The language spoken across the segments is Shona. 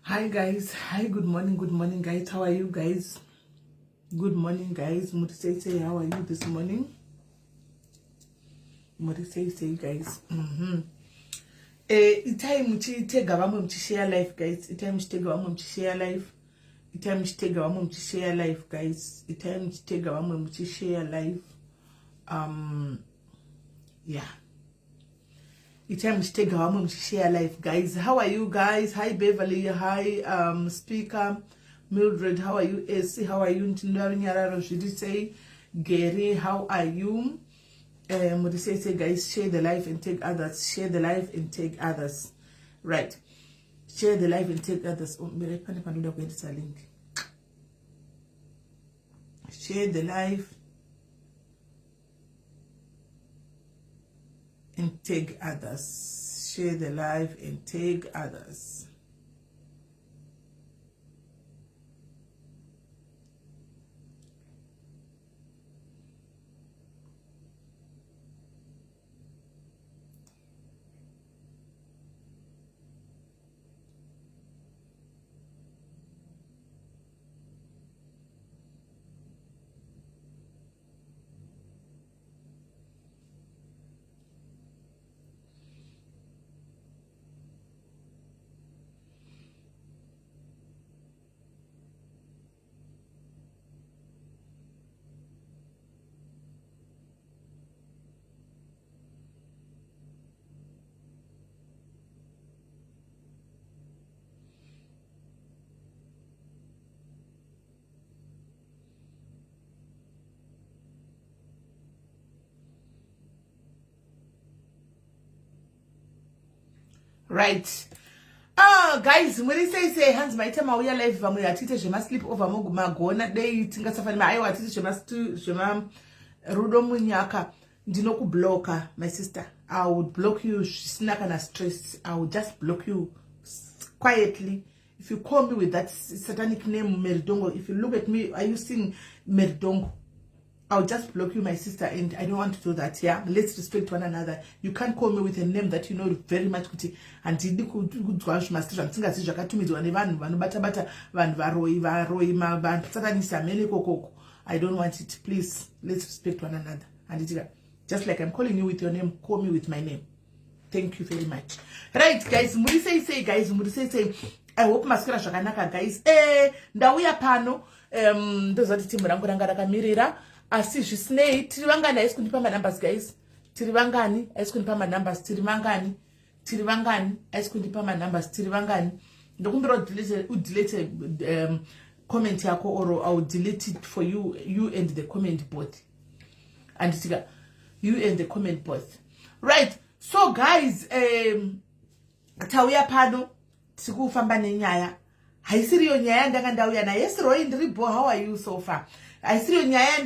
Hi guys, hi, good morning, good morning guys. How are you guys? Good morning guys. Muri sei sei, how are you this morning? Muri sei sei guys. Itai muchitega vamwe muchishare life guys. Itai muchitega vamwe muchishare life. Itai muchitega vamwe muchishare life guys. Itai muchitega vamwe muchishare life. Yeah. Itai muchitega vamwe muchishare life guys. How are you guys? Hi Beverly, hi speaker Mildred, how are you? AC, how are you? Ndinorunyararo zviri sei? Gary, how are you? Muri sei sei guys? Share the life and take others. Share the life and take others. Right. Share the life and take others. Oh, mire pane panoda kuendesa link. Share the life and take others. Share the life and take others. Right. Ah, guys, muri sei sei? Hanzi maita mauya live. Vamwe hatiite zvema sleep over, magona dei tingasafani. Aiwa, hatiite zvema rudo munyaka. Ndinokubloka, my sister. I would block you zvisina kana stress. I would just block you quietly if you call me with that satanic name, Meridongo. If you look at me, are you seeing Meridongo? I'll just block you, my sister, and I don't want to do that. Yeah, let's respect one another. You can't call me with a name that you know very much kuti handidi kudzwa zvimasiri zvandisingazivi zvakatumidzwa nevanhu vanobata-bata vanhu, varoi, varoi, vasatanisa mhene ikokoko. I don't want it. Please, let's respect one another. Handitika, just like I'm calling you with your name, call me with my name. Thank you very much. Right guys, muri sei sei guys? Muri sei sei? I hope maswera zvakanaka guys. Ndauya pano, ndoziva kuti timu rangu ranga rakamirira, asi zvisinei. Tiri vangani? Haisi kundipa manumbers guys. Tiri vangani? Haisi kundipa manumbers. Tiri vangani? Tiri vangani? Haisi kundipa manumbers. Tiri vangani? Ndokumbira udelete comment yako or I will delete it for you, you and the comment both. Anditika, you and the comment both. Right, so guys, tauya pano, tiri kufamba nenyaya. Haisiriyo nyaya yandanga ndauya nayo. Yes Roy, ndiri bo. How are you so far? Haisiriyo nyaya.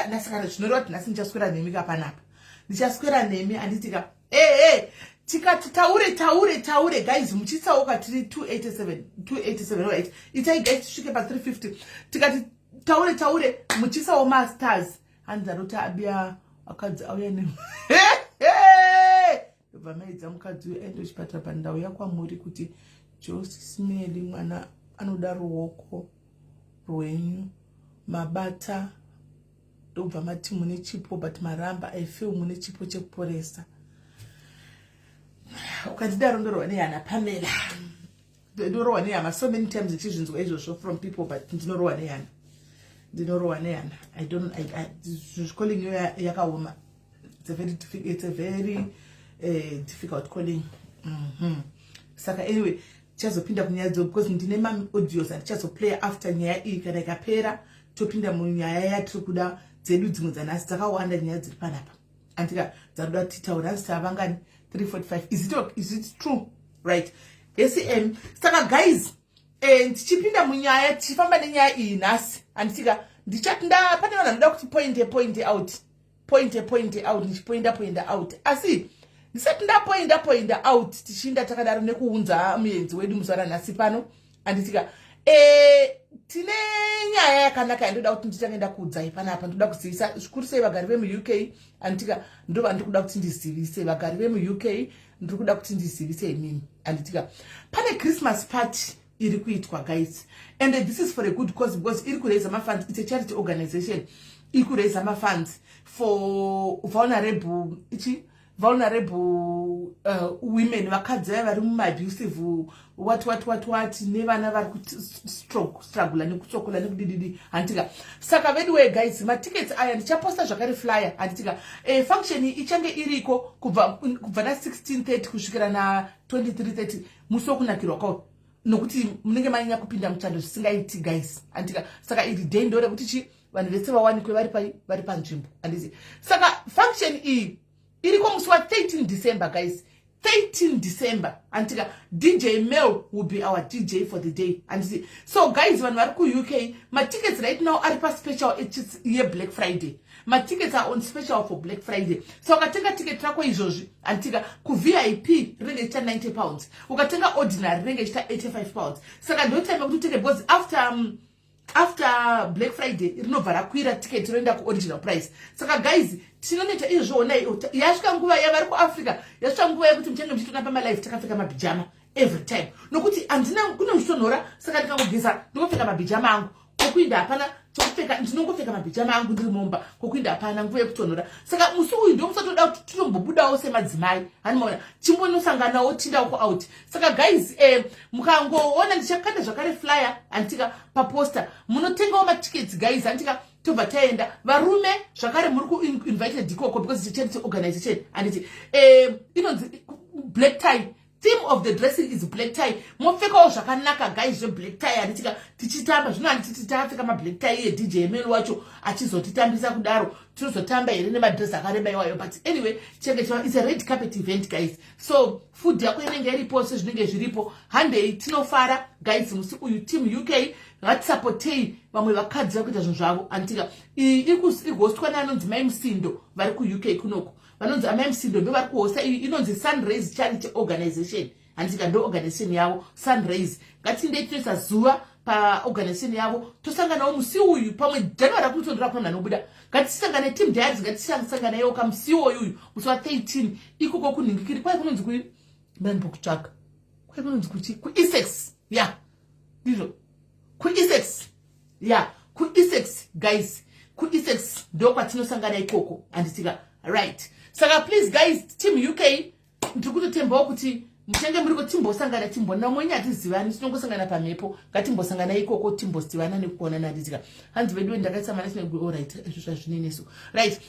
Ndasaka zvinoreva kuti nhasi ndichaswera nemi kapanapa, ndichaswera nemi, handitika? Ehe, tikati taure, taure, taure, guys, muchitsauka. Tiri 287, 287. Right, itai guys tisvike pa350. Tikati taure, taure, muchisawo mastars. Hanzi anoti abiya akadzi auya ne ndobva maidza mukadzi uyu aende kuchipatara pandau yakwamuri kuti Josimeli mwana anoda ruoko rwenyu mabata. Ndobva mati mune chipo, but maramba. I feel mune chipo chekuporesa. Ukandidaro ndorwa nehana, Pamela, ndorohwa nehama. So many times ndichizvinzwa izvozvo from people, but ndinorohwa nehana, ndinorohwa nehana. I don't calling yo yakaoma. It's a very difficult calling. Saka anyway, tichazopinda kunyaya dzo because ndine maaudios andichazoplay after nyaya iyi. Kana ikapera, topinda munyaya yatiri kuda dzedu dzimwe dzanhasi. Dzakawanda nyaya dziri panapa, andika dzaruda titaura. Hanzi tavangani? 345. Is it true? Right, scm. Saka guys, tichipinda munyaya, tichifamba nenyaya iyi nhasi, handitika ndichati pane vanhu vanoda kuti point, point out, point, point out, ndichipoinda, poinda out. Asi ndisati ndapoinda, poinda out, tichiinda takadaro nekuunza muenzi wedu muzuva ranhasi pano, handitika tine nyaya yakanaka yandoda kuti nditange ndakuudzai panapa. Ndoda kuzivisa zvikuru sei vagari vemuUK, handitika ndova ndiri kuda kuti ndizivise vagari vemuUK. Ndiri kuda kuti ndizivise imimi, handitika pane Christmas party iri kuitwa, guys, and this is for a good cause because iri kuraisa mafunds. It's a charity organization iri kuraisa mafunds for vulnerable, ichi vulnerable women, vakadzi vaya vari mumaabusive what, what, what, what, nevana vari kustrugula nekutsokola nekudididi, handitika. Saka veduwe guys, matickets aya ndichaposta zvakare flyer, handitika. Function ichange iriko kubva na16:30 kusvikira na23:30, musi wokunakirwa kwavo, nokuti munenge manyanya kupinda muchando zvisingaiti, guys, handitika. Saka iri day ndo rekuti chi vanhu vese vawanikwe vari panzvimbo, handiti. Saka function iyi iriko musi wa13 December, guys, 13 December, handitika. DJ Mel will be our DJ for the day, handiti. So guys, vanhu vari kuUK, matickets right now ari paspecial yeBlack Friday. Matickets are on special for Black Friday. So ukatenga ticket rako izvozvi, handitika, kuVIP rinenge ichita £90, ukatenga ordinary rinenge ichita £85. Saka ndotime kuti utenge because after Black Friday rinobva rakwira ticket, roenda kuoriginal price. Saka guys, tinonoita izvozvo. Onai, yasvika nguva yavari kuAfrica, yasvika nguva yekuti muchange muchitona pamalive takapfeka mabhijama every time, nokuti handina kune muchitonhora. Saka ndikangogeza, ndingopfeka mabhijama angu. Kokuinda hapana chokupfeka, ndinongopfeka mabhijama angu ndiri momba. Kokuinda hapana nguva yekutonhora. Saka musi uyu ndomusatoda kuti titombobudawo semadzimai, hanimaona, chimbonosanganawo, tindawo kuout. Saka guys, mukangoona ndichakanda zvakare flyer, handitika, paposter, munotengawo matickets, guys, handitika, tobva taenda. Varume zvakare muri kuinvited ikoko because it's a charity organization, handiti. Inonzi black tie. Theme of the dressing is black tie. Mopfekawo zvakanaka, guys, zveblack tie, handitika. Tichitamba zvino, handititi tapfeka mablack tie, iye DJ Mel wacho achizotitambisa kudaro, tinozotamba here nemadress akareba iwayo? But anyway, chenge it's a red carpet event, guys. So food yako inenge iripo, sezvinenge zviripo. Handei tinofara, guys, musi uyu. Team UK, ngatisapotei vamwe vakadzi vari kuita zvinhu zvavo, handitika. Iyi iri kuhostwa neanonzi Mai Musindo vari kuUK kunoko. Vanonzi Amai Musindo ndo vari kuhosta iyi. Inonzi Sunrays Charity Organization, handitika, ndo organization yavo, Sunrays. Ngatindei tinoisa zuva paorganization yavo, tosanganawo musi uyu. Pamwe January akuitondora kuna munhu anobuda. Ngatisangane, Team Diaries, ngatisanganaiwo kamusi uyu, musi wa13, ikoko kunhingikiri kwai kunonzi kui mandimbokutsvaga kwai kunonzi kuchi kuEssex. Ya, ndizvo, kuEssex. Ya, kuEssex, guys, kuEssex ndo kwatinosangana ikoko, handitika. Right, saka please guys, Team UK, ndiri kutotembawo kuti muchange muriko. Timbosangana, timbona mwenye hatizivani, tinongosangana pamhepo. Ngatimbosangana ikoko, timbozivana nekuonana, handitika. Hanzi vedu ndakaisa mana. Alright, izvo zvazvineneso. Right,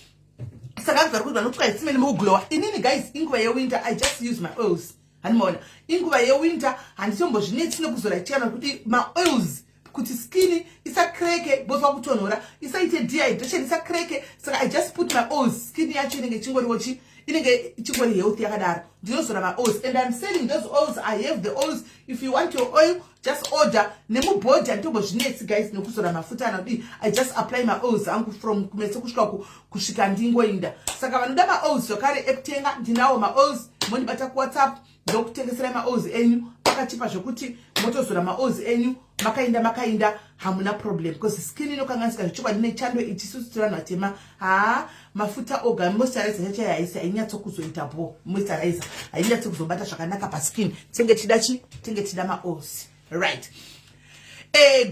saka hanzi vari kuti vanotwa isimene mukuglowa. Inini guys, inguva yewinter, I just use my oils, handimaona. Inguva yewinter, handitombozvinetsi nekuzora chana kuti maoils kuti skin isacracke because wakutonhora, isaite dehydration, isacracke. Saka I just put my oils, skin yacho inenge ichingoriwo chi Inenge ichingori health yakadaro. Ndinozora maoils and I'm selling those oils. I have the oils. If you want your oil, just order. Nemubhodhi handitombozvinetsi guys nekuzora mafuta anodii. I just apply maoils angu from kumeso kusvika kusvika ndingoinda. Saka vanoda maoils zvakare ekutenga, ndinawo maoils. Mondibata kuWhatsApp, ndokutengeserai maoils enyu akachipa zvekuti motozora maoils enyu makainda makainda, hamuna problem, because skin inokanganisika zvechokwadi nechando ichi. Susu tiri vanhu vatema, haa, mafuta oga, moisturizer chacho haisi, hainyatsokuzoita bo. Moisturizer hainyatso kuzobata zvakanaka paskin. Tinge tida chi tinge tida maoils, right?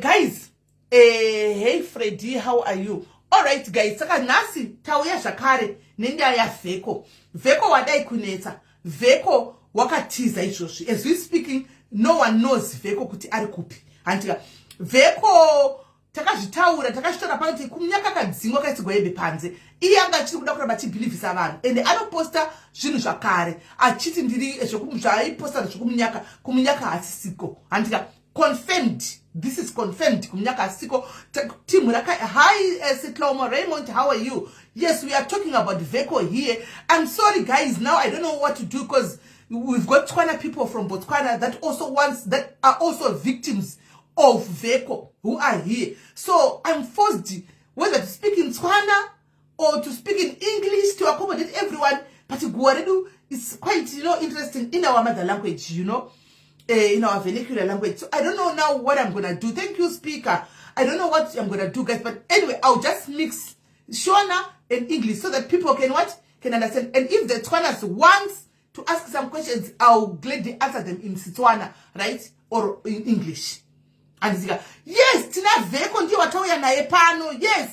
Guys, hey Freddy, how are you? All right guys, saka nhasi tauya zvakare nenyaya yaVheko. Vheko wadai kunetsa. Vheko wakatiza izvozvi. As we speaking, no one knows Vheko kuti ari kupi, handika? Vheko takazvitaura, takazvitaura pano kuti kuMunyaka kadzingwa, kaitsigwa hembe panze. Iye anga achiri kuda kuramba achibhilivhisa vanhu, ende anoposta zvinhu zvakare achiti ndiri zvaaiposta zvekumunyaka. Kumunyaka hasisiko, handika? Confirmed, this is confirmed. Kumunyaka hasisiko. Timu raka. Hi Sitlomo Raymond, how are you? Yes, we are talking about Veko here. I'm sorry guys, now I don't know what to do because we've got Tswana people from Botswana that also wants, that are also victims of Veko who are here. So I'm forced whether to speak in Tswana or to speak in English to accommodate everyone. But guwa redu is quite interesting in our mother language, in our vernacular language. So I don't know now what I'm gonna do. Thank you, speaker. I don't know what I'm gonna do, guys, but anyway, I'll just mix Shona and English so that people can what? Can understand. And if the Tswanas wants to ask some questions, I'll gladly answer them in Setswana, right? Or in English. Andizika. Yes, tina Veko ndiye watauya naye pano. Yes.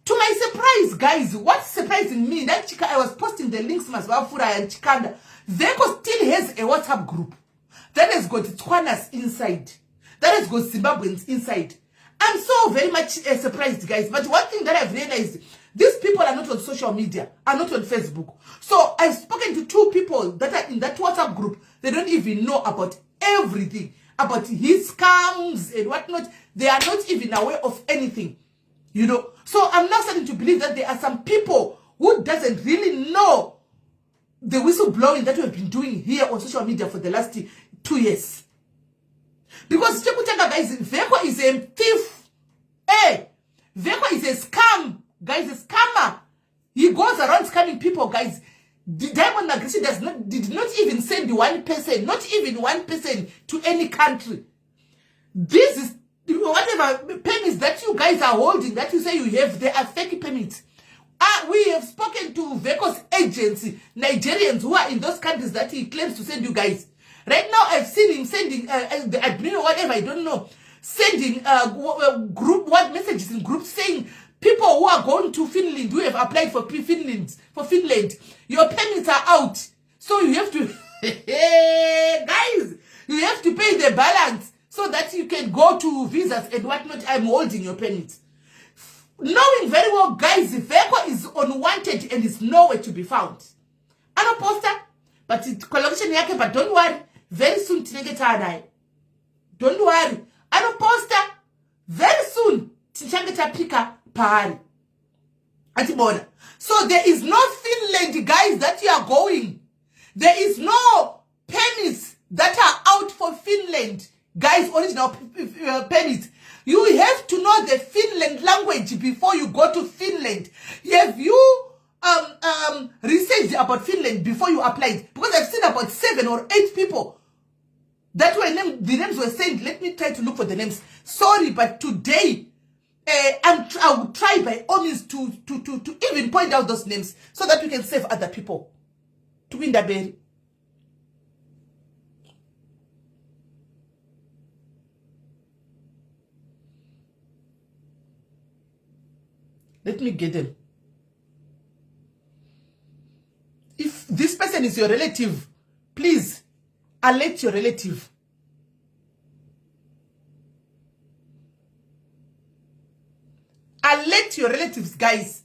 To my surprise, guys, what's surprising me, that chika, I was posting the links mazuva apfuura aya ndichikanda. Veko still has a WhatsApp group that has got Tswanas inside, that has got Zimbabweans inside. I'm so very much surprised, guys. But one thing that I've realized, these people are not on social media, are not on Facebook. So I've spoken to two people that are in that WhatsApp group. They don't even know about everything, about his scams and whatnot. They are not even aware of anything. So I'm now starting to believe that there are some people who doesn't really know the whistleblowing that we've been doing here on social media for the last 2 years. Because chekutanga, guys, Veko is a thief. Hey, Veko is a scam, guys, a scammer. He goes around scamming people, guys. The Diamond Migration does not did not even send one person, not even one person to any country. This is whatever permits that you guys are holding that you say you have, they are fake permits. We have spoken to Veko's agency, Nigerians who are in those countries that he claims to send you guys. Right now, I've seen him sending the admin or whatever, I don't know, sending group what messages in groups saying people who are going to Finland, who have applied for Finland, your permits are out. So you have to, guys, you have to pay the balance so that you can go to visas and whatnot. I'm holding your permits. Knowing very well, guys, Veko is unwanted and is nowhere to be found. Anoposta, but it collection yake, but don't worry, very soon tinenge taanaye. Don't worry. Anoposta, very soon tichange tapika paari. Atibona. So there is no Finland, guys, that you are going. There is no permits that are out for Finland, guys, original permits. You have to know the Finland language before you go to Finland. Have you researched about Finland before you applied? Because I've seen about seven or eight people that were named, the names were sent. Let me try to look for the names. Sorry, but today I will try by all means to even point out those names so that we can save other people. To win the berry. Let me get them. If this person is your relative, please alert your relative. Alert your relatives, guys.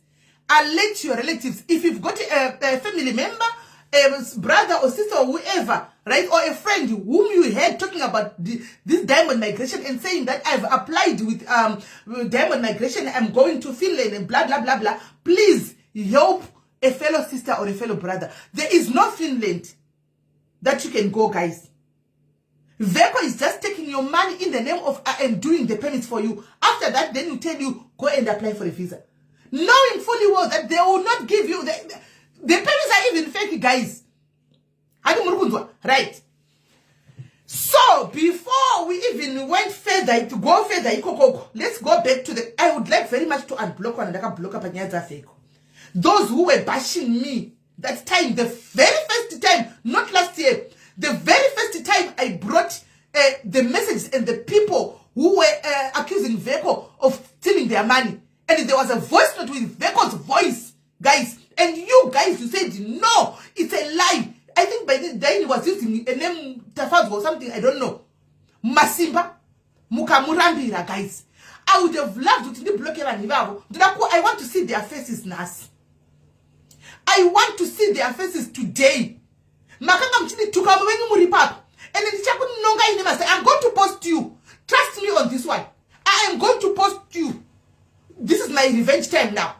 Alert your relatives. If you've got a family member, a brother or sister or whoever, right, or a friend whom you heard talking about this diamond migration and saying that I've applied with diamond migration, I'm going to Finland and blah, blah, blah, blah, please help. a fellow sister or a fellow brother. There is no Finland that you can go, guys. Veko is just taking your money in the name of and doing the permits for you. After that, then you tell you, go and apply for a visa. Knowing fully well that they will not give you, the permits are even fake, guys. Right. So, before we even went further, to go further, ikokoko, let's go back to the, I would like very much to unblock one and block up Veko. Those who were bashing me that time, the very first time, not last year, the very first time I brought the message and the people who were accusing Veko of stealing their money. And there was a voice note with Veko's voice, guys. And you guys, you said, no, it's a lie. I think by then he was using a name Tafazwa or something, I don't know. Masimba, mukamurambira, guys. I would have loved to ndibloke vanhu ivavo. I want to see their faces nhasi. I want to see their faces today. Makanga muchindituka vamwe venyu muri papa. And ndichakunonga ine masa. I'm going to post you. Trust me on this one. I am going to post you. This is my revenge time now.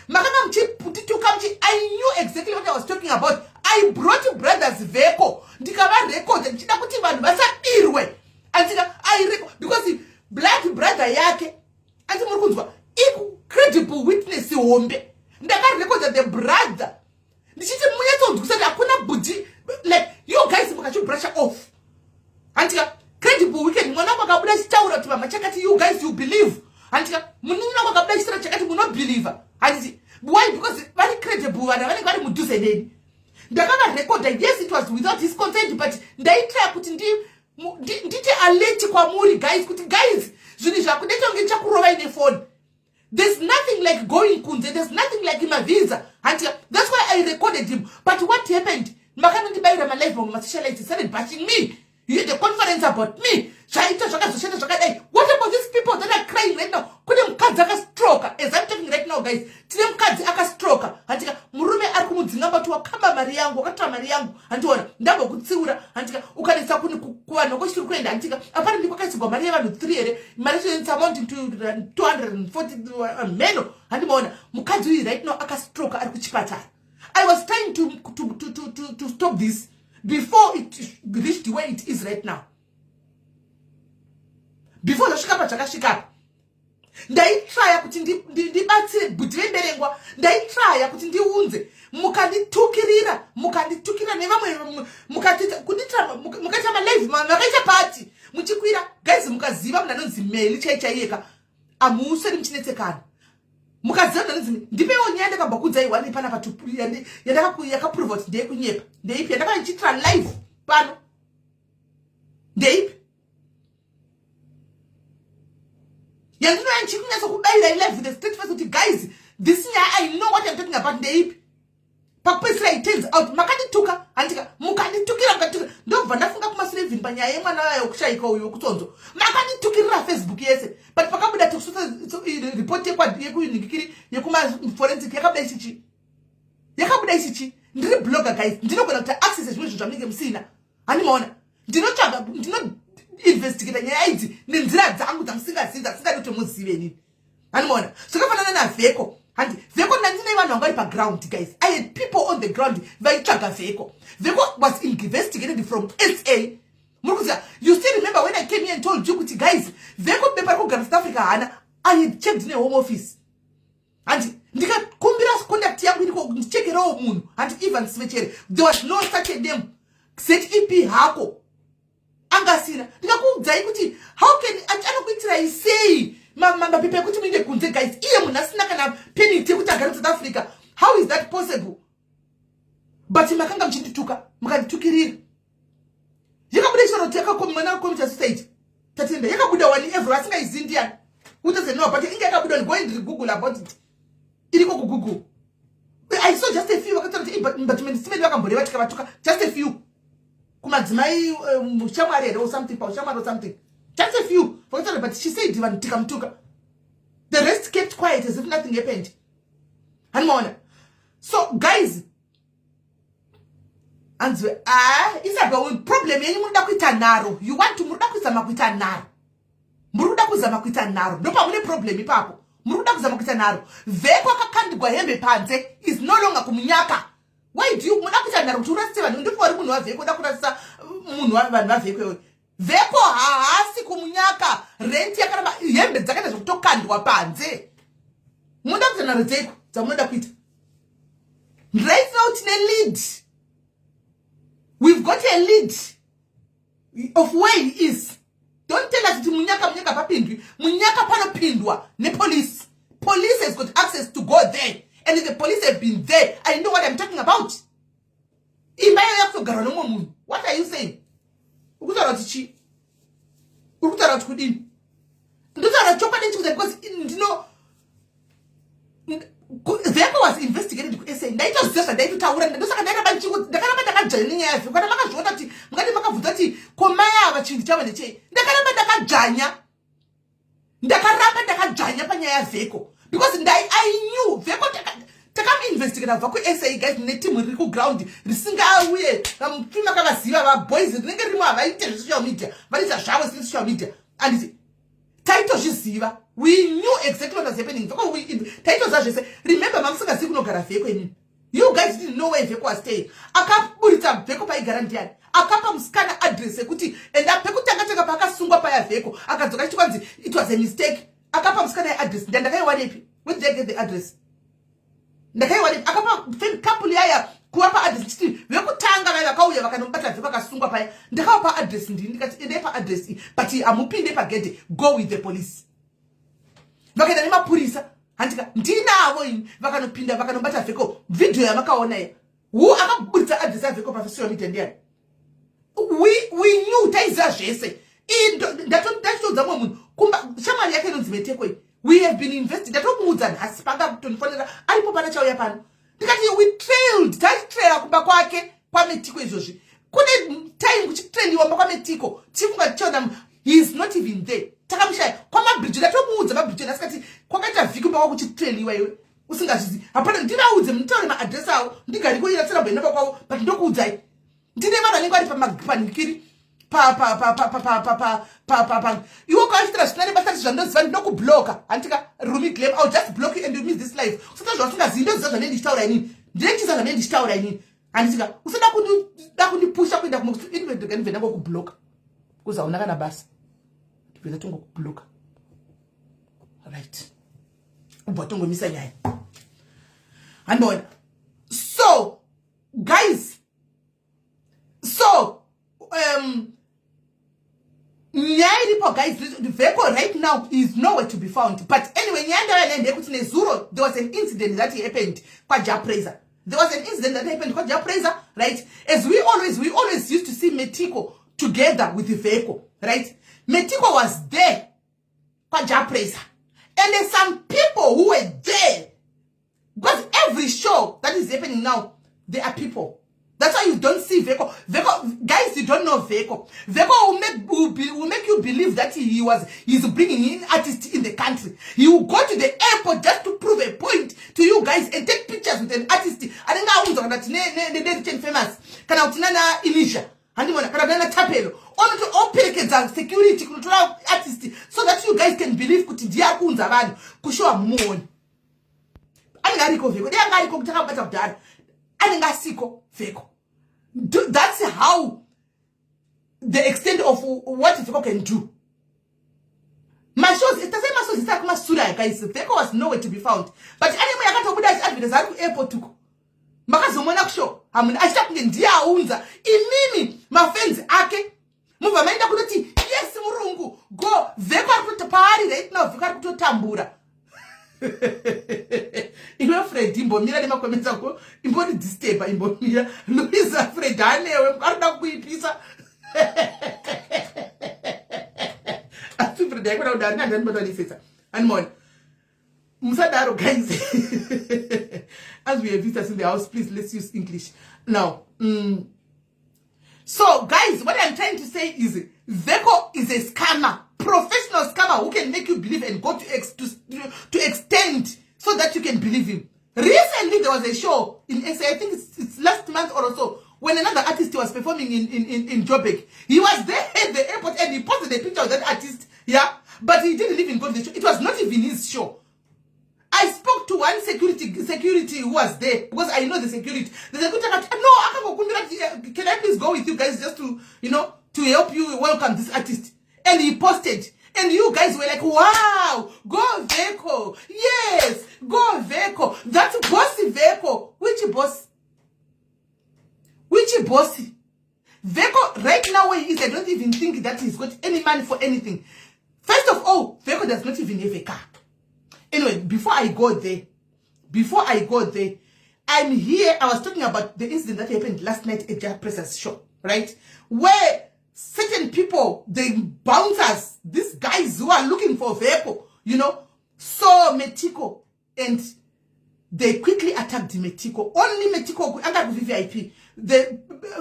Makanga muchindituka muchi I knew exactly what I was talking about. I brought brothers Veko. Ndikavarekodha ndichida kuti vanhu vasabirwe. Andika I record because black brother yake andi muri kunzwa credible witness hombe. Ndakarekodha the brother ndichiti munyatsonzwisa kuti hakuna bhudhi like you guys mukachibrusha off. Andika credible weekend mwana wangu akabuda achitaura kuti mama chakati, you guys, you believe. Andika munin'ina wangu akabuda achitaura chakati, munobelieva. Handiti why? Because vari credible, vanhu vanenge vari mudhuze neni. Ndakavarekodha. Yes, it was without his consent, but ndaitry kuti ndite alert kwamuri guys, kuti guys, zvinhu zvakudaita kunge ndichakurovai nefoni. There's nothing like going kunze. There's nothing like mavisa. Handika that's why I recorded him. But what happened? Makanondibayira malive mamwe masocialites started bashing me. You had a conference about me. Zvaita zvakazoshanda zvakadai. What about these people that are crying right now? Kune mukadzi akastroka as I'm talking right now, guys. Tine mukadzi akastroka. Handika murume ari kumudzinga mbati wakamba mari yangu, wakatora mari yangu. Handiona ndambokutsiura. Handika ukanetsa kuvanhu vakochitiri kuenda. Handika apparently kwakaisigwa mari yevanhu 3 here, mari yacho amounting to 240 mheno. Handimaona mukadzi uyu right now akastroka, ari kuchipatara. I was trying to stop this before it reached where it is right now. Before zvasvika pazvakasvikapa, ndaitraya kuti ndibatsire bhuti vemberengwa. Ndaitraya kuti ndiunze, mukanditukirira, mukanditukirira nevamwe, mukaita malive, makaita pati muchikwira. Guys, mukaziva munhu anonzi Meli chai chaiyeka, hamuuseri muchinetsekana. Mukaziva munhu anonzi, ndipeiwo nyaya ndakambokudza iwani panapa yakaprova kuti ndeyekunyepa. Ndeipi yandakanga ndichiitira live pano? Ndeipi yandinouya ndichikunyatsa kubayira ilive with the straight face kuti guys, this nyaya, I know what I'm talking about? Ndeipi? Pakupedzisira it turns out makandituka. Handika mukanditukira, mukanditukira, ndobva ndafunga kumasure even panyaya yemwana wayo wekushayika uyu wekutsonzo. Makanditukirira Facebook yese, but pakabuda report yekunikikiri yekumaforensic yakabuda ichichi, yakabuda ichichi. Ndiri blogger, guys. Ndinogona kuti access zvimwe zvinhu zvamunenge musina. Handimaona ndinotsvaga, ndinoinvestigata nyaya idzi nenzira dzangu dzamusingazivi, dzasingadi kuti muzive nini. Handimaona zvakafanana naVheko. Handi Vheko ndandine vanhu vanga vari paground, guys. I had people on the ground vaitsvaga Vheko. Vheko was investigated from SA. Muri kuziva, you still remember when I came here and told you kuti guys, Vheko bepa rekugara South Africa hana. I had checked neHome Office. Handi ndikakumbira contact yangu iriko, ndichekerewo munhu. Handi Evan Svechere, there was no such a name. Zep hako angasina. Ndikakuudzai kuti how can anokuitirai sei mapepa ekuti muinde kunze, guys, iye munhu asina kana permit yekuti agare South Africa? How is that possible? But makanga muchindituka, mukanditukirira. Yakabuda ichitaura mwana wakomita suicide, Tatenda. Yakabuda wani every asingaizivi ndiani? Who doesn't know about it? Inge yakabuda wani. Go and Google about it, iriko kuGoogle. I saw just a few vakataura kuti but simeni vakamboreva tikavatuka. Just a few kumadzimai shamwari here or something, paushamwari or something. Just a few vakataura, but she said vanhu tikamutuka. The rest kept quiet as if nothing happened. Hanimaona. So guys, anzi ah, Isabel, problem yenyu munoda kuita nharo. You want to, munoda kuzama kuita nharo, muri kuda kuzama kuita nharo. Ndopamune problem ipapo. Muri kuda kuzama kuita nharo. Vheko akakandigwa hembe panze is no longer kumunyaka. Why do you muda kuita nharo kuti urasise vanhu? Ndifori munhu waVheko, uda kurasisa munhu vanhu vaVheko iwe. Vheko haasi kumunyaka. Rent yakaramba, hembe dzakaita zvekutokandwa panze. Munoda kuita nharo dzeiko dzamunoda kuita right now? Tine lead, we've got a lead of where he is. Don't tell us kuti Munyaka, Munyaka papindwi. Munyaka panopindwa nepolice. Police has got access to go there, and the police have been there. I know what I'm talking about. Imba iyo yakutogarwa nomumwe munhu. What are you saying? Uri kutaura kuti chii? Uri kutaura kuti kudini? Ndotaura chokwadi nchikuza because ndino Veko was investigated kuSA. Ndaitoziva zvandaitotaura, ndosaka ndakaramba ndakadzvanya nenyaya yaVheko. Kana makazviona kuti mungati makabvunza kuti komai ava chinhu chavo ndechei, ndakaramba ndakadzvanya, ndakaramba ndakadzvanya panyaya yaVheko because I knew Vheko takamuinvestigata kubva kuSA, guys, netimu riri kuground risingauye vamufi makavaziva vaboys rinenge rimwe, havaite zvesocial media, vanoita zvavo zvisina social media, anditi? Taitozviziva, we knew exactly what was happening. Vheko taitoziva zvese. Remember, mamusingazivi kunogara Vheko inini. You guys didn't know where Vheko was staying. Akaburitsa Vheko paigara ndiani? Akapa musikana address yekuti enda pekutanga tanga paakasungwa paya Vheko akadzoka achiti kwanzi it was a mistake. Akapa musikana yeaddress ndiani? Ndakaiwanepi? Where did I get the address? Ndakaiwanepi? Akapa couple yaya kuvapa address chiti vekutanga vaya vakauya vakanomubata Vheko akasungwa paya, ndakavapa address ndini, ndikati endai paaddress iyi, but hamupinde pagedhe, go with the police. Vakaenda nemapurisa, handika ndinavo ini, vakanopinda vakanobata Vheko. Vhidhiyo yamakaona iya, who akaburitsa address yaVheko pasocial media ndiani? We knew, taiziva zvese. Ndachitoudza mumwe munhu kumba, shamwari yake inonzi Meteko iyi. We have been invested. Ndatomuudza nhasi panga kutonifonera aripo pana chauya pano, ndikati we trailed, tachitraila kumba kwake kwaMetiko. Izvozvi kune time kuchitrailiwa mba kwaMetiko, tichifunga tichiona he is not even there. Takamushaya kwamabridge. Ndatomuudza mabridge asikati kwakaita vhiki kumba kwakuchitrailiwa iwe usingazvizi. Hapana, ndivaudze mutaure maaddress avo, ndigari kuiratsira bhenaba kwavo, but ndokuudzai ndine vanhu vanenge vari panikiri iwe ukachitira zvisina nebasa zvandoziva, ndinokubloka, handika? Rumi Glam, I'll just block you and you miss this life. Usata zvausingazii, ndoziva zvanei ndichitaura inini, ndinechisa zvanei ndichitaura inini, handitika? Usada da kundipusha kuenda kumwe, ndangokubloka kuzi hauna kana basa, ndibveza tongokubloka, right? Ubva tongomisa nyaya, handiona. So guys, so nyaya iripo, guys, Vheko right now is nowhere to be found. But anyway, nyaya ndauya nayo ndeyekuti nezuro there was an incident that happened kwaJah Prayzah. There was an incident that happened kwaJah Prayzah, right? As we always used to see Metiko together with Vheko, right? Metiko was there kwaJah Prayzah, and there's some people who were there, because every show that is happening now, there are people. That's why you don't see Veko. Veko, guys, you don't know Veko. Veko will make you believe that he's bringing in artists in the country. He will go to the airport just to prove a point to you guys and take pictures with an artist. Anenge aunzwa kana kuti ne famous, kana kuti nana Inisha, handimona, kana kuti nana Tapelo. Onoti operekedza security kunotora artist so that you guys can believe kuti ndiye ari kuunza vanhu kushowa. Mumuoni anenge ariko Vheko? Dei anga ariko kuti akabata kudhara, anenge asiko Vheko. That's how the extent of what Vheko can do. Mashows tasai, mashows isari kumasura, guys, Vheko was nowhere to be found, but ane mwe yakatobuda achiadvertise ari kuairport uko. Makazomona kushow hamuna achiita kunge ndiye aunza. Imimi mafans ake mubva maenda kutoti yes, murungu go. Vheko ari kuto paari right now, Vheko ari kutotambura. Iwe Fred, imbomira nemacomments ako, imbondidisturba, imbomira. Louisa Fred anewe ari kuda kukuipisa, asi Fred aikona kuti ari andanibatanisetsa animona. Musadaro, guys. As we have visitors in the house, please, let's use English now. So guys, what I'm trying to say is Veko is a scammer, professional scammer who can make you believe and go to extend so that you can believe him. Recently there was a show in SA, I think it's last month or so, when another artist was performing in Joburg. He was there at the airport and he posted a picture of that artist, yeah, but he didn't even go to the show. It was not even his show. I spoke to one security who was there, because I know the security. The security akati, "No, akangokumbira kuti, can I please go with you guys just to you know to help you welcome this artist?" And he posted, and you guys were like, "Wow, go Veko. Yes, go Veko. That's boss Veko." Which boss? Which boss? Veko right now where he is, I don't even think that he's got any money for anything. First of all, Veko does not even have a car. Anyway, before I go there, I'm here. I was talking about the incident that happened last night at Jack Presser's show, right? Where certain people, the bouncers, these guys who are looking for Veko, saw Metiko and they quickly attacked Metiko. Only Metiko, anga ku VVIP.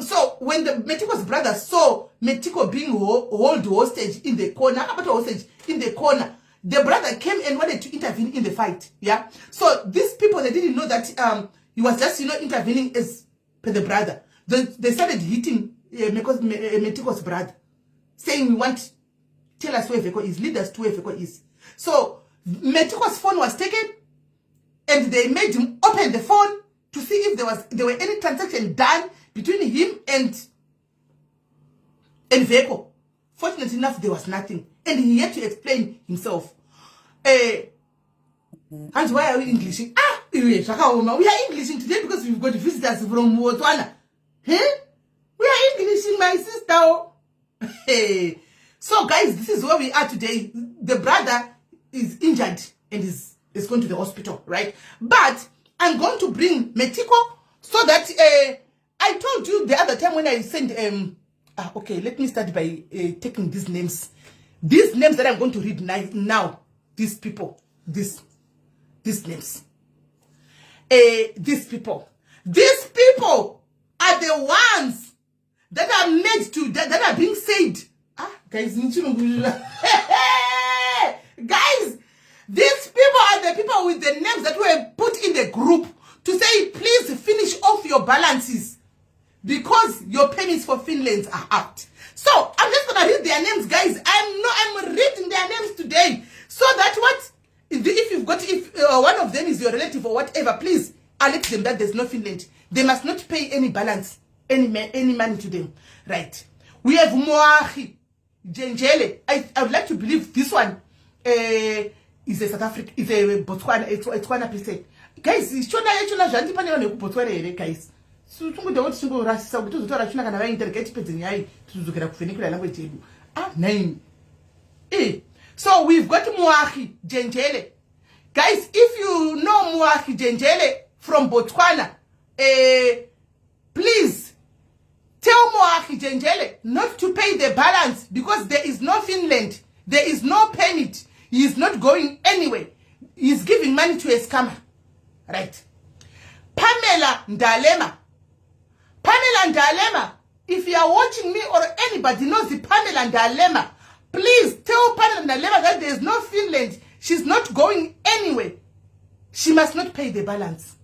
So when the Metiko's brother saw Metiko being hold hostage in the corner, akabatwa hostage in the corner, the brother came and wanted to intervene in the fight. Yeah. So these people, they didn't know that he was just intervening as per the brother. They started hitting Metiko's brother, saying, "We want, tell us where Veko is, lead us to where Veko is." So Metiko's phone was taken and they made him open the phone to see if there were any transaction done between him and Veko. Fortunately enough, there was nothing. And he had to explain himself. And why are we Englishing? Ah, iwe, zvakaoma. We are Englishing today because we've got visitors from Botswana. Huh? We are Englishing, my sister. Oh. Hey. So, guys, this is where we are today. The brother is injured and is going to the hospital, right? But I'm going to bring Metiko so that I told you the other time when I sent... Okay, let me start by taking these names. These names that I'm going to read now, these people, these names. These people. These people are the ones that are made to, that are being said. Ah, guys, guys, these people are the people with the names that were put in the group to say, "Please finish off your balances because your permits for Finland are out." So I'm just gonna read their names, guys. I'm no, I'm reading their names today so that what if you've got, if one of them is your relative or whatever, please alert them that there's no Finland. They must not pay any balance, any money to them. Right? We have Moahi Jenjele. I would like to believe this one is a South Africa, is a Botswana, it's Botswana person. Guys, shona yachona zvandi pane vanhu vekuBotswana here, guys? Tungoda kuti tingorasisa kuti tozotaura china kana vainterrogate tipedze nyaya, tizodzokera kuvernacular language yedu. Ah, nine. So we've got Muahi Jenjele. Guys, if you know Muahi Jenjele from Botswana, please tell Muahi Jenjele not to pay the balance because there is no Finland, there is no permit. He is not going anywhere. He is giving money to a scammer. Right. Pamela Ndalema. Pamela Ndalema, if you are watching me or anybody knows the Pamela Ndalema, please tell Pamela Ndalema that there is no Finland. She's not going anywhere. She must not pay the balance.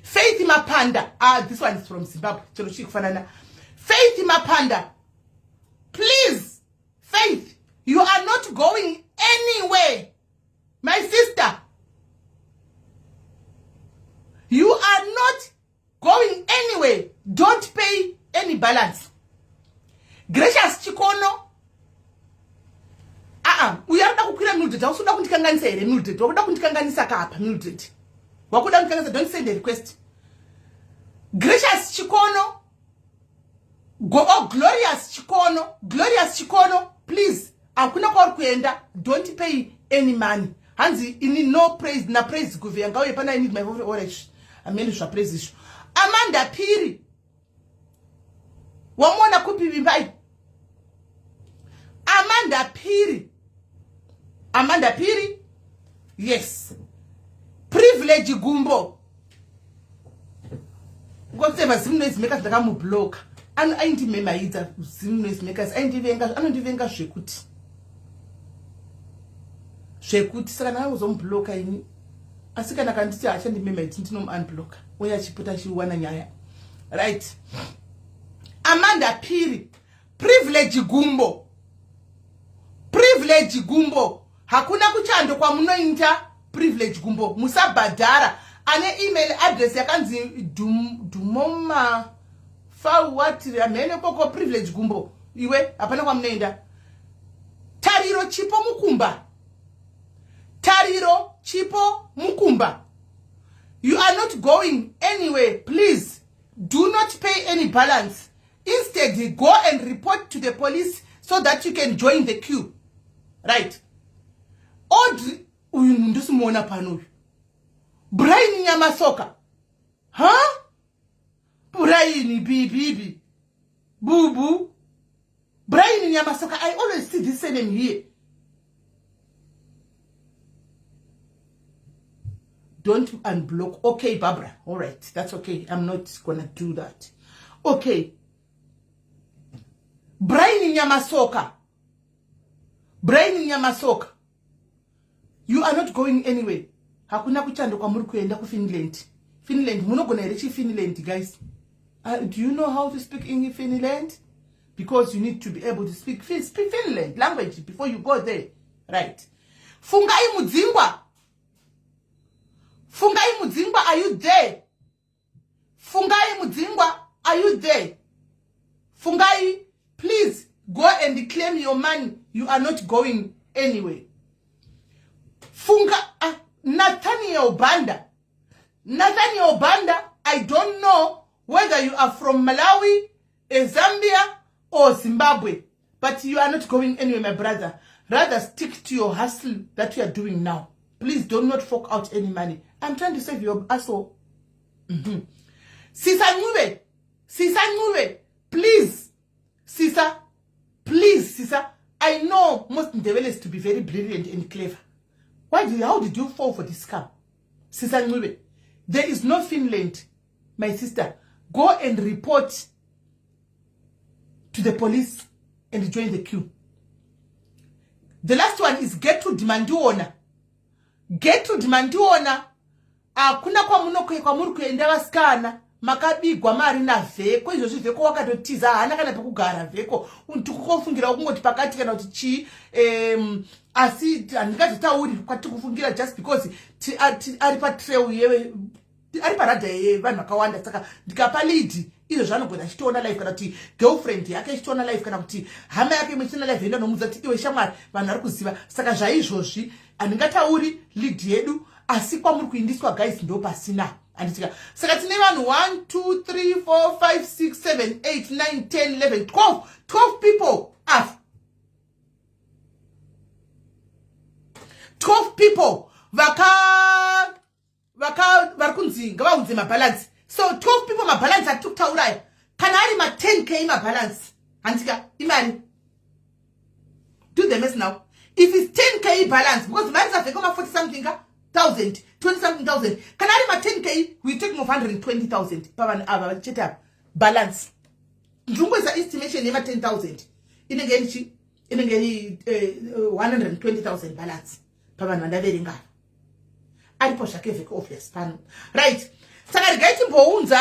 Faith Mapanda. Ah, this one is from Zimbabwe. Faith Mapanda. Please, Faith, you are not going anywhere. My sister, you are not going anywhere. Don't pay any balance. Gracious Chikono. Ah, uyu arikuda kukwira Mildred. Hausi kundikanganisa here, Mildred? Wakuda kundikanganisa kapa, Mildred. Wakuda kundikanganisa. Don't send a request. Gracious Chikono. Go, oh, Glorious Chikono. Glorious Chikono, please. Hakuna kwauri kuenda. Don't pay any money. Hanzi ini no praise na praise kuve ngauye pana. I need my orange. Amene zvapraise izvo. Amanda Piri. Wamuona kupi, Vimbai? Amanda Piri. Amanda Piri. Yes. Privilege Gumbo. Ngoseva Zim Noise Makers ndakamubloka. Aindimemaidza Zim Noise Makers, aindivenga, anondivenga zvekuti saka ndakangozomubloka ini. Asi kana kanditi achandimemaidzi, ndinomuunblocka uye achipota achiwana nyaya. Right. Amanda Piri, Privilege Gumbo. Privilege Gumbo, hakuna kuchando kwamunoita. Privilege Gumbo, musabhadhara. Ane email address yakanzi Dumoma Fawat amhene koko Privilege Gumbo, iwe hapana kwamunoenda. Tariro Chipo Mukumba, Tariro Chipo Mukumba, you are not going anywhere. Please do not pay any balance. Instead, go and report to the police so that you can join the queue. Right. Audrey, uyu ndisimuona pano uyu. Brian Nyamasoka. Huh? Brian bibibi. Bubu. Brian Nyamasoka, I always see this surname here. Don't unblock. Okay, Barbara. All right. That's okay. I'm not gonna do that. Okay. Brian Nyamasoka. Brian Nyamasoka. You are not going anywhere. Hakuna kuchando kwamuri kuenda kuFinland. Finland, munogona here chiFinland, guys? Do you know how to speak in Finland? Because you need to be able to speak Finland language before you go there. Right. Fungai Mudzingwa. Fungai Mudzingwa, are you there? Fungai Mudzingwa, are you there? Fungai, please go and claim your money. You are not going anywhere. Funga, Nathaniel Banda. Nathaniel Banda, I don't know whether you are from Malawi, Zambia, or Zimbabwe, but you are not going anywhere, my brother. Rather stick to your hustle that you are doing now. Please do not fork out any money. I'm trying to save your asshole. Sisa Ncube, Sisa Ncube, please. Sisa, please, Sisa. I know most Ndebeles to be very brilliant and clever. How did you fall for this scam? Sisa Ncube, there is no Finland, my sister. Go and report to the police and join the queue. The last one is Gertrude Mandiona. Gertrude Mandiona, hakuna kwamuri kuenda vasikana, makabigwa mari naVheko. Izvozvi Vheko wakatotiza, haana kana pekugara Vheko. Tikukofungira kungoti pakati kana kuti chii, asi handingazotauri kwatiri kufungira just because ari patrail yewe, ari paradar yevanhu vakawanda. Saka ndikapa lead, izvo zvanogona achitoona live, kana kuti girlfriend yake ichitoona live, kana kuti hama yake imwe ichitoona live, enda nomuudza kuti iwe shamwari, vanhu vari kuziva. Saka zvaizvozvi handingatauri lead yedu, asi kwamuri kuindiswa, guys, ndo pasina, handitika? Saka tine vanhu 1 2 3 4 5 6 7 8 9 10 11 12, 12 people af 12 people vaka vaka vari kunzi ngavaunze mabalance. So 12 people, mabalance atiri kutaurayo, kana ari ma10 K mabalance, handika? Imari, do the math now. If it's 10 K balance, because mari dzavheka ma40 something thousand, 20 something thousand, kana ari ma10 K, we talking of 120,000 pavanhu ava chete apa balance. Ndingoisa estimation yema10 000, inenge irichi inenge iri 120,000 balance pavanhu vandaverenga ava. Aripo zvake Vheko, obvious pano, right? Saka regai timbounza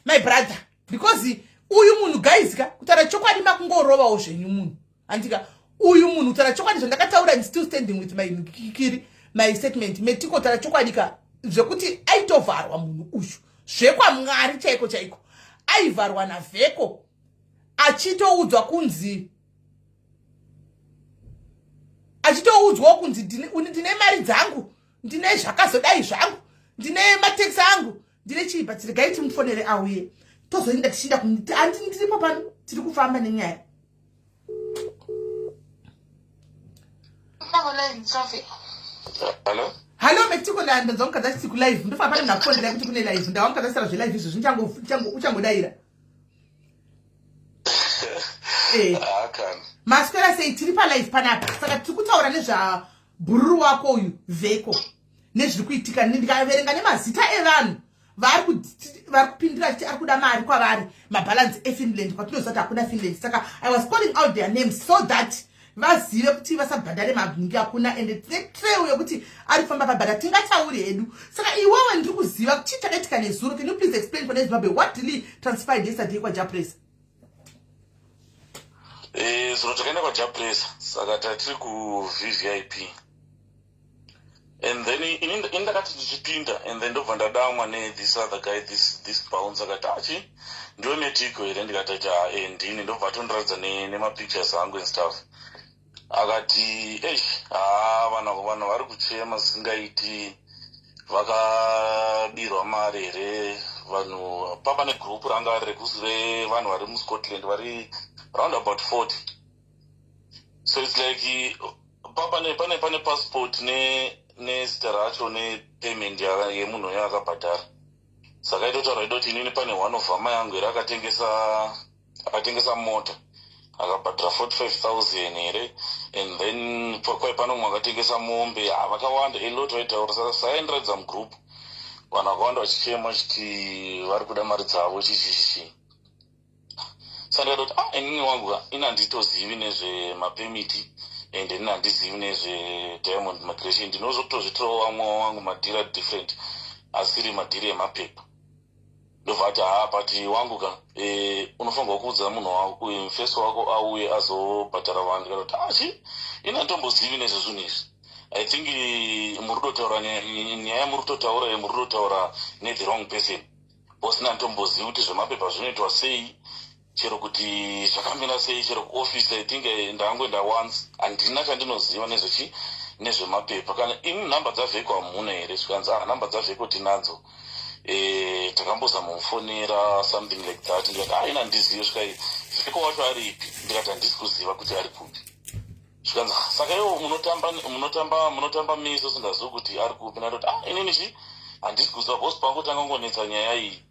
my brother, because uyu munhu, guys ka, kutaura chokwadi, makungorovawo zvenyu munhu, handika? Uyu munhu, kutaura chokwadi, zvandakataura, I'm still standing with my kiri my statement. Metiko, kutaura chokwadi ka, zvekuti aitovharwa munhu uyu zvekwamwari chaiko chaiko, aivharwa naVheko achitoudzwa kunzi, achitoudzwawo kunzi ndine mari dzangu, ndine zvakazodai zvangu, ndine matekisi angu, ndine chii. But regai timufonere auye, tozoenda tichienda. Handi ndiripo pano, tiri kufamba nenyaya. Hello? Hallo, Metiko, ndanzwa mukadzi achiti kulive. Ndofana pane munhu akufonderai kuti kune live. Ndawa mukadzi achisara zvelive izvozvi, uchangodaira. Ah, kana. Maswera sei? Tiri palive panapa. Saka tiri kutaura nezvabhururu wako uyu Vheko, nezviri kuitika. Ndikaverenga nemazita evanhu vari kupindira achiti ari kuda mari kwavari, mabalance eFinland, kwatinoziva kuti hakuna Finland. Saka I was calling out their names so that vazive kuti vasabhadhare mabhingi, hakuna. Ende tine trail yekuti ari kufamba pabhadha, tingatauri hedu. Saka iwewe, ndiri kuziva chii chakaitika nezuro. Can you please explain for Zimbabwe what really transpired yesterday kwaJah Prayzah? Zuro takaenda kwaJah Prayzah, saka tatiri kuVVIP. And then ini ndakati ndichipinda, and then ndobva ndadamwa nethis other guy, this bouncer. Akati, "Achi, ndiwe Metiko here?" Ndikati, "Ah, ndini." Ndobva atondiratidza nemapictures angu and stuff. Akati, "Eish, ha, vanhu vari kuchema zvisingaiti. Vakabirwa mari here vanhu?" Papa negroup ranga revanhu vari muScotland, vari round about 40. So it's like pane passport nezita racho nepayment yemunhu uyo akabhadhara. Saka itotaura idoti, "Inini pane one of hama yangu here akatengesa mota, akabhadhara 45,000 here, and then kwai pane umwe akatengesa mombe." Vakawanda, a lot vaitaura. Saka saenderedza mugroup vanhu vakawanda vachichema vachiti vari kuda mari dzavo, chichichichi. Saka ndikatoti, "Ah, inini wangu ini handitozivi nezvemapemiti and ini handizivi nezvediamond migration. Ndinozotozvitirawo vamwe wangu madhiri different, asiri madhiri emapepa." Ndobva ati, "Haa, but wangu ka, unofanirwa kuudza munhu mufesi wako auye azobhadhara vanhu." Ndikatoti, "Achi, ini handitombozivi nezvezvinhu izvi. I think muri kutotaura nyaya, muri kutotaura, muri kutotaura nethe wrong person, because ini handitombozivi kuti zvemapepa zvinoitwa sei, chero kuti zvakamira sei. Chero kuoffice, I think ndangoenda once. Handina chandinoziva nezvechi nezvemapepa. Kana ini nhamba dzaVheko hamuna here?" Zvikanzi, "Ah, nhamba dzaVheko tinadzo, takambozama kumufonera," something like that. Ndikati, "Ah, ina handizivi." Svikai, "Vheko wacho aripi?" Ndikati, "Handisi kuziva kuti ari kupi." Zvikanzi, "Ah, saka iwo munotamba meso usingazivi kuti ari kupi?" Ndandoti, "Ah, inini chi handisi kuziva, because pangotanga ngonetsa nyaya iyi,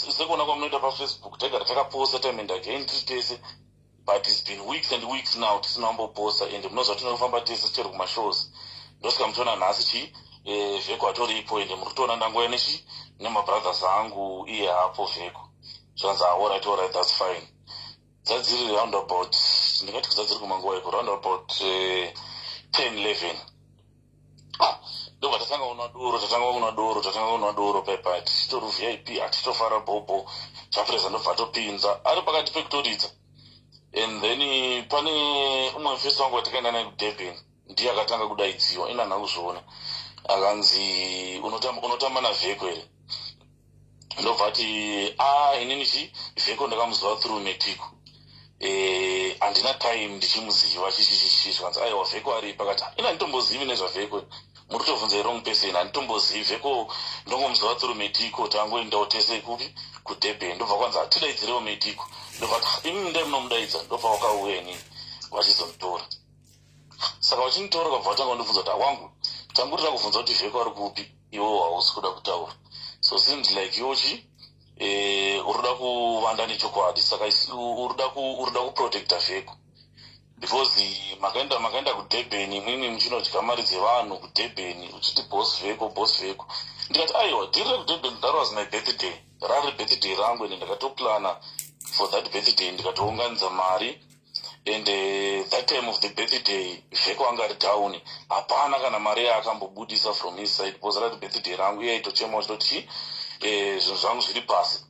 sekuona kwamunoita paFacebook, taigara takaposta time and again tiri tese, but it's been weeks and weeks now tisina kumboposta, and munoziva tinofamba tese chero kumashows. Ndosvika muchiona nhasi chi Vheko atoripo, ende muri kutoona ndangoya nechi nemabrothers angu, iye hapo Vheko." Zvanzi, "Alright, that's fine." Dzadziri round about, ndingati dzadziri kumanguva iko round about 10 11. Ah, ndobva tatanga kunwa doro, tatanga kunwa doro, tatanga kunwa doro pepa, tichitori VIP, hatitofara bhobho. Chapresa ndobva atopinza ari pakati pekutoridza, and then pane umwe mufesi wangu watakaenda naye kuDurban, ndiye akatanga kudaidziwa. Ina handina kuzviona. Akanzi, "Unotamba naVheko here?" Ndobva ati, "A, inini chi Vheko ndakamuziva through Metiko, handina time ndichimuziva chichichichi." Zvikanzi, "Aiwa, Vheko ari pakati." "Ina handitombozivi nezvaVheko. Muri kutobvunza wrong person. Handitombozivi Vheko, ndongomuziva through Metiko. Tangoendawo tese kupi? KuDurban." Ndobva kwanzi, "Hatidaidzirewo Metiko." Ndobva ati, "Imimi ndai munomudaidza." Ndobva wakauya inini vachizomutora. Saka vachinitora, kabva vatanga kundibvunza kuti, "Wangu, tanguri takubvunza kuti Vheko ari kupi, iwo hausi kuda kutaura. So seems like iwochi uri kuda kuvanda nechokwadi. Saka uri kuda kuprotecta Vheko because makaenda kuDurban imwimwi muchinodya mari dzevanhu kuDurban, uchiti boss Vheko, boss Vheko." Ndikati, "Aiwa, dhiri rekuDurban, that was my birthday. Rari birthday rangu, ende ndakatoplana for that birthday, ndikatounganidza mari, and that time of the birthday Vheko anga ari down. Hapana kana mari yaakambobudisa from his side, because rari birthday rangu. Iye aitochema uchitoti zvinhu zvangu zviri pasi."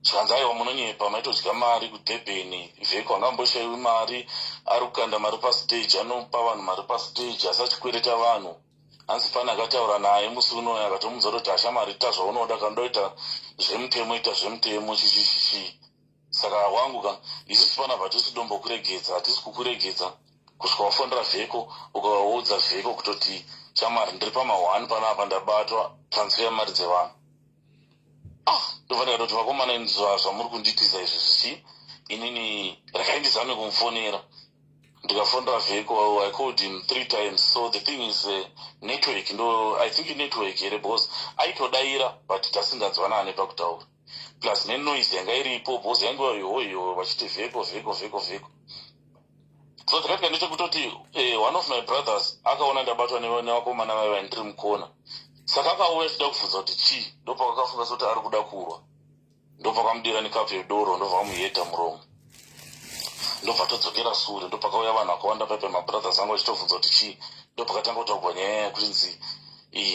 Zvikanzi, "Aiwa, munonyepa. Maitodya mari kuDurban. Vheko angamboshayiwi mari. Ari kukanda mari pastage, anopa vanhu mari pastage, asi achikwereta vanhu. Hanzi pane akataura naye musi unoyo, akatomuudza kuti, 'Ashamari, ita zvaunoda. Kandoita zvemutemo, ita zvemutemo, chichichichi. Saka wangu ka, isusu panapa hatisi dombokuregedza, hatisi kukuregedza kusvika wafonera Vheko, ukaudza Vheko kutoti, 'Chamari, ndiri pama1 panapa, ndabatwa, transfer mari dzevanhu.'" Ah, ndobva ndikatoti, "Vakomana, inzwa, zvamuri kundiitisa izvi zvichi, inini rekai ndizame kumufonera." Ndikafonera Vheko. I called him three times. So the thing is, network ndo, I think network here, because aitodaira but tasinganzwanani pakutaura, plus nenoise yanga iripo, because yanguva iyoyo vachiti, "Vheko, Vheko, Vheko, Vheko." So ndakatika ndechekutoti one of my brothers akaona ndabatwa nevakomana vaiva ndiri mukona. Saka akauya achida kubvunza kuti chii. Ndopakakafunga sekuti ari kuda kurwa, ndobva kamudira nekapu yedoro, ndobva vamuhedha muromo, ndobva todzokera sure. Ndopakauya vanhu vakawanda paipa, mabrothers angu, vachitobvunza kuti chii. Ndopakatanga kutaurwa nyaya yekuti nzi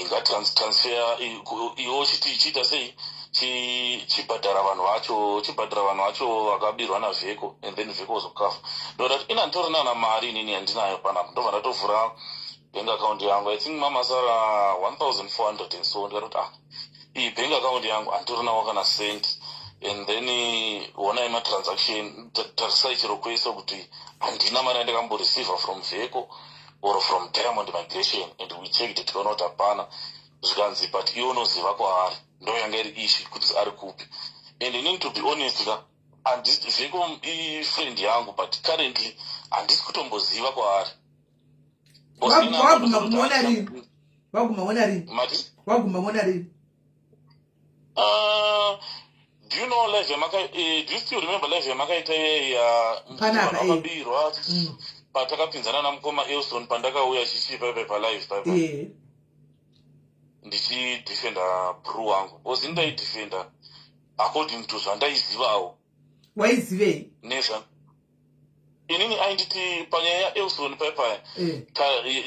ngatransfer, iwe uchiti chiita sei. Chibhadhara vanhu vacho, chibhadhara vanhu vacho vakabirwa naVheko, and then Vheko ozokafa. Ndodati ina handitorina na mari inini yandinayo panapa. Ndobva ndatovhura bank account yangu, I think mamasara 1400 and so. Ndikatoti, "Ah, iyi bank account yangu handitorinawo kana cent, and then honai matransaction, tarisai chero kwese kuti handina mari yandakamboreceiva from Vheko or from Diamond Migration." And we checked, tikaona kuti hapana. Zvikanzi, "But iwe unoziva kwaari." Ndo yanga iri issue, kuti ari kupi. And inini, to be honest ka, Vheko ifriend yangu, but currently handisi kutomboziva kwaari. Waguma kumuona rini? Waguma ona rini? Mati? Waguma ona rini? Do you know live yamaka, do you still remember live yamakaita ya Panapa, eh. Vakabirwa patakapinzana namukoma Elson, pandakauya chichi paipai palive paipa ndichidefenda bru wangu, because indaidefenda according to zvandaizivawo. Waizivei? Nezva inini ainditi panyaya yaElson paipaya.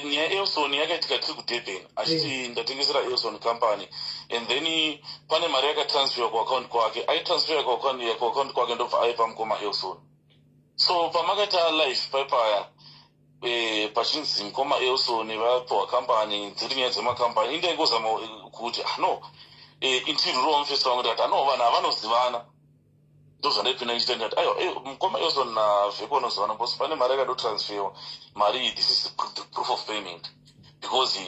Nyaya yaElson yakaitika tiri kuDurban, achiti ndatengesera Elson company, and then pane mari yakatransferwa kuaccount kwake. Aitransfera kuaccount kwake, ndobva aipa mukoma Elson. So pamakaita live paipaya, pachinzi mukoma Elson vapiwa company, dziri nyaya dzemacompany, indaingozama kuti, ah, no, intirurawo mufesi wangu. Ndikati, ano vanhu havanozivana. Ndozvandaipinda ndichita, ndikati, aiwa, mukoma Elson naVheko vanozivana, because pane mari yakatotransferwa. Mari iyi, this is the proof of payment, because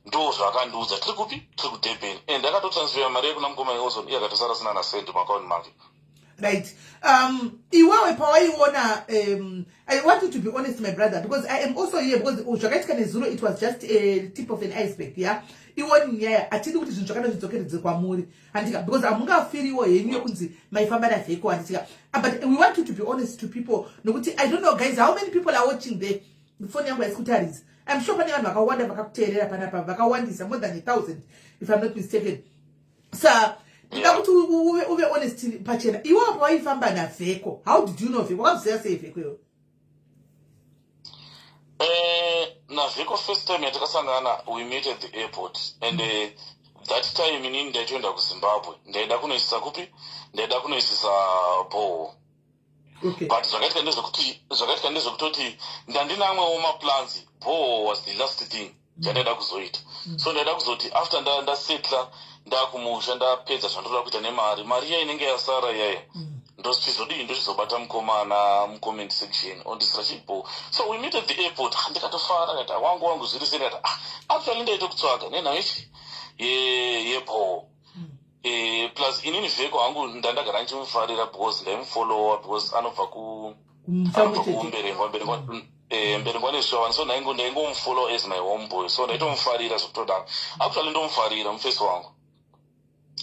ndo zvaakandiudza tiri kupi? Tiri kuDurban. And akatotransfera mari yekuna mukoma Elson, iye akatosara sina nasendi muakaunti make. Right. Iwewe pawaiona, I want you to be honest, my brother, because I am also here, because zvakaitika nezuro, it was just a tip of an iceberg. Yeah, iwoni nyaya, hatidi kuti zvinhu zvakada zvidzokeredze kwamuri, handika? Because hamungafiriwo henyu yekunzi maifamba naVheko, handitika? Ah, but we want you to be honest to people, nokuti I don't know, guys, how many people are watching there. Foni yangu haisi kutaridza. I'm sure pane vanhu vakawanda vakakuteerera panapa, vakawandisa, more than 1000, if I'm not mistaken. Sa ndida kuti uve honest pachena. Iwewo pawaifamba naVheko, how did you know Vheko? Wakamuziva sei Vheko iwe? NaVheko first time yatakasangana, we met at the airport, and that time inini ndaitoenda kuZimbabwe. Ndaida kunoisisa kupi? Ndaida kunoisisa borehole. But zvakaitika ndezvekutoti ndandina amwewo maplans. Borehole was the last thing chandaida kuzoita. So ndaida kuzoti after ndasetla, ndakumusha, ndapedza zvandoda kuita nemari, mari iya inenge yasara iyaya, ndochizodii? Ndochizobata mukomana mucomment section ondisira chibo. So we meet at the airport. Ah, ndikatofara, kati, "Wangu, wangu, zviri sei?" Ndikati, "Ah, actually ndaite kutsvaga nenhau ichi yeborehole." Plus inini Vheko hangu ndandagara ndichimufarira, because ndaimufollowa, because anobva ku Kumusha anobva mucheche. kuMberengwa, Mberengwa, Mberengwa nezvishavani. So ndaingomufollow as my homeboy, so ndaitomufarira zvekutodaro. Actually ndomufarira mufesi wangu,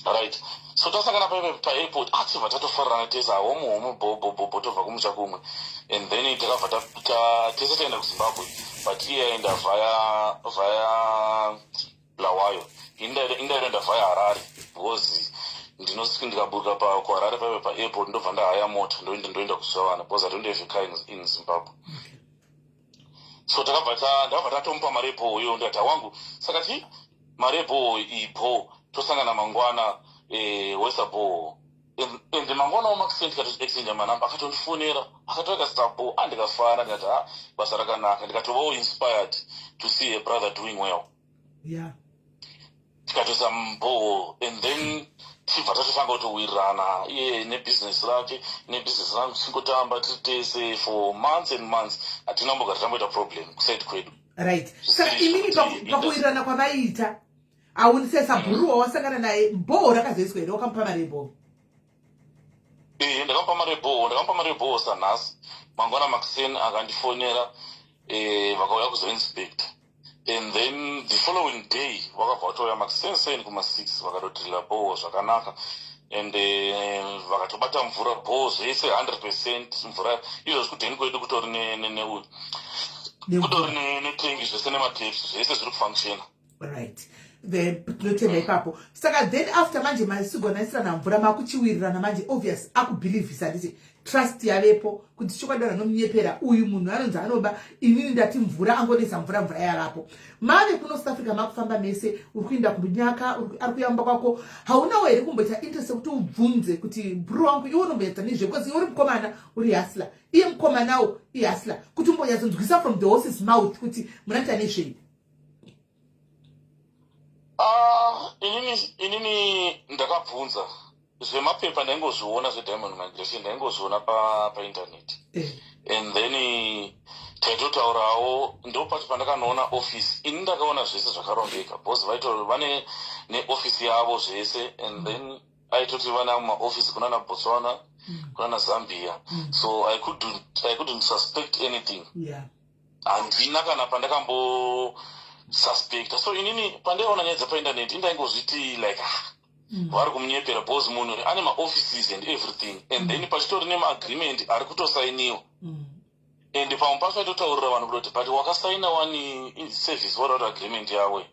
right? So tasangana paairport, achibva tatofarana tese, homu homu, bhobhobhobho, tobva kumusha kumwe. And then takabva tese taenda kuZimbabwe, but iye aenda via Bulawayo, indaenda via Harare, because ndinosvika ndikaburuka kuHarare paive paairport, ndobva ndahaya mota, ndoenda kuZvishavana, because I don't have a car in Zimbabwe. So takabva ndakabva tatomupa mari yeborehole iyo. Ndikati, "Wangu, saka chi mari yeborehole ipo, tosangana mangwana, wesa borehole." And mangwana wamakuseni tikatoexchange manamba, akatondifonera, akatoeka stabo. Andikafara, ndikati, "Ha, basa rakanaka." Ndikatovawo inspired to see a brother doing well. Tikatoisa muborehole, and then tichibva tatotanga kutowirirana, iye nebhizinesi rake, nebhizinesi rangu, tichingotamba tiri tese for months and months. Hatina kumbogara tamboita problem kuside kwedu. Right, saka Zvisiri imimi pakuwirirana kwamaiita, hauni sesabhuru wawasangana naye, borehole rakazoiswa here? Wakamupa mari yeborehole? Ee, ndakamupa mari yeborehole. Ndakamupa mari yeborehole sanhasi. Mangwana makuseni akandifonera, vakauya kuzoinspecta, and then the following day vakabva vatouya makuseni kuma6, vakatodrilla borehole zvakanaka, and vakatobata mvura borehole zvese, 100% mvura. Izvozvi kudheni kwedu kutori neuyu, kutori netengi zvese nemataps, zvese zviri kufunctiona. Right, then tinotenda ipapo. Saka then after manje masigonaisirana mvura, makuchiwirirana manje, obvious akubhilivhisa, handiti? Trust yavepo kuti chokwadi vanhu vanomunyepera uyu munhu anonzi anoba. Inini ndati mvura angonesa mvura, mvura yavapo. Mave kuno South Africa, makufamba mese, uri kuenda kunyaka, ari kuyamba kwako. Haunawo here kumboita interest yekuti ubvunze kuti, "Bro wangu, iwe unomboita nezve?" Because iwe uri mukomana, uri hustler, iye mukomanawo ihustler, kuti umbonyatsonzwisa from the horse's mouth kuti munoita nezvei? Ah, inini ndakabvunza zvemapepa. Ndaingozviona zvediamond migration, ndaingozviona painternet and then taitotaurawo. Ndopacho pandakanoona office. Ini ndakaona zvese zvakarongeka because vaito vane neofisi yavo zvese, and then aitoti vana maofisi kunana Botswana, kunana Zambia, so I couldn't suspect anything. Handina kana pandakambosuspecta. So inini pandaiona nyaya dzepainternet, indaingozviti like, ah, vari kumunyepera because munhu ane maoffices and everything, and then pachitori nemaagreement ari kutosainiwa. And pamwe pacho aitotaurira vanhu kutoti, "But wakasaina wani service without agreement yavo."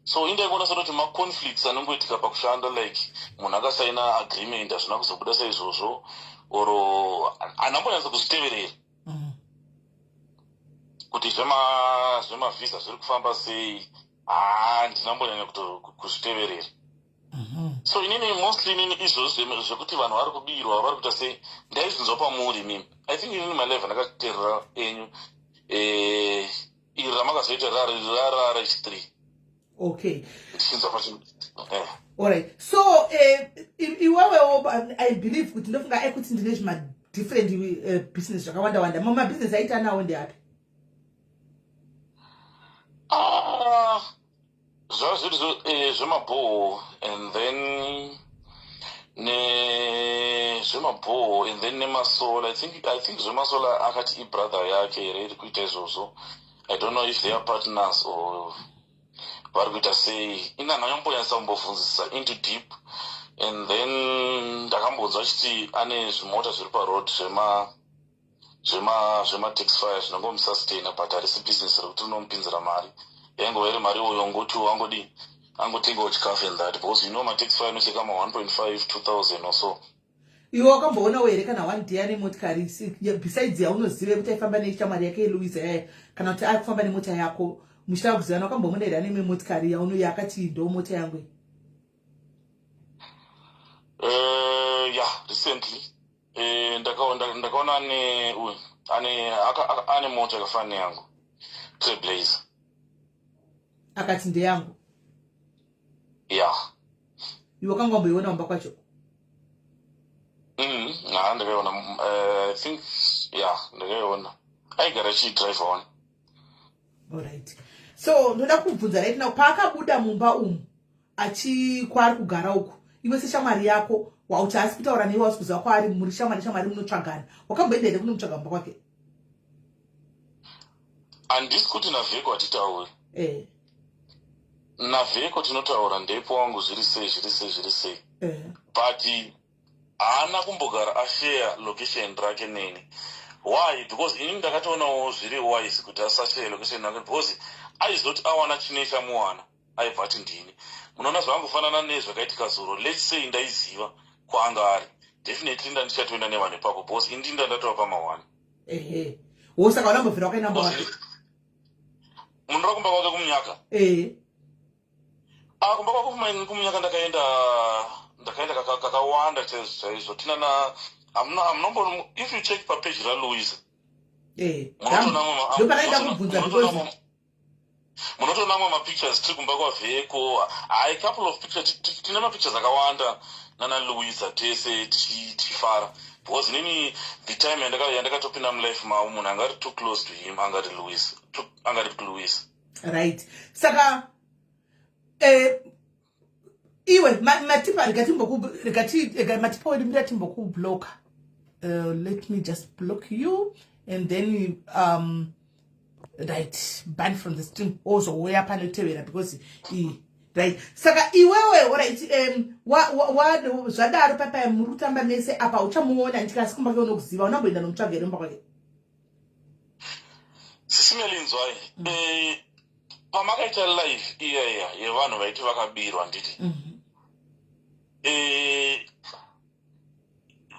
So indaikuona setoti maconflicts anongoitika pakushanda, like munhu akasaina agreement, hazvina kuzobuda saizvozvo, or handambonyatsa kuzviteverera kuti zvemavhisa zviri kufamba sei. Haa, ndinambonyanya kuzviteverera. So inini mostly, inini izvozvo zvekuti vanhu vari kubirwa, vari kuita sei, ndaizvinzwa pamuri imimi. I think inini malive andakateerera enyu, iri ramakazoita rara rechi3. Ndichinzwa pachi. Alright, so iwewewo, I believe kuti ndofunga ekuti ndine zvima different business zvakawanda wanda. Mamwe mabhizinesi aita nawo ndeapi? Ah, zvava zviri zvemabhoho and then nezvemabhoho and then nemasolar. I think zvemasolar akati ibrother yake here iri kuita izvozvo. I don't know if they are partners or vari kuita sei. Ina ndanyambonyatsa kumbobvunzisa into deep, and then ndakambonzwa achiti ane zvimota zviri paroad zvema taxi fare zvinongomusustaina, but harisi business rekuti rinomupinzira mari. Yaingova iri mari iyoyo ngoti angodi angotengawo chikafu and that, because mataxi fare anocheka ma1.5 2000 or so. Iwe wakamboonawo here kana one day ane motikari besides yaunozive kuti aifamba neshamwari yake Louisa yaya, kana kuti akufamba nemota yako muchitava kuzivana? Wakambomuona here ane imwe motikari yauno yakati, "Ndo mota yangu iyi"? Yeah, recently ndakaona ane uyu ane mota yakafanana neyangu, Trailblazer. Akati, "Ndeyangu"? Yeah. Iwe wakanga wamboiona kumba kwacho? Ha, ndakaiona. I think, yeah, ndakaiona aigara achiidrive one. Alright, so ndoda kubvunza right now, paakabuda mumba umu achi kwaari kugara uku, iwe seshamwari yako, wauti haasi kutaura neiwe, wasi kuziva kwaari, muri shamwari shamwari munotsvagana, wakamboenda here kunomutsvaga mumba kwake? Handisi kuti naVheko hatitauri. NaVheko tinotaura, "Ndepo wangu, zviri sei, zviri sei, zviri sei?" But haana kumbogara ashare location rake neni. Why? Because inini ndakatoonawo zviri wise kuti asashare location rake, because aizoti awana chine chamuwana, aibva ati ndini. Munoona zvaangofanana nezvakaitika zuro. Let's say ndaiziva kwaanga ari, definitely ndandichatoenda nevanhu ipapo, because ini ndinda ndatova pamawani. Ehe, wo saka unambobvira wakaenda mumba wake? Munoda kumba kwake kumunyaka? Eh. Ah, kumba kwake kumunyaka ndakaenda kakawanda chaizvo chaizvo. Tina na hamuna hamunombo, if you check papeji raLouisa, Ndopanaida kubvunza because munotoona amwe mapictures tiri kumba kwaVheko. Hai, couple of pictures, tine mapictures akawanda nana Louisa tese tichifara, because inini the time yandakatopinda mulife mavo, munhu angari too close to him angari Louis, angari Louis. Right, saka iwe Matipa, rega Matipa wedu, ndira timbokubloka. Let me just block you and then right, ban from the stream, ozouya panotevera because right. Saka iwewe, alright, zvadaro papaya muri kutamba mese apa, uchamuona ndikasi kumba ke unokuziva, unamboenda nomutsvaga here mumba kwake? Sisi Melly, inzwai. Pamakaita live iya iya yevanhu vaiti vakabirwa, nditi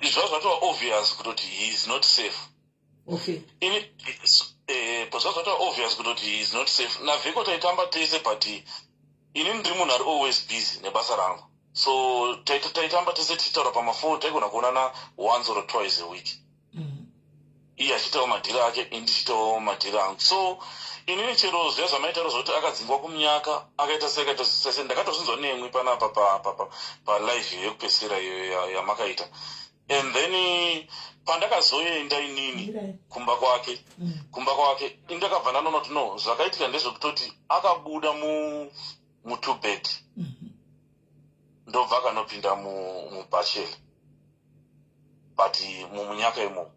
Zvava zvatova obvious kutoti he is not safe. Ini zvava zvatova obvious kutoti he is not safe. NaVheko taitamba tese, but inini ndiri munhu ari always busy nebasa rangu, so taitamba tese tichitaura pamafoni. Taigona kuonana once or twice a week, iye achiitawo madhiri ake, ini ndichiitawo madhiri angu. So inini chero zviya zvamaitaura zvokuti akadzingwa kumunyaka, akaita sei, akaita sei, ndakatozvinzwa nemwi panapa palive yekupedzisira iyo yamakaita. And then pandakazoenda inini Mirai. kumba kwake, kumba kwake indakabva ndanoona kuti no, zvakaitika ndezvekutoti akabuda mu2 bed, ndobva akanopinda mubachelor, but mumunyaka imomo.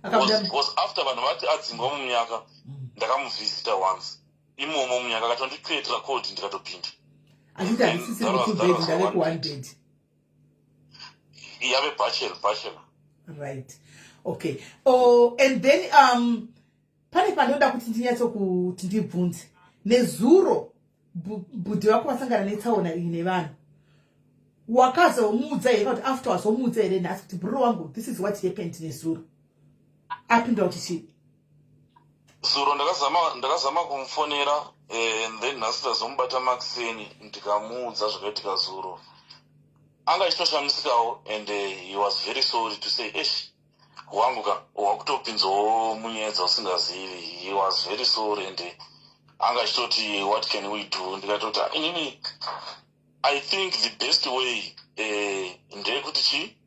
Akabuda. Because after vanhu vati adzingwa mumunyaka, ndakamuvhizita once imomo munyaka, akatondicreatira code, ndikatopinda. Achiti handisisiri ku2 That bed, was ndave one ku1 bed. bed. Yave bachelor. Right, okay. Oh, and then pane pandoda kuti ndinyatsokuti ndibvunze. Nezuro bhudhi vako vasangana netsaona iyi nevanhu, wakazomuudza here kuti after wazomuudza here nhasi kuti, "Bro wangu, this is what happened nezuro"? Apindura kuti chii? Zuro ndakazama kumufonera, and then nhasi ndazomubata makuseni, ndikamuudza zvakaitika zuro. Anga achitoshamisikawo and he was very sorry to say, "Esh, wangu ka, wakutopinzawo munyaya dzausingazivi." He was very sorry and anga achitoti, "What can we do?" Ndikatoti, "Ah, inini I think the best way ndeyekuti chi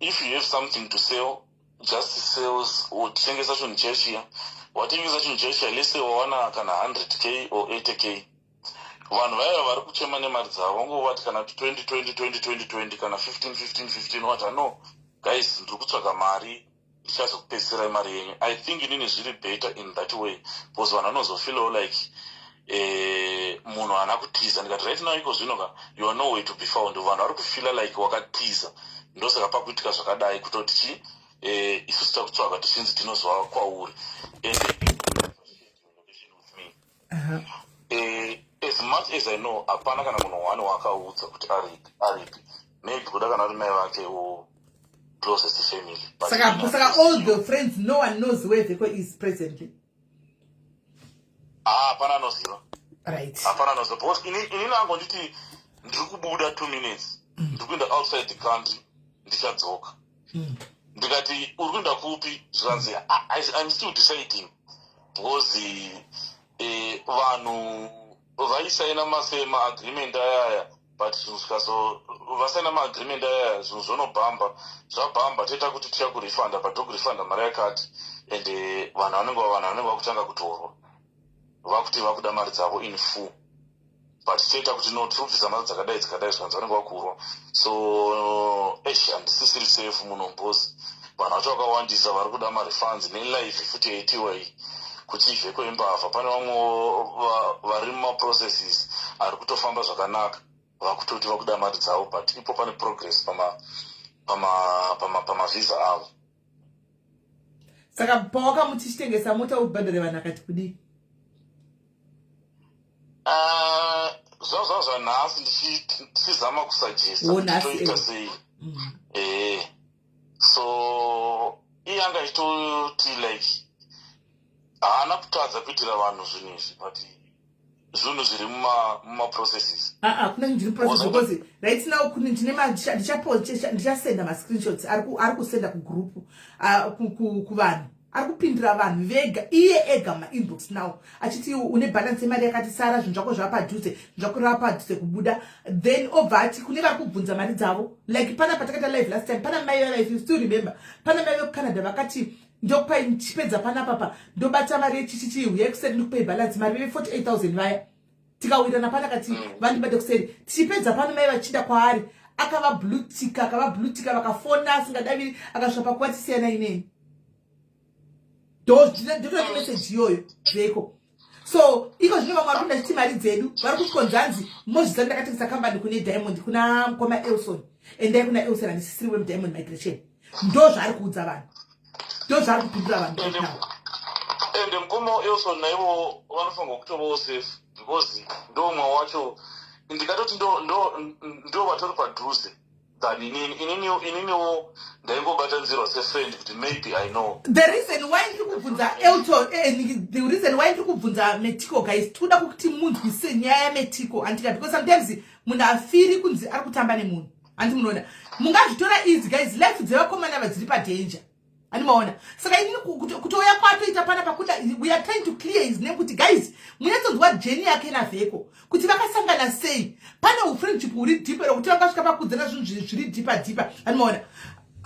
if you have something to sell, just sales, utengesa chinhu chechiya. Watengesa chinhu chechiya, lese wawana kana 100K or 80K, vanhu vaiva vari kuchema nemari dzavo, vangovati kana 20 20 20 20 20 kana 15 15 15, wati, 'No guys, ndiri kutsvaga mari, ndichazokupedzisirai mari yenyu.' I think inini zviri better in that way, because vanhu vanozofeelawo like munhu haana kutiza. Ndikati, right now, iko zvino ka, you are no way to be found. Vanhu vari kufeela like wakatiza, ndosaka pakuitika zvakadai, kutoti chi isusu takutsvaga, tichinzi tinozwa kwauri." And with me, as much as I know, hapana kana munhu one waakaudza kuti aripi aripi. Maybe kuda kana uri mai vake or closest family. But Saka all the friends, no one knows where Veko is presently? Ah, hapana anoziva. Hapana anoziva, because inini angonditi, "Ndiri kubuda 2 minutes, ndiri kuenda outside the country, ndichadzoka." Ndikati, "Uri kuenda kupi?" Zvikanzi, "I'm still deciding," because vanhu vaisaina maagreement ayaya, but zvinhu zvikazo vasaina maagreement ayaya, zvinhu zvonobhamba, zvabhamba, toita kuti tichakurefunda, but tokurefunda mari yakati. And vanhu vanenge vakutanga kutorwa, vakuti vakuda mari dzavo in full, but toita kuti no, tiri kubvisa mari dzakadai dzakadai. Zvikanzi vanenge vakurwa. So esh, handisisiri safe munombosi, vanhu vacho vakawandisa vari kuda marefunds. Nelive futi yaitiwa iyi kuti Vheko imbavha, pane vamwe vari mumaprocesses ari kutofamba zvakanaka, vakutoti vakuda mari dzavo, but ipo pane progress pamavhisa avo. Saka pawakamuti chitengesa mota ubhadhare vanhu, akati kudii? Ah, zvava zvanhasi ndichizama kusuggesta Wo, kuti nhasi, toita sei. So iye anga achitoti like haana kutadza kuitira vanhu zvinhu izvi, but zvinhu zviri mumaprocesses. Aa, kuna ndiri process, because right now kune ndine ndichasenda mascreenshots ari kusenda kugroup, kuvanhu ari kupindura vanhu vega, iye ega mumainbox now, achiti une balance yemari yakati sara, zvinhu zvako zvava padhuze, zvinhu zvako zvava padhuze kubuda. Then obva ati kune vari kubvunza mari dzavo, like pana patakaita live last time, pana mai vava, if you still remember, pana mai vekuCanada vakati, "Ndokupai ndichipedza panapapa, ndobata mari yechichichi, huyai kuseri ndikupei balance." Mari veve 48 000 vaya, tikawirirana pana kati vandibate kuseri tichipedza pano. Mai vachinda kwaari, akavablueticka, akavablueticka, vakafona asingadaviri, akasvika pakuva tisiyana ineni. Ndotori meseji iyoyo zveko. So iko zvino vamwe vari kuenda chiti mari dzedu vari kusvikonzanzi, mozviziva, ndakatengesa kambani kune Diamond, kuna mukoma Elson. Endai kuna Elson, handisisiri wemuDiamond Migration. Ndo zvaari kuudza vanhu, ndo zvaari kupindura vanhu right now. Ende mukoma Elson naivo vanofanirwa kutovawo safe, because ndo mumwe wacho ndikatoti ndo vatori padhuze. Than inini. Ininiwo ndaingobatanidzirwa sefriend kuti maybe I know. The reason why ndiri kubvunza Elton, the reason why ndiri kubvunza Metiko, guys, tikuda kuti munzwise nyaya yaMetiko, andika, because sometimes munhu afiri kunzi ari kutamba nemunhu, handi munoona mungazvitora easy. Guys, life dzevakomana vadziri padanger, handimaona. Saka inini kutouya kwatoita pana pakuda, we are trying to clear his name kuti, guys, munyatsonzwa journey yake naVheko, kuti vakasangana sei. Pane ufriendship huri deep rokuti vangasvika pakudzana zvinhu zviri deeper deeper, handimaona.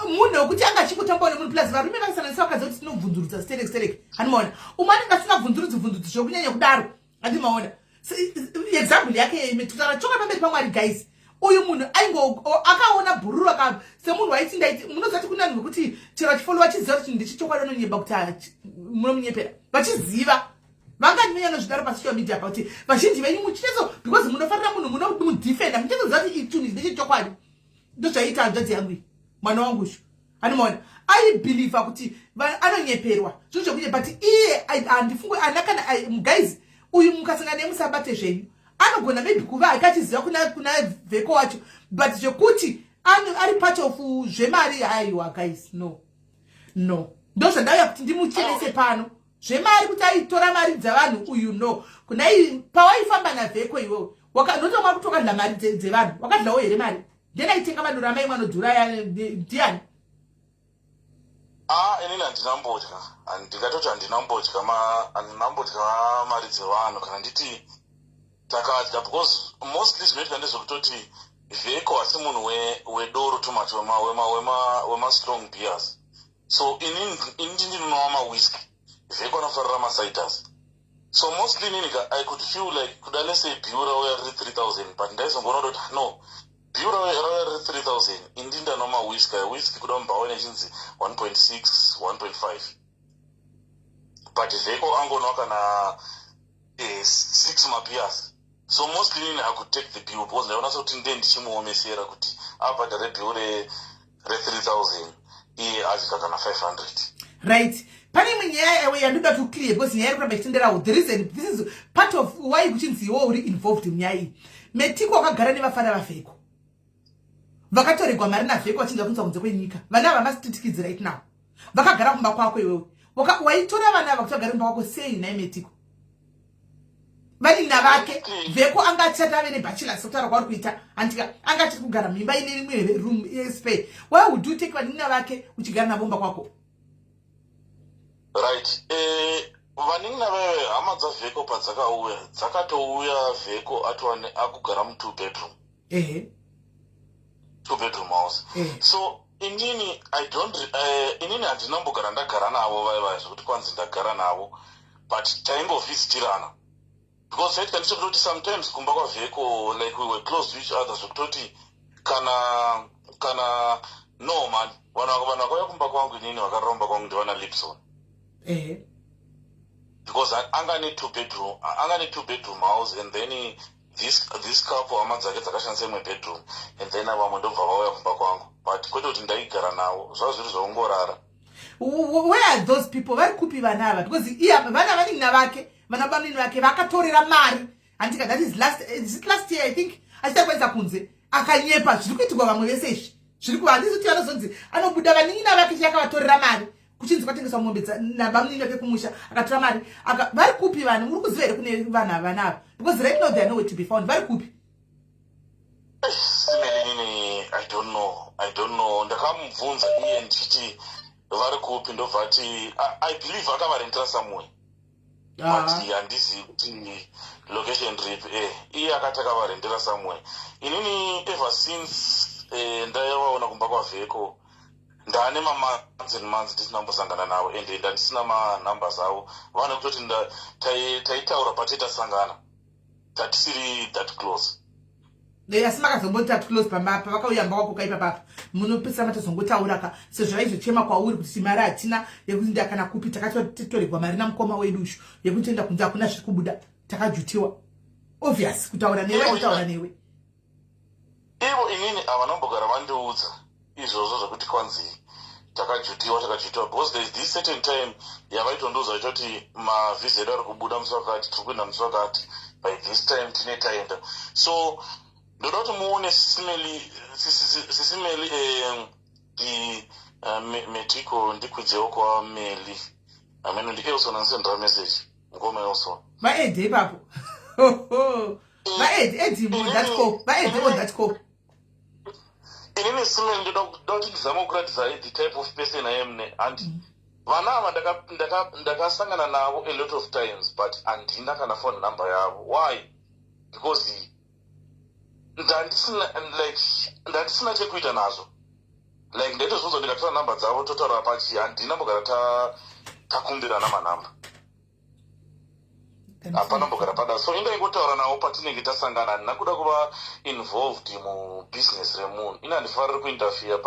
Munhu wekuti anga achingotambawo nemunhu, plus varume vakasanganisa vakadzi kuti tinobvunzurudza sterek sterek, handimaona. Umwe anenge asingabvunzurudzi bvunzurudzi zvokunyanya kudaro, handimaona. Example yake, kutaura choka pamberi paMwari, guys, uyu munhu aingo akaona bhururu aka semunhu waiti ndaiti munoziva kuti kune vanhu vekuti chero vachifollowa vachiziva kuti ndechichokwadi, vanonyeba kuti munomunyepera vachiziva. Vanganyanya nozvidaro pasocial media pakuti vazhinji venyu muchinetso because munofarira munhu, munomudefenda, muchinetsoziva kuti chinhu ichi ndechechokwadi. Ndozvaiita hanzvadzi yangu iyi, mwana wangu ushu, anomaona, aibhilivha kuti anonyeperwa zvinhu zvekunye, but iye handifungi ana kana. Guys, uyu mukasangana nemusabate zvenyu, anogona maybe kuva akachiziva kuna Vheko wacho, but zvekuti ari part of zvemari, aiwa, guys, no, no. Ndo zvandauya kuti ndimuchenese pano. Zvemari, kuti aitora mari dzavanhu uyu, no. Kunai pawaifamba naVheko iwewe, ndotomwa kuti wakadla mari dzevanhu, wakadlawo here mari? Ndenaitenga madora mai mwanodhura, ndiani? A, inini handinambodya, ndingatoti handinambodya, handinambodya mari dzevanhu kana nditi takadya, because mostly zvinoitika ndezvekutoti Vheko hasi munhu wedoro too much, wemastrong beers. So inini ndinonwa mawhisky, Vheko anofarira maciders. So mostly inini I could feel like kuda, let's say bill rauya riri 3000, but ndaizongoona kuti no, bill rauya riri 3000, indi ndanwa mawhisky. Whisky kuda mubhawa nechinzi 1.6, 1.5, but Vheko angonwa kana 6 mabeers. So mostly inini I could take the bill because ndaiona sekuti nde ndichimuomesera kuti abhadhare bill re3000, iye adya kana 500. Right, pane imwe nyaya yawe yandoda to clear, because nyaya iri kuramba ichitenderawo. The reason, this is part of why kuchinzi iwo uri involved munyaya iyi. Metiko wakagara nevafana vaVheko vakatoregwa mari naVheko, vachinzi vakunzwa kunze kwenyika. Vana ava mastreet kids right now, vakagara kumba kwako iwewe. Waitora vana ava kuti vagare kumba kwako sei nhai, Metiko? Vanina vake Vheko anga achati ave nebachelor, sekutaura kwauri kuita, andika, anga achiri kugara muimba ine rimwe room yespare. Why would you take vanina vake uchigara navo mumba kwako? Right, vanin'ina veve, hama dzaVheko padzakauya, dzakatouya Vheko atova akugara mutwo bedroom. Two bedroom house. So inini I don't, inini handinambogara ndagara navo vaivaya zvekuti kwanzi ndagara navo, but taingovhisitirana because chaitika ndechekutoti sometimes kumba kwaVheko, like, we were close to each other zvekutoti kana no man, vanhu vakauya kumba kwangu inini, vakarara kumba kwangu ndivana Lipson. Because anga ne two bedroom, anga ne two bedroom house, and then this couple, hama dzake dzakashandisa imwe bedroom, and then vamwe ndobva vauya kumba kwangu, but kwete kuti ndaigara navo, zvava zviri zvaungorara. Where are those people? Vari kupi vana ava? Because iya vana vanin'ina vake, vana bamunini vake vakatorera mari, handika? That is last, is it last year, I think, achida kuendesa kunze, akanyepa. Zviri kuitikwa vamwe vese izvi zviri kuva, handisi kuti vanozonzi anobuda vanin'ina vake chiakavatorera mari, kuchinzi kwatengeswa mombe nabamunini vake kumusha, akatora mari. Vari kupi vanhu? Muri kuziva here kune vanhu ava, vana ava? Because right now they are nowhere to be found. Vari kupi? Simelinini, I don't know, I don't know. Ndakamubvunza iye ndichiti vari kupi, ndobva ati I believe akavarentera somewhere, but handizivi kuti location ripi. Iye akati akavarentera somewhere. Inini ever since ndaivaona kumba kwaVheko, ndaane mamonths and months ndisina kumbosangana navo, and ndandisina manumbers avo. Vanhu kutoti taitaura pataitasangana, tatisiri that close. Asi makazomboti close pavakauya mba kwako kaipa papa, munopedzisa matozongotaura ka, sezvo vaizochema kwauri kuti mari hatina yekuti kana kupi, takatoregwa mari namukoma wedu ushu yekuti toenda kunze, hakuna zviri kubuda, takajutiwa. Obvious kutaura newe, kutaura newe. Ivo inini havanombogara vandiudza izvozvo zvekuti kwanzi takajutiwa, takajutiwa, because there is this certain time yavaitondiudza vachitoti mavhisa edu ari kubuda musi wakati, tiri kuenda musi wakati, by this time tine taenda. So Ndoda kuti muone Sisimeli, Sisimeli, the Metiko, ndikwidzewo kwaMeli. Amene ndiElson andisendera message, mukoma Elson. Vaedhe ipapo, vaedhe, add him on that call, vaedhe on that call. Inini, Simeli, ndoda kuti ndizame kuratidza the type of person I am ne, and vana ava ndakasangana navo a lot of times, but handina kana phone number yavo. Why? Because ndandisina, like, ndandisina chekuita nazvo. Like, ndaitozvonzwa ndikatora namba dzavo totaura pachi, handina mbogara takumbirana manhamba, hapana mbogara pada. So indaingotaura navo patinenge tasangana. Handina kuda kuva involved mubusiness remunhu. Ine handifariri kuinterfere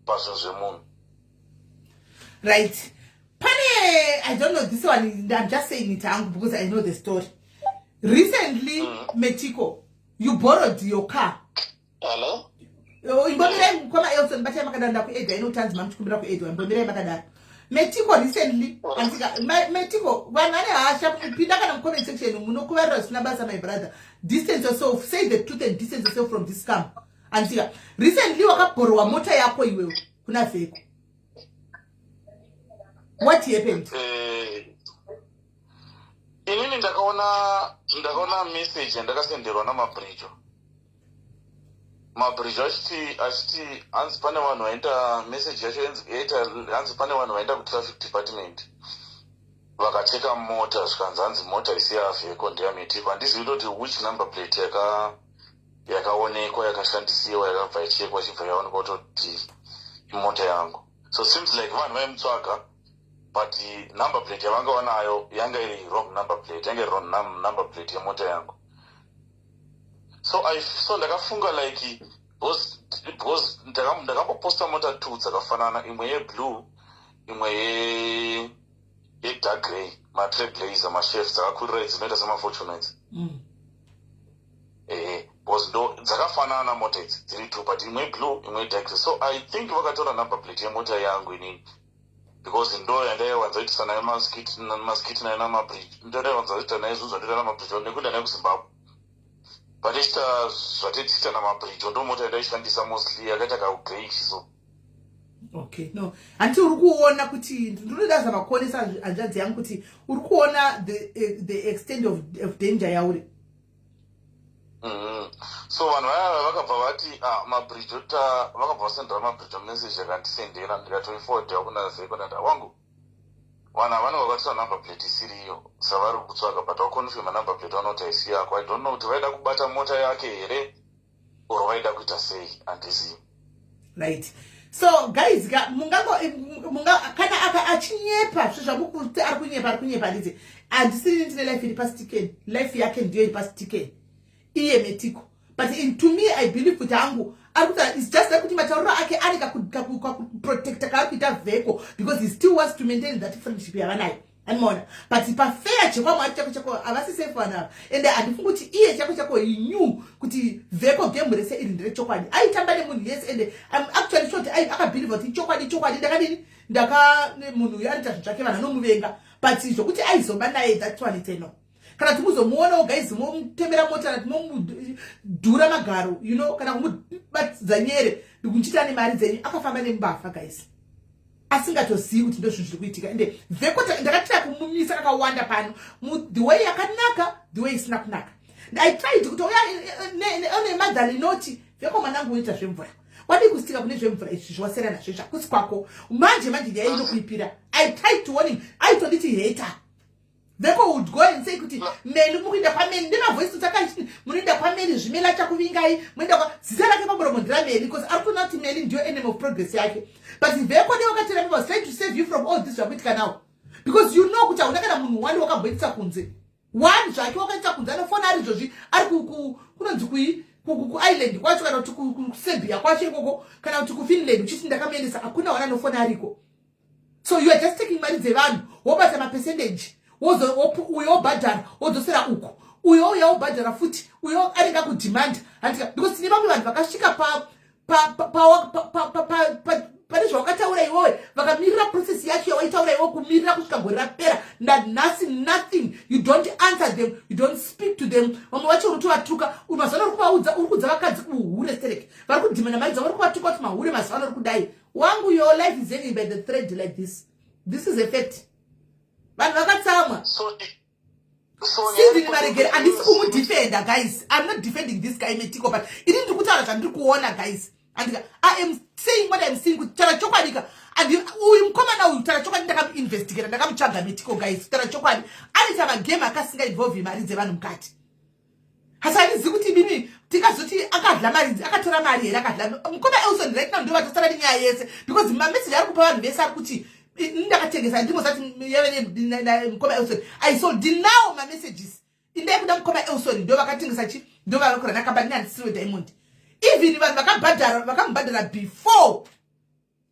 pazvinhu zvemunhu. Right, pane, I don't know this one, I'm just saying it hangu because I know the story. Recently, Metiko, you borrowed your car. Hello? Oh, imbomirai, mukoma Elson, batai makadaro. Ndakuedha inotanzi mamuchikumbira kuedwa. Imbomirai makadaro. Metiko, recently, andika Metiko, vanhu vane hasha. Pinda kana mucomment section, munokuvarira zvisina basa. My brother, distance yourself. Say the truth and distance yourself from this scam. Andika, recently wakabhorowa mota yako iwewe kuna Vheko. What happened? Inini ndakaona message yandakasenderwa naMabridge. Mabridge achiti hanzi pane vanhu vaenda, message yacho yaita hanzi pane vanhu vaenda kutraffic department vakacheka mota, zvikanzi hanzi mota isi yaVheko, ndeyaMetiko. Handizivi kutoti which number plate yakaonekwa yakashandisiwa, yakabva yachekwa, ichibva yaonekwa kutoti imota yangu. So seems like vanhu vaimutsvaga, but number plate yavanga vanayo yanga iri wrong number plate, yanga iri wrong number plate yemota yangu. So ndakafunga like, because ndakamboposta mota two dzakafanana, imwe yeblue, imwe yedark grey, maTrailblazer, machef dzakakurira idzi, dzinoita semaFortuner idzi. Ehe, because ndo dzakafanana mota idzi dziri two, but imwe blue, imwe dark grey. So I think vakatora number plate yemota yangu inini, because ndo yandaiwanzoitisa nayo maskiti nayo namabridge, ndo ndaiwanzoita nayo zvinhu zvandoita namabridge nekuenda nayo kuZimbabwe. Patichiita zvatetiita namabridge, ndo mota yandaishandisa mostly, yakaita kaugreyish so. Okay, no, handiti uri kuona kuti ndinoda zama kuonesa hanzvadzi yangu kuti uri kuona the extent of danger yauri. So vanhu vaya vakabva vati, ah, mabridge ota, vakabva vasendera mabridge message, akandisendera, ndikatoiforwarda kuna Zeko. Ndati, wangu, vanhu havani vakatora number plate isiriyo savari kutsvaga, but waconfirma number plate vanoti haisi yako. I don't know kuti vaida kubata mota yake here or vaida kuita sei, handizivi. Right, so guys ka, mungango munga kana aka achinyepa zvezvamukuti ari kunyepa, ari kunyepa. Handiti handisiri ndine life iri pastake, life yake ndiyo iri pastake, iye Metiko. But to me, I believe kuti hangu ari kuti it's just like kuti matauriro ake ane kakuprotecta kaari kuita Vheko, because he still wants to maintain that friendship yavanayo, animaona. But pafair, chekwamwari chako chako, havasi safe vanhu ava. Ende handifungi kuti iye chako chako he knew kuti Vheko game rese iri nderechokwadi, aitamba nemunhu yese. Ende I'm actually sure kuti akabhilivha kuti chokwadi chokwadi ndakadini, ndaka munhu uyu anoita zvinhu zvake, vanhu anomuvenga. But zvokuti aizoba naye, that one it's a no. Kana kuti muzomuonawo, guys, momutemera mota, kana kuti momudhura magaro, kana kumubatidza nyere ndikuchita nemari dzenyu. Akafamba nembafa, guys, asingatozivi kuti ndo zvinhu zviri kuitika. Ende Vheko ndakatira kumumisa kakawanda pano, the way yakanaka, the way isina kunaka. I tried kuti uya one mother inoti, "Vheko mwanangu, unoita zvemvura, wadii kustika kune zvemvura izvi zvawasiyana nazvo zvakusi kwako manje manje, nyaya inokuipira." I tried to warn him, aitonditi hater. Vheko would go and say kuti Meli, mukuenda kwaMeli, ndemavoice takachini, munoenda kwaMeli, zvimela chakuvingai, munoenda kwa zita rake pamuromo ndiraMeli, because ari kuona kuti Meli ndiyo enemy of progress yake. But Vheko ne wakatera was trying to save you from all this zvakuitika now, because you know kuti hauna kana munhu wani wakamboitisa kunze, one zvake wakaitisa kunze anofona ari izvozvi ari kunonzi kui kuIreland kwacho, kana kuti kuSerbia kwacho ikoko, kana kuti kuFinland, uchiti ndakamuendesa. Hakuna wana anofona ariko. So you are just taking mari dzevanhu, wobata mapercentage, uyo wobhadhara, wodzosera uku, uyo uya wobhadhara futi, uyo anenge akudhimanda, handika? Because tine vamwe vanhu vakasvika Pane zvawakataura iwewe, vakamirira process yacho yawaitaura iwewe, kumirira kusvika gore rapera. Nanhasi nothing. You don't answer them, you don't speak to them. Vamwe vacho uri kutovatuka mazuva ano, uri kuvaudza, uri kuudza vakadzi uhure sterek, vari kudhimana mari dzavo, uri kuvatuka kuti mahure. Mazuva ano uri kudai wangu, your life is hanging by the thread like this. This is a fact. Vanhu vakatsamwa. Sidini Maregere, handisi kumudefenda, guys. I'm not defending this guy Metiko, but ini ndiri kutaura zvandiri kuona, guys. And I am saying what I'm seeing. Kutaura chokwadi ka, and uyu mukomana uyu, kutaura chokwadi, ndakamuinvestigata, ndakamutsvaga Metiko, guys. Kutaura chokwadi, anoita magame akasinga involve mari dzevanhu mukati. Asi handizivi kuti mimi tingazoti akadla mari, akatora mari here, akadla. Mukoma Elson right now ndo vatasara nenyaya yese, because mameseji ari kupa vanhu vese ari kuti ndakatengesa. Ndimozati yave mukoma Elson. I sold now mamessages. Indai kuda mukoma Elson, ndo vakatengesa chi, ndo vavakurana kambani nehandisiriwe diamond. Even vanhu vakabhadhara, vakamubhadhara before,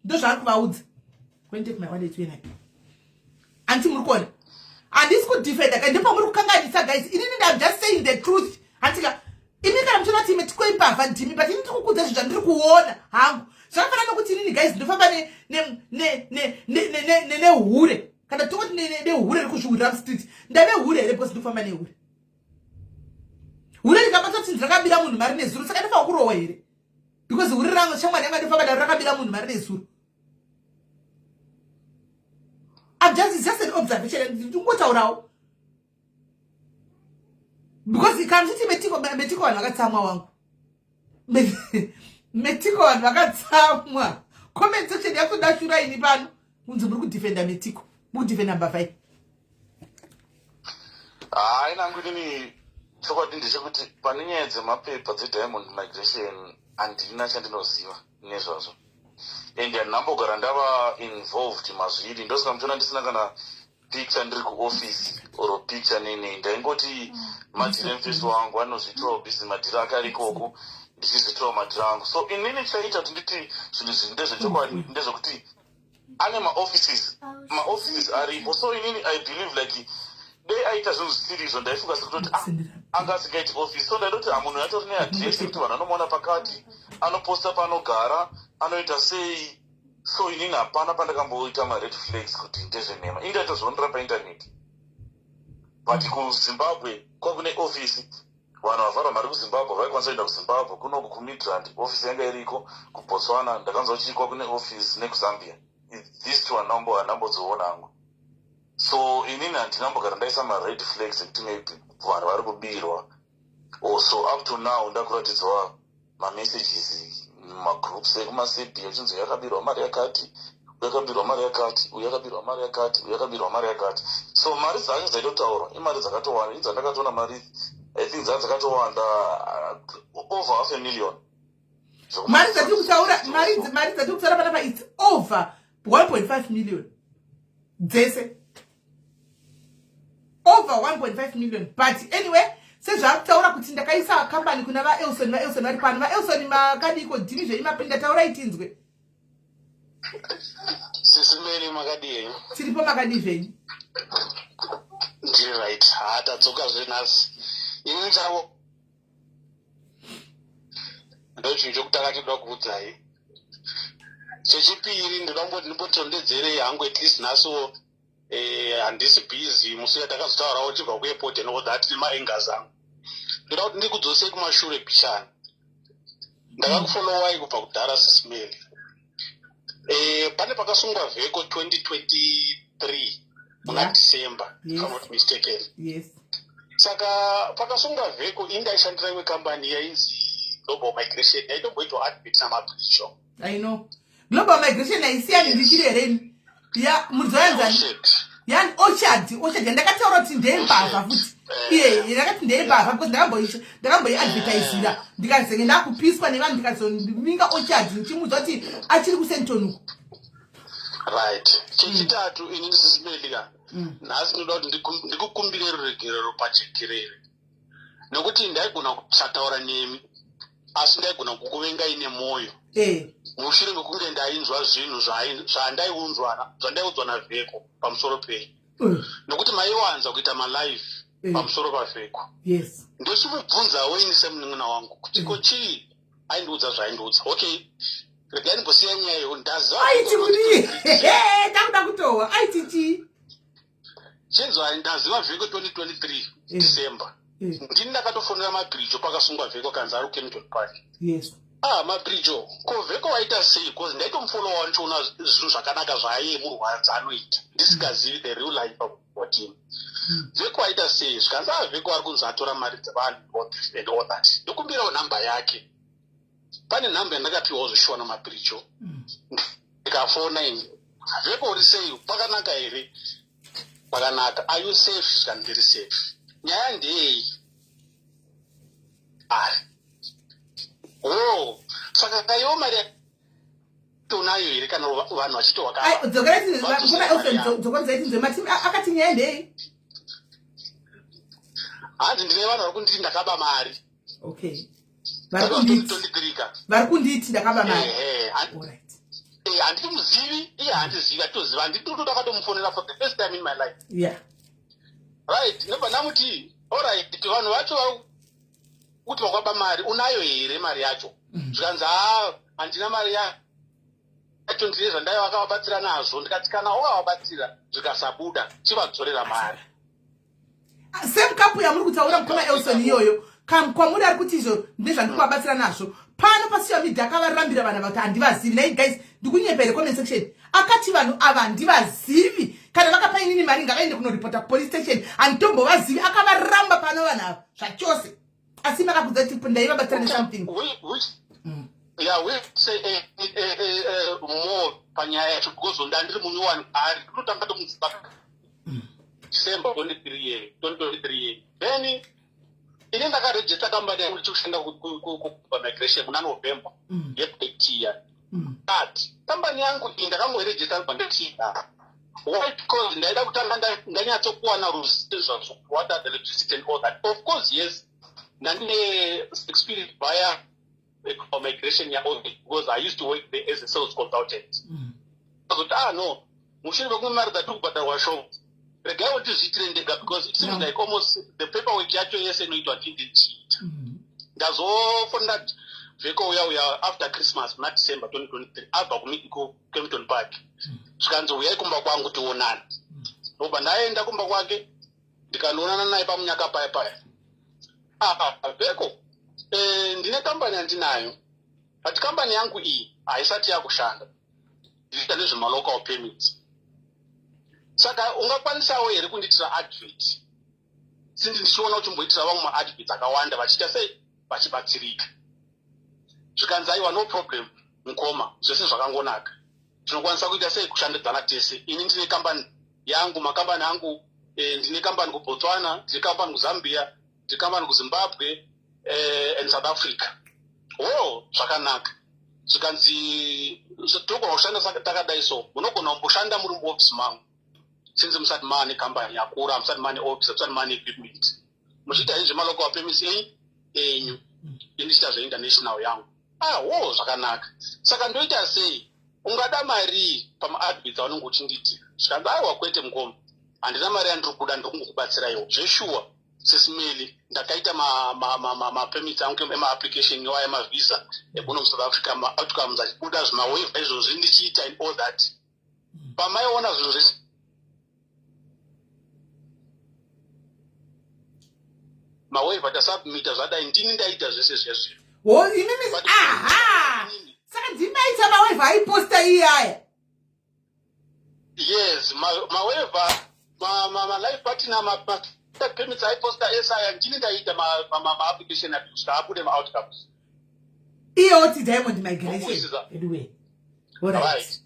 ndo zvaari kuvaudza. Go and take my wallet wenai. Handiti muri kuona? Handisi kudefenda ka, ndipo muri kukanganisa, guys. Inini I'm just saying the truth. Handika imi kana muchiona kuti Metiko imbavha, ndimi, but ini ndiri kukudza zvinhu zvandiri kuona hangu. Zvakafanana nokuti inini, guys, ndinofamba nehure, kana tongoti nehure riri kuzvihurira mustreet. Ndave hure here because ndinofamba nehure? Hure rikabata kuti ndirakabira munhu mari nezuro, saka ndinofanira kurohwa here because hure rangu, shamwari yangu andofamba naro, rakabira munhu mari nezuro? It's just an observation. Ndingotaurawo because kana muchiti Metiko, Metiko vanhu vakatsamwa wangu. Metiko vanhu vakatsamwa. Comment section yakutodashura ini pano kunzi muri kudefenda Metiko, muri kudefenda mbavhai. Hayi, nangu inini chokwadi ndechekuti pane nyaya dzemapepa dzediamond migration handina chandinoziva nezvazvo, and handinambogara ndava involved mazviri. Ndosaka muchiona ndisina kana picture ndiri kuoffice or picture nene. Ndaingoti madhiri emufesi wangu anozviitirawo busy, madhiri ake ari ikoko, ndichizviitirawo madhiri angu. So inini chaita kuti nditi zvinhu izvi ndezvechokwadi ndezvekuti ane maoffices, maoffices aripo. So inini I believe like dei aita zvinhu zvisiri izvo, ndaifunga sekutoti, ah, anga asingaiti office. So ndaitoti, ah, munhu atori neaddress yekuti vanhu vanomuona pakati, anoposta paanogara, anoita sei. So inini hapana pandakamboita mared flags kuti ndezvenhema. Ini ndaitozvionera paintaneti, but kuZimbabwe kwakune office. Vanhu vavharwa mari kuZimbabwe vaikwanisa kuenda kuZimbabwe. Kunoku kuMidrand office yanga iriko, kuBotswana ndakanzwa kuti kwakune office, nekuZambia. These two handambodziona hangu. So inini handinambogara ndaisa mared flags ekuti maybe vanhu vari kubirwa. So up to now ndakuratidzwa mamessages mumagroups ekumasebia uchinzi yakabirwa mari yakati, yakabirwa mari yakati, uyu yakabirwa mari yakati, uyu yakabirwa mari yakati. So mari dzacho dzaitotaurwa imari dzakatowanda. Idzi dzandakatoona mari, I think dzaa dzakatowanda, over half a million. Mari dzatiri kutaura, mari dzatiri kutaura panapa, it's over 1.5 million dzese, over 1.5 million. But anyway, sezvaari kutaura kuti ndakaisa kambani kuna vaElson, vaElson vari pano. VaElson, makadiko? Dhimi zvenyu mapinda, taurai tinzwe. Sisi Mary, makadii? Tiripo, makadii zvenyu? Ndiri right. Ha, tadzoka zvenhasi. Ini chavo ndo chinhu chokutanga chinoda kuudzai. Chechipiri, ndoda kumboti ndimbotondedzerei hangu at least nhasiwo. Handisi busy. Musi yatakazotaurawo tibva kuairport and all that nemaengers angu, ndoda kuti ndikudzosei kumashure pichani. Ndakakufollowai kubva kudhara, Sisi Mary. Pane pakasungwa Vheko 2023 muna December, if I'm not mistaken. Saka pakasungwa Vheko, ini ndaishandira imwe kambani yainzi Global Migration, yaitomboitwa advert namabricho. I know Global Migration. Haisiyani ndichiri here ini ya murizoyanzani? Shit. Yani Orchard, Orchard yandakataura kuti ndeyembavha futi. Iye ndakati ndeyembavha because ndakamboiadvertisira, ndikazenge ndakupiswa nevanhu, ndikazominga Orchard ndichimuudza kuti achiri kuSandton uko. Right. Chechitatu, ini Sisi Mary ka, nhasi ndinoda kuti ndikukumbire ruregerero pajekerere, nekuti ndaigona kusataura nemi, asi ndaigona kukuvengai nemwoyo mushure mekunge ndainzwa zvinhu zvandaiudzwa naVheko pamusoro penyu, nekuti maiwanza kuita malive pamusoro paVheko. Ndochimubvunzawo ini semunin'ina wangu kuti ko chii, aindiudza zvaaindiudza. Okay. Regai ndimbosiya nyaya iyo, ndaziva. Aiti kudii? Takuda kutohwa, aiti chii? Chinzwai, ndaziva Vheko 2023 December. Ndini ndakatofonera Mabhirijo pakasungwa Vheko, kanzi ari kuKempton Park. Ah, Mabhirijo, ko Vheko waita sei? Because ndaitomufolowa ndichiona zvinhu zvakanaka zvaiye murwadza anoita, ndisingazivi the real life about him. Vheko waita sei? Zvikanzi, ah, Vheko ari kunzi atora mari dzevanhu and all that, ndokumbirawo nhamba yake. Pane nhamba yandakapiwawo zveshuwa naMabhirijo. Ndikafona ini, "Vheko, uri sei? Pakanaka here?" "Pakanaka." "Are you safe?" Zvikanzi, "Ndiri safe." "Nyaya ndeyei?" "Ari o saka kaiwo mari unayo here kana vanhu vachiti waka?" Dzokerai tinzwe mati akati nyaya ndei. Hanzi, "Ndine vanhu vari kunditi ndakaba mari." Okay, 2023 ka. Vari kunditi ndakaba mari. Alright. Handiti muzivi iye, handizivi, hatitoziva, handiti toto ndakatomufonera for the first time in my life. Right, ndobva ndamuti, "Alright, vanhu vacho vari kuti wakaba mari, unayo here mari yacho?" Zvikanzi, "Ha, handina mari yacho, ndine zvandai vakavabatsira nazvo." Ndikati, "Kana wakavabatsira zvikasabuda, chivadzorera mari." Same couple yamuri kutaura, mukoma Elson, iyoyo kwamuri ari kuti izvo ndezvandiri kuvabatsira nazvo pano pasocial media, akavarambira vanhu vati handivazivi. Nai guys, ndikunyepere comment section, akati vanhu ava handivazivi, kana vakapa inini mari ngavaende kunoripota kupolice station, handitombovazivi. Akavaramba pano vanhu ava zvachose, asi makakudza kuti ndaivabatsira nesomething. Yeah, we say more panyaya yacho because ndandiri munyowani ari ndinotanga tomuziva December 23 year, 2023 year. Then ini ndakarejista kambani yangu ndichikushanda kumigration muna November yebet year. But kambani yangu iyi ndakangoirejista pandatiya. Why? Because ndaida kutanga ndanyatsokuwana ruzivo zvazvo, what are the electricity and all that. Of course, yes, ndandine experience via migration ya, because I used to work there as a sales consultant. Azoti, "Ah, no, mushure mekunge mari dzatiri kubhadharwa shoma, regaiwo ndizviitire ndega," because it seems like almost the paperwork yacho yese inoitwa ndindi ndichiita. Ndazofonera Vheko uya uya after Christmas muna December 2023, abva kuKempton Park. Zvikanzi, "Uyai kumba kwangu tionane." Ndobva ndaenda kumba kwake, ndikanoonana naye pamunyaka paya paya. "Ah, Vheko, ndine kambani yandinayo, but kambani yangu iyi haisati yakushanda, ndiita nezvemalocal permits. Saka ungakwanisawo here kundiitira advert, sindi ndichiona uchimboitira vamwe maadverts akawanda vachiita sei, vachibatsirika?" Zvikanzi, "Aiwa, no problem mukoma, zvese zvakangonaka, tinokwanisa kuita sei, kushandidzana tese. Ini ndine kambani yangu, makambani angu, ndine kambani kuBotswana, ndine kambani kuZambia, ndine kambani kuZimbabwe and South Africa." "O, zvakanaka." Zvikanzi, "Togona kushanda takadai, so munogona kumboshanda muri muofisi mangu since musati maane kambani yakura, musati maane office, musati maane equipment, muchiita izvi zvemalocal permits enyu, ini ndichiita zveinternational yangu." "Ah, wo, zvakanaka. Saka ndoita sei? Ungada mari pamaadverts aunenge uchindiitira?" Zvikanzi, "Aiwa, kwete mukoma, handina mari yandiri kuda, ndiri kungokubatsiraiwo zveshuwa." Sesimeli ndakaita mapermits angu emaapplication iwaya, emavisa ekuno muSouth Africa, maoutcomes achibuda, zvimawaiver izvozvi ndichiita and all that. Pamaiona zvinhu zvese mawaiver tasubmita zvadai, ndini ndaita zvese zvezvo. Ho, imimi? Aha, saka ndimaita mawaiver aiposta iyaya? Yes, mawaiver, malife partner, permits aiposta esaya, ndini ndaita maapplication acho kusvika abude maoutcomes. Iyoti Diamond Migration anyway. Right.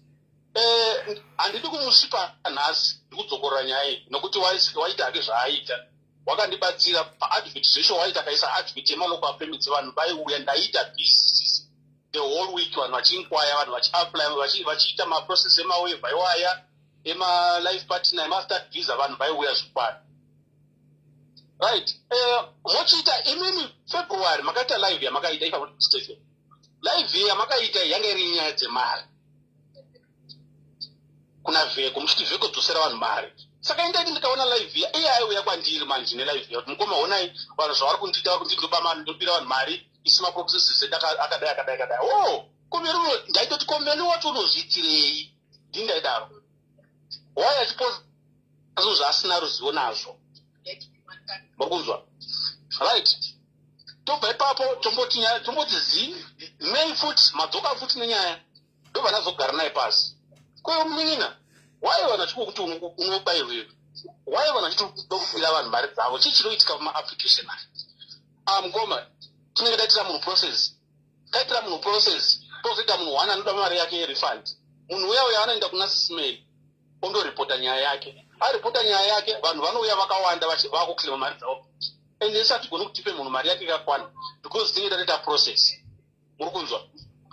Handidi kumusvipa nhasi, ndikudzokorora nyaya iyi nokuti waita hake zvaaita, wakandibatsira paadvert zvesho. Waita akaisa advert yemalocal permits, vanhu vaiuya, ndaita busy the whole week, vanhu vachiinquire, vanhu vachiapply, vachiita maprocess emawaiver iwaya, emalife partner, emastudy visa, vanhu vaiuya zvikwani. Right, mochiita imimi February makaita live yamakaita, if I'm not mistaken, live yamakaita yanga iri nyaya dzemari kuna Vheko, muchiti Vheko dzosera vanhu mari. Saka indaiti ndikaona live ya iye aiuya kwandiri manje nelive ya kuti, "Mukoma, honai vanhu zvavari kundiita, vari kunditi ndobira vanhu mari isi maprocesses edu akadai, akadai, akadai." Oh. Komeri, ndaitoti komeri wacho unozviitirei? Ndini ndaidaro. Why achiposta zvinhu zvaasina ruzivo nazvo? Muri kunzwa? Right, tobva ipapo, tomboti nyaya, tomboti zi May futi madzoka futi nenyaya. Ndobva ndazogara naye pasi. Kweyo munin'ina, why vanhu vachikokuti unobairweyo? Why vanhu vachiti kudokubira vanhu mari dzavo? Chii chinoitika pamaapplication aya? Ah, mukoma, tinenge taitira munhu process, taitira munhu process, tozoita munhu one anoda mari yake yerefund. Munhu uya uya anoenda kuna Sis Melly, ondoripota nyaya yake. Aripota nyaya yake, vanhu vanouya vakawanda vakuclaima mari dzavo, and isu hatigoni kutipe munhu mari yake yakakwana because tinenge tatoita process. Muri kunzwa?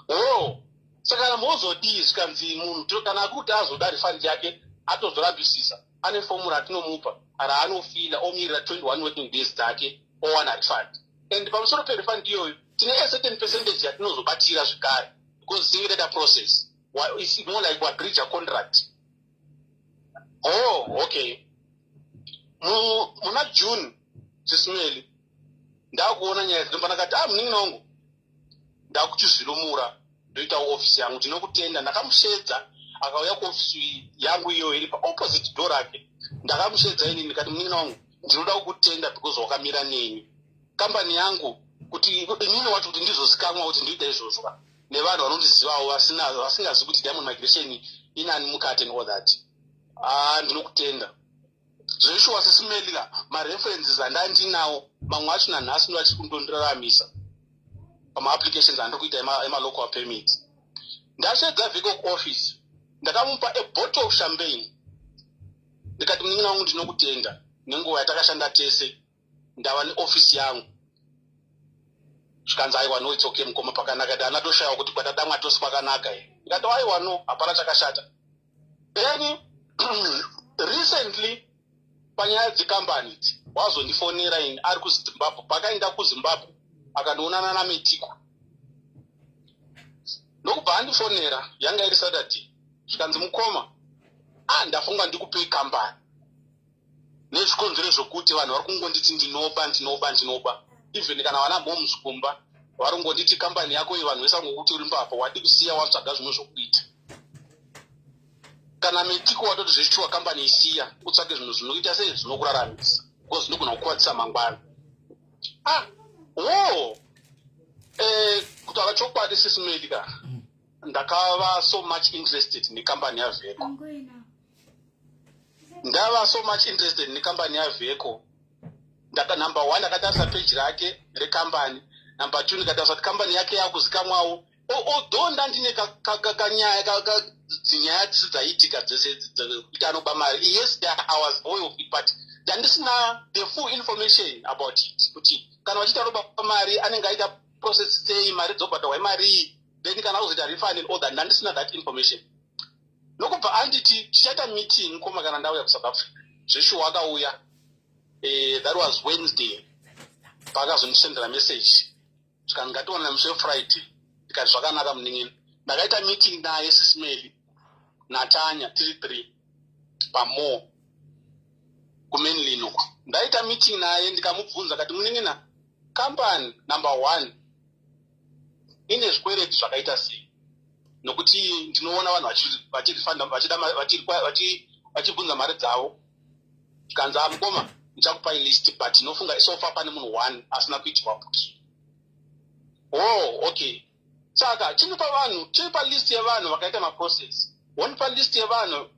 O, saka kana mozodii? Zvikanzi munhu kana akuti azoda refund yake, atozorambisisa, ane fomu ratinomupa raanofila, omirira 21 working days dzake, owana refund. And pamusoro perefund iyoyo tine a certain percentage yatinozobatira zvekare because tinenge taita process. It's more like wabreacha contract. Oh, okay. Muna June, Sis Melly, ndakuona nyaya dzinobva. Ndakati, "Ah, munin'ina wangu, ndakuchizvirumura, ndoitawo ofisi yangu. Ndinokutenda." Ndakamushedza, akauya kuofisi yangu iyoyo iri paopposite door rake. Ndakamushedza inini, ndikati, "Munin'ina wangu, ndinoda kukutenda because wakamira neni kambani yangu, kuti inini wacho kuti ndizozikamwa kuti ndoita izvozvo nevanhu vanondizivawo vasingazivi kuti Diamond Migration inani mukati and all that. Ah, ndinokutenda zveshuwa." Sis Melly ka, mareferences andandinawo mamwe acho nanhasi ndo achiri kundondiraramisa pamaapplications andiri kuita emalocal permits. Ndashedza vhiko kuoffice, ndakamupa a bottle of champagne. Ndikati, "Munin'ina wangu, ndinokutenda nenguva yatakashanda tese. Ndava neofisi yangu." Zvikanzi, "Aiwa, no, it's okay mukoma, pakanaka." Dana toshayiwa kuti kwatadamwa tose kwakanaka here. Ndikati, "Aiwa, no, hapana chakashata." Then recently, panyaya dzekambani idzi, wazondifonera ini ari kuZimbabwe. Pakaenda kuZimbabwe akandoonana naMetiko, ndokubva andifonera. Yanga iri Saturday. Zvikanzi, "Mukoma, a ndafunga ndikupei kambani nezvikonzero zvokuti vanhu vari kungonditi ndinoba, ndinoba, ndinoba. Even kana vana moms kumba vari kungonditi kambani yako iyi, vanhu vese vangokuti uri mbavha. Wadi kusiya watsvaga zvimwe zvokuita? Kana Metiko watoti zveshuwa kambani isiya, utsvake zvinhu zvinoita sei, zvinokuraramisa, because zvinogona kukuvadzisa mangwana." Ah, wo kutaura chokwadi, Sis Melly ka, ndakava so much interested nekambani yaVheko. Ndava so much interested nekambani yaVheko. Ndaka number one, ndakatarisa peji rake rekambani. Number two, ndikatarisa kuti kambani yake yakuzikamwawo, although ndandine kanyaya, dzinyaya dzisi dzaiitika dzese dzekuti anoba mari. Yes, I was aware of it, but ndandisina the full information about it, kuti kana vachiita anoba mari, anenge aita process sei, mari dzobhadharwa imarii, then kana kuzoita refund and all that. Ndandisina that information. Nokubva anditi, "Tichaita meeting koma kana ndauya kuSouth Africa." Zveshuwa akauya. That was Wednesday paakazondisendera message. Zvikani, "Ngationa musi weFriday." Ndikati, "Zvakanaka, munin'ina." Ndakaita meeting naye, Sis Melly, naTanya, tiri three pamore kuMenlyn uku. Ndaita meeting naye, ndikamubvunza kati, "Munin'ina, kambani number one ine zvikwereti zvakaita sei? Nokuti ndinoona vanhu vachirifanda, vachibvunza mari dzavo." Zvikanzi, "Amukoma, ndichakupai list, but inofunga so far pane munhu one asina kuitirwa booking." Oh, okay. Saka chinopa vanhu, chinopa list yevanhu vakaita maprocess, wonipa list yevanhu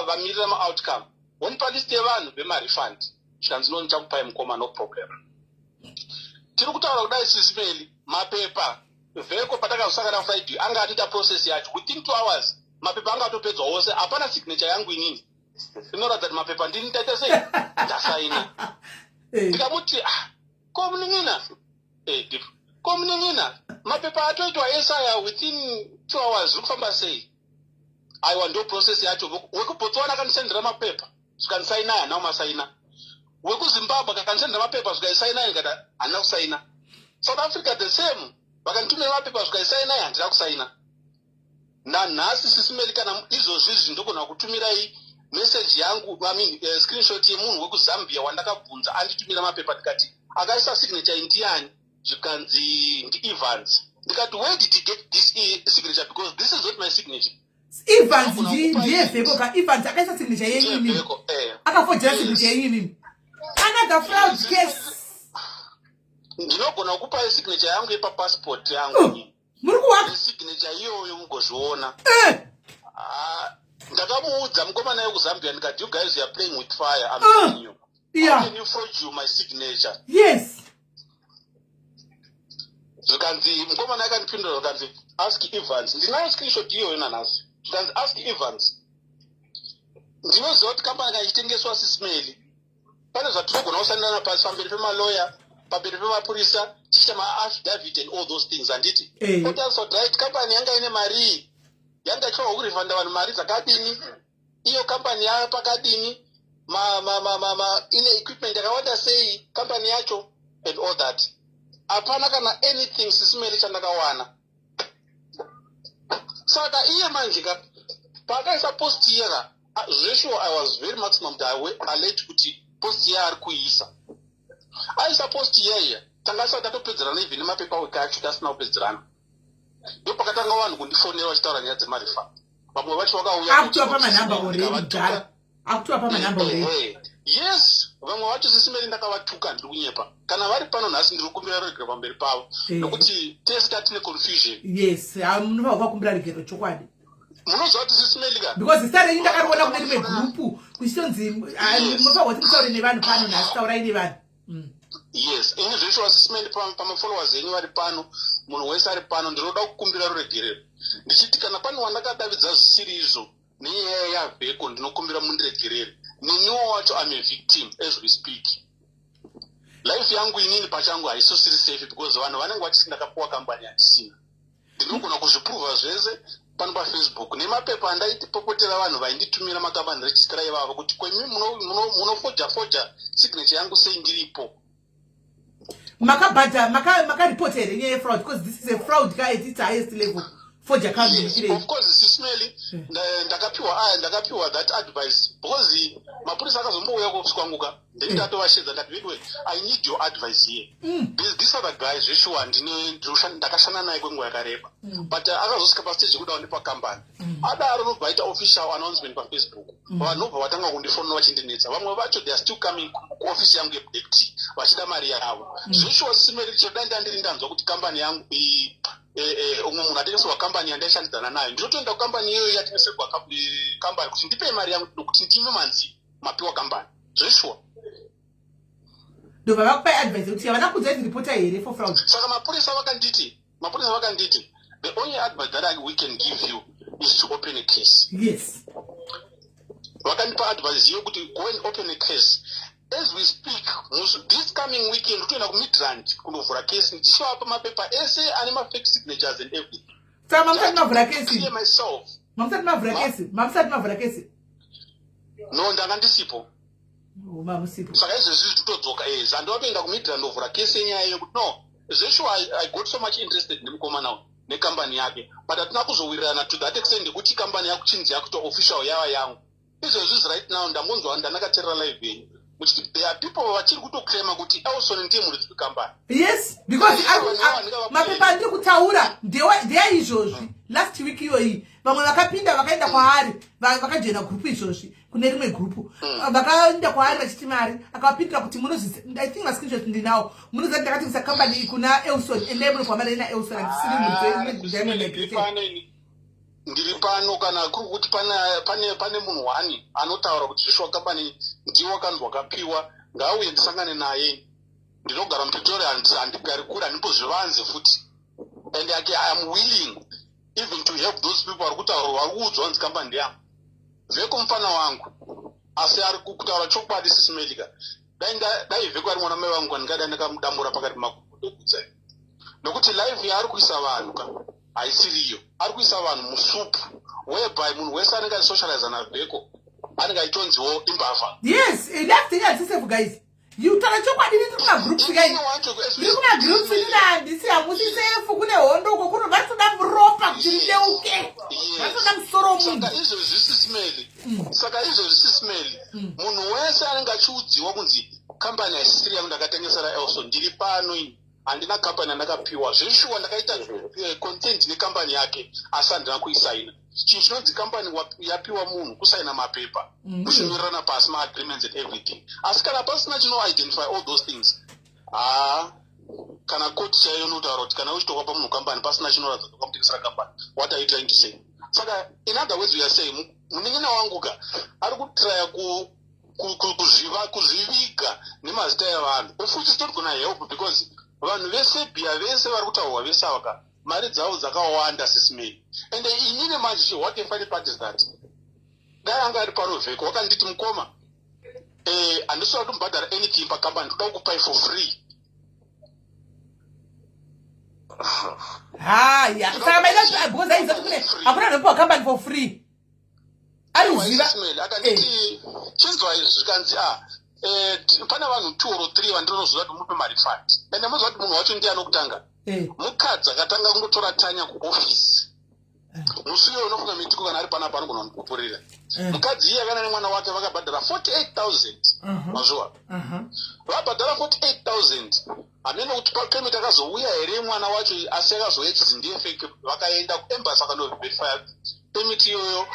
vamirira maoutcome, wonipa list yevanhu vemarefund. Zvikanzi, "No, ndichakupai mukoma, no problem." Tiri kutaura kudai, Sis Melly, mapepa Vheko patakazosangana Friday anga atoita process yacho within 2 hours. Mapepa anga atopedzwa wose, hapana signature yangu inini inoratidza kuti mapepa ndini ndaita sei, ndasaina. Ndikamuti, "Ah, ko munin'ina, ko munin'ina, mapepa atoitwa esaya within 2 hours, zviri kufamba sei?" "Aiwa, ndo process yacho. WekuBotswana akandisendera mapepa, zvikandisainai, handina kumasaina. WekuZimbabwe akandisendera mapepa, zvikaisainai." Ndikati, "Handina kusaina." "South Africa the same, vakanditumira mapepa, zvikaisainai, handina kusaina." Nanhasi, Sis Melly, kana izvozvizvi ndogona kutumirai message yangu, I mean, screenshot yemunhu wekuZambia wandakabvunza anditumira mapepa. Ndikati, "Akaisa signature ndiani?" Zvikanzi ndiEvans. Ndikati, "Where did you get this signature? Because this is not my signature." Evans ndiye Veko ka. Evans akaisa signature yenyu imimi. Veko. Akafojera Yes. signature yenyu imimi. Another fraud case. Ndinogona kukupai signature yangu yepapassport yangu. Muri kuwaka. Signature iyoyo mugozviona. Ah, ndakamuudza mukomana wekuZambia, ndikati, "You guys, you are playing with fire, I'm telling you. How can you forge you my signature?" Zvikanzi mukomana akandipindura, zvikanzi, "Ask Evans." Ndinayo screenshot iyoyo nanhasi. Zvikanzi, "Ask Evans." Ndinoziva kuti kambani kana ichitengeswa, Sis Melly, pane zvatinogona kushandirana pasi pamberi pemaloya, pamberi pemapurisa, tichiita maaffidavit and all those things, handiti? Otarisa kuti, right, kambani yanga ine mari, yanga ichifanirwa kurifanda vanhu mari dzakadini, iyo kambani yayo pakadini, ine equipment yakawanda sei kambani yacho and all that. Hapana kana anything, Sis Melly, chandakawana. Saka iye manje ka, paakaisa post iyaka, zvesure I was very maximum alert kuti post iya ari kuisa, aisa post iyaiya, tanga asati tatopedzerana even nemapaperwork acho tasina kupedzerana. Ndo pakatanga vanhu kundifonera vachitaura nyaya dzemarefund. Vamwe vacho vakauya. Akutovapa manhamba already, mudhara, akutovapa manhamba already. Yes, vamwe vacho, Sis Melly, ndakavatuka. Ndiri kunyepa? Kana vari pano nhasi, ndiri kukumbira regero pamberi pavo, nokuti tese tatine confusion. Yes, munofanira kuvakumbira regero, chokwadi. Munoziva kuti, Sis Melly ka, Because zita renyu ndakariona kune rimwe gurupu kuchitonzi munofanirwa kuti mutaure nevanhu pano nhasi. Taurai nevanhu. Yes, ini zveshuwa, Sis Melly, pamafollowers enyu vari pano, munhu wese ari pano, ndinoda kukumbira ruregerero ndichiti kana pane wandakadavidza zvisiri izvo nenyaya yaVheko, ndinokumbira mundiregerere. Neniwo wacho am a victim as we speak. Life yangu inini pachangu haisosiri safe because vanhu vanenge vachiti ndakapuwa kambani yandisina. Ndinogona kuzviprova zvese pano paFacebook nemapepa andaitipopotera vanhu vainditumira makambani register ivavo kuti kwemi munofoja foja signature yangu sei ndiripo. Makabhadha, makaripota here nyaya yefraud? Because this is a fraud ka at its highest level, forger. Yes, of course, Sis Melly, ndakapiwa aya, ndakapiwa that advice because mapurisa akazombouya kuofisi kwangu ka, then ndatovashedza, ndati, "Anyway, I need your advice here." This other guy, zveshuwa ndakashanda naye kwenguva yakareba, but akazosvika pastage yekuda kundipa kambani. Adaro nobva aita official announcement paFacebook. Vanhu nobva vatanga kundifonera vachindinetsa. Vamwe vacho, they are still coming kuofisi yangu yeBlack Tea vachida mari yavo. Zveshuwa, Sis Melly, chodai ndandiri ndanzwa kuti kambani yangu iyi, umwe munhu atengeserwa kambani yandaishandidzana nayo, ndinotoenda kukambani iyoyo yatengeserwa kambani kuti ndipei mari yangu nokuti ndimi manzi mapiwa kambani, zveshuwa. Ndobva vakupai advice yekuti havana kuudza kuti ripota here for fraud? Saka mapurisa vakanditi, "The only advice that we can give you is to open a case." Vakandipa advice yekuti go and open a case. As we speak, this coming weekend utoenda kuMidrand kundovhura case ndichivapa mapepa ese ane mafake signatures and everything. Saka mamusati mavhura kesi? Clear myself. Mamusati mavhura kesi? Mamusati mavhura kesi? No, ndanga ndisipo. Oh, mamusipo. Saka izvezvi zvitodzoka, zvandovatoenda kuMidrand ndovhura kesi yenyaya yekuti no, zveshuwa I got so much interested nemukomana uyu nekambani yake, but hatina kuzowirirana to that extent yekuti kambani yakuchinzi yakuita official yava yangu. Izvezvi right now ndambonzwa, ndandakateerera live yenyu muchiti there are people vachiri kutoclaima kuti Elson ndiye muridzi wekambani. Yes, because mapepa andiri kutaura ndeyaizvozvi, last week iyoyi vamwe vakapinda, vakaenda kwaari, vakajoina gurupu izvozvi, kune rimwe gurupu. Vakaenda kwaari vachiti mari, akavapindura kuti munozvi, I think mascreenshot ndinawo, "Munoziva kuti ndakatengesa kambani iyi kuna Elson, endai munobva mari naElson, handisiri." Ndiri pano ini, ndiri pano. Kana kuri kuti pane munhu wani anotaura kuti zveshuwa kambani ndiwo wakanzi wakapiwa, ngauye ndisangane naye. Ndinogara muPretoria, handigari kure, handimbozvivanze futi, and I am willing even to help those people vari kutaura, vari kuudzwa kunzi kambani ndeyangu. Vheko mufana wangu, asi ari kutaura chokwadi, Sis Melly ka, dai Vheko ari mwana mai vangu, ndingadai ndakamudambura pakati pemakumbo. Ndokuudzai nokuti life yaari kuisa vanhu ka haisiriyo. Ari kuisa vanhu musupu whereby munhu wese anenge achisocializa naVheko anenge achitonziwo imbavha. Yes, life dzenyu hadzisi guys. Taura chokwadi, ndiri kumagroups kai, ndiri kumagroups nini, handisi, hamusi safe. Kune hondo uko, kuno vari toda ropa kuti rideuke, vari toda musoro womunhu. Saka izvozvi, Sis Melly, saka izvozvi, Sis Melly, munhu wese anenge achiudziwa kunzi kambani haisisiri yangu, ndakatengesera Elson, ndiri pano ini. Handina kambani yandakapiwa. Zveshuwa ndakaita consent nekambani yake, asi handina kuisaina. Chinhu chinonzi kambani yapiwa munhu kusaina mapepa, kuchinyorerana pasi maagreements and everything. Asi kana pasina chinoidentify all those things, haa, kana koti chaiyo inotaura kuti kana uchitokwapa munhu kambani pasina chinoratidza kuti wakamutengesera kambani, what are you trying to say? Saka in other words, we are saying munin'ina wangu ka ari kutraya kuzviviga nemazita evanhu, of which is not gonna help, because vanhu veSerbia vese vari kutaurwa vese ava ka, mari dzavo dzakawanda, Sis Melly. And inini manje, what a funny part is that dai anga ari pano Vheko, wakanditi, "Mukoma, handisida kuti mubhadhara anything pakambani, ndoda kukupai for free." Haya, saka maida because aiziva kuti kune hakuna anopiwa company for free, ariziva. Ismail akanditi, "Chinzwa izvi." Zvikanzi, "A pane vanhu two or three vandinozoda kuti mupe marefund." Ende muziva kuti munhu wacho ndiye anokutanga, mukadzi akatanga kungotora Tanya kuofisi musi uyo. Unofunga Mitiko kana ari panapa anogona kundipupurira. Mukadzi iye akana nemwana wake vakabhadhara 48,000. Mazuva vabhadhara 48,000, hamene kuti payment akazouya here mwana wacho, asi akazouya ichizi ndiye fake. Vakaenda kuembassy, vakanoverifya permit iyoyo,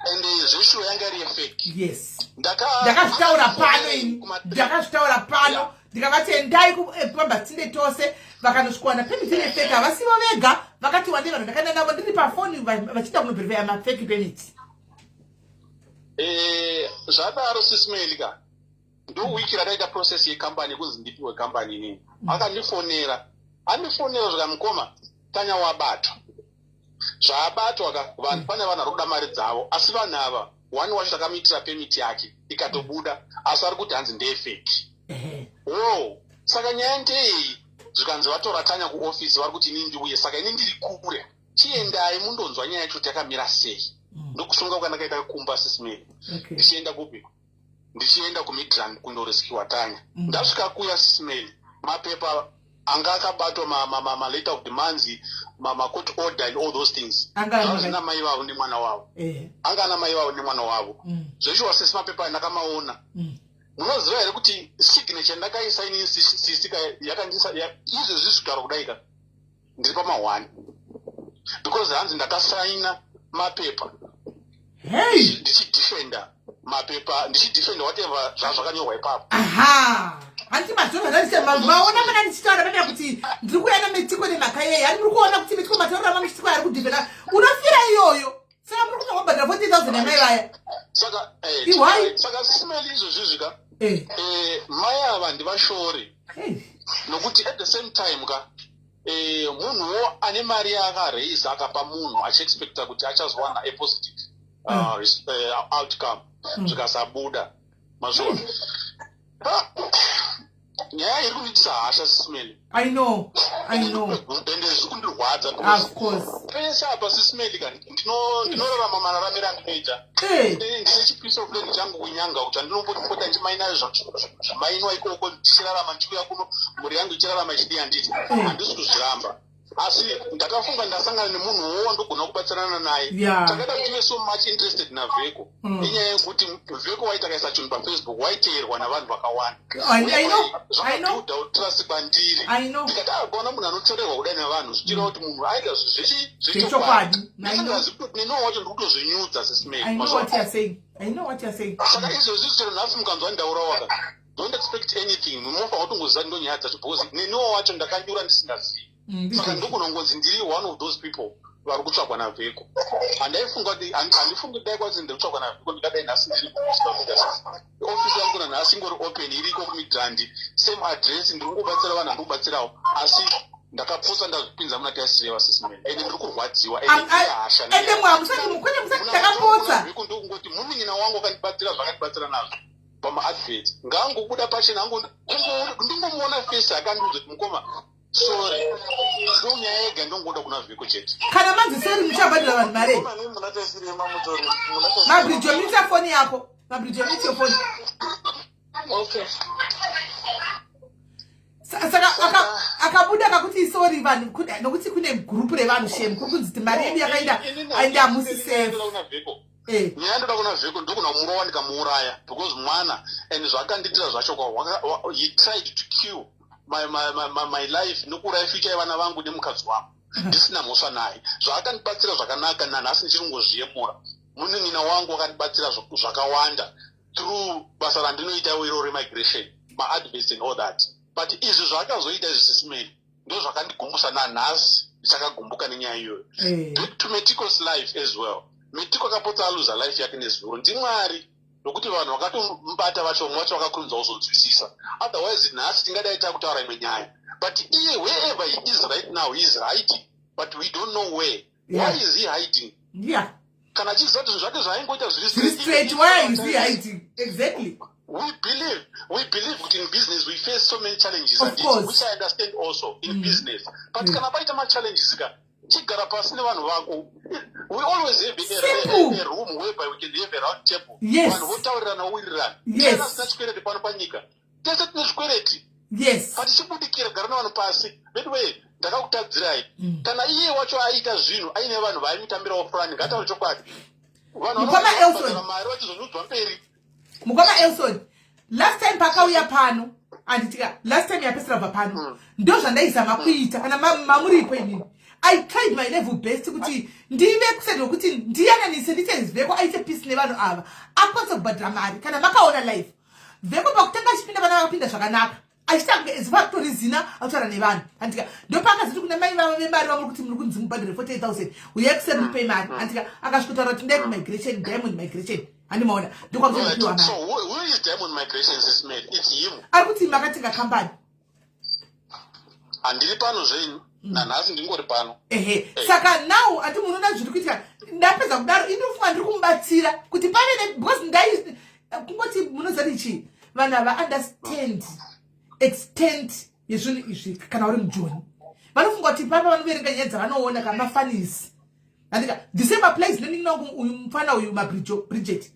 and zveshuwa yanga iri yefake. Yes, ndakazvitaura pano ini, ndakazvitaura pano, ndikavati endai kuembassy tinde tose. Vakanosvikowana permit ine fake. Havasivo vega, vakati wandei vanhu ndakaenda navo ndiri pafoni vachiita kunoverifya mafake permit. Zvadaro, Sis Melly ka, ndo wiki rataita process yekambani yekunzi ndipiwe kambani inini. Akandifonera, andifonera zvikamukoma, "Tanya wabatwa." Zvaabatwa ka, vanhu, pane vanhu vari kuda mari dzavo, asi vanhu ava, one wacho takamuitira permit yake ikatobuda, asi ari kuti hanzi ndeyefake. Wo saka nyaya ndeyei? Zvikanzi vatora Tanya kuofisi, vari kuti inini ndiuye. Saka ini ndiri kure, chiendai mundonzwa nyaya yacho kuti yakamira sei. Ndokusunga kwandakaita kumba, Sis Melly. Ndichienda kupi? Ndichienda kuMidrand kundoreskiwa Tanya. Ndasvika kuya, Sis Melly, mapepa anga akabatwa, maletter of demands, macourt order and all those things, zvazvina mai vavo nemwana wavo. Anga ana mai vavo nemwana wavo. Zveshuwa sisi, mapepa ndakamaona. Munoziva here kuti signature ndakaisa inini, sisika yakandisa izvezvi zvigaro kudaika ndiri pama1, because hanzi ndakasaina mapepa ndichidefenda mapepa, ndichidefenda whatever zvazvakanyorwa ipapo. Aha, handiti mazvona, maona mana ndichitaura pamira kuti ndiri kuuya naMetiko nemhaka yei? Hani muri kuona kuti Metiko mataurira mamuchitiko ari kudefenda, unofira iyoyo. Saka muri kuta kubhadhara 40,000 yamai vaya? Saka Ihwai. Saka Sis Melly, izvozvizvi ka, mai ava ndivashore, nokuti at the same time ka, munhuwo ane mari yaakaraisa akapa munhu achiexpecta kuti achazowana a positive outcome, zvikasabuda mazuva. Nyaya iri kundiitisa hasha, Sis Melly. I know, I know. Ende zviri kundirwadza. Of course. Pese apa, Sis Melly ka, ndinorarama mararamiro andinoita. Ndine chipiece of land changu kuNyanga kuti andinombopota ndichimaina zvimainwa ikoko, ndichirarama, ndichiuya kuno, mhuri yangu ichirarama ichidii, handiti? Handisi kuzviramba, asi ndakafunga ndasangana nemunhu wo ndogona kubatsirana naye. Takaita kuti tive so much interested naVheko inyaya yekuti Vheko waiti akaisa chinhu paFacebook waiteerwa navanhu vakawanda. I know, I know. Zvakabuilda trust kwandiri. I know. Ndikati akaona munhu anotorerwa kudai navanhu, zvichireva kuti munhu aita zvechokwadi. Neniwo wacho ndiri kutozvinyudza, Sis Melly. I know what you are saying. I know what you are saying. Saka izvozvi chero nhasi mukanzwa ndaurawa, don't expect anything. Munofanira kutongoziva ndo nyaya dzacho, because neniwo wacho ndakanyura ndisingazivi. Saka ndokunongonzi ndiri one of those people vari kutsvagwa naVheko. Handaifunga kuti, handifungi dai kwanzi ndiri kutsvagwa naVheko ndingadai nhasi ndiri ofisi yangu. Nanhasi ingori open, iriko kuMidrand, same address. Ndiri kungobatsira vanhu handiri kubatsirawo, asi ndakapotsa ndazvipinza muna taisireva, Sis Melly, ende ndiri kurwadziwa, ende ndine hasha. Ende mwamusati mukwete, musati ndakapotsa. Vheko ndokungoti munin'ina wangu akandibatsira zvakandibatsira nazvo pamaadvert, ngaangobuda pachena, ndingomuona face, akandiudza kuti, "Mukoma, sorry." Ndo nyaya yega ndongoda kuna Vheko chete. Kana manzi sorry, muchabhadhira vanhu mari. Mabridge, mute foni yako. Mabridge, mute your phone. Okay. Saka akabuda akakuti sorry, vanhu nokuti kune gurupu revanhu, shem, kuri kunzi kuti mari yedu yakaenda aenda, hamusi safe. Nyaya ndoda kuna Vheko, ndokuna murowa ndikamuuraya, because mwana and zvakandiitira zvacho kwa he tried to kill. my life nokuuraya future yevana vangu nemukadzi wangu ndisina mhosva naye. Zvaakandibatsira zvakanaka, nanhasi ndichiri kungozviyemura. Munin'ina wangu wakandibatsira zvakawanda through basa randinoita iro remigration, maadverts and all that. But izvi zvaakazoita izvi, Sis Melly, ndo zvakandigumbusa. Nanhasi ndichakagumbuka nenyaya iyoyo. Back to Metico's life as well. Metico akapotsa aluza life yake nezuro. NdiMwari, nokuti vanhu vakatomubata vacho, vamwe vacho vakakurumidza kuzonzwisisa. Otherwise nhasi tingadai takutaura imwe nyaya. But iye, wherever he is right now, he is hiding, but we don't know where. Why is he hiding? Kana achiziva kuti zvinhu zvake zvaaingoita zviri Zviri straight, why is he hiding exactly? We believe kuti in business we face so many challenges, Of and course. which I understand also in business. But kana paita machallenges ka, chigara pasi nevanhu vako. We always have Simple. a room whereby we can have a round table. Vanhu votaurirana, vowirirana. Kana asina chikwereti pano panyika, tese tine zvikwereti. Patichibudikira, gara nevanhu pasi. Anyway, ndakakutadzirai. Kana iye wacho aita zvinhu aine vanhu vaaimutambirawo furani, ngataure chokwadi. Vanhu Mukoma vanobhadhara Elson. mari vachizonyudzwa mberi. Mukoma Elson, last time pakauya pano, anditika, last time yapesera kubva pano, ndo zvandaizama kuita. Kana mamuripo inini, I tried my level best kuti ndive kuside wekuti ndiyananise, ndite Vheko aite peace nevanhu ava, akwanise kubhadhara mari. Kana makaona live, Vheko pakutanga achipinda, vana vakapinda zvakanaka, achiita kunge as factory zina akutaura nevanhu, andika. Ndopaakazoti kuna mai vavo vemari vamuri kuti muri kunzi mubhadhare 48,000, uyai kuseri mupei mari, andika. Akasvikotaura kuti ndai kumigration, Diamond Migration, handimaona, ndokwamunopiwa mari. So who is Diamond Migration, Sis Melly? It's him. Ari kuti makatenga kambani. Handiri pano zvenyu nanhasi, ndingori pano. Ehe, saka now ati munoona zviri kuitika. Ndapedza kudaro, indinofunga ndiri kumubatsira kuti pave because ndai kungoti munoziva kuti chii, vanhu hava understand extent yezvinhu izvi. Kana uri mujoni, vanofunga kuti papa vanoverenga nyaya dzavanoona kamafanisi, andika. The same applies nenin'ina wangu uyu, mufana uyu Mabrijo Bridget.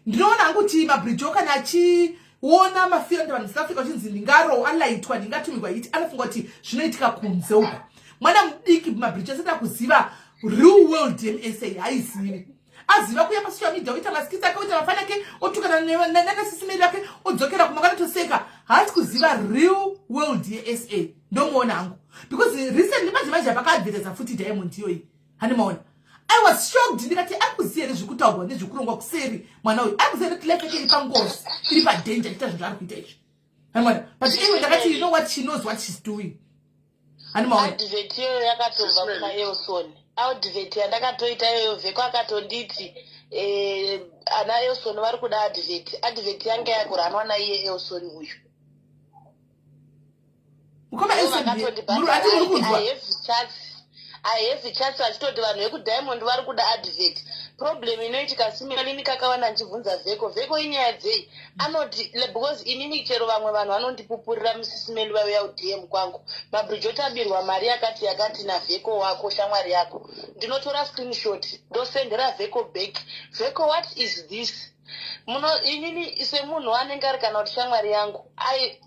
Ndinoona hangu kuti Mabrijo kana achiona mafiro andi vanhu South Africa vachinzi ndingaro alaitwa, ndingatumigwa iti, anofunga kuti zvinoitika kunze uko. Mwana mudiki Mabrijo asati akuziva real world yemuSA, haizivi. Aziva kuya pasocial media, oita maskits ake, oita mafana ake, otukana nanaSis Melly vake, odzokera kumakanatoseka. Haasi kuziva real world yeSA. Ndomuona hangu because recently, manje manje, apakaadvertisa futi Diamond iyoyi, handimaona. I was shocked, ndikati ari kuziva here zvekutaurwa nezvekurongwa kuseri? Mwana uyu ari kuziva kuti life yake iri pangozi, iri padanger, achiita zvinhu zvaari kuita izvi, handimaona. But anyway, ndakati, you know what, she knows what she's doing, handimaona. Advert iyoyo yakatobva kuna Elson. Advert yandakatoita iyoyo, Vheko akatonditi ana Elson vari kuda advert. Advert yanga yakuranwa naiye Elson uyu. Mukoma Elson, ati muri kunzwa? I have chats vachitoti vanhu vekuDiamond vari kuda advert. Problem inoitika simalini, kakawanda ndichibvunza Vheko, "Vheko, inyaya dzei?" Anoti because inini chero vamwe vanhu vanondipupurira, muSis Melly, vauya kuDM kwangu, "Mabridge, tabirwa mari yakati yakati naVheko wako, shamwari yako." Ndinotora screenshot, ndosendera Vheko back, "Vheko, what is this?" Muno inini semunhu anenge ari kana kuti shamwari yangu,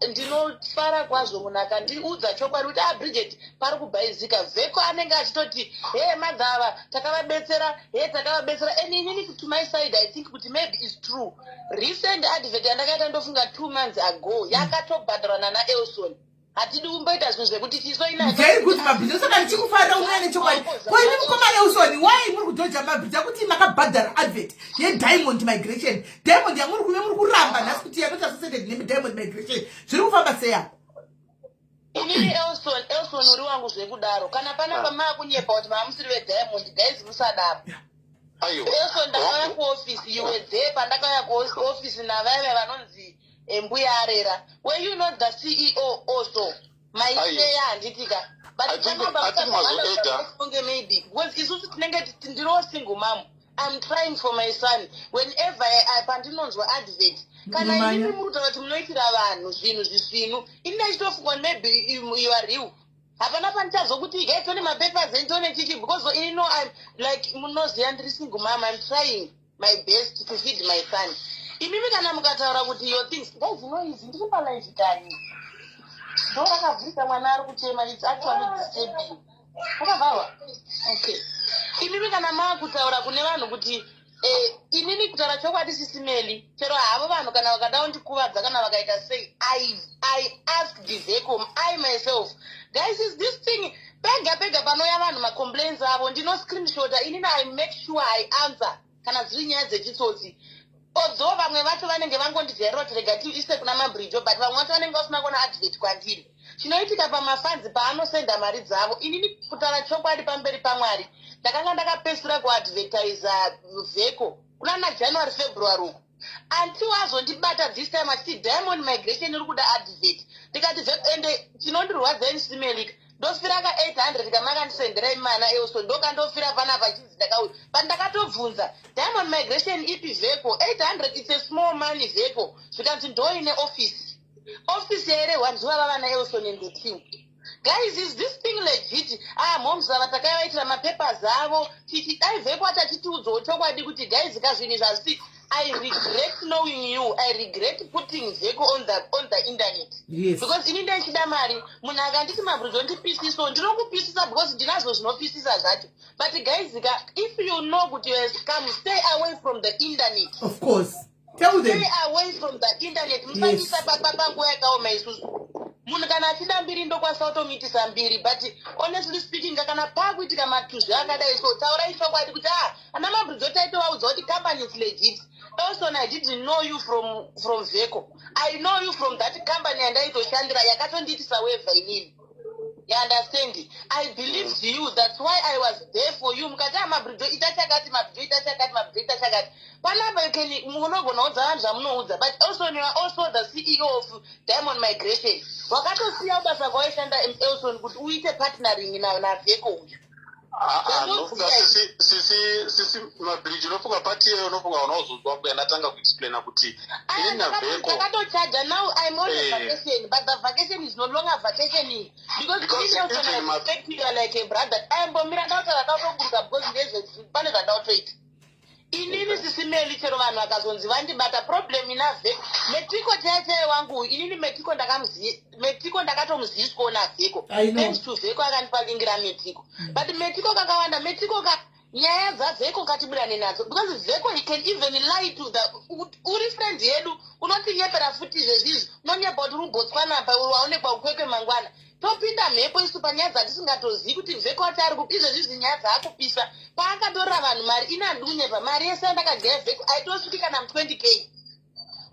ndinofara kwazvo munhu akandiudza chokwadi kuti, "Ah, Bridget, pari kubhaizika." Vheko anenge achitoti, "He, madhava, takavabetsera, he, takavabetsera." And inini, to my side, I think kuti maybe is true. Recent advert yandakaita, ndofunga 2 months ago, yakatobhadharwa nanaElson. Hatidi kumboita zvinhu zvekuti tisoina. Very good, Mabridge. Saka ndichikufarira unouya nechokwadi. Ko imi mukoma Elson, why muri kudhoja Mabridge akuti makabhadhara advert yeDiamond Migration? Diamond yamuri kuve muri kuramba nhasi kuti yanoti associated neDiamond Migration, zviri kufamba sei apa? Inini Elson, Elson uri wangu zvekudaro. Kana panapa maakunyepa kuti maamusiri veDiamond, guys, musadaro. Aiwa. Elson, ndakauya kuofisi iwe dzee. Pandakauya kuofisi navaiva vanonzi mbuya Arera, were you not the CEO also? Maiseya, handitika? I think mazoeda. Kunge maybe because isusu tinenge ndiriwo single mom. I'm trying for my son. Whenever pandinonzwa advert, kana Munomanya. inini muri kutaura kuti munoitira vanhu zvinhu zvisvinu, ini ndachitofunga kuti maybe you are real. Hapana pandichazokuti gai tone mapapers entone chichi, because ini no, I'm like, munoziva ndiri single mom. I'm trying my best to feed my son. Imimi kana mukataura kuti your things, guys, noise, ndiri palive kani, ndo rakavhurika, mwana ari kuchema. It's actually disturbing. Akavharwa. Okay, imimi kana maakutaura kune vanhu kuti Inini kutaura chokwadi, Sisi Melly, chero havo vanhu kana vakada kundikuvadza, kana vakaita sei, I ask Vheko, I myself. Guys, is this thing pega pega panouya vanhu macomplaints avo, ndino screenshota. Inini I make sure I answer kana dziri nyaya dzechitsotsi, although vamwe vacho vanenge vangondijairira kuti rega tiise kuna Mabrijo, but vamwe vacho vanenge vasina kuona advert kwandiri. Chinoitika pamafans, paanosenda mari dzavo, inini kutaura chokwadi pamberi paMwari, ndakanga ndakapedzisira kuadvertisa Vheko kunana January, February uku, until azondibata this time achiti Diamond Migration iri kuda advert. Ndikati, "Ende chinondirwadza ini, Sisi Melly, ndofira ka 800 kamakandisendera imana Elson, ndokandofira panapa chinzi ndakauya." But ndakatobvunza, "Diamond Migration ipi, Vheko? 800, it's a small money, Vheko." Zvikanzi ndoine office. Office yairehwa ndivava vana Elson and the team. Guys, is this thing legit? Ah, moms ava takavaitira mapapers avo tichi dai Vheko achachitiudzawo chokwadi kuti guys, kazvinhu izvi hazvisi. I regret knowing you. I regret putting Vheko on the internet. Because ini ndaichida mari. Munhu akanditi, "Mabruzo, ndipisiso," ndinokupisisa because ndinazvo zvinopisisa zvacho. But guys ka, if you know kuti you are scam, stay away from the internet. Of course, tell them. Stay away from the internet. Musanyisa panguva yakaoma isusu. Munhu kana achida mbiri, ndokwanisa kutomuitisa mbiri, but honestly speaking, kana paakuitika matuzvi akadai so, taurai chokwadi kuti ah, ana Mabrudzo taitovaudza kuti company is legit. Elson, I didn't know you from Vheko. I know you from that company yandaitoshandira yakatondiitisa wevha inini. You understand? I believed you. That's why I was there for you. Mukati, "Ah, Mabrudzo, ita chakati, Mabrudzo, ita chakati, Mabrudzo, ita chakati." Panapa you can, munogona kuudza vanhu zvamunoudza, but also you are also the CEO of Diamond Migration. Wakatosiya basa kwawaishanda, Elson, kuti uite partnering naVheko uyu. Ah, ah, ndofunga sisi Mabridge, unofunga pati iyoyo, unofunga unauzonzwa kuya ndatanga kuexplaina kuti ini naVheko Takatochaja. Now I'm on a Eh. vacation, but the vacation is no longer vacationing because Because ini also even I respect you, are like a brother. Aimbomira ndautaura, ndautoburuka because ndezve pane zvandautoita inini. Sisi Melly, chero vanhu vakazonzi vandibata, problem ina Vheko, Metiko chaiye chaiye wangu uyu, inini Metiko ndakamuziva, Metiko ndakatomuziviswawo naVheko. I know. Thanks to Vheko akandipa link raMetiko. But Metiko kakawanda, Metiko ka, nyaya dzaVheko ngatibudane nadzo because Vheko, he can even lie to the uri friend yedu, unotinyepera futi izvezvizvi, unonyepa kuti uri Botswana pa waonekwa uKwekwe, mangwana topinda mhepo isu panyaya dzatisingatozivi kuti Vheko ati ari kupi. Izvezvizvi nyaya dzaakupisa paakatorera vanhu mari, ini handidi kunyepa, mari yese yandakagaya Vheko aitosviki kana mu20 K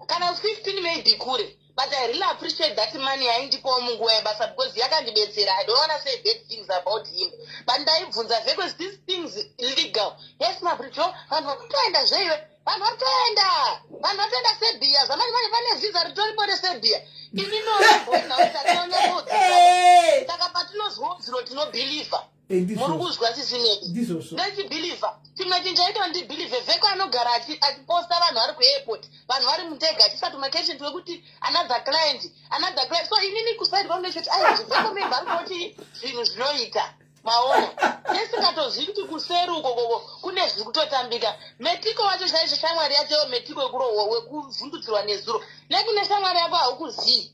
kana 15 maybe kure, but I really appreciate that money yaindipawo munguva yebasa because yakandibetsera. I don't wanna say bad things about him, but ndaibvunza Vheko, "Is these things legal?" "Yes, Mabrijo, vanhu vakutoenda zveiwe, vanhu varitoenda, vanhu varitoenda Serbia zvamanje manje, pane vhisa ritoripo reSerbia." Ini Hey! saka patinozwa zviro tinobhilivha. Eh, ndizvozvo. Muri kuzwa, Sisi Melly? Ndizvozvo. Ndachibhilivha chimwe chinhu chaita ndibhilivhe, Vheko anogara achiposta vanhu vari kuairport, vanhu vari mundege, achiisa tumacation twekuti another client, another client. So inini kuside kwangu ndechoti aiwa, Vheko maybe ari kutoti zvinhu zvinoita maona, nesingatozivi kuti kuseri uko koko kune zviri kutotambika. Metiko wacho chaizvo, shamwari yacho Metiko wekuvhundutsirwa nezuro, nekune shamwari yako haukuzivi.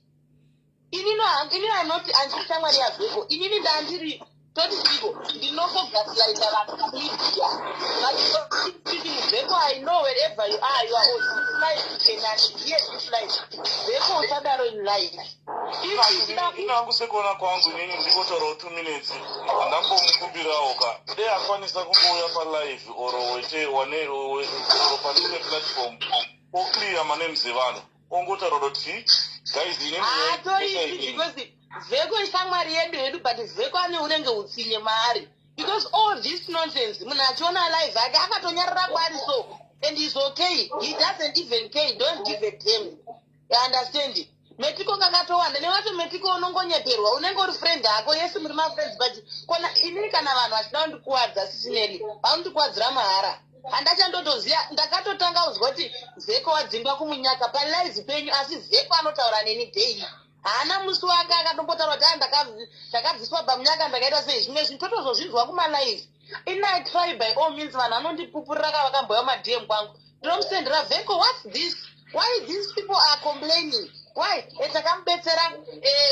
Inini inini anoti andiri shamwari yaVheko, inini ndandiri toti chiko, ndinongogaslighta vanhu pamedia, but speaking, Vheko, I know wherever you are, you are on this life, you can hear this life. Vheko, usadaro in life. If uchida Inangu, sekuona kwangu inini, ndikotaurawo 2 minutes. Ndambomukumbirawo ka, dei akwanisa kungouya palive or wete wane or pane platform, oclear manames evanhu, ongotaura kuti, "Guys, inini Haatoiti because Vheko ishamwari yedu yedu, but Vheko ane unenge utsinye maari because all this nonsense, munhu achiona live ake akatonyarara kwaari so, and is okay, he doesn't even care, don't give a damn, you understand? Metiko kakatowanda newacho. Metiko unongonyeperwa, unenge uri friend ako, yesi muri mafriends, but kona inini kana vanhu vachida kundikuwadza, Sisi Melly, vanondikuwadzira mahara. Handachandotoziva, ndakatotanga kuzwa kuti Vheko wadzingwa kumunyaka palive penyu, asi Vheko anotaura neni daily, haana musi wake akatombotaura kuti, "Ah, ndakabviswa pamunyaka, ndakaita sei." Zvimwe zvinhu totozozvinzwa kumalive. Ini I try by all means. Vanhu vanondipupurira ka, vakamboya maDM kwangu, ndinomusendera, "Vheko, what's this? Why these people are complaining? Why?" Takamubetsera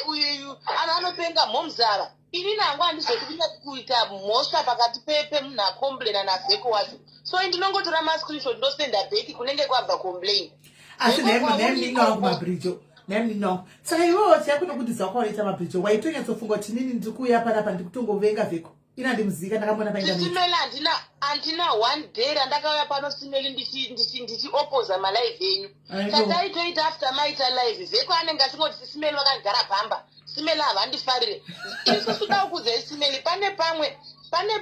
uyu anopenga mhoms ava. Inini hangu handizoti kunya kuita mhosva pakati pemunhu acomplaina naVheko wacho. So ndinongotora mascreenshot, ndosenda back kunenge kwabva complain. Asi nhaimnini wangu Mabhirijo, nhaimnini wangu, saka iwewo chakuno zvakaoita Mabhirijo, waitonyatsofunga kuti nini ndiri kuuya panapa ndikutongovenga Vheko? Ina ndimuzika, ndakamona painternet. Sisimeli, handina one day randakauya pano, Simeli, ndichiopoza malive enyu. I know. Chataitoita, after maita live, Vheko anenge achingoti Sisimeli vakagara pamba, Simeli havandifarire. Isusu da kukudzai, Simeli, pane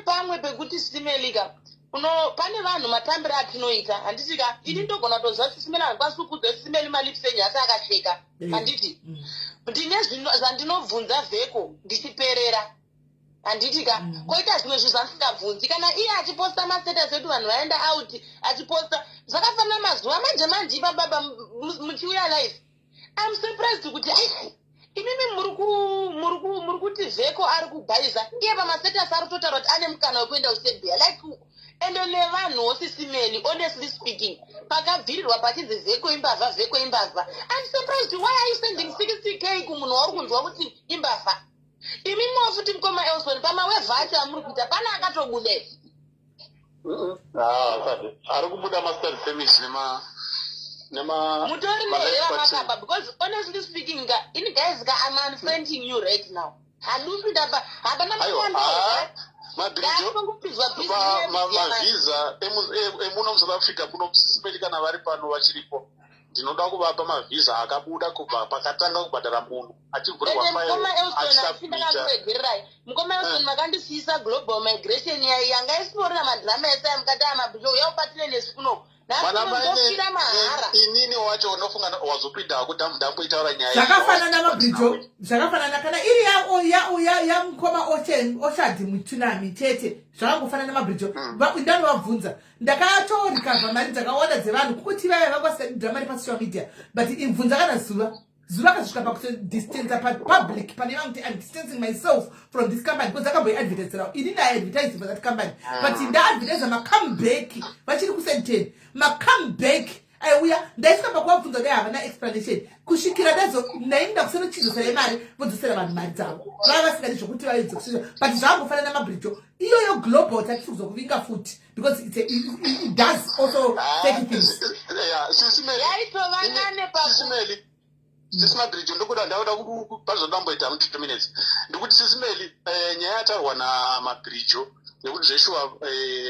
pamwe pekuti, Simeli ka, uno pane vanhu matambiro atinoita, handiti ka? Ini ndogona kutoziva Sisimeli handikwanisi kukudza Sisimeli malips enyu asi akasheka. Handiti ndine zvandinobvunza Vheko ndichiperera, handiti ka? Koita zvimwe zvinhu zvandisingabvunzi. Kana iye achiposta mastatus edu, vanhu vaenda out, achiposta zvakafanana mazuva manje manje ipa baba muchiuya live, I'm surprised kuti ai, imimi muri kuti Vheko ari kubhaiza, iye pamastatus ari kutotaura kuti ane mukana wekuenda kuSerbia. Like, ende nevanhuwo, Sisimeli, honestly speaking, pakabvirirwa pachinzi Vheko imbavha, Vheko imbavha, I'm surprised, why are you sending 60K kumunhu wauri kunzwa kuti imbavha? Imimiwo futi, mukoma Elson, pamawevha acho amuri kuita, pane akatobuda here? Ah, asati. Ari kubuda mastudy permit nema Mutori ma-life nereva pattern. Makapa, because honestly speaking ka, ini guys ka, I'm unfriending you right now. Handipinda pa hapana. Aiwa, ah, Mabhirijo, Ndakungopinzwa. Mavhisa emuno muSouth Africa muno, Sisimeli, kana vari pano vachiripo, ndinoda kuvapa mavhisa akabuda kubva pakatanga kubhadhara munhu achivhurirwa Ende file mukoma Elson, asi achisubmita. ndakakuregererai, mukoma Elson, makandisiyisa Global Migration yanga isiporina madhirama ese amukati amabhijo uya ubatire nesu kuno. Mana Nhasi ndofira mahara. Inini wacho unofunga wazopinda hako ndamboitaura nyaya. Zvakafanana, Mabhirijo, zvakafanana. Kana iri yamukoma Oshadi Mutunami chete, zvakangofanana, Mabhirijo. Ndanovabvunza, ndakatorikavha mari dzakawanda dzevanhu kukuti vaya vanga vasingadidira mari pasocial media, but ibvunza kana zuva zuva akazosvika pakutodistansa papublic pane vanhu kuti I'm distancing myself from this company, because akamboiadvertiserawo. Ini ndaiadvertise for that company, but ndaadvertisa macomeback vachiri kuSandton, macomeback aiuya, ndaisvika pakuvabvunza dai havana explanation kusvikira ndazo ndainda kusenochidzosera mari, vodzosera vanhu mari dzavo vava vasingadi zvokuti vaidzosera. But zvakangofanana, Mabhirijo, iyoyo Global tatiri kuzokuvinga futi because it does also fake things. Yaitova nane paku Sisimeli, Sisi Mabhirijo, ndokuda ndauda pazvandamboita mu 2 minutes. Ndikuti, Sisimeli, nyaya yataurwa naMabhirijo nekuti zveshuwa,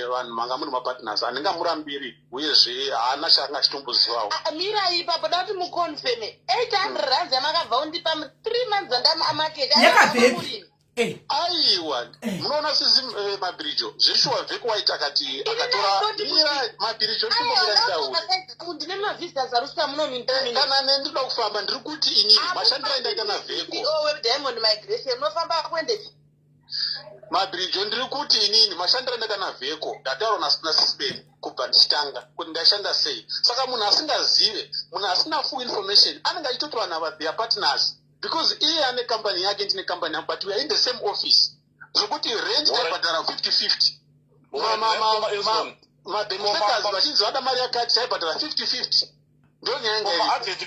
vanhu manga muri mapartners, handingamurambiri, uyezve haana chaanga achitombozivawo. Ah, mirai ipapo, da kuti muconfirme R800 yamakabva undipa mu3 months andaamaketi. Yakabvepi? Aiwa. Munoona, Sisi Mabhirijo, zveshuwa Vheko waiti akati akatora. Mira, Mabhirijo, ndimbomira nditaure. Ndine mavisitors ari kusvika muno. Kana nendinoda kufamba, ndiri kuti inini mashandiro aindaita naVheko. WeDiamond Migration unofamba kuendepi? Mabhirijo, ndiri kuti inini mashandiro andaita naVheko, ndataura naSisibeni kubva ndichitanga kuti ndaishanda sei. Saka munhu asingazive, munhu asina full information, anenge achitoti vanhu ava their partners, because iye ane kambani yake, ndine kambani yangu, but we are in the same office, zvokuti rent taibhadhara 50-50. Mabenefactors vachinzi vada mari yakati, taibhadhara 50-50. Ndo nyaya inga.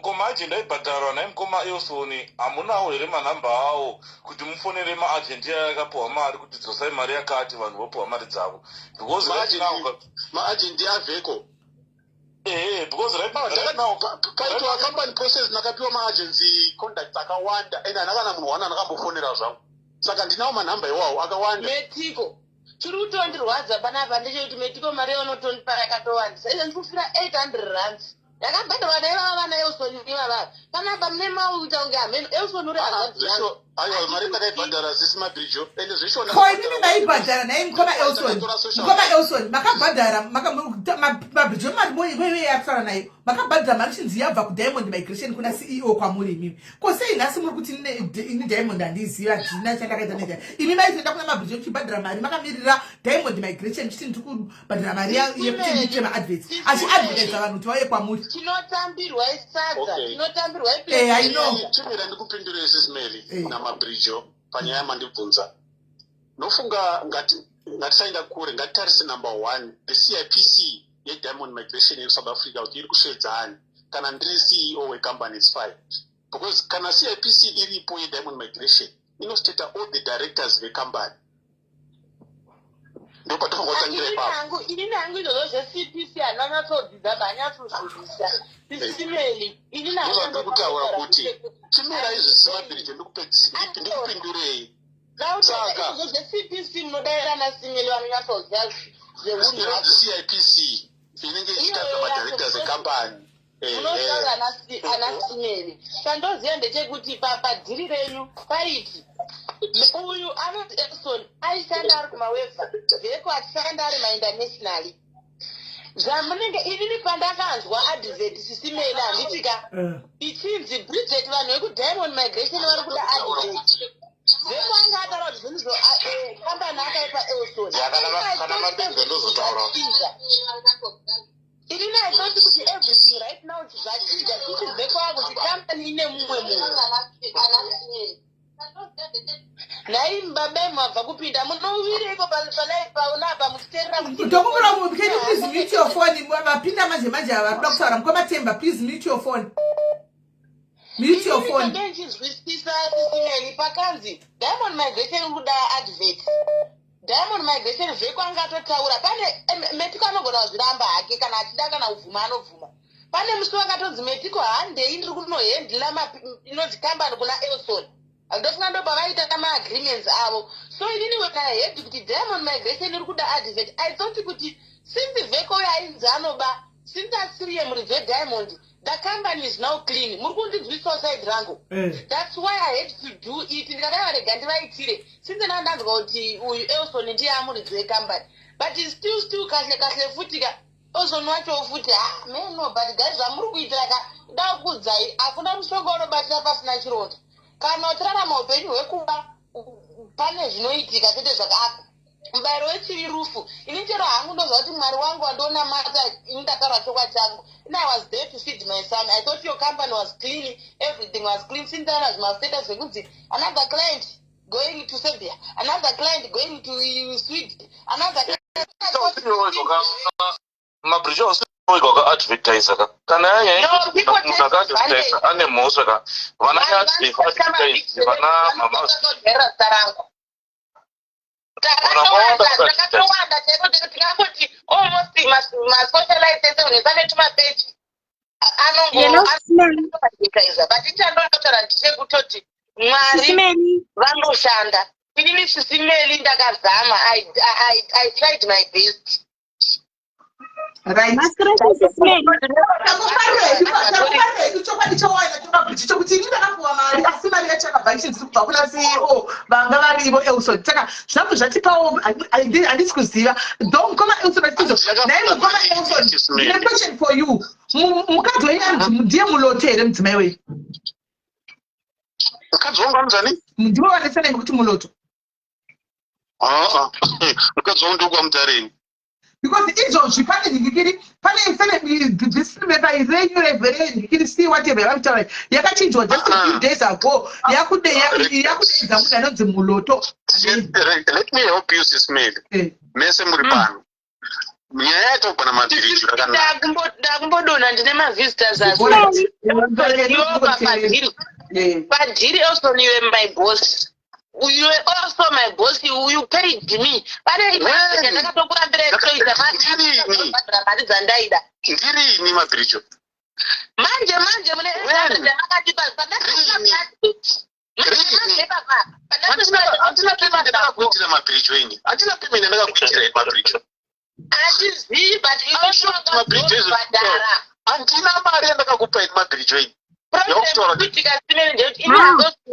Koma agent aibhadharwa naye mukoma Elson, hamunawo here manhamba awo kuti mufonere maagent aya akapiwa mari kuti dzosai mari yakati, vanhu vopiwa mari dzavo? Because right now Maagent aVheko? Ehe, because right now Paitwa company process, ndakapiwa maagency contacts akawanda, and hana kana munhu wana ndakambofonera zvangu, saka ndinawo manhamba iwawo akawanda. Metiko, chiri kutondirwadza panapa ndechekuti, Metiko, mari yaunotondipa yakatowandisa. Izvo ndikufira R800 yakabhadharwa naivava vana Elson ivava. Panapa mune mauita kunge hameno Elson uri hanzvadzi yangu. Aiwa, mari ndakaibhadhara, Sisi Mabhirijo, ende zveshuwa. Ko imimi maibhadhara naye mukoma Elson? Mukoma Elson, makabhadhara Mabhirijo mari wewe yakutaura nayo? Makabhadhara mari chinzi yabva kuDiamond Migration kuna CEO kwamuri imimi. Ko sei nhasi muri kuti ini Diamond handiziva, handina chandakaita neda? Imi maitoenda kuna Mabhirijo muchibhadhara mari, makamirira Diamond Migration, muchiti ndiri kubhadhara mari yekuti ndiite maadverts, achiadvertisa vanhu kuti vauye kwamuri. Tinotambirwa isadza. Tinotambirwa. I know. Chimira ndikupindure, Sisimeli naMabhirijo, panyaya yamandibvunza. Nofunga ngatisaenda kure, ngatitarise number one, the CIPC yeDiamond Migration yeSouth Africa, kuti iri kusvedzani. Kana ndiri CEO wecompany, is fine, because kana CIPC iripo yeDiamond Migration, inostata all the directors vecompany. Ndopatofanira kutangira ipapo. Inini hangu izvozvo zveCPC handanyatsodzidza, hanyatsozvizisa, Sisimeli. Inini Ndozvandiri kutaura kuti chimirai zvisina ndikupindurei. Saka izvo zveCPC munodaira naSimeli, vanonyatsoziva zveunhu. Inonzi CIPC inenge ichitadza madirectors ecompany. Munotaura anaSimeli. Chandoziva ndechekuti padhiri renyu paiti uyu anoti Elson aishanda ari kumaweva, Veko achishanda ari mainternationally. Zvamunenge inini pandakanzwa advert, Sisimeli, handitika ichinzi, "Bridget, vanhu vekuDiamond Migration vari kuda advert," Veko anga ataura kuti zvinhu kambani akaipa Elson. Ya, kana mapedza ndozotaura. Inini I thought kuti everything right now zvachinja, kuti Veko akuti kambani ine mumwe munhu. Nhai babai, mabva kupinda munowireiko paunapa muchiteerera kuti Tokumbira, can you please mute your phone? Vapinda manje manje ava kuda kutaura. Mukoma please mute your phone, mute your phone. Inini ndichinzwisisa, Sisimeli, pakanzi Diamond Migration kuda advert, Diamond Migration, Veko angatotaura pane Metiko anogona kuzviramba hake kana achida, kana kubvuma anobvuma. Pane musi wakatonzi, "Metiko, handei, ndiri kunohendla inonzi kambani kuna Elson." Ndofunga ndo pavaita maagreements avo. So inini when I heard kuti Diamond Migration iri kuda advert, I thought kuti since Veko uyo ainzi anoba, since asiriye muridzi weDiamond, the company is now clean. Muri kundinzwisawo side rangu? That's why I had to do it. Ndikadai varega ndivaitire, since na ndanzwa kuti uyu Elson ndiye amuridzi wecompany. But still kahle kahle futika Elson wacho futi ha meno. But guys, zvamuri kuitira ka, da kukudzai, hakuna mushonga unobatira pasina chironda. Kana uchirarama upenyu hwekuba, pane zvinoitika chete. Zvakaaka mubayiro wechivi rufu. Ini chero hangu ndoziva kuti Mwari wangu wandonamata, ini ndataura chokwadi changu. Ini I was there to feed my son. I thought your company was clean, everything was clean. Sindaona zvimastatus zvekunzi another client going to Serbia, another client going to Sweden, another Mabridge wakaadvertisa ka, kana yanya munhu akaadvertisa ane mhosva ka. Vana advertise, vana mama. Zita rangu takatowanda chaiko. Tingangoti almost masocialite ese unesa netumapeji anongoadvertisa. But ichandotaura ndechekutoti Mwari vanoshanda. Inini, Sisimeli, ndakazama. I tried my best. Right, takufarira chokwadi chawana chemabridge chokuti ini ndakapuwa mari, asi mari yacho yakabva ichinzi kubva kuna CEO vanga varivo Elson. Saka zvabva zvatipawo, handisi kuziva though mukoma Elson vachitizo. Nhai mukoma Elson, ndine question for you. Mukadzi wenyu anzi ndiye Muloto here, mudzimai wenyu? Mukadzi wangu anonzani? Ndivo vane surname kuti Muloto? Aa, mukadzi wangu ndokwamutareni. Because izvozvi pane nhingikiri, pane pepa renyu renhingikiri c whatever yavari yakachinjwa just a few days ago, yakudeidza munhu anonzi Muloto. Let me help you, Sis Mary. Mese muri pano, nyaya yataugwa namabhiriji rakanaka. Ndakumbodonha, ndine mavisitors apadhiri. Padhiri, also you were my boss, you were also my boss, you paid me. Pane ndakatokurambira toita mari dzandaida. Ndirini, mabhirijo? Manje manje mune makatipa. Handina payment yandakakuitira, mabhirijo. Ini handina payment yandakakuitira, mabhirijo. Handizivi, but Mabhirijo, handina mari yandakakupa ini, mabhirijo. Ini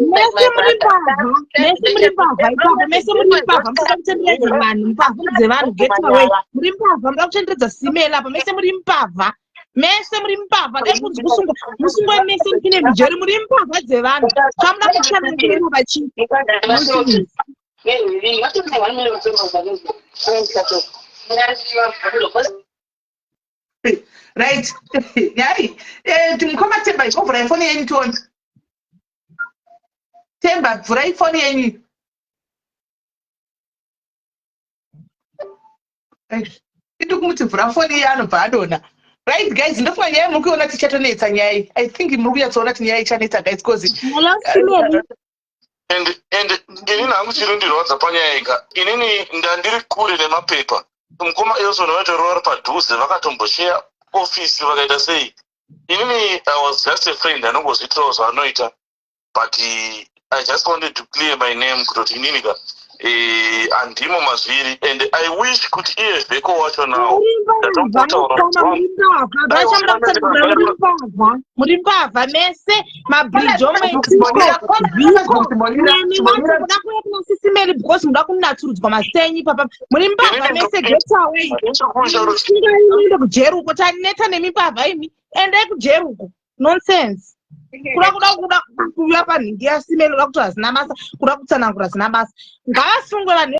Mese muri mbavha, mese muri mbavha ipapo, mese muri mbavha. Munoda kutenderedza vanhu, mbavha dzevanhu, get away. Muri mbavha, munoda kutenderedza Simela apa. Mese muri mbavha, mese muri mbavha. Dai kunzi kusungwa, musungwe mese, mupinde mujeri. Muri mbavha dzevanhu. Chamuda kutenderedza vachii? Nonsense. Right, yai mukoma Temba, ivhurai foni yenyu tione. Temba, vhurai foni yenyu. Indi kumuti vhura foni iye anobva adonha. Right guys, ndofunga nyaya muri kuiona tichatonetsa nyaya iyi. I think muri kunyatsoona kuti nyaya ichanetsa, guys, cause Hello, Simeli. And inini hangu chiri ndirwadza panyaya ika, inini ndandiri kure nemapepa. Mukoma Elson vaitori vari padhuze, vakatombosheya ofisi, vakaita sei. Inini I was just a friend anongozviitirawo zvaanoita, but I just wanted to clear my name kutoti inini ka handimo mazviri, and I wish kuti iye Vheko wacho nawo Ndatombotaura. Muri mbavha, vachamuda kutsanangura. Muri mbavha, muri mbavha mese, mabridge omweitiko vhiko nemi vacho muda kuuya kuna Sisimeli because muda kunatsurudzwa masenyi papa. Muri mbavha mese, get away. Ingainde kujeri uko, taneta nemi mbavha imi, endai kujeri uko. Nonsense. Kuda kuuya panhingi yaSimeli, kuda kuti hazina basa, kuda kutsanangura zina basa. Ngavasungwe vanhu.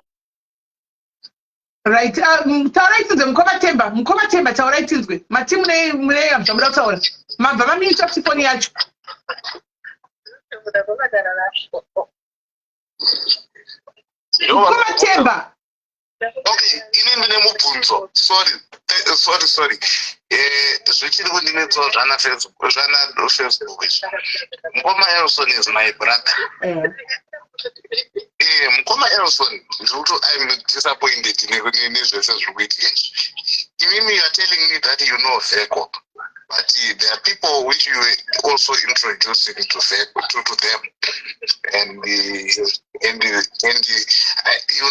Right, taurai tinzwe, mukoma Temba. Mukoma Temba, taurai tinzwe. Mati mune zvamuda kutaura, mabva mamita kuti foni yacho. Mukoma Temba. Okay, ini ndine mubvunzo. Sorry, sorry, sorry. Zvichiri kundinetsawo zvana Facebook izvi. Mukoma Elson is my brother. Mukoma Elson, ndiri I'm disappointed nezvese zviri kuitika izvi. Imimi, you are telling me that you know Veko, but there are people which you were also introducing to Veko, to them, and you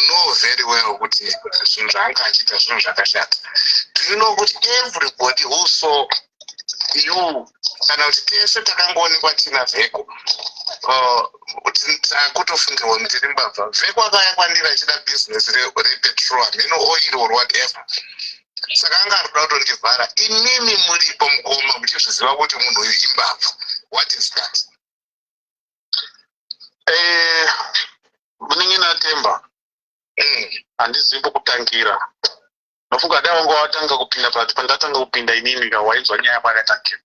know very well kuti zvinhu zvaanga achiita zvinhu zvakashata. Do you know kuti everybody who saw you, kana kuti tese takangoonekwa tina Vheko, kuti takutofungirwa kuti tiri mbavha? Vheko akauya kwandiri achida business repetrol, hameno oil or whatever, saka anga ari kuda kutondivhara. Imimi muripo, mukoma, muchizviziva kuti munhu uyu imbavha. What is that? Munin'ina Temba, handizivi pokutangira. Nofunga dai wanga watanga kupinda pati pandatanga kupinda inini ka, wainzwa nyaya kwakatangira.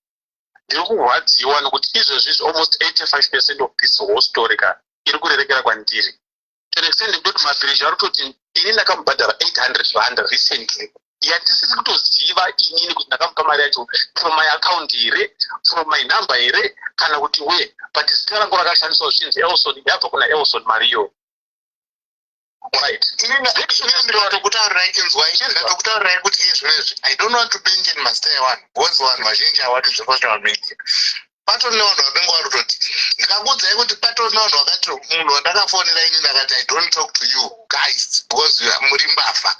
Ndiri kurwadziwa nokuti izvezvi izvi almost 85% of this whole story ka iri kurerekera kwandiri, to an extent yekutoti mabhiriji ari kutoti ini ndakamubhadhara 800 rand recently, yandisiri kutoziva inini kuti ndakamupa mari yacho from my account here, from my number here, kana kuti where, but zita rangu rakashandiswa zvichinzi Elson, yabva kuna Elson mari iyoyo, right? Inini ndinotokutaurirai, inzwai, ndatokutaurirai kuti iye zvinezvi I don't want to mention mazita evanhu because vanhu vazhinji havadi zvesocial media. Patori nevanhu vanenge vari kutoti, ndikakuudzai kuti patori nevanhu vakati munhu wandakafonera ini ndakati, "I don't talk to you guys because muri mbavha."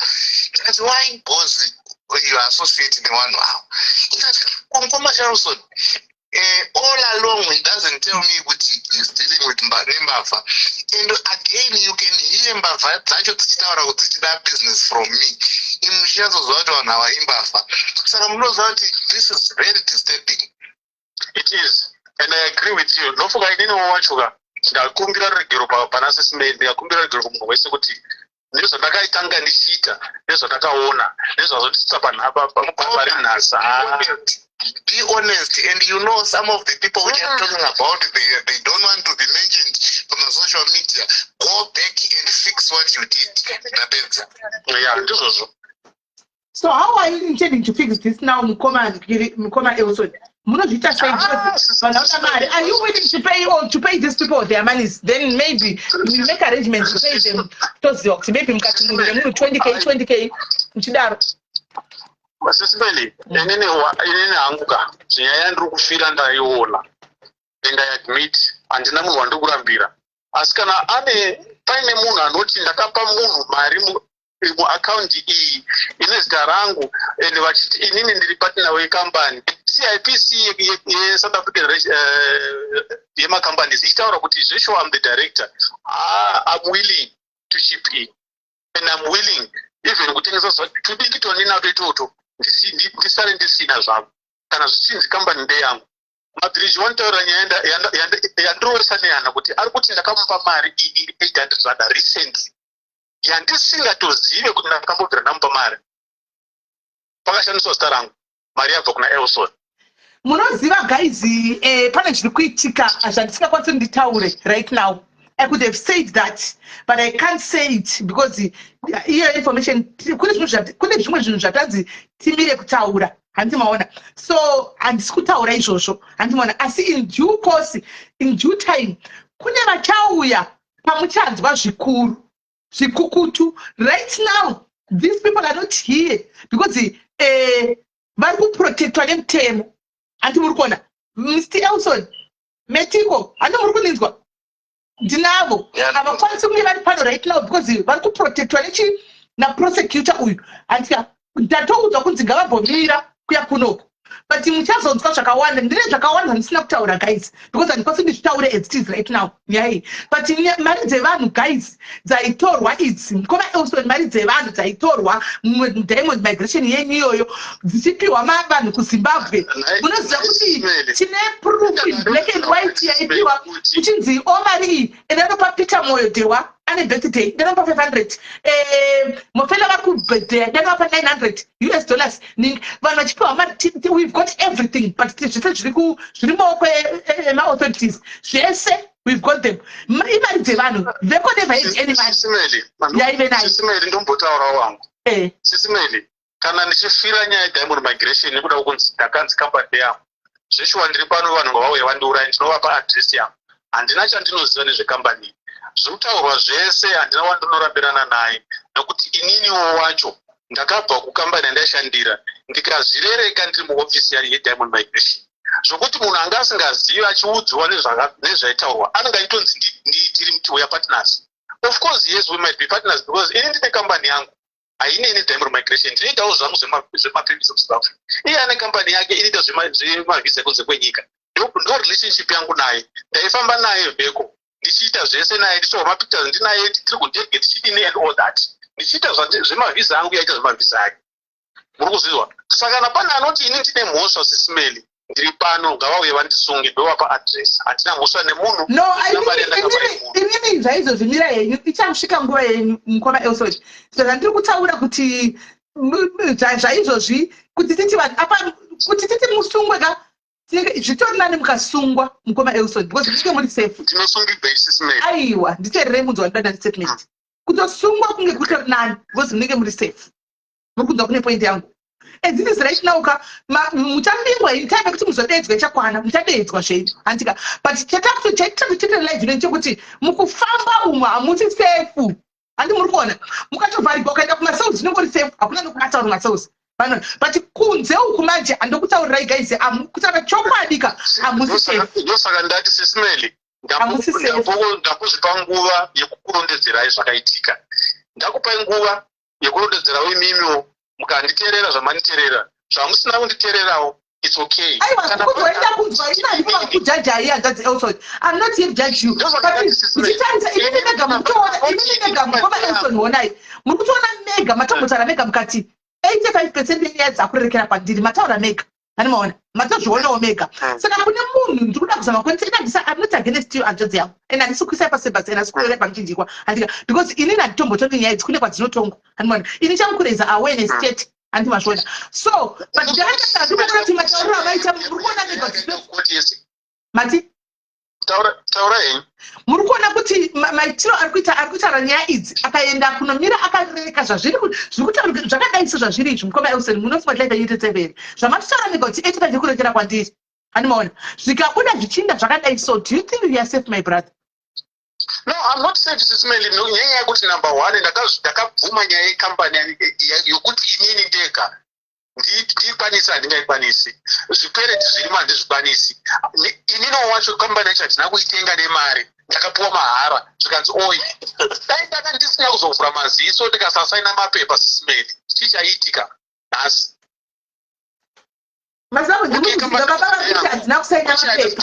Ndikati, "Why?" "Because you are associated nevanhu avo." Ikati mukoma Sharlson, all along he doesn't tell me kuti he's dealing with nembavha. And again, you can hear mbavha dzacho dzichitaura kuti dzichida business from me. Imi muchinyatsoziva kuti vanhu ava imbavha, saka munoziva kuti this is very disturbing. It is, and I agree with you. Nofunga ininiwo wacho ka ndakumbira ruregero pana Sisimeli, ndikakumbira ruregero kumunhu wese kuti nezvandakaitanga ndichiita, nezvandakaona, nezvazondisvitsa pari nhasi. Be honest, and you know some of the people which I'm talking about, they don't want to be mentioned on social media. Go back and fix what you did. Ndapedza. Ya, ndizvozvo. So how are you intending to fix this now, mukoma Elson? Munozviita sei? Vanhu vanoda mari. Are you willing to pay or to pay these people their monies? Then maybe we make arrangements to pay them. Toziva kuti maybe mukati munhu nemunhu 20K, 20K, muchidaro. Sisimeli, inini hangu ka, nyaya yandiri kufira ndaiona, and I admit handina munhu wandiri kurambira, asi kana ane paine munhu anoti ndakapa munhu mari muakaundi iyi ine zita rangu, and vachiti inini ndiri partner wekambani, CIPC yeSouth African yemacompanies ichitaura kuti zvesure am the director, I'm willing to chip in and I'm willing even kutengesa tudiki twandinato itoto, ndisare ndisina zvangu kana zvichinzi kambani ndeyangu. Mabhiriji wanotaura nyaya yandirovesa nehana kuti ari kuti ndakamupa mari iyi 800 rand recently, yandisingatozive kuti ndakambobvira ndamupa mari. Pakashandiswa zita rangu, mari yabva kuna Elson. Munoziva guys, pane zviri kuitika zvandisingakwanisi nditaure right now. I could have said that, but I can't say it because iyo information, kune zvimwe zvinhu zvatanzi timire kutaura, handiti maona? So handisi kutaura izvozvo, handiti maona? Asi in due course, in due time, kune vachauya. Pamuchanzwa zvikuru zvikukutu. Right now these people are not here because vari kuprotectwa nemutemo. Handi muri kuona Mr Elson Metiko? Handi muri kuninzwa? Ndinavo, havakwanisi kunge vari pano right now because vari kuprotectwa nechi naprosecutor uyu. Handika ndatoudzwa kunzi ngavambomira kuya kunoku, but muchazonzwa zvakawanda. Ndine zvakawanda zvandisina kutaura, guys, because handikwanisi ndizvitaure as it is right now nyaya iyi. But mari dzevanhu, guys, dzaitorwa idzi, mukoma Elson, mari dzevanhu dzaitorwa muDiamond Migration yenyu iyoyo dzichipiwa vanhu kuZimbabwe, munoziva kuti tine proof in black and white. Yaipiwa kuchinzi o mari iyi endanopa Peter Moyo Dewa ane birthday, ndanopa 500, Mofela vari kubirthday, ndanovapa 900 US dollars. Vanhu vachipiwa mari. We've got everything, but zvese zviri maoko emaauthorities zvese. We've got them. Imari dzevanhu. Veko never had any money yaive nayo. Sis Melly, ndombotaurawo wangu. Sis Melly, kana ndichifira nyaya yeDiamond Migration nekuda kwekunzi ndakanzi kambani yangu, zveshuwa ndiri pano, vanhu ngavauye vandiurayi, ndinovapa adhiresi yangu. Handina chandinoziva nezvekambani iyi. Zviri kutaurwa zvese handina wandinorambirana naye, nekuti ininiwo wacho ndakabva kukambani yandaishandira ndikazvirereka ndiri muofisi yeDiamond Migration, zvokuti munhu anga asingazivi achiudzwa nezvaitaurwa anenge achitonzi tiri we are partners. Of course, yes, we might be partners because ini ndine kambani yangu, haineni Diamond Migration. Ndinoitawo zvangu zvemapepisi muZimbabwe, iye ane kambani yake inoita zvemavhisa ekunze kwenyika. Ndo relationship yangu naye. Ndaifamba naye Veko, ndichiita zvese naye, ndichitorwa mapictures ndinaye, tiri kundege, tichidini and all that, ndichiita zvemavhisa angu, yaita zvemavhisa ake. Muri kuzvinzwa? Saka kana pane anoti ini ndine mhosva, Sis Melly, ndiri pano, ngavauye vandisunge, ndovapa address. Handina mhosva nemunhu. No, inini zvaizvozvi, mira henyu, ichasvika nguva yenyu, mukoma Elson. Zvandiri kutaura kuti zvaizvozvi kuti titi vanhu apa kuti titi musungwe ka, zvitori nani mukasungwa, mukoma Elson, because munenge muri safe. Ndinosungigwa, Sis Melly? Aiwa, nditeererei munzwa wandidada statement. Kutosungwa kunge kutori nani because munenge muri safe. Muri kunzwa kune point yangu? As it is right now ka, muchabingwa in time yekuti muzodedzwa ichakwana, muchadedzwa zvenyu, handika? But chatakutochete live ino chekuti mukufamba umu hamusi safe. Handi muri kuona? Mukatovharigwa ukaenda kumacells, zvinongori safe, hakuna nokubata uri macells vanona. But kunze uku manje, handokutaurirai guys, kutaura chokwadi ka, hamusi safe. Ndosaka ndati, Sis Melly, Hamusi safe. Ndakuzvipa nguva yekukurondedzerai zvakaitika. Ndakupai nguva yekurondedzerawo imimiwo, mukanditeerera zvamanditeerera. Zvamusina kunditeererawo, it's okay. Aiwa, kunzwa kunzwa ina handifana kujudgai, hanzvadzi Elson. I'm not here to judge you, but ndichitarisa imimi mega mukutoona, imimi mega, mukoma Elson, honai, muri kutoona mega, matombotaura mega mukati 85% yenyaya dzakurerekera kwandiri. Mataura mega, hani maona, matozvionawo mega. Saka kune munhu ndiri kuda kuzama kuonesa ina handisa, I'm not against you, hanzvadzi yangu, and handisi kuisai pasebhasi and handisi kurerai pamuchinjikwa, handika? Because inini handitombotongi nyaya idzi, kune kwadzinotongwa, handimaona? Ini changu awareness chete, handi mazviona? So but ndakatasa ndikuona kuti matauriro amaita, muri kuona mega kuti mati Taura henyu. Muri kuona kuti maitiro ari kuita, ari kutaura nyaya idzi, akaenda kunomira akareka zvazviri zviri kutaura zvakadai sezvazviri izvi, mukoma Elson, munofunga kuti life yenyu itetsevere? Zvamatotaura mega kuti 85 yekurekera kwandiri, hani maona? Zvikabuda zvichinda zvakadai, so do you think you are safe, my brother? No, I'm not safe, Sis Melly. Nyaya yekuti number one, ndakabvuma nyaya yekambani yokuti inini ndega ndiikwanisi, handingaikwanisi. Zvikwereti zvirimo, handizvikwanisi. Inini wacho kambani yacho handina kuitenga nemari, ndakapiwa mahara, zvikanzi oi. Dai ndanga ndisina kuzovhura maziso ndikasasaina mapepa, Sis Melly, chii chaiitika nhasi? Masango ndikuziva baba vakuti handina kusaina mapepa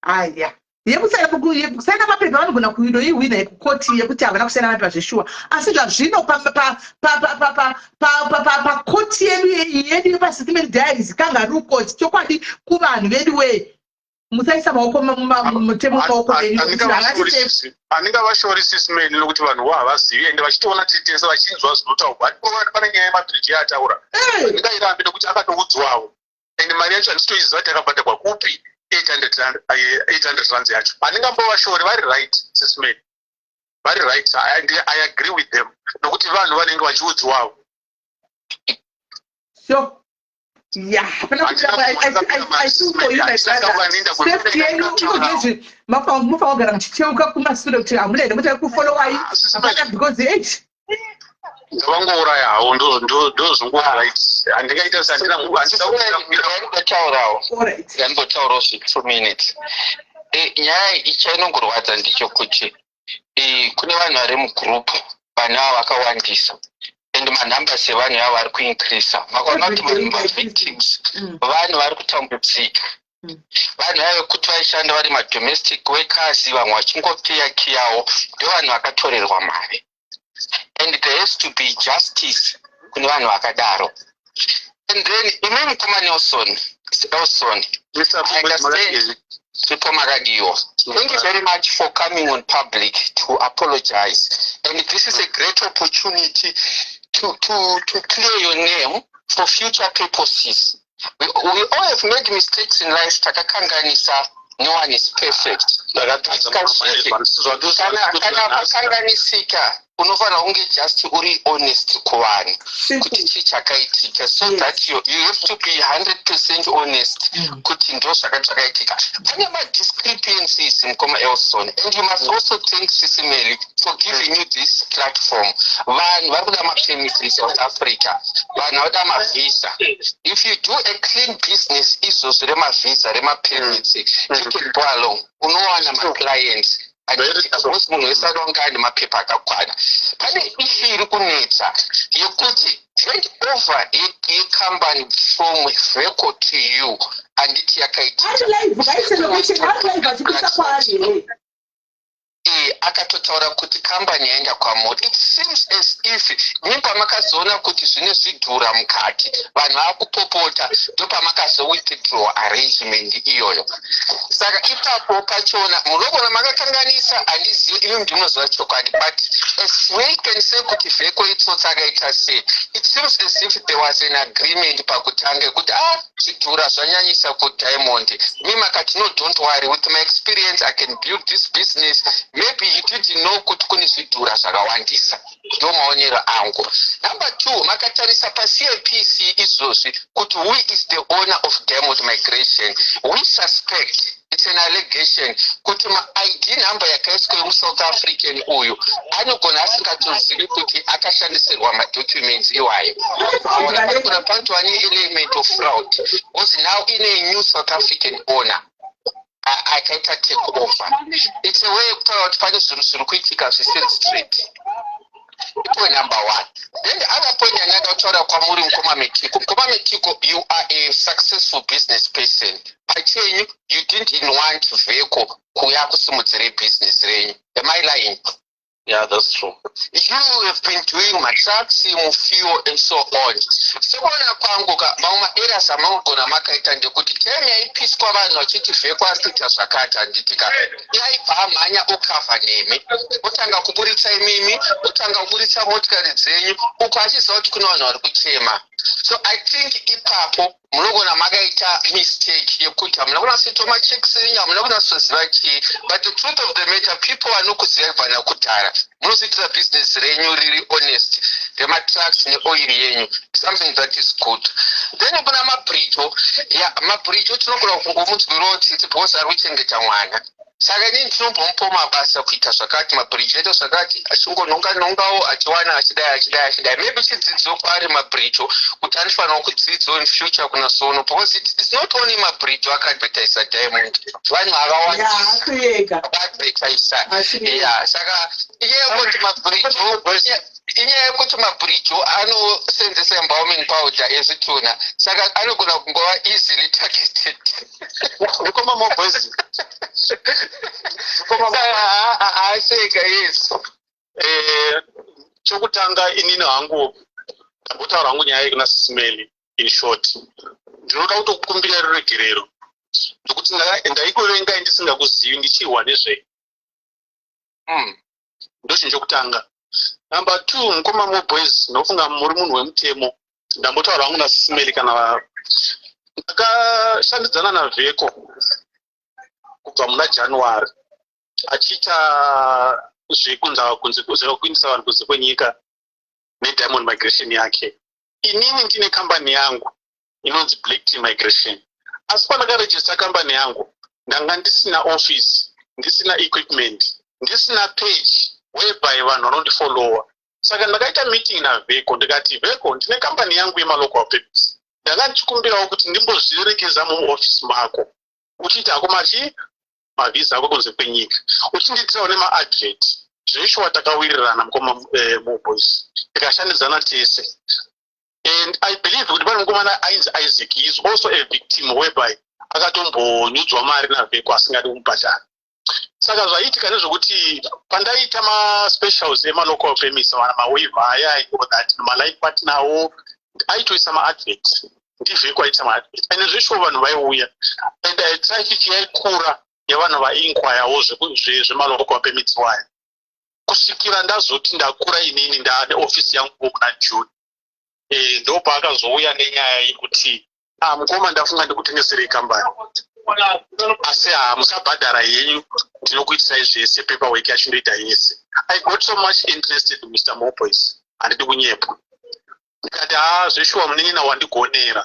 aya. Yekusaina mapepa vanogona kuinoihwina yekukoti yekuti havana kusaina mapepa zveshuwa, asi zvazvino pakoti yedu yepaSis Melly Diaries, kangaroo court, chokwadi kuvanhu vedu wee, musaisa maoko mutemo maoko enyu. Handingavashori, Sis Melly, nokuti vanhuwo havazivi, ende vachitoona tiri tese vachinzwa zvinotaurwa. Pane nyaya yemabhiriji yaataura, handingairambi nekuti akatoudzwawo, ende mari yacho handisitoiziva kuti yakabhadhagwa kupi, 800 rands yacho. Handingambovashori, vari right, Sis Melly, vari right. I agree with them nokuti vanhu vanenge vachiudzwawo. Sure. Ya, hapana kubuda. I feel for you, my brother. Safety yenyu izvozvi, mufanira kugara muchicheuka kumasure kuti hamuna here mutai kufollowai, hapana, because age. Ngavangouraya havo, ndozvongo right. Handingaita sandina Ndambotaurawo. Alright. Ndambotaurawo zve 2 minutes. Nyaya ichainongorwadza ndechekuti kune vanhu vari mugroup, vanhu ava vakawandisa, and manumbers evanhu ava vari kuincreasa. Makaona kuti Every day. mavictims, vanhu vari kutambudzika, vanhu vava vekuti vaishanda vari madomestic workers, vamwe vachingokiya kiyawo, ndo vanhu vakatorerwa mari, and there has to be justice kune vanhu vakadaro. And then imi, mukoma Nelson, Elson, I understand. Sipo makadiwa. Thank you very much for coming on public to apologize, and this is a great opportunity to clear your name for future purposes. We all have made mistakes in life. Takakanganisa. No one is perfect. Kana pakanganisika, unofanira kunge just uri honest kuvanhu kuti chii chakaitika, so that you have to be 100% honest kuti ndo zvakati zvakaitika. Pane madiscrepancies, mukoma Elson, and you must also thank Sisi Melly for giving you this platform. Vanhu vari kuda mapermits in South Africa, vanhu vakuda mavhisa. If you do a clean business izvozvo remavhisa, remapermits, you can go along, unowana maclients because munhu wese anonga ane mapepa akakwana. Pane issue iri kunetsa yekuti hand over yecompany from Veco to you, handiti yakaitika? Ari live, ngaise location, ari live achipisa kwaari here? Akatotaura kuti kambani yaenda kwamuri. It seems as if nepamakazoona kuti zvine zvidhura mukati, vanhu vaakupopota, ndopamakazowithdraw arrangement iyoyo. Saka ipapo pachona munogona makakanganisa, handizivi, imi ndinoziva chokwadi, but as we can say kuti Vheko itsotsi, akaita sei, it seems as if there was an agreement pakutanga yekuti, ah, zvidhura zvanyanyisa kuDiamond. Mi makati, "No, don't worry, with my experience I can build this business." Maybe you didn't know kuti kune zvidhura zvakawandisa. Ndo maonero angu. Number two, makatarisa paCIPC izvozvi kuti who is the owner of Diamond Migration, we suspect, it's an allegation, kuti maID number yakaiswa yemuSouth African uyu anogona asingatozivi kuti akashandisirwa madocuments iwayo. Panogona panotova neelement of fraud because now ine new South African owner akaita take over. It's a way yekutaura kuti pane zvinhu zviri kuitika zvisiri straight. Ipo number one. Then the other point yandada kutaura kwamuri, mukoma Metiko. Mukoma Metiko, you are a successful business person pachenyu. You didn't want Vheko kuuya kusimudzire business renyu. Am I lying? Yeah, that's true. You have been doing matrucks, mufuel and so on. Sekuona kwangu ka, mamwe maareas amunogona makaita ndekuti time yaipiswa vanhu vachiti Vheko ari kuita zvakati, handiti ka, yaibva amhanya okavha nemi, otanga kuburitsa imimi, otanga kuburitsa motikari dzenyu uko achiziva kuti kune vanhu vari kuchema. So I think ipapo munogona makaita mistake yekuti hamuna kunatsoita machecks enyu, hamuna kunatsoziva chii. But the truth of the matter, people vanokuziva kubva nakudhara, munozoitira business renyu riri honest, rematrucks neoil yenyu, something that is good. Then kuna Mabrijo. Ya, Mabrijo tinogona kungomunzwirawo tsitsi because ari kuchengeta mwana. Saka inini tinombomupa mabasa kuita zvakati, Mabrijo aita zvakati, achingonhonga nhongawo achiwana, achidai, achidai, achidai. Maybe chidzidzo kwaari Mabrijo kuti anofanira kudzidzawo in future kuna sono, because it is not only Mabrijo akaadvertisa Diamond, vanhu vakawandisa akaadvertisa. Ya, saka inyaya yekuti Mabrijo, inyaya yekuti Mabrijo anosenzesa embalming powder ezvituna, saka anogona kungova easily targeted. Mukoma Moboys. Aseka, yes. Chokutanga, inini hangu ndambotaura hangu nyaya yekuna Sisi Melly. In short, ndinoda kutokumbira ruregerero ndokuti ndaikuvengai ndisingakuzivi, ndichirwa nezvei. Ndochinhu chokutanga. Number two, mukoma Moboys, ndinofunga muri munhu wemutemo. Ndambotaura hangu naSisi Melly, kana ndakashandidzana naVheko kubva muna January achiita zvekunza kunze, zvekuindisa vanhu kunze kwenyika neDiamond Migration yake. Inini ndine kambani yangu. Inonzi Black Tea Migration. Asi pandakarejista kambani yangu, ndanga ndisina office, ndisina equipment, ndisina page whereby vanhu vanondifollowa. Saka ndakaita meeting naVheko, ndikati, "Vheko, ndine kambani yangu yemalocal permits. Ndanga ndichikumbirawo kuti ndimbozvirerekeza muofisi mako, uchiita hako machi mavhisa ako kunze kwenyika, uchindiitirawo nemaadvert." Zveshuwa takawirirana, mukoma Moboys, tikashandidzana tese. And I believe kuti pane mukomana ainzi Isaac. He is also a victim whereby akatombonyudzwa mari naVheko asingadi kumubhadhara. Saka zvaiitika ndezvekuti pandaiita maspecials emalocal permits, kana mawaiver aya all that, malife partnerwo aitoisa maadvert. NdiVheko aita maadvert, and zveshuwa vanhu vaiuya, and traffic yaikura yevanhu vaiinquirewo zvemalocal permits waya, kusvikira ndazoti ndakura inini, ndaane ofisi yangu muna June. Ndopaakazouya nenyaya yekuti, "Ah, mukoma, ndafunga ndikutengeserei kambani, asi ha, musabhadhara henyu, ndinokuitirai zvese, paperwork yacho ndoita yese." I got so much interested, Mr Moboys, handidi kunyepwa. Ndikati, "Ha, zveshuwa munin'ina wandigonera,"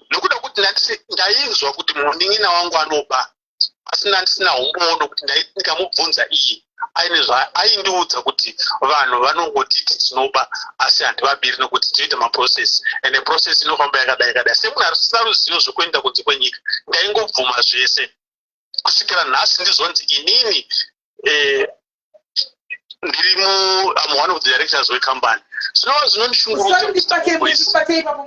nokuda kuti ndainzwa kuti munin'ina wangu anoba, asi ndandisina umbowo, nokuti ndikamubvunza iye aine aindiudza kuti vanhu vanongotiti tinoba, asi handivabiri nokuti tinoita maprocess, and process inofamba yakadai yakadai. Semunhu arisina ruzivo zvekuenda kunze kwenyika, ndaingobvuma zvese kusvikira nhasi ndizonzi inini ndiri mu am one of the directors wecompany, zvinova zvinondishungurudza. Ndibate ipapo,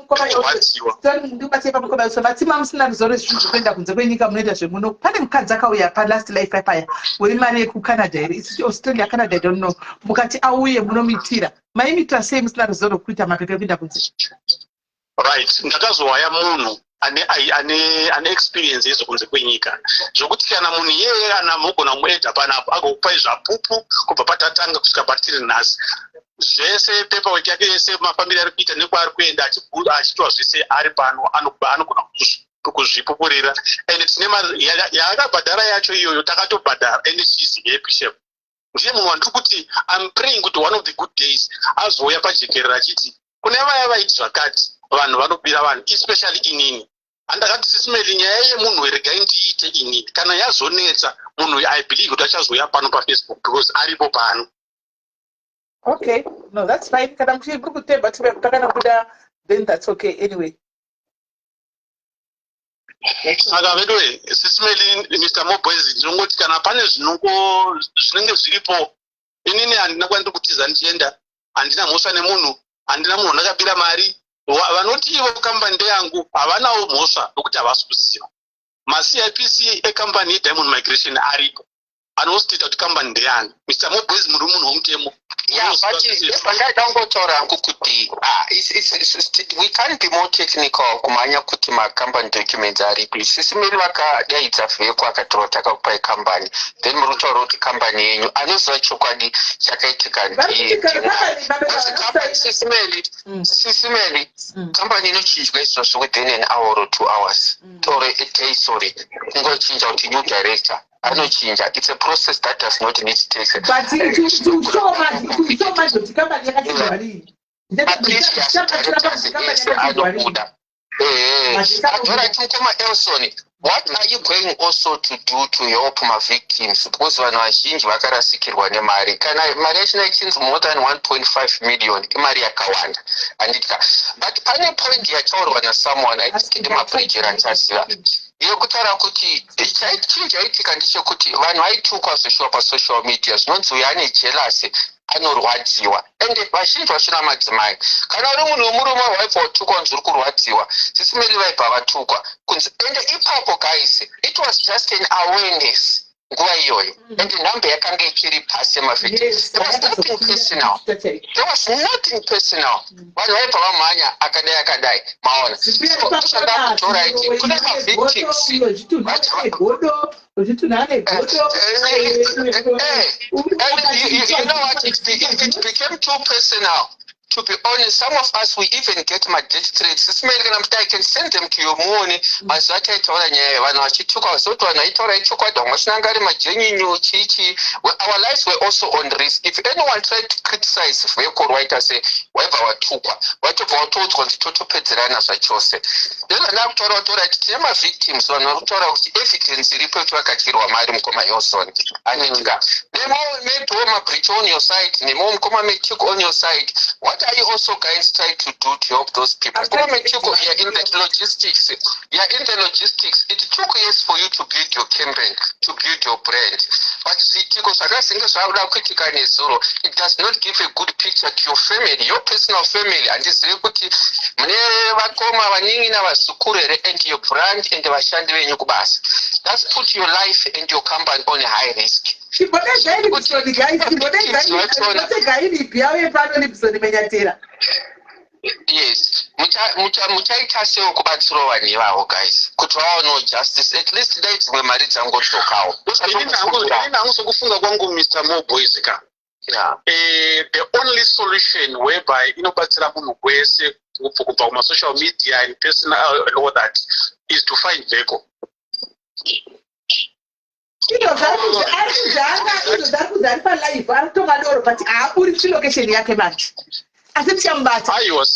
mukoma. Matima musina ruzivo rwezvinhu zvekuenda kunze kwenyika, munoita zvemuno. Pane mukadzi akauya palast live papaya wemari yekuCanada here, Australia, Canada, I don't know. Mukati auye munomitira. Maimitira sei musina ruzivo rwekuita mapepa ekuenda kunze? Right, ndakazohaya munhu ane experience yezvekunze kwenyika, zvokuti kana munhu iyeye, kana mugona kumuedha panapo, agokupai zvapupu kubva patatanga kusvika patiri nhasi, zvese, paperwork yake yese, mafambiro ari kuita nekwaari kuenda, achiitwa zvese ari pano, anogona kuzvipupurira. And tine mari yaakabhadhara yacho iyoyo, takatobhadhara, and she's happy. Shem, ndiye munhu wandiri kuti I'm praying kuti one of the good days azouya pajekerera achiti kune vaya vaiti zvakati, vanhu vanobira vanhu, especially inini. Handakati, "Sis Melly, nyaya yemunhu regai ndiite inini. Kana yazonetsa munhu, I believe kuti achazouya pano paFacebook because aripo pano." Okay, no, that's fine. Kana muri kutemba kana kuda, then that's okay anyway. Saka veduwe, Sis Melly, Mr Moboys, ndinongoti kana pane zvinongo zvinenge zviripo, inini handina kwandiri kutiza ndichienda, handina mhosva nemunhu, handina munhu ndakabira mari. Vanoti ivo kambani ndeyangu havanawo mhosva, nokuti havasi kuziva maCIPC ekambani yeDiamond Migration aripo anostate kuti kambani ndeyani. Mr Moboys, muri munhu womutemo. Yeah, but pandaida kungotaura hangu kuti ah, we can't be more technical kumhanya kuti macompany documents aripi. Sis Melly vakadaidza Vheko, akatora, takakupai kambani, then muri kutaura kuti kambani yenyu. Anoziva chokwadi chakaitika. Sis Melly, Sis Melly, kambani inochinjwa izvozvo within an hour or 2 hours or a day, sorry, kungochinja kuti new director anochinja. It's a process that does not need to But to manje kuti kambani yakachinjwa rii? Ese anobuda. Alright, mukoma Elson, what are you going also to do to help mavictims? Because vanhu vazhinji vakarasikirwa nemari. Kana mari yachina ichinzi more than 1.5 million, imari yakawanda, handitya. But pane point yataurwa nasomeone, I think ndimabridge randichaziva, yekutaura kuti chinhu chaitika ndechekuti vanhu vaitukwa zveshuwa pasocial media, zvinonzi uyo ane jealousy, anorwadziwa. Ende vazhinji vachona madzimai. Kana uri munhu wemurume, waibva watukwa kunzi uri kurwadziwa. Sis Melly vaibva vatukwa kunzi. Ende ipapo, guys, it was just an awareness nguva iyoyo, ende nhamba yakanga ichiri pasi yemavictims. There was nothing personal, there was nothing personal. Vanhu vaibva vamhanya akadai akadai, maona. Tochada kutora iti kune mavictims. Zvitunhu ane godo. And you know what, it became too personal. To be honest, some of us, we even get madeath threats. Sis Melly, kana muti, I can send them to you muone. Mazuva ataitaura nyaya, vanhu vachituka, zoti vanhu vaitaura ichokwadi, vamwe vasina ari magenuine chichi. Our lives were also on risk. If anyone tried to criticize Vheko, waita se waibva watukwa. Waitobva watoudzwa kunzi totopedzerana zvachose. Ndozvandava kutaura kuti alright, tine mavictims, vanhu vari kutaura kuti evidence iripo yekuti vakadyirwa mari, mukoma Nelson. Handiti nemiwo maybe mabridge on your side, nemiwo mukoma Metiko on your side, what are you also guys trying to do to help those people? Mukoma Metiko, you are in the logistics, you are in the logistics. It took years for you to build your campaign, to build your brand, but zviitiko zvakazinge zvakuda kuitika nezuro, it does not give a good picture to your family, your personal family. Handizivi kuti mune vakoma, vanin'ina, vazukuru here, and your brand and vashandi venyu kubasa. That's put your life and your company on a high risk. Chimbodedzai Lipsoni, guys, chimbodedzai Lipi auye pano, Lipsoni Menyatera. Yes, muchaita sewo kubatsirawo vanhu ivavo, guys, kuti vawanewo justice at least, dai dzimwe mari dzangodzokawo. Inini hangu, sokufunga kwangu, Mr Moboys ka, the only solution whereby inobatsira munhu wese kubva kumasocial media and personal and all that is to find Veko. Izvo zvaari kuzi ari palive, ari kutonga doro, but haaburitsi location yake manje, asi tichamubata. Aiwa.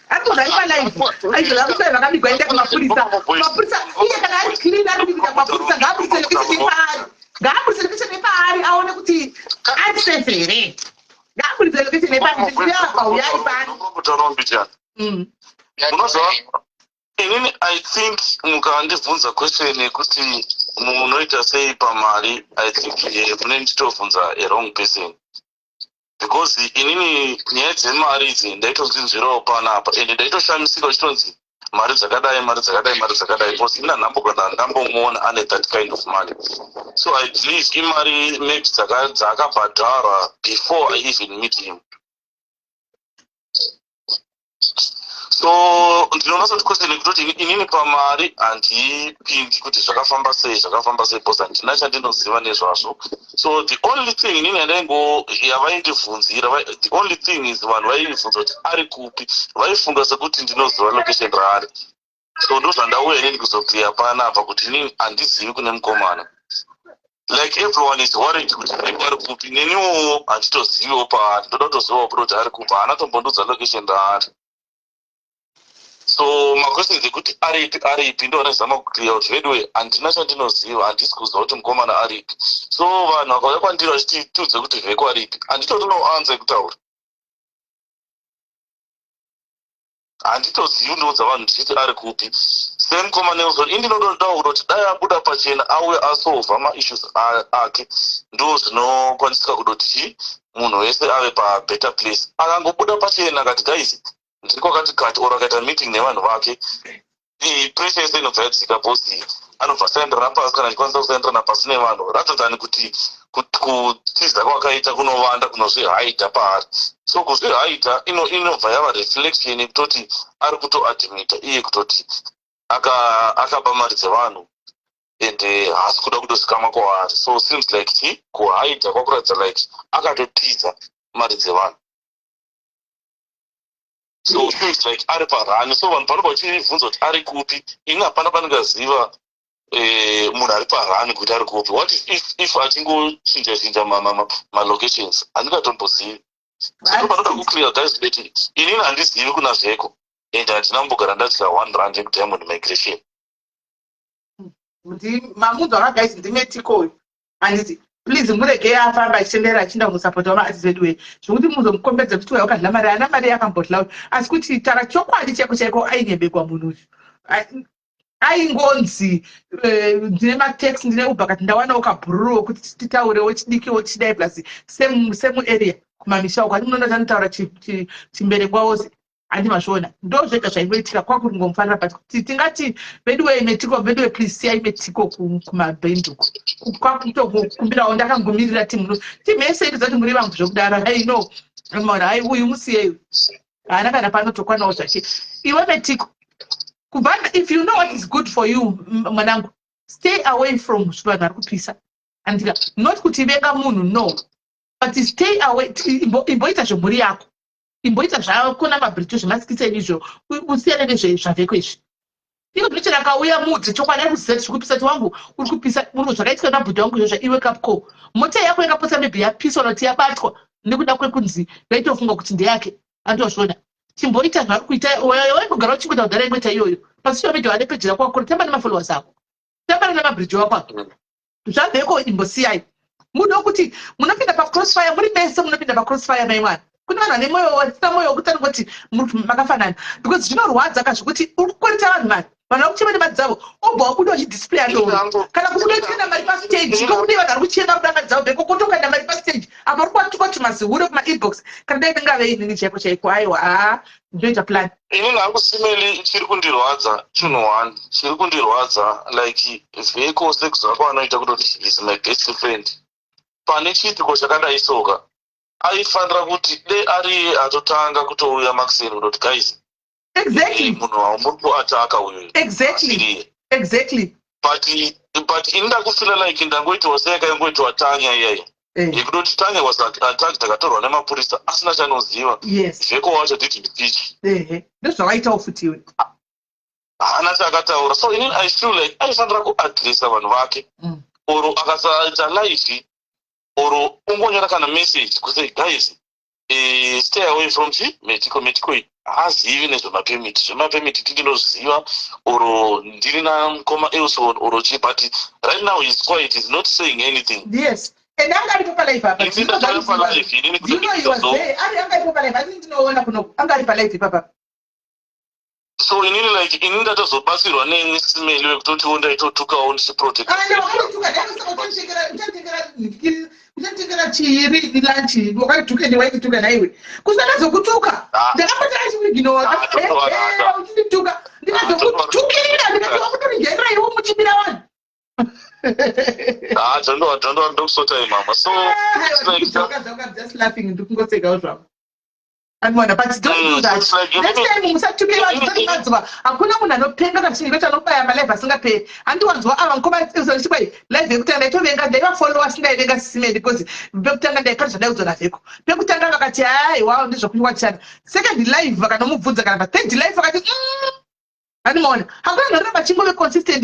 Ari kuzi ari palive, aizvo akutai vakabigwa, enda kumapurisa, mapurisa. Iye kana ari clean, ari kuita kumapurisa, ngaaburitse location yepaari, ngaaburitse location yepaari, aone kuti ari safe here. Ngaaburitse location yepaari kuti ndiri apa, uyai pano. Kutaura mbijana. Munoziva, inini I think mukandibvunza question yekuti munoita sei pamari, I think mune nditovhunza a wrong person, because inini nyaya dzemari idzi ndaitodzinzwirawo panapa, ende ndaitoshamisika uchitonzi mari dzakadai, mari dzakadai, mari dzakadai, because ina nhambogona ndambomuona ane that kind of money. So I believe imari maybe dzaakabhadhara before I even meet him. So ndinonatsa kuti question yekutoti inini pamari handipindi kuti zvakafamba sei, zvakafamba sei, because handina chandinoziva nezvazvo. So the only thing inini yandaingo yavaindibvunzira, the only thing is vanhu vaibvunza kuti ari kupi, vaifunga sekuti ndinoziva location raari. So ndo zvandauya inini kuzoclear panapa kuti inini handizivi kune mukomana. Like, everyone is worried kuti Veko ari kupi. Neniwo handitoziviwo paari, ndoda kutozivawo kuti ari kupi. Haana tombondiudza location raari. So maquestions ekuti aripi, aripi, ndo anezama kuclear kuti anyway handina chandinoziva, handisi kuziva kuti mukomana aripi. So vanhu vakauya kwandiri vachiti tiudze kuti Veko aripi, handitorinawo answer yekutaura. Handitozivi ndoudza vanhu ndichiti ari kupi. Semukoma Nelson, indinotodawo kutoti dai abuda pachena, auye asolva maissues ake, ndo zvinokwanisika kutoti chi munhu wese ave pabetter place. Akangobuda pachena akati, "Guys, ndiri kwakati kati," or akaita meeting nevanhu vake, pressure yese inobva yadzika, because anobva saenderana pasi, kana achikwanisa kusaenderana pasi nevanhu, rather than kuti kutiza kwakaita kunovanda, kunozvihaidha paari. So kuzvihaidha inobva yava reflection yekutoti ari kutoadmita iye kutoti akaba mari dzevanhu and haasi kuda kutozikamwa kwaari. So seems like chi kuhaidha kwakuratidza like akatotiza mari dzevanhu. So seems like ari parani. So vanhu panobva vachibvunza kuti ari kupi, ini hapana pandingaziva munhu ari parani kuti ari kupi. What if achingochinja chinja malocations? Handingatombozivi. So panoda kuclear, guys, kuti inini handizivi kuna Zveko and handina kumbogara ndadya R1 yekuDiamond Migration. Mamunzwa ka, guys? Ndimetikoyo, handiti? Please murege afamba achitenderera achienda kunosapota vamaartist vedu wei, zvokuti muzomukombedza kuti uya wakadla mari, ana mari yakambodla, asi kuti tara chokwadi chaiko chaiko, ainyebekwa munhu uyu. Aingonzi ndine mataxi, ndine Uber, kati ndawanawo kabhururu kuti titaurewo chidikiwo chidai, plus same area kumamisha uko. Handi munoona tanotaura chimberekwa wose, handi mazviona? Ndo zvega zvaingoitika kwakuri kungomufanira. But kuti tingati veduwe, Metiko, veduwe, please siyai Metiko kumabhendi uko, kwakutokumbirawo. Ndakangomirira timu, timu yese iriza kuti muri vangu zvekudaro. Hai, no maona, hai, uyu musiyei, haana kana panotokwanawo zvake. Iwe Metiko, kubva if you know what is good for you, mwanangu, stay away from vanhu vari kupisa, andika? Not kuti venga munhu, no, but stay away. Imboita zvemhuri yako, imboita zvako namabhirito, zvemasikiseni izvo, usiyane nezvezvaVheko izvi. Iko zvinochera akauya mudzi chokwadi, ari kuziva zviri kupisa, ti wangu uri kupisa uri zvakaitika nabhudha wangu izvozvo. Iwe Capco, mota yako yakapotsa maybe yapiswa, kuti yabatwa nekuda kwekunzi vaitofunga kuti ndeyake, andozviona. Chimboita zvauri kuita, waimbogara uchingoita kudhara ingoita iyoyo. Pasocial media wane peji rako wakura, tamba nemafollowers ako. Tamba nemabridge wako ako. Zvabveko imbosiyai. Muno kuti munopinda pacrossfire muri mese, munopinda pacrossfire mai mwana. Kune vanhu vane mwoyo vasina mwoyo wekuti anongoti makafanana, because zvinorwadza ka zvekuti uri kukwereta vanhu mari, vanhu vari kuchema nemari dzavo, obva wabuda uchidisplaya doro kana kubuda uchienda mari pastage. Iko kune vanhu vari kuchema kuda mari dzavo bheko kotokaenda mari pastage apa uri kuwatuka kuti mazihure kumainbox. Kana dai ndingave inini chaiko chaiko, aiwa, haa, ndoita plan. Inini hangu, Simeli, chiri kundirwadza chinhu one chiri kundirwadza, like Vheko sekuziva kwaanoita kutoti is my best friend, pane chiitiko chakadai soka aifanira kuti de ariye atotanga kutouya maxen kutoti, "Guys, munhu wamuri kuataka uyu asiriye." But ini ndakufila like ndangoitiwa seyakaingoitiwa Tanya iyaya yekutoti Tanya was attacked, akatorwa nemapurisa asina chanoziva. Vheko wacho didn't speak. Ehe, ndozvavaitawo futi iwe. Haana chaakataura. So inini I feel like aifanira kuadresa vanhu vake or akasaita live or ungonyora kana message kusay, "Guys, stay away from chi Metiko. Metiko iyi haazivi nezvemapemiti, zvemapemiti tindinoziva or ndiri namukoma Elson or chi." But right now he's quiet, is not saying anything. Yes, and anga aripo palive apa. Ini ndakauya palive inini. Do you know he was there? Ari anga aripo palive, asi ndinoona kuno anga ari palive ipapa. So inini, like, ini ndatozobatsirwa neni, Simeli, wekutotiwo ndaitotukawo ndichiprotect. Uchatengera chiiri lunch, wakaituka ende waitituka naiwe kusakazokutuka. Ah. Ndakamboti achiwiginowa. Ah, totowana. Uchindituka ndikazokutukirira, ndikati wakutorijairira iwe muchibira vanhu. Ah, don't ndokusotai mama. So it's like Just laughing, ndikungosekawo zvangu anwana, but don't do that. It's like Next time musatuke vanhu tisati madzuva. Hakuna munhu anopenga kana chinhu chete anobaya malive asingaperi. Handiwanzwa ava mukoma live yekutanga ndaitovenga, ndaivafollowa asingaivenga Sisimeli, because pekutanga ndaipata zvandaiudzwa navheko. Pekutanga vakati, "Aiwa, ndezvokuwachana." Second live vakanomubvunza, kana pathird live vakati, Animaona hakuna munhu anoramba achingove consistent,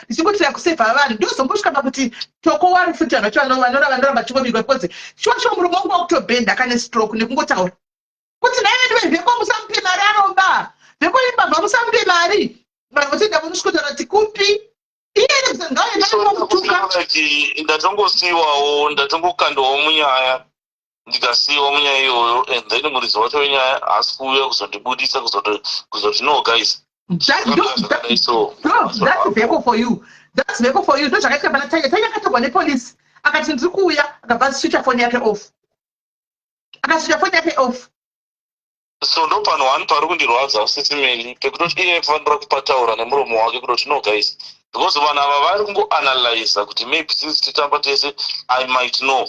ndichingotira kusevha vanhu. Ndozombosvika pakuti toko wari futi vanhu vacho vanoramba achingovigwa, because shuwa shuwa murume wangu wakutobhenda akane stroke nekungotaura kuti, "Nhai vedu vevheko, musamupe mari, aromba vheko, imbavha, musamupe mari." Vanhu votoenda vonosvikotaura kuti kupi iye ngauye. Like ndatongosiyiwawo, ndatongokandiwawo munyaya, ndikasiyiwa munyaya iyoyo, and then muridzi wacho wenyaya haasi kuuya kuzondibudisa, kuzoti, "No guys, zvakadai." So That's Veko for you, that's Veko for you. Ndo zvakaitika pana Tanya. Tanya akatorwa nepolisi, akati, "Ndiri kuuya," akabva aswitcha foni yake off, akaswitcha foni yake off. So ndo panhu one pari kundirwadza, Sisimeli, pekutoti iye aifanira kupataura nemuromo wake kutoti, "No guys," because vanhu ava vari kungoanalyza kuti maybe since titamba tese, I might know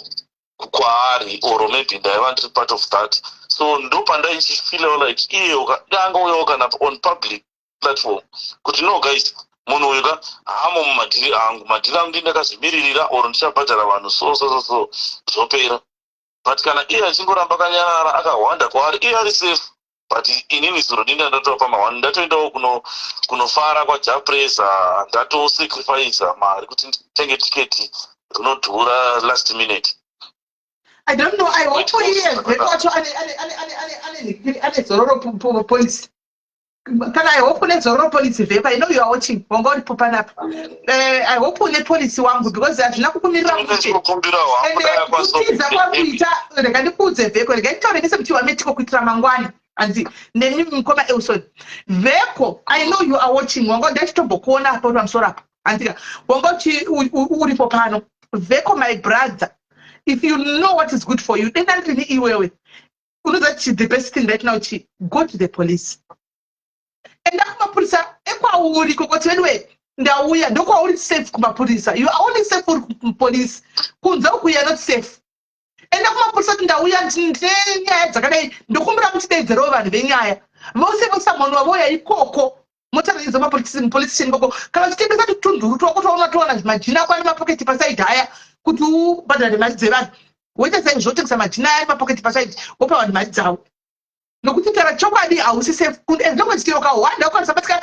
kwaari or maybe ndaiva ndiri part of that. So ndo pandaichifeelawo like iye angouyawo kana on public platform kuti, "No guys, munhu uyu ka haamo mumadhiri angu, madhiri angu ndindakazvimiririra or ndichabhadhara vanhu so so so so, zvopera." But kana iye achingoramba akanyarara, akahwanda kwaari, iye ari safe, but inini zuro ndinda ndatopa mahwani, ndatoendawo kunofara kwaJapresa, ndatosacrifica mari kuti nditenge tiketi rinodhura last minute. I don't know. I hope iye Veko wacho ane zororo policy. Kana I hope une zororo policy, Veko. I know you are watching. Wanga uripo panapa. I hope une policy wangu, because hazvina kukumirira mushe. Kukumbirawo. Ende kutiza kwakuita, rega ndikuudze Veko, rega nditaure nesemuti wametiko kuitira mangwana. Hanzi nemi mukoma Elson. Veko, I know you are watching. Wanga ndachitombokuona apo pamusoro apa. Handika wanga uripo pano. Veko, my brother, if you know what is good for you, denda ndini iwewe unoziva chi the best thing right now chi go to the police, enda kumapurisa ekwauri kokoti, "Anyway, ndauya." Ndokwauri safe kumapurisa. You are only safe uri kupolice, kunze uku you are not safe. Enda kumapurisa kuti, "Ndauya, ndine nyaya dzakadai, ndokumbira mutidedzerewo vanhu venyaya vose." Vosamoni vavoya ikoko, motaridza mapolice station ikoko. Kana uchitengesa tutunduru twako twauna towana majina ako ane mapoketi pasaidi aya kuti ubhadhare mari dzevanhu, woita saizvo, wotengesa majina aya nemapoketi pasaidi, wopa vanhu mari dzavo. Nokuti taura chokwadi, hausi safe as long as chero ukahwanda ukwanisa batika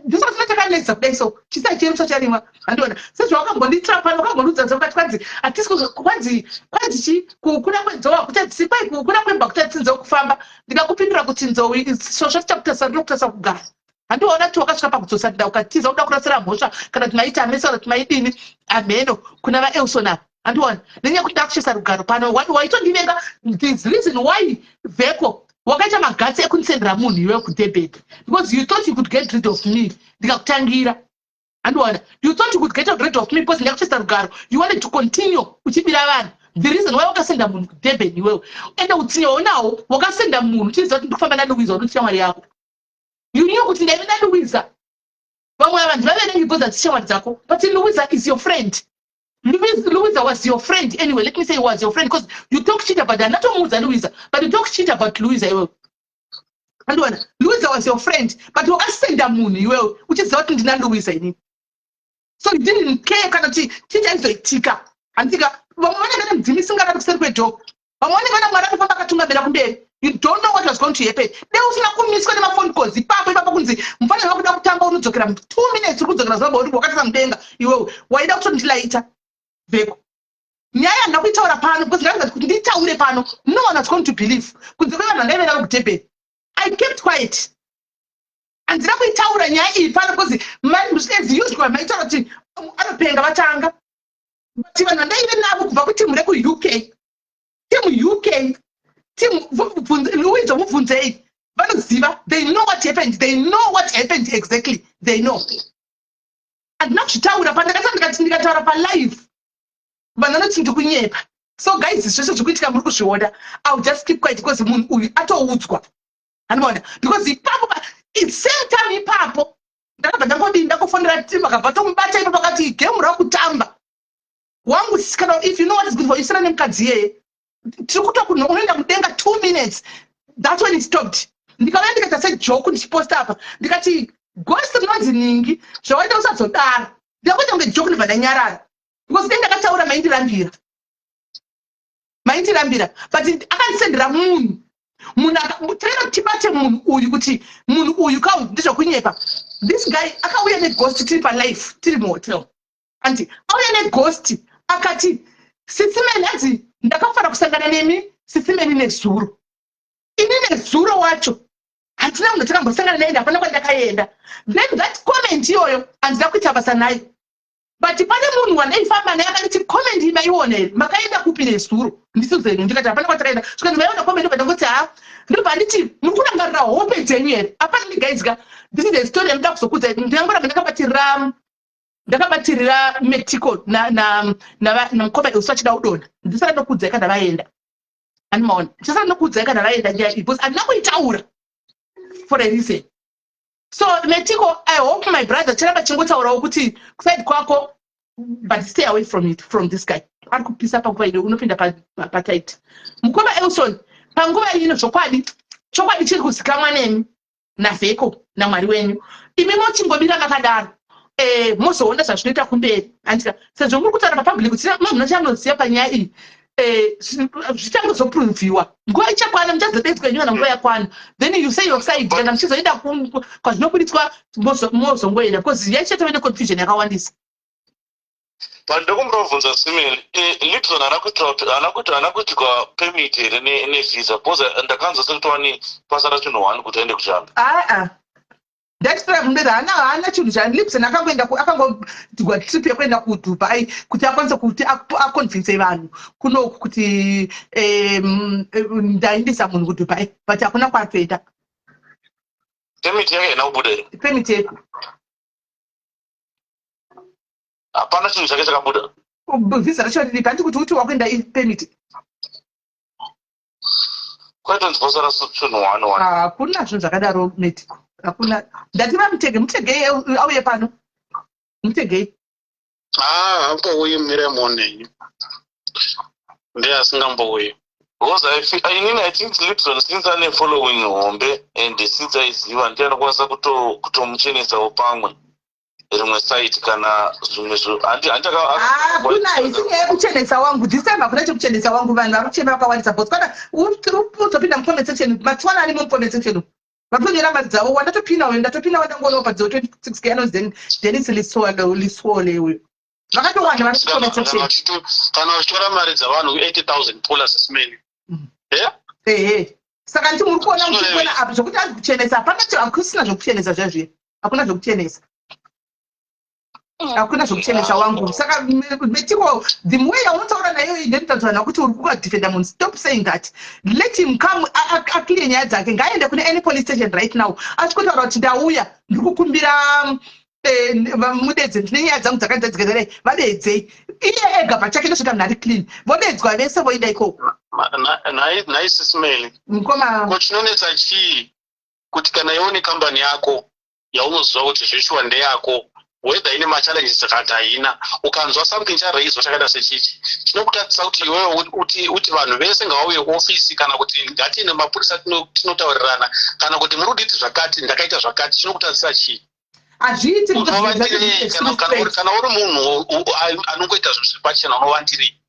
ndisati chakanetsa kudai. So chisai cheru chacharimwa, handiona sezvawakambonditira pano, wakambondiudza zvakati kwanzi hatisi kwanzi chi kukura kwenzou hakuchadzisi, kwai kukura kwembwa kuchadzisi nzou kufamba. Ndikakupindura kuti nzou svosvo tichakutarisa, rinokutarisa kugara. Handiona kuti wakasvika pakudzosa nda ukatiza, uda kurasira mhosva kana kuti maita amesa kana kuti maidini amheno kuna vaElson apa. Handiona nenyaya yekuti ndakushesa rugaro pano, waitondivenga. This reason why Veko wakaita maguts ekundisendera munhu iwewe kuDurban, because you thought you could get rid of me. Ndikakutangira, handiona? You thought you could get rid of me because ndakuchesa rugaro. You wanted to continue uchibira vanhu. The reason why wakasenda munhu kuDurban iwewe, ende utsinye waunawo, wakasenda munhu uchiziva kuti ndikufamba naLouisa, unoti shamwari yako. You knew kuti ndaive naLouisa. Vamwe vanhu vave because hadzisi shamwari dzako, but Louisa is your friend. Louisa was your friend. Anyway, let me say was your friend, because you talk shit about her. Natomuudza Louisa, but you talk shit about Louisa iwewe. Andiona, Louisa was your friend, but wakasenda munhu iwewe uchiziva kuti ndina Louisa inini. So you didn't care kana kuti chii chaizoitika. Handika vamwe vanenge vane mudzimu isingarari kuseri kwedhoo, vamwe vanenge vana Mwari anofamba akatungamira kumberi. You don't know what was going to happen. Dei usina kumiswa nemafone calls ipapo ipapo kunzi mufanira wakuda kutamba, unodzokera 2 minutes, uri kudzokera Zimbabwe, uri wakatisa mudenga iwewe. Waida kutondilaita Veko. Nyaya handina kuitaura pano because ndakaziva kuti nditaure pano, no one was going to believe kunze kwevanhu vandaive navo kuDurban. I kept quiet. Handina kuitaura nyaya iyi pano because as usual maitaura kuti anopenga vatanga, but vanhu vandaive navo kubva kutimu rekuUK, timu UK, timu Louise, mubvunzei, vanoziva. They know what happened. They know what happened exactly. They know. Handina kuzvitaura pandakati ndikati ndikataura palive, vanhu vanoti ndikunyepa. So guys, zvese zvikuitika muri kuzviona. I will just keep quiet because munhu uyu atoudzwa, handimaona? Because ipapo same time ipapo ndakabva ndangodii, ndakufonera timu, akabva tomubata ipapo, akati game rakutamba wangu. Kana if you know what is good for you, sira nemukadzi iyeye, tiri kuto unoenda kudenga 2 minutes. That's when it stopped. Ndikauya ndikaita sejoke, ndichiposta apa, ndikati ghost rinonzi ningi, zvawaita usazodaro. Ndikakuita kunge joke, ndibva ndanyarara because dai ndakataura maindirambira, maindirambira. But akandisendera munhu, munhu takaita tibate munhu uyu kuti munhu uyu kau ndezvekunyepa. This guy akauya neghost tiri palive, tiri muhotel. Andi auya neghost akati, "Sisi Melly," anzi, "ndakafanira kusangana nemi Sisi Melly nezuro." Ini nezuro wacho handina munhu takambosangana naye, hapana kwandakaenda. Then that comment iyoyo handina kuita basa nayo, but pane munhu wandaifamba naye akanditi, "Comment iyi maiona here? Makaenda kupi nezuro?" Ndisizeni, ndikati hapana kwatakaenda. Svikanzi, "Maiona comment?" Ndobva ndangoti ha. Ndobva nditi, "Muri kurangarira hope dzenyu here?" Apana ndigaizika. This is a story yandinoda kuzokudzai. Ndinangoramba ndakabatirira metiko namukoma Elso achida kudonha. Ndisati ndokuudzai kana vaenda, andimaona? Ndisati ndokuudzai kana vaenda nyaya iyi because handina kuitaura for a reason. So Metiko, I hope my brother charamba chingotaurawo kuti kuside kwako, but stay away from it, from this guy ari kupisa panguva ino. Unopinda patight mukoma Elson panguva ino. Zvokwadi, chokwadi chiri kuzikamwa nemi naVheko naMwari wenyu. Imi mochingomira makadaro, mozoona zvazvinoita kumberi, andika? Sezvo muri kutaura papublic kuti munhu chamunoziva panyaya iyi, zvichangozoproviwa nguva ichakwana. Muchazodedzwa inyu kana nguva yakwana, then you say your side. Kana muchizoenda kwazvinobuditswa, mozongoenda because yaichatove neconfusion yakawandisa. But ndokumbobvunza Simeli, Lipson haana kuitirwa permit here nevisa? Because ndakanzwa sekuti wani pasara chinhu one kuti aende kuchando. Aa, ndachitora mumberi, haana chinhu chaLipson. Akangoenda, akangodigwa trip yekuenda kuDubai kuti akwanise kuti aconvince vanhu kunoku kuti ndaendesa munhu kuDubai, but hakuna kwaatoenda. Permit yake haina kubuda here? Permit yeku? Hapana chinhu chake chakabuda. Visa racho riripi? Handi kuti wakuenda permit. Kwaitonzi pasara chinhu one one. Hakuna zvinhu zvakadaro, Metiko, hakuna. Ndati vamutege, mutegei auye pano, mutegei. Ah, hambouyi miremoni, ndiye asingambouyi. Because inini I think Lipson, since ane following hombe and since aiziva, ndiye anokwanisa kutomuchenesawo pamwe. rimwe site kana zvimwe hakuna haisi nyaya yekuchenesa wangu this time hakuna chekuchenesa wangu vanhu vari kuchema vakawandisa botswana uzopinda mucomment section matswana arimo mucomment section vatonyora mari dzavo wandatopina uyo ndatopina wandangonawo padziwo 26 k anonzi denis liswole uyo vakatowanda vari kucomment section kana uchitora mari dzavanhu 80000 plus simeni ehe saka nditi muri kuona muchikuona apa zvekuti anzi kuchenesa hapana hakusina zvekuchenesa zvazviya hakuna zvekuchenesa hakuna zvekuchenesa wangu saka metiko the way yaunotaura nayo ndinotaura nayo kuti uri kukadefenda munhu stop saying that let him come aclear nyaya dzake ngaaende kune any police station right now achikotaura kuti ndauya ndiri kukumbira eh, mudedze ndine nyaya dzangu dzakati dzadzikadai vadedzei iye ega pachake ndosvika munhu ari clean vodedzwa vese voenda ikoko nhai sismeli mukoma ko chinonetsa chii kuti kana iwe une kambani yako yaunoziva kuti zveshuwa ndeyako whether ine machallenges kana haina ukanzwa something charaiswa chakaita sechichi chinokutadzisa kuti iwewe uti, uti vanhu vese ngavauye kuofisi kana kuti ngatiende mapurisa tinotaurirana kana kuti muri kuditi zvakati ndakaita zvakati chinokutadzisa chii hazviiti unovandirei kana uri munhu anongoita zvinhu zviri pachena unovandirei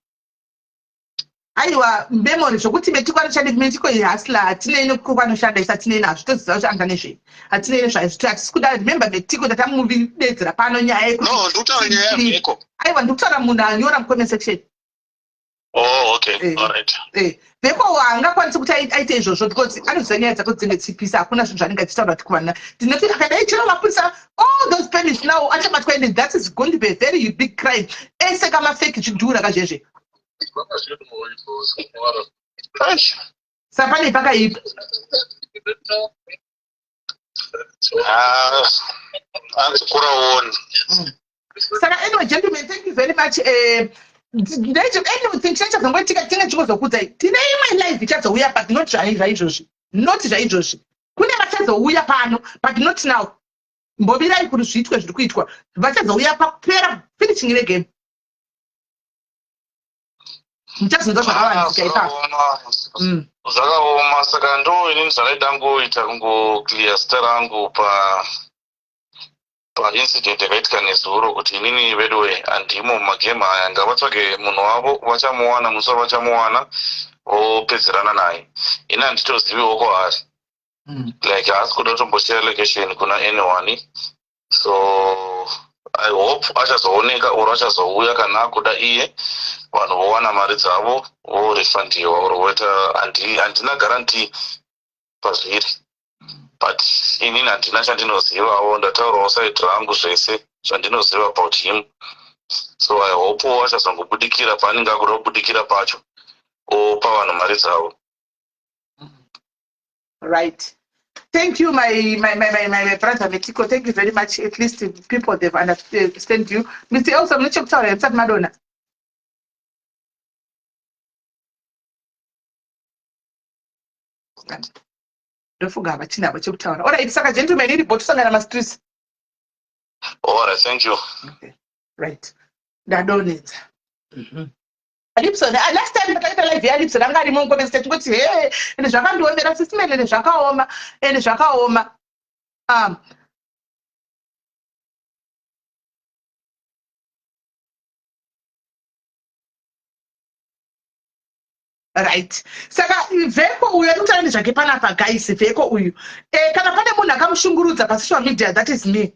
Aiwa memory zvokuti metiko anoshanda metiko ihasla hatinei nekukwanoshanda isu hatinei nazvo toziva kuti anga nezvei hatinei nezvaizvo hatisi kuda remember metiko tatamubedzera pano nyaya yekuti aiwa ndikutaura munhu anyora mucomment section Oh, okay. Eh, All right. Eh, Veko haangakwanisi kuti aite izvozvo because anoziva nyaya dzako dzinenge dzichipisa hakuna zvinhu zvaanenge achitaura kuti kuvana ndinoti akadai chero mapurisa all those permits now achabatwa ende that is going to be a very big crime ese kamafeki zvidhura kazvezve Saka pane pakaipa. Ah, anzi kura uone. Saka anyway gentlemen thank you very much. Eh, anything chichazongoitika tinge chingozokudzai tine imwe live ichazouya but not zvaizvozvi not zvaizvozvi kune vachazouya pano but not now mbomirai kuti zviitwe zviri kuitwa vachazouya pakupera finishing regame muchazonzwa zvakavanzika ipapo mm. Zvakaoma saka ndo inini zvandaida ngoita kungoclear zita rangu pa paincident yakaitika nezuro kuti inini veduwe handimo mumagame aya ngavatsvage munhu wavo vachamuwana musi wavachamuwana vopedzerana naye ini handitoziviwo kwaari Like haasi kuda kutomboshare location kuna anyone so i hope achazooneka or achazouya kana akuda iye vanhu vowana mari dzavo vorefundiwa or voita handina guarantee pazviri but inini handina chandinozivawo ndataurawo side rangu zvese zvandinoziva about him so i hope achazongobudikira paanenge akuda kubudikira pacho opa vanhu mari dzavo Right. Thank you, my, my, my, my, my brother Metiko. Thank you very much. At least people, they've understand you. Mr. Elsa, munochekutaura here musati madona? Ndofunga havachina havo chekutaura. All right, saka gentlemen, iri bho tosangana mastreets. All right, thank you. Okay. Right. Ndadonedza. Mm -hmm. Lipson, ah, last time ndakaita live yaLipson anga arimo mucomment section kuti he ende zvakandiomera sisi Mele ende zvakaoma ende zvakaoma um, right saka vheko uyu ari kutaura nezvake panapa guys vheko uyu e, kana pane munhu akamushungurudza pasocial media that is me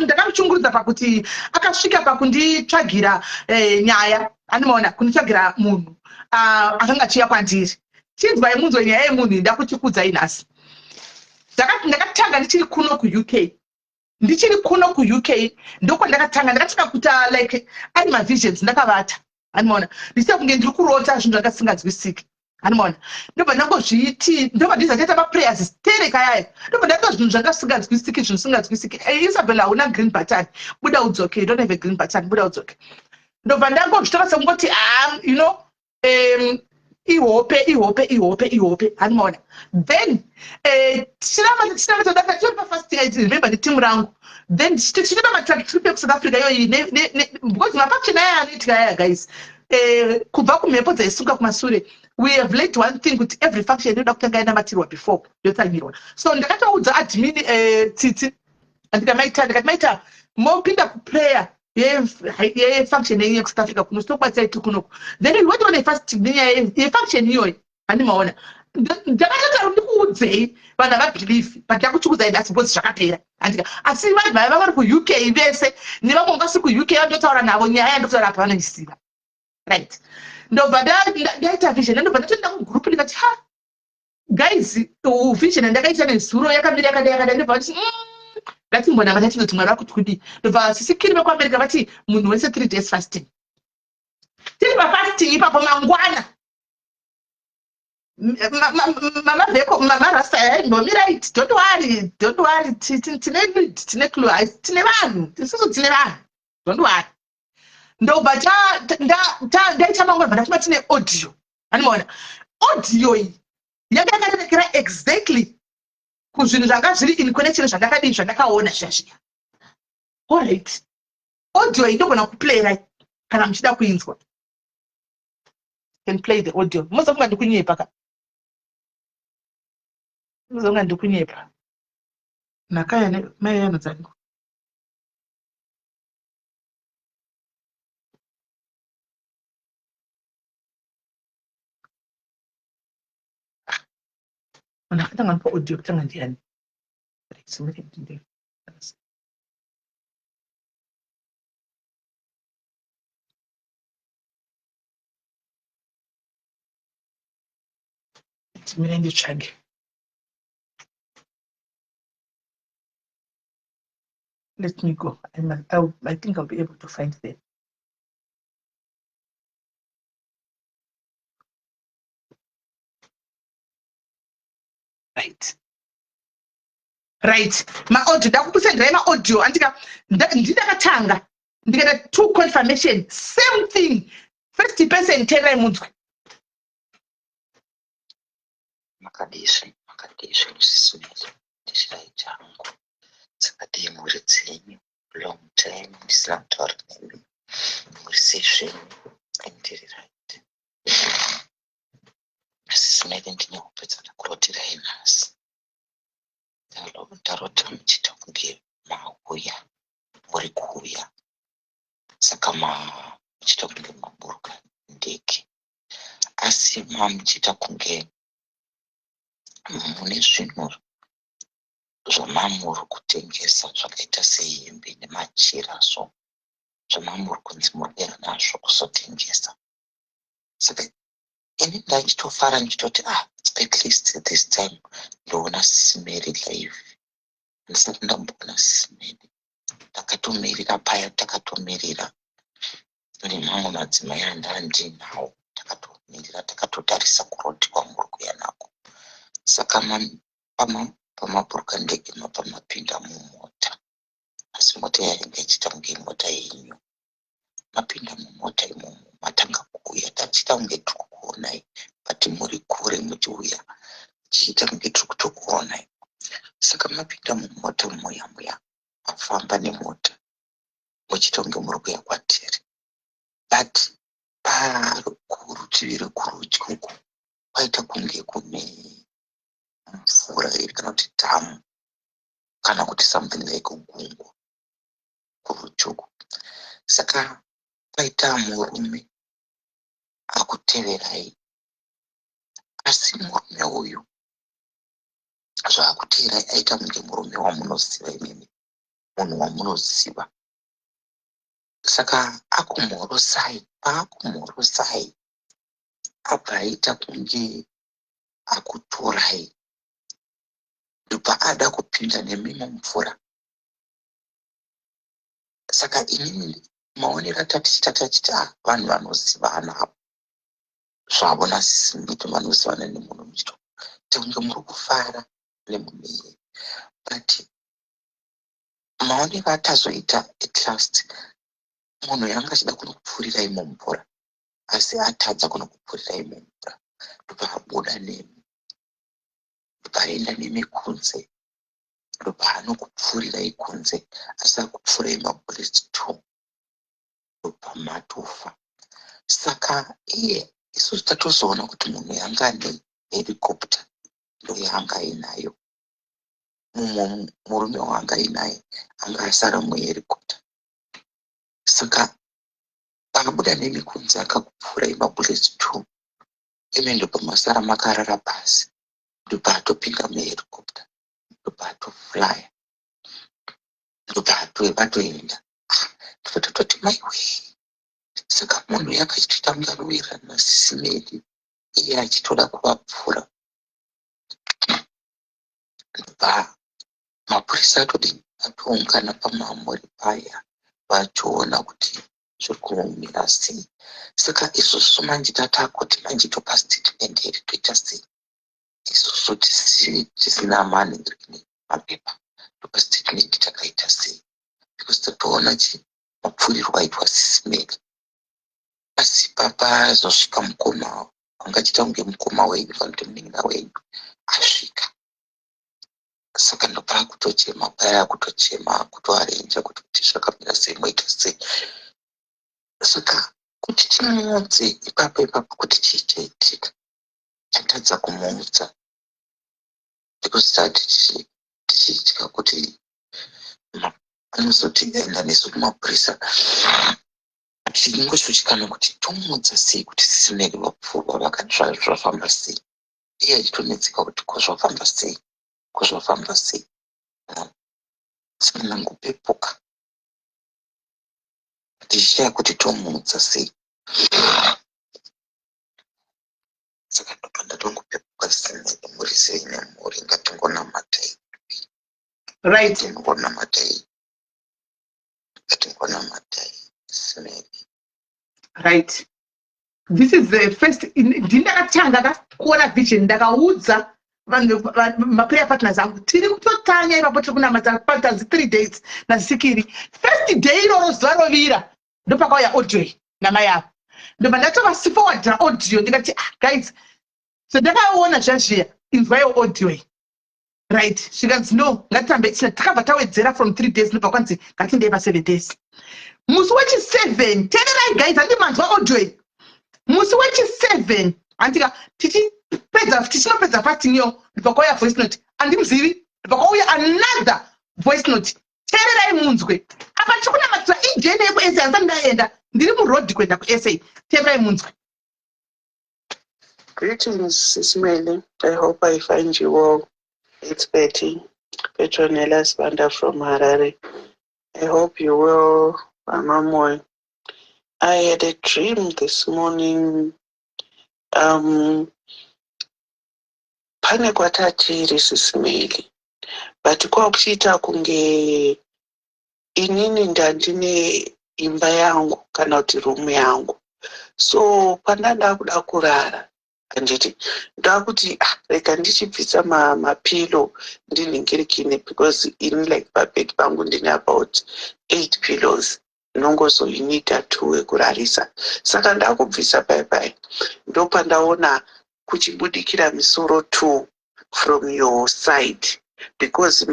ndakamushungurudza pakuti akasvika pakunditsvagira eh, nyaya andimaona kunditsvagira munhu ah, akanga achiuya kwandiri chinzwai munzwe nyaya yemunhu inda kuchikudzai nhasi ndakatanga ndichiri kuno kuuk ndichiri kuno kuuk ndokwandakatanga ndakatanga kuita like ari mavisions ndakavata andimaona ndichiita kunge ndiri kurota zvinhu zvanga zvisinganzwisiki andimaona ndobva ndangozviti ndobva ndiza ndaita maprayers stereka yayo ndobva ndaita zvinhu zvanga zvisinganzwisiki zvinhu zvisinganzwisiki eh, isabel hauna green button buda udzoke you don't have a green button buda udzoke ndobva ndangozvitora sekungoti ah you know um ihope ihope ihope ihope handimaona then eh, tichiramba tichiramba tadaka titori pafasting i remember netimu rangu then tichitoda matraki trip yekusouth africa iyoyi because mafaction aya anoitika aya guys eh, kubva kumhepo dzaisuka kumasure we have learned one thing kuti every function inoda kutanga yanamatirwa before yotsanyirwa so ndakatoudza admin eh, tsitsi andikamaita ndikati maita Mopinda kuprayer yefunction yenyu yekuSouth Africa kuno, sitokubatsirai tiri kunoku. Then we went on a fasting nenyaya yefunction iyoyi. Handimaona ndakatataura ndikuudzei, vanhu havabhilivhi, but ndakuchikudzai nhasi because zvakapera, handika? Asi vanhu vaiva vari kuUK vese nevamwe vasiri kuUK vandotaura navo, nyaya yandotaura apa vanoisiva, right? Ndobva ndaita vision, ndobva ndatoenda kugroup, ndikati, "Ha guys, vision yandakaita nezuro yakamira yakadai yakadai." Ndobva vati, ngatimbonamata tinoti Mwari vakuti kudii." Ndobva sisikiri vekuAmerica vati munhu wese 3 days fasting. Tiri pafasting ipapo, mangwana Mama Veko, Mama Rasta, mbomirai, don't worry, don't worry, tine lead, tine clue, tine vanhu, isusu tine vanhu, don't worry. Ndobva ndaita mangwana, bva ndatuma tine audio. Animaona audio iyi yanga yakarerekera exactly kuzvinhu zvanga zviri in connection zvandakadii, zvandakaona zviya zviya. Alright, audio iyi ndogona kuplayera kana muchida kuinzwa. Can play the audio. Muzofunga ndikunyepa ka, muzofunga ndikunyepa. Nakaya mai yano dzangu. Munhu akatanga ndipa audio kutanga ndiani? Right, mire nditsvage. Let me go. I think I'll be able to find them. Right, maaudio ndakukusenderai maaudio, andika? Ndindakatanga ndikaita two confirmation, same thing, first person. Teerai munzwe. Makadii, makadii zvenyu sisi? Ndishirai changu. Dzakadii mhuri dzenyu? Long time ndisina kutaura nemi. Muri sei zvenyu? Ndiri right, sisi Mary. Ndine hope dzandakuroterai nhasi. Ndarota muchiita kunge mauya, muri kuuya, saka muchiita kunge maburuka ndege, asi mamuchiita kunge mune zvinhu zvamamuri kutengesa zvakaita sehembe nemachira, so zvamamuri kunzi muri kuuya nazvo kuzotengesa. Saka ini ndachitofara ndichitoti, "Ah, at least this time ndoona sisi Mary live. Ndisati ndamboona sisi Mary." Takatomirira paya, takatomirira nemamwe madzimai andandinawo, takatomirira, takatotarisa kuroad kwamuri kuya nako. Saka pamaburuka ndege, mabva mapinda mumota, asi mota yainge ichiita kunge imota yenyu. Mapinda mumota imomo, matanga kuuya, tachiita kunge tiri kukuonai, but muri kure, muchiuya tichiita kunge tiri kutokuonai. Saka mapinda mumota muya muya, mafamba nemota muchiita kunge muri kuya kwatiri, but kurutivi rwekurudyi uku kwaita kunge kune mvura iri, kana kuti dhamu, kana kuti something like gungwa kurudyi uku. Saka kwaita murume akuteverai, asi murume uyu zvaakuteerai aita kunge murume wamunoziva imimi, munhu wamunoziva. Saka akumhorosai. Paakumhorosai, abva aita kunge akutorai, ndobva ada kupinda nemi mumvura. Saka inini maonero atatichita, tachiti, "Ah, vanhu vanozivana avo zvavo nasisi Mary, vanozivana nemunhu." Muchito kunge muri kufara nemunhu iyeye, but maonero atazoita, at last munhu yanga achida kunokupfurirai mumvura, asi atadza kunokupfurirai mumvura, ndobva abuda nemi, ndobva aenda nemi kunze, ndobva anokupfurirai kunze, asi akupfurai mabullets two, ndobva matofa. Saka iye, isusu tatozoona kuti munhu yanga ane helicopter, ndoyaanga ainayo. Mumwe murume waanga ainaye anga asara muhelicopter. Saka paabuda nemi kunze akakupfuurai mabullets two, imi ndobva masara makarara pasi, ndobva atopinda muhelicopter, ndobva atoflya, ndobva atoenda. Ndobva tatoti maiwee, saka munhu uyu akachitoita kunge anowirirana nasisi Melly, iye achitoda kuvapfura. Ndobva mapurisa atodini, atoungana pamamuri paya vachiona kuti zviri kumira sei. Saka isusu manje tatakuti manje topa statement here, toita sei isusu tisina manhingirini mapepa? Topa statement takaita sei? Because tatoona chi mapfurirwo aitwa sisi Melly. Asi papazosvika mukoma angachiita kunge mukoma wenyu kana kuti munin'ina wenyu asvika, saka ndopaakutochema paya, akutochema, akutoarenja kuti zvakamira sei, moita sei. Saka kuti timuudze ipapo ipapo kuti chii chaitika, tatadza kumuudza because tati tichitya kuti anozoti enda nesu kumapurisa. Tichingoshushikana kuti tomuudza sei kuti sisi Melly vapfurwa, vakati zvafamba sei, iye achitonetseka kuti ko zvafamba sei, ko zvafamba sei. Saka ndangopepuka tichishaya kuti tomuudza sei. Saka ndobva ndatongopepuka. Sisi Melly, muri sei nemhuri? Ngatingonamatai. Ngatingonamatai, ngatingonamatai, sisi Melly. Right, this is the first ndindakatanga ka kuona vision. Ndakaudza vanhu, maprayer partners angu, tiri kutotanya ipapo, tiri kunamata patanzi 3 days nasikiri. First day iroro, zuva rovira, ndopakauya audio iyi namai avo. Ndobva ndatovasiforwardira audio, ndikati, "Ah, guys, so ndakaona zvazviya, inzwaiwo audio iyi." Right, zvikanzi, "No, ngatirambe tichina." Takabva tawedzera from 3 days, ndobva kwanzi ngatindei pa7 days. Musi wechi7, teererai guys, handi manzwa audio iyi? Musi wechi7, handika tichipedza, tichinopedza fasting iyo, ndobva kwauya voice note. Handimuzivi. Ndobva kwauya another voice note. Teererai munzwe. Apa tiri kunamatira ijourney yekuSA, handisati ndaenda, ndiri muroad kuenda kuSA. Teererai munzwe. Greetings, Sis Melly. I hope I find you well. It's Betty, Petronella Spanda from Harare. I hope you well, Mama Moy. I had a dream this morning. Pane kwatatiri, Sis Melly, but kwakuchiita kunge inini ndandine imba yangu kana kuti room yangu. So pandanda kuda kurara, handiti ndakuti, ah, rega ndichibvisa mapillow ndinhingirikine, because ini like pabed pangu ndine about eight pillows, ndinongozoinida two ekurarisa. Saka ndakubvisa pai ndopandaona kuchibudikira misoro two from your side, because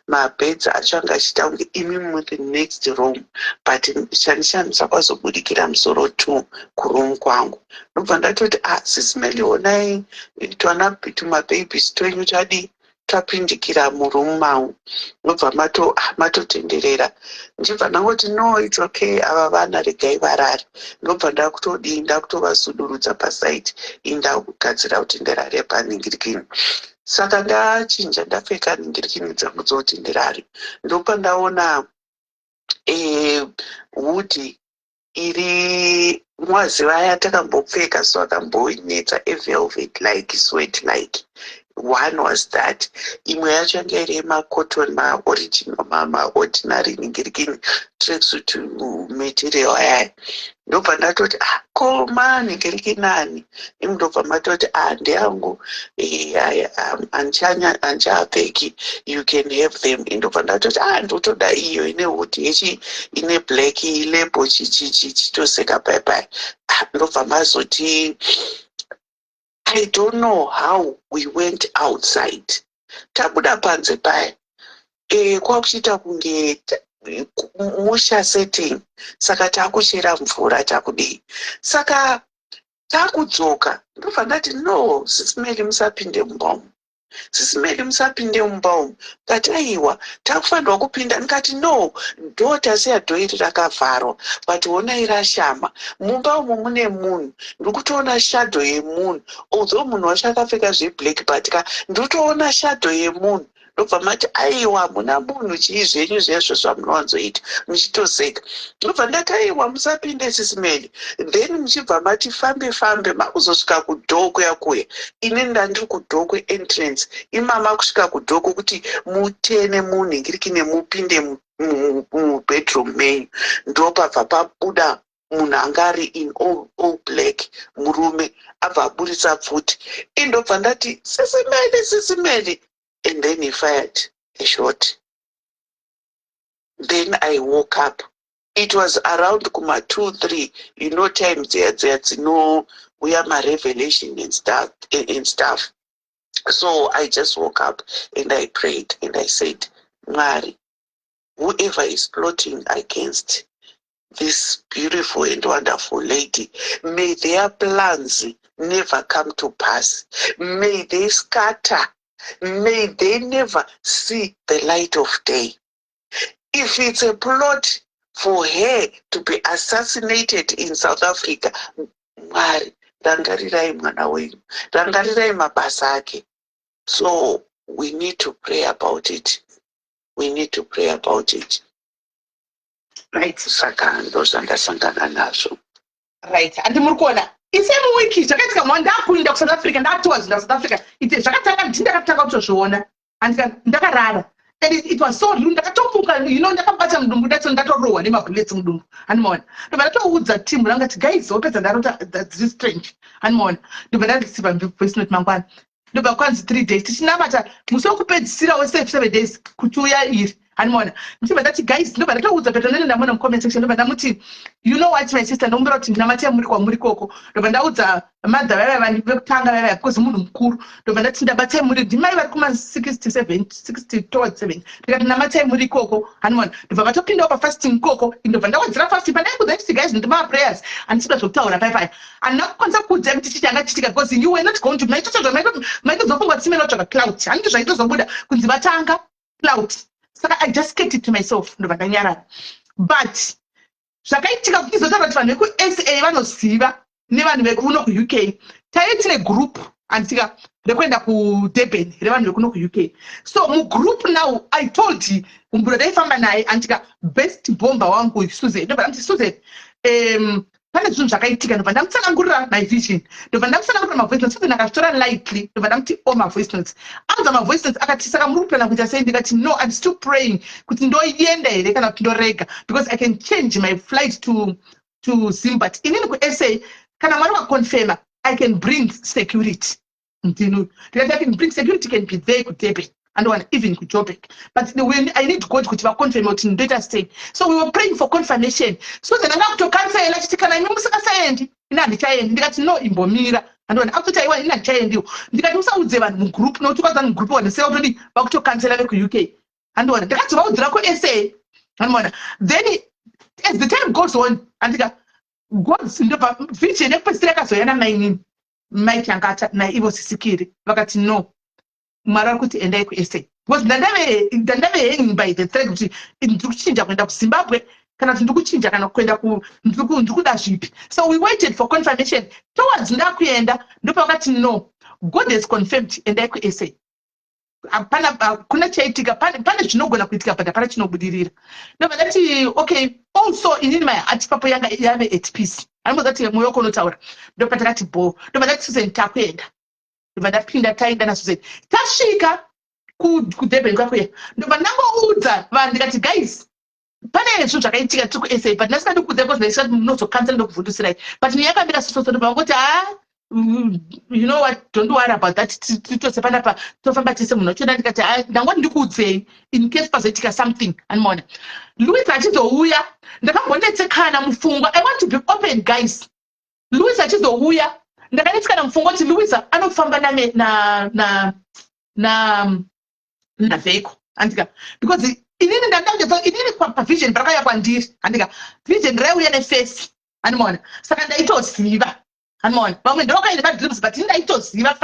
mabeds acho anga achiita kunge imi muthe next room, but chandishandisa kwazobudikira musoro two kuroom kwangu. Ndobva ndatoti, "Ah, Sis Melly, onai twana tumababies twenyu tadii, twapindikira muroom mangu." Ndobva mato, ah, matotenderera. Ndibva ndangoti, "No, it's okay, ava vana regai varare." Ndobva ndakutodii, ndakutovasudurudza paside, indakugadzira kuti ndirare panhingirikini. Saka ndachinja, ndapfeka nhingirikini dzangu dzokuti ndirare, ndopandaona hoodie iri mwaziva aya takambopfeka, so akambonetsa, evelvet like, sweat like. One was that, imwe yacho yanga iri yemacotton, maoriginal, maordinary ningirikini tracksuit material ayaya. Ndobva ndatoti, "Ah, ko manhingirikinani?" Imi ndobva matoti, "Ah, ndeyangu, handichaapfeki, you can have them." Indobva ndatoti, "Ah, ndotoda iyo ine hoodie yechi ine black label." Chichichi chitoseka pai pai. Ah, ndobva mazoti, I don't know how we went outside. Tabuda panze paya, kwakuchiita kunge musha setting. Saka takuchera mvura, takudii. Saka takudzoka, ndobva ndati, "No, Sis Melly, musapinde mumba umu." Sisi Meli, musapinde mumba umu. Ndikati, "Aiwa, takufanirwa kupinda." Ndikati, "No, door tasiya door iri rakavharwa, but honai rashama. Mumba umu mune munhu, ndiri kutoona shadow yemunhu, although munhu wacho akapfeka zveblack, but ka ndiri kutoona shadow yemunhu." Ndobva mati, "Aiwa, hamuna munhu, chii zvenyu zvezvo zvamunowanzoita muchitoseka?" Ndobva ndati, "Aiwa, musapinde, Sisi Meli." Then muchibva mati fambe fambe, makuzosvika kudoor kuya kuya. Ini ndandiri kudoor kweentrance, imama kusvika kudoor kwokuti mutene munhingirikine mupinde mubedroom menyu, ndopabva pabuda munhu anga ari in all black, murume abva aburitsa pfuti. Indobva ndati, "Sisi Meli, Sisi Meli," and then he fired a shot. Then I woke up. It was around kuma 2 3, you know, time dziya dziya dzinouya marevelation and stuff and stuff. So I just woke up and I prayed and I said, "Mwari, whoever is plotting against this beautiful and wonderful lady, may their plans never come to pass. May they scatter. May they never see the light of day. If it's a plot for her to be assassinated in South Africa, Mwari, rangarirai mwana wenyu, rangarirai mabasa ake." So we need to pray about it. We need to pray about it. Saka ndo zvandasangana nazvo. Right, handi muri kuona isame week zvakaitika mwa ndakuinda kuSouth Africa, ndatowards South Africa. Ite zvakatanga ndii ndakatanga kutozviona andika ndakarara and it was so real. Ndakatomuka, ndakabata mudumbu, ndacho ndatorohwa nemabullets mudumbu, handimaona. Ndobva ndatoudza team ranga ti, "Guys, wopedza ndarota dziri strange," handimaona. Ndobva ndareceiva voice note mangwana. Ndobva kwanzi 3 days tichinamata, musi wekupedzisira we7 days kuti uya iri, handimaona. Ndichibva ndati, "Guys," ndobva ndatoudza Petro nene ndamona mucomment section. Ndobva ndamuti, "You know what, my sister, ndokumbira kuti ndinamate muri kwamuri koko." Ndobva ndaudza madha vaiva vekutanga vaiva, because munhu mukuru. Ndobva ndati, "Ndabatai muri," ndimai vari kuma 67, 60 towards 7. Ndikati, "Namatai muri ikoko," handimaona. Ndobva vatopindawo pafasting ikoko. Ndobva ndawedzera fasting pandaikudza ndichiti, "Guys, ndima prayers, handisida zvokutaura pai handina kukwanisa kuudza kuti chichi changa chichitika, because you were not going to maitozofunga kuti simene watsvaka clout. Handiti zvaitozobuda kunzi vatanga clout?" Saka I just kept it to myself, ndobva ndanyarara. But zvakaitika kuti izotaura kuti vanhu vekuSA vanoziva nevanhu vekuno kuUK, taive tine group, handitika, rekuenda kuDurban revanhu vekuno kuUK. So mugroup now I told umburo daifamba naye, handitika, best bomber wangu Susan. Ndobva ndamuti, "Susan, pane zvinhu zvakaitika." Ndobva ndamutsanangurira my vision, ndobva ndamutsanangurira mavoice notes. Susan akazvitora lightly. Ndobva ndamuti o mavoice notes, anza mavoice notes. Akati, "Saka muri kuplana kuita sei?" Ndikati, "No, I'm still praying kuti ndoenda here kana kuti ndorega, because I can change my flight to Zim, but inini kuSA, kana Mwari waconfirma, I can bring security." Ndinu ndikati, "I can bring security, can be there kuDurban, andowana even kuJoburg, but when I need God kuti vaconfirme kuti ndoita sei." So we were praying for confirmation. So then anga kutocancela chiti, "Kana imi musikasaendi, ini handichaendi." Ndikati, "No, imbomira." Andoona akutoti, "Aiwa, ini handichaendiwo." Ndikati, "Usaudze vanhu mugroup, nokuti ukaudza mugroup vanhu sei kutodi vakutocancela vekuUK." Andoona ndakati vaudzira kuSA, andoona. Then as the time goes on, andika God, ndobva vision yekupedzisira yakazouya namainini Mai Changata naivo Sisikiri. Vakati, "No, Mwari vari kuti endai kuSA," because ndandave hanging by the thread kuti ndiri kuchinja kuenda kuZimbabwe kana kuti ndiri kuchinja kana kuenda ndiri kuda zvipi. So we waited for confirmation. Towards ndakuenda, ndopavakati, "No, God has confirmed, endai kuSA. Hapana, hakuna chaitika. Pane zvinogona kuitika, but hapana chinobudirira." Ndobva ndati, "Okay." Also inini my heart papo yanga yave at peace. Anombodza kuti mwoyo wako unotaura. Ndobva takati bo, ndobva ndati, "Susan, takuenda." Ndobva ndapinda, taenda naSusan. Tasvika kuDurban kwakuya, ndobva ndangoudza vanhu, ndikati, "Guys, pane zvinhu zvakaitika, tiri kuSA, but ndasingadi kuudza because ndaisati munozocancela, ndokuvhundusirai, but nyaya yakamira sososo." Ndobva vangoti, "Ha, you know what, don't worry about that, titose panapa, tofamba tese." Munhu achienda, ndikati, "Ha, ndangoti ndikuudzei in case pazoitika something." Animaona Louis achizouya, ndakambonetsekana mupfungwa. I want to be open, guys. Louis achizouya, ndakanetsekana mupfungwa kuti Louis anofamba name na na na navheko, handika, because inini ndanga inini pavision parakauya kwandiri, handika, vision raiuya neface, animaona. Saka ndaitoziva, animaona, vamwe ndovakaine madreams, but ini ndaitoziva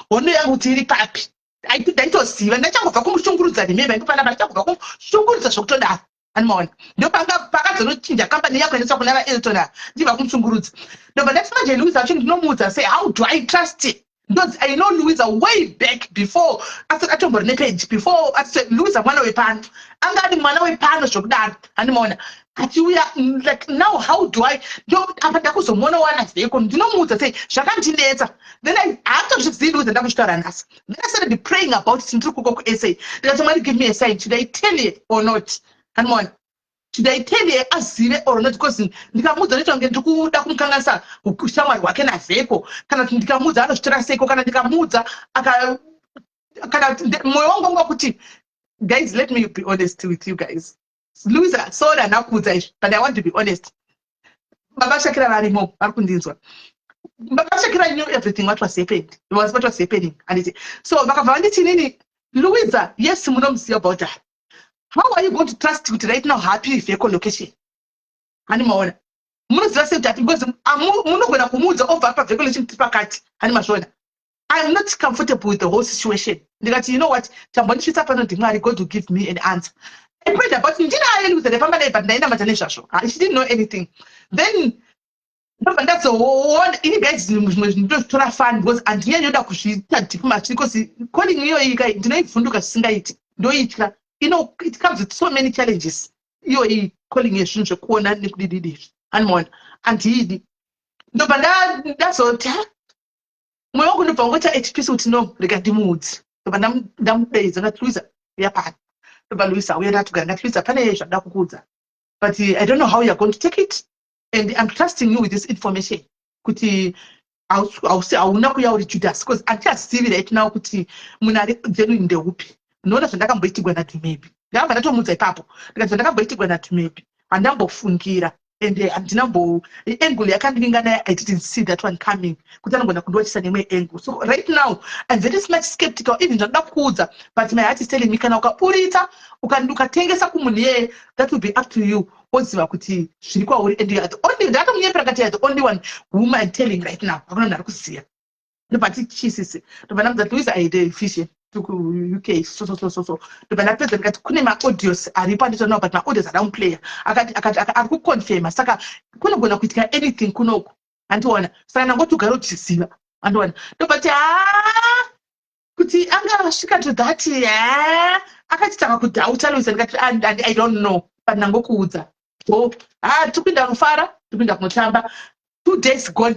hondo yangu kuti iri papi. Ndaitoziva ndachangobva kumushungurudza. Remember, ipo panapa ndichangobva kumushungurudza zvokutodaro, animaona? Ndopanga pakazonochinja kambani yako inoiswa kuna vaElton ava, ndibva kumushungurudza. Ndobva ndati manje Louisa acho ndinomuudza sei? How do I trust? Ndonzi I know Louisa way back before asati atombori nepage, before Louisa mwana wepano, anga ari mwana wepano zvokudaro, handimaona? Achiuya like now, how do I ndo apa ndakuzomuona wana vheko, ndinomuudza sei? Zvakandinetsa. Then haatozvizivi Louisa ndakuchitaura nhasi. Then I started praying about it ndiri kuko kuSA. Ndikati, "Mwari, give me a sign. Should I tell her or not?" Handimaona? Should I tell her azive or not? Because ndikamuudza ndoita kunge ndiri kuda kumukanganisa ushamwari hwake navheko, kana kuti ndikamuudza anozvitora seiko? Kana ndikamuudza aka kana kuti mwoyo wangu wanga kuti, guys, let me be honest with you guys. Louisa, sorry, handina kuudza izvi, but I want to be honest. Baba Shakira varimo, vari kundinzwa. Baba Shakira knew everything what was happened, was what was happening, handiti? So vakabva vanditi inini, "Louisa, yes, munomuziva about that. How are you going to trust kuti right now happy vehicle location?" Hani maona? Munoziva sei kuti happy? Because munogona kumuudza obva apa vehicle location tiri pakati, hani mazviona? I'm not comfortable with the whole situation. Ndikati, "You know what? Chambondisvitsa pano ndiMwari. God will give me an answer." I prayed about. Ndinaye Louisa, ndaifamba naye, but ndainamata nezvazvo. She didn't know anything. Then ndobva ndazoona ini, guys, zvimwe zvinhu ndozvitora fun because handinyanyoda kuzviita deep mazviri, because calling iyoyi kai ndinoivhunduka zvisingaiti, ndoitya. It comes with so many challenges, iyoyi calling yezvinhu zvekuona nekudididi izvi, handimaona? Handiidi. Ndobva ndazoti, ha, mwoyo wangu ndobva wangoti at peace kuti no, rega ndimuudze. Ndobva ndamudeedza, ndati, "Louisa, uya pano." Ndobva Louisa auya, ndatogara. Ndati, "Louisa, pane zvandida kukuudza, but I don't know how you are going to take it, and I'm trusting you with this information kuti hauna kuya uri Judas, because handichazivi right now kuti munhu ari genuine ndeupi. Ndinoona zvandakamboitigwa naDumebi." Ndakabva ndatomuudza ipapo, ndikati, "Zvandakamboitigwa naDumebi handambofungira, and handinambo angle yakandivinga naye, I didn't see that one coming, kuti anogona kundiwachisa neimwe angle. So right now I'm very much skeptical even zvandoda kukuudza, but my heart is telling me kana ukaburitsa, ukatengesa kumunhu iyeye, that will be up to you. Woziva kuti zviri kwauri, and you are the only." Ndakatomunyepera kati, "You are the only one whom I'm telling right now. Hakuna munhu ari kuziva." Ndobva tichisisi, ndobva ndamudza, "Louisa, I had a vision kuUK, so so so so so." Ndobva ndapedza, ndikati, "Kune maaudios aripo anditonawo, but maaudios ada muplayer akati akati ari kuconfirma, saka kunogona kuitika anything kunoku, handiona? Saka ndangoti ugare uchiziva, handiona?" Ndobva ti, "Haa, kuti anga asvika to that, ha, akatitanga kudoubta Louisa." Ndikati, "I don't know, but ndangokuudza o ha, tiri kuenda kufara, tiri kuenda kunotamba." 2 days gone,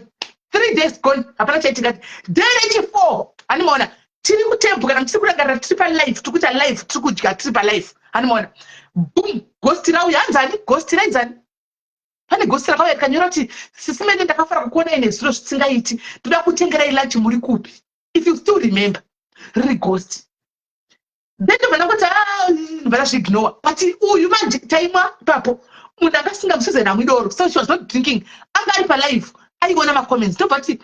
3 days gone, hapana chaitika. Day rechi4, handimaona, tiri kutembo, kana tiri kurangarira, tiri palive, tiri kuita live, tiri kudya, tiri palive, handimaona? Boom, ghost rauya. Hanzani ghost rainzani? Pane ghost rakauya rikanyora kuti, "Sisi Mene, ndakafara kukuonai nezviro zvisingaiti. Ndoda kutengerai lunch, muri kupi?" If you still remember, riri ghost. Then ndobva ndangoti, ndobva ndazviignore. But uyu manje taimwa ipapo, munhu anga asingamusize namwi doro, so she was not drinking, anga ari palive, aiona macomments. Ndobva ti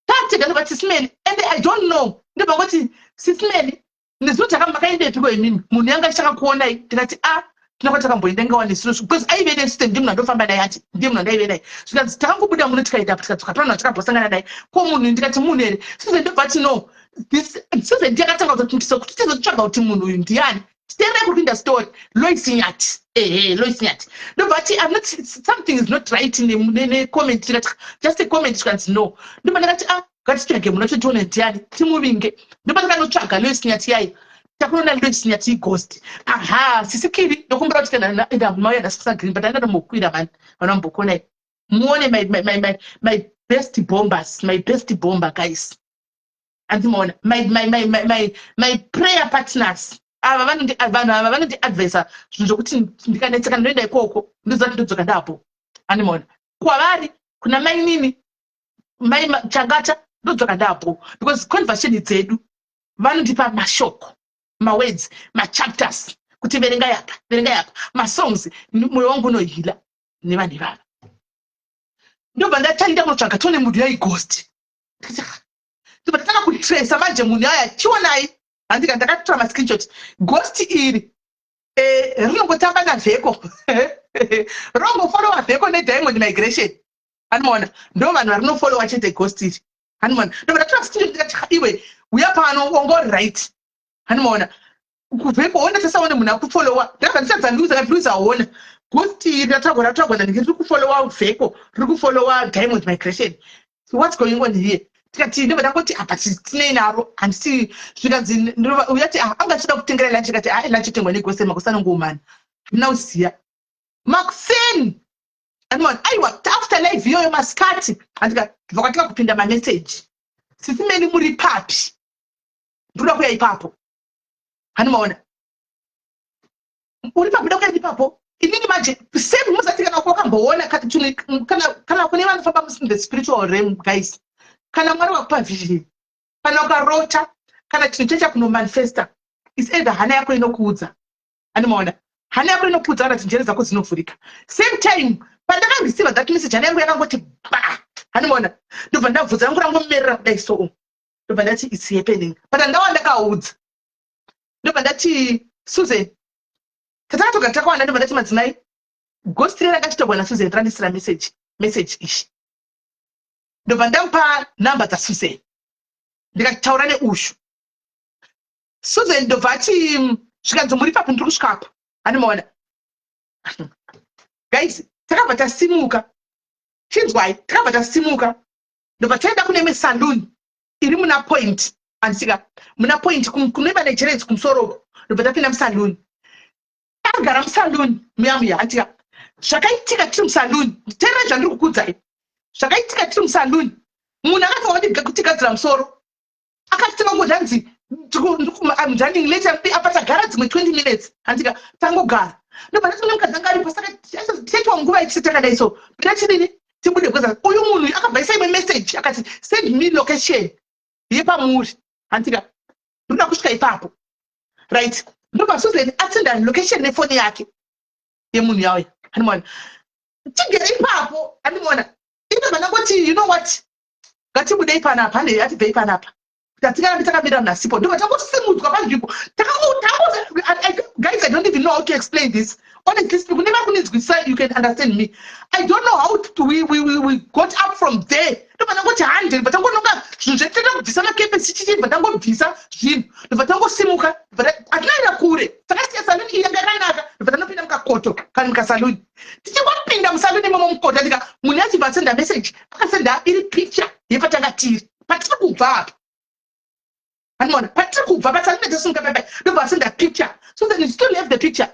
tatega, ndobva ti, "Simene," and I don't know, ndobva ngoti, "Sisimene, nezuro makaendepiko imimi? Munhu yanga ichakakuonai." Ndikati, "A, tinenge takamboenda ingawa nezuro," because aive nesystem, ndiye munhu andofamba naye, ati ndiye munhu andaive naye. Zvikanzi, "Takangobuda muno, tikaenda, tikadzoka pano, takambosangana naye. Ko munhu?" Ndikati, "Munhu here, Susan?" Ndobva ti, "No, this Susan." Ndiye akatanga kuti tizotsvaga kuti munhu uyu ndiani. Titeerere kuri kuinda story. Lois Nyati, ehe, Lois Nyati. Ndobva ti, "I'm not, something is not right necomment." Tikati, "Just a comment." Tikanzi, "No." Ndobva ndakati, "Ah, ngatitsvage munhu acho, tione ndiani, timuvinge." Ndobva takanotsvaga Lois Nyati yayo, takunoona Lois Nyati ighost. Aha, sisikiri, ndokumbira kuti kana enda mauya ndasisa green, but aenda nombokwira mani, vanombokonai muone my best bombers, my best bomber guys, andimaona? My prayer partners ava, vanhu ava vanondiadvisa zvinhu zvokuti ndikanetseka ndinoenda ikoko, ndoziva kuti ndodzoka ndapo, andimaona? Kwavari kuna mainini mai Changata, ndodzoka ndapo, because conversation dzedu vanondipa mashoko, mawords, machapters, kuti verenga yapa, verenga yapa, masongs. Mwoyo wangu unoheala nevanhu ivava. Ndobva ndachaenda kunotsvaga, tione munhu yaighost. Ndobva ndatanga kutraca manje munhu aya, chionai, handika ndakatora mascreenshot. Ghost iri rinongotamba navheko, rinongofollowa Vheko neDiamond Migration, anomaona? Ndo vanhu varinofollowa chete, ghost iri, anomaona? Ndobva ndatora screenshot, ndikati, "Iwe, uya pano, wongori right." Hanimaona kubvepo ona tasaona munhu akufollowa. Ndakabva ndichadza Luisa, kati Luisa aona ghost iri ratagwa ratagwa ndandike riri kufollowa Vheko, riri kufollowa Diamond Migration. So what's going on here? Tikati ndobva ndangoti apa tinei naro handisi. Zvikanzi uyati ah, anga achida kutengera lunch. Kati ai, lunch itengwa neghost, magosi anongoumana, handina kuziya. Makuseni andimaona, aiwa, after live iyoyo masikati, handika ndibva kwatika kupinda mameseji: "Sisi Meli, muri papi? Ndoda kuya ipapo." Handimaona, uri papi? Kuya ipapo. Inini manje same muzati kana wakamboona kana kune vanofamba in the spiritual realm, guys, kana Mwari wakupa vision, kana ukarota, kana chinhu chacha kunomanifesta, is either hana yako inokuudza, andimaona, hana yako inokuudza, kana kuti njere dzako dzinovhurika. Same time pandakareceiva that message, hana yangu yakangoti ba, handimaona. Ndobva ndabvudza rangu rangomerera kudai, so ndobva ndati it's happening. But handawa ndakaudza, ndobva ndati Susan, tatakatoga takawanda, ndobva ndati madzimai, ghost rere rakachitogwa naSusan randisira message ishi. Ndobva ndamupa namba dzaSusan, ndikataura neushu Susan. Ndobva ati zvikanzi muri papi? Ndiri kusvikapo. Handimaona guys, takabva tasimuka. Chinzwai, takabva tasimuka, ndobva taenda kune imwe saloon iri muna Point, handisika muna Point kunoiva neJerens kumusoro uko. Ndobva tapinda musaloon, tagara musaloon muya muya, handika. Zvakaitika tiri musaloon, teerera zvandiri kukudzai. Zvakaitika tiri musaloon, munhu akatanga kutigadzira musoro, akatanga kungoti hanzi I'm running late. Apa tagara dzimwe 20 minutes, handika, tangogara. Ndobva ndati kune mukadzi anga aripo, saka tichaitwa nguva ichisi takadai, so pina chidini tibude, because uyu munhu akabva isa imwe message akati send me location yepamuri, handika, ndoda kusvika ipapo, right? Ndobva Susan asenda location nefoni yake yemunhu yauya, handimaona. Tigere ipapo, handimaona. Inobva ndangoti, you know what, ngatibudei panapa, hande, atibvei panapa, tatingarambi takamira munasipo. Ndobva tangosimudzwa panzvimbo. Guys, I don't even know how to explain this, honestly speaking. Never kuninzwisisa, you can understand me. I don't know how to, we got up from there. Ndobva ndangoti hande, ndobva tangononga zvinhu zvedu, toda kubvisa makepesi chichi, ndobva tangobvisa zvinhu, ndobva tangosimuka. Hatinaenda kure, takasiya saluni iyi yanga yakanaka, ndobva tanopinda mukakoto kana mukasaluni. Tichingopinda musaluni imomo mukoto, andika, munhu achibva asenda message, akasenda iri picture yepatanga tiri, patiri kubva apa, handimaona, patiri kubva pasaluni tasimuka paipai. Ndobva asenda picture. So then you still have the picture.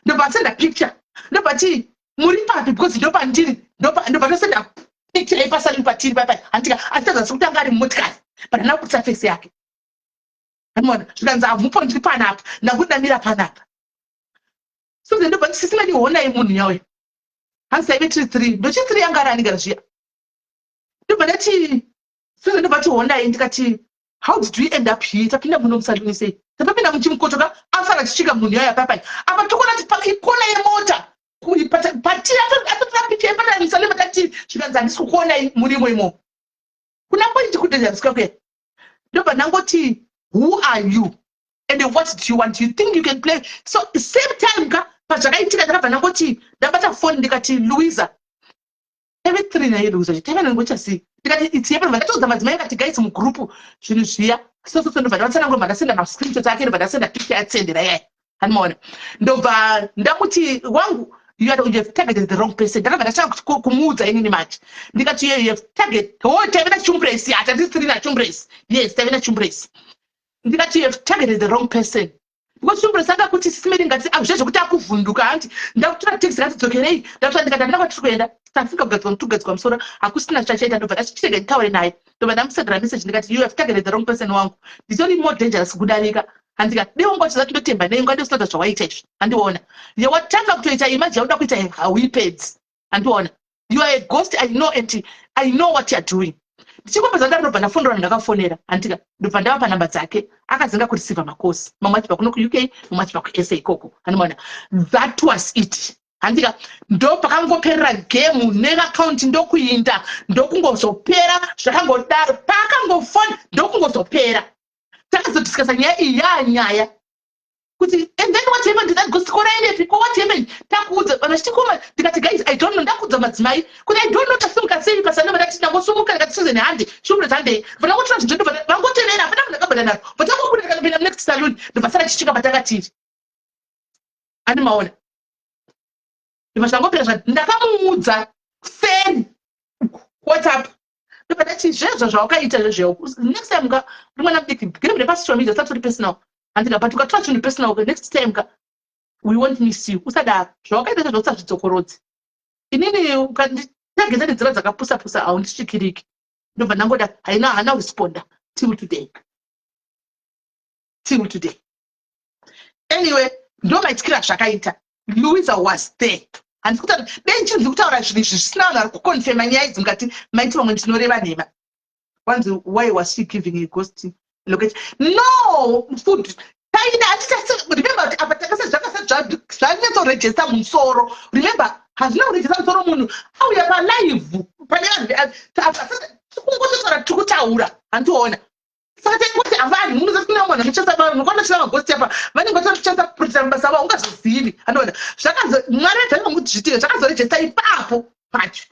Ndobva asenda picture, ndobva ti muri papi? Because ndopandiri, ndobva tosenda picture yepasaluni patiri paipai, handika. Achitaridza sekuti anga ari mumotikari, but handina kubudisa face yake, handimaona. Zvikanzi hamupo, ndiri panapa, ndakuti ndamira panapa. So then ndobva ndisisina ndihonai munhu yauya. Hanzi taive tiri three, ndochi three yanga ari anigara zviya. Ndobva ndati Susan, ndobva tihonai. Ndikati how did we end up here? Tapinda muno musaluni sei? Tapapinda muchimukoto ka, asara achisvika munhu yaya papai apa, tokuona kuti ikona yemota patiri. Atotora picha yepatara musaluni patati. Zvikanzi handisi kukuonai murimo imomo kuna Point kudhezhariswa kuya. Ndobva ndangoti who are you and what do you want? You think you can play? So same time ka pazvakaitika, ndakabva ndangoti ndabata foni, ndikati Louisa, tave three naye Louisa, tave nangochasii. Ndikati it's happening. Ndatoudza madzimai, akati guys, mugroup zvinhu zviya so so so. Ndobva ndavatsanangura, ndobva ndasenda mascreenshot ake, ndobva ndasenda picture yatsendera yaya, handimaona. Ndobva ndamuti wangu, you have targeted the wrong person. Ndakabva ndatanga kumuudza inini manje, ndikati you have target, oh, taive nachumbresi, hatati tiri nachumbresi, yes, taive nachumbresi. Ndikati you have targeted the wrong person, because chumbresi anga kuti sisimeri ngati zvezvekuti akuvhunduka, hanti ndakutora taxi, ngatidzokerei. Ndakutora, ndikati handina kwatiri kuenda, tafika kugadzirwa, tugadzirwa musoro, hakusina chachaita. Ndobva ndachirega nditaure naye, ndobva ndamusendera message, ndikati you have targeted the wrong person wangu, nditori more dangerous kudarika, handika. Dei wanga uchiza tindotemba nei, ungade usina zvawaita izvi, handiona. Yawatanga kutoita imagine yauda kuita hauipedzi, handiona. You are a ghost, I know, and I know what you are doing. Ndichingopedza ndaro, ndobva ndafonera, ndakafonera, handika, ndobva ndavapa namba dzake. Akazenga kureceiva macalls, mamwe achibva kuno kuUK, mamwe achibva kuSA ikoko, handimaona. That was it, handika. Ndo pakangoperera game neakaunti, ndokuinda, ndokungozopera zvakangodaro. Paakangofona ndokungozopera. Takazodiscussa nyaya iyi, yaanyaya kuti and then what happened to that ghost? Koraendepi ko? What happened? Ndakuudza vanhu vachiti koma, ndikati, "Guys, I don't know." Ndakuudza madzimai kuti, "I don't know." Tasimuka sei pasana? Ndati ndangosumuka, ndikati, "Susan, hande shumure, handei." Vanangotora zvinhu zvedu, vangotevera, hapana munhu akabhadha naro. Vatangobuda, tikanopinda munext saloon, ndobva sara tichisvika patakatiri. Ani maona, ndobva zvangopera. Zva ndakamuudza seni WhatsApp, ndobva ndati, "Zvezvo zvawakaita zvezvo, next time ka, uri mwana mudiki, giribhire pasocial media, usati uri personal, handika? But ukatora chinhu personal, next time ka, we won't miss you. Usadaro. Zvawakaita zvezvo usazvidzokorodzi. Inini ukanditageta nenzira dzakapusa pusa, haundisvikiriki." Ndobva ndangoda haina, haana kuresponda till today, till today. Anyway, ndo maitikira zvakaita. Louisa was there. Handisi kutaura dei nchinzi kutaura zvinhu izvi zvisina vanhu vari kuconfirma nyaya idzi, mukati maiti vamwe ndinoreva nhema. Wanzi, "Why was she giving a ghost location?" No food taida. Remember kuti apa takase zvakasa zvanyatsorejesta musoro. Remember, hazvina kurejesta musoro. Munhu auya palive pane vanhu, tikungototaura, tiri kutaura, handiona. Saka taingoti havanhu munoza kuna vanhu vanochasa, vanhu vanochisa maghost apa, vanenge vachachasa kuprotecta mabasa avo, ungazozivi, handiona. Zvakazo Mwari vedzanganguti zvitike, zvakazorejesta ipapo pacho,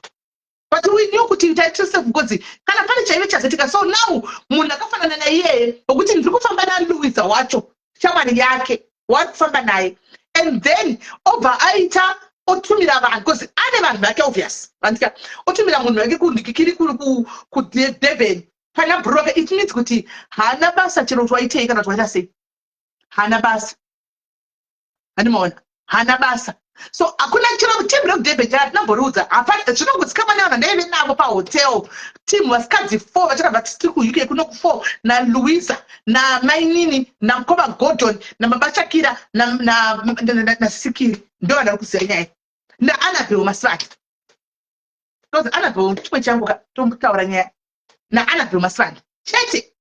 but we knew kuti taitise because kana pane chaive chazoitika. So now munhu akafanana naiyeye, wekuti ndiri kufamba naLouisa wacho, shamwari yake wari kufamba naye, and then obva aita otumira vanhu, because ane vanhu vake, obvious, vandika otumira munhu wake kundikikiri kuDurban pana broke. It means kuti haana basa, chero kuti waitei kana kuti waita sei, haana basa. Handimaona, haana basa. So hakuna chero team rekuDurban chatinamboriudza. Hapana zvinongozikamwa nevanhu ndaive navo pahotel, team vasikadzi four vachakabva tiri kuUK kuno, ku4 naLouisa, namainini, namukoma Gordon, nababa Shakira, naSikiri, ndo vanhu vari kuziva nyaya, naAnabel Masivanda. Tozi Anabel chimwe changu, tombotaura nyaya naAnabel Masivanda chete.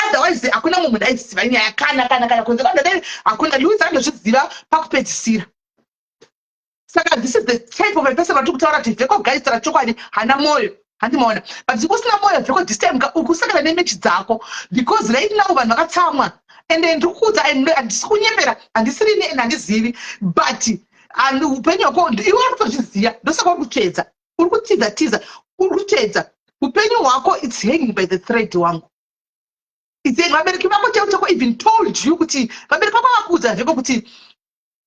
Otherwise hakuna mumwe munhu aiziva nyaya, kana kunze kwanodai hakuna. Louisa andozviziva pakupedzisira. Saka this is the type of a person vatiri kutaura kuti Vheko, guys, taura chokwadi, hana mwoyo, handimaona. But usina mwoyo, Vheko, this time ukusangana nemechi dzako, because right now vanhu vakatsamwa. Ende ndiri kuudza, handisi kunyepera, handisirini and handizivi, but upenyu hwako iwe uri kutozviziva. Ndosaka uri kutsvedza, uri kutiza tiza, uri kutsvedza upenyu hwako. It's hanging by the thread wangu. It's vabereki vako chaivo chako even told you kuti vabereki vako vakuudza, Vheko, kuti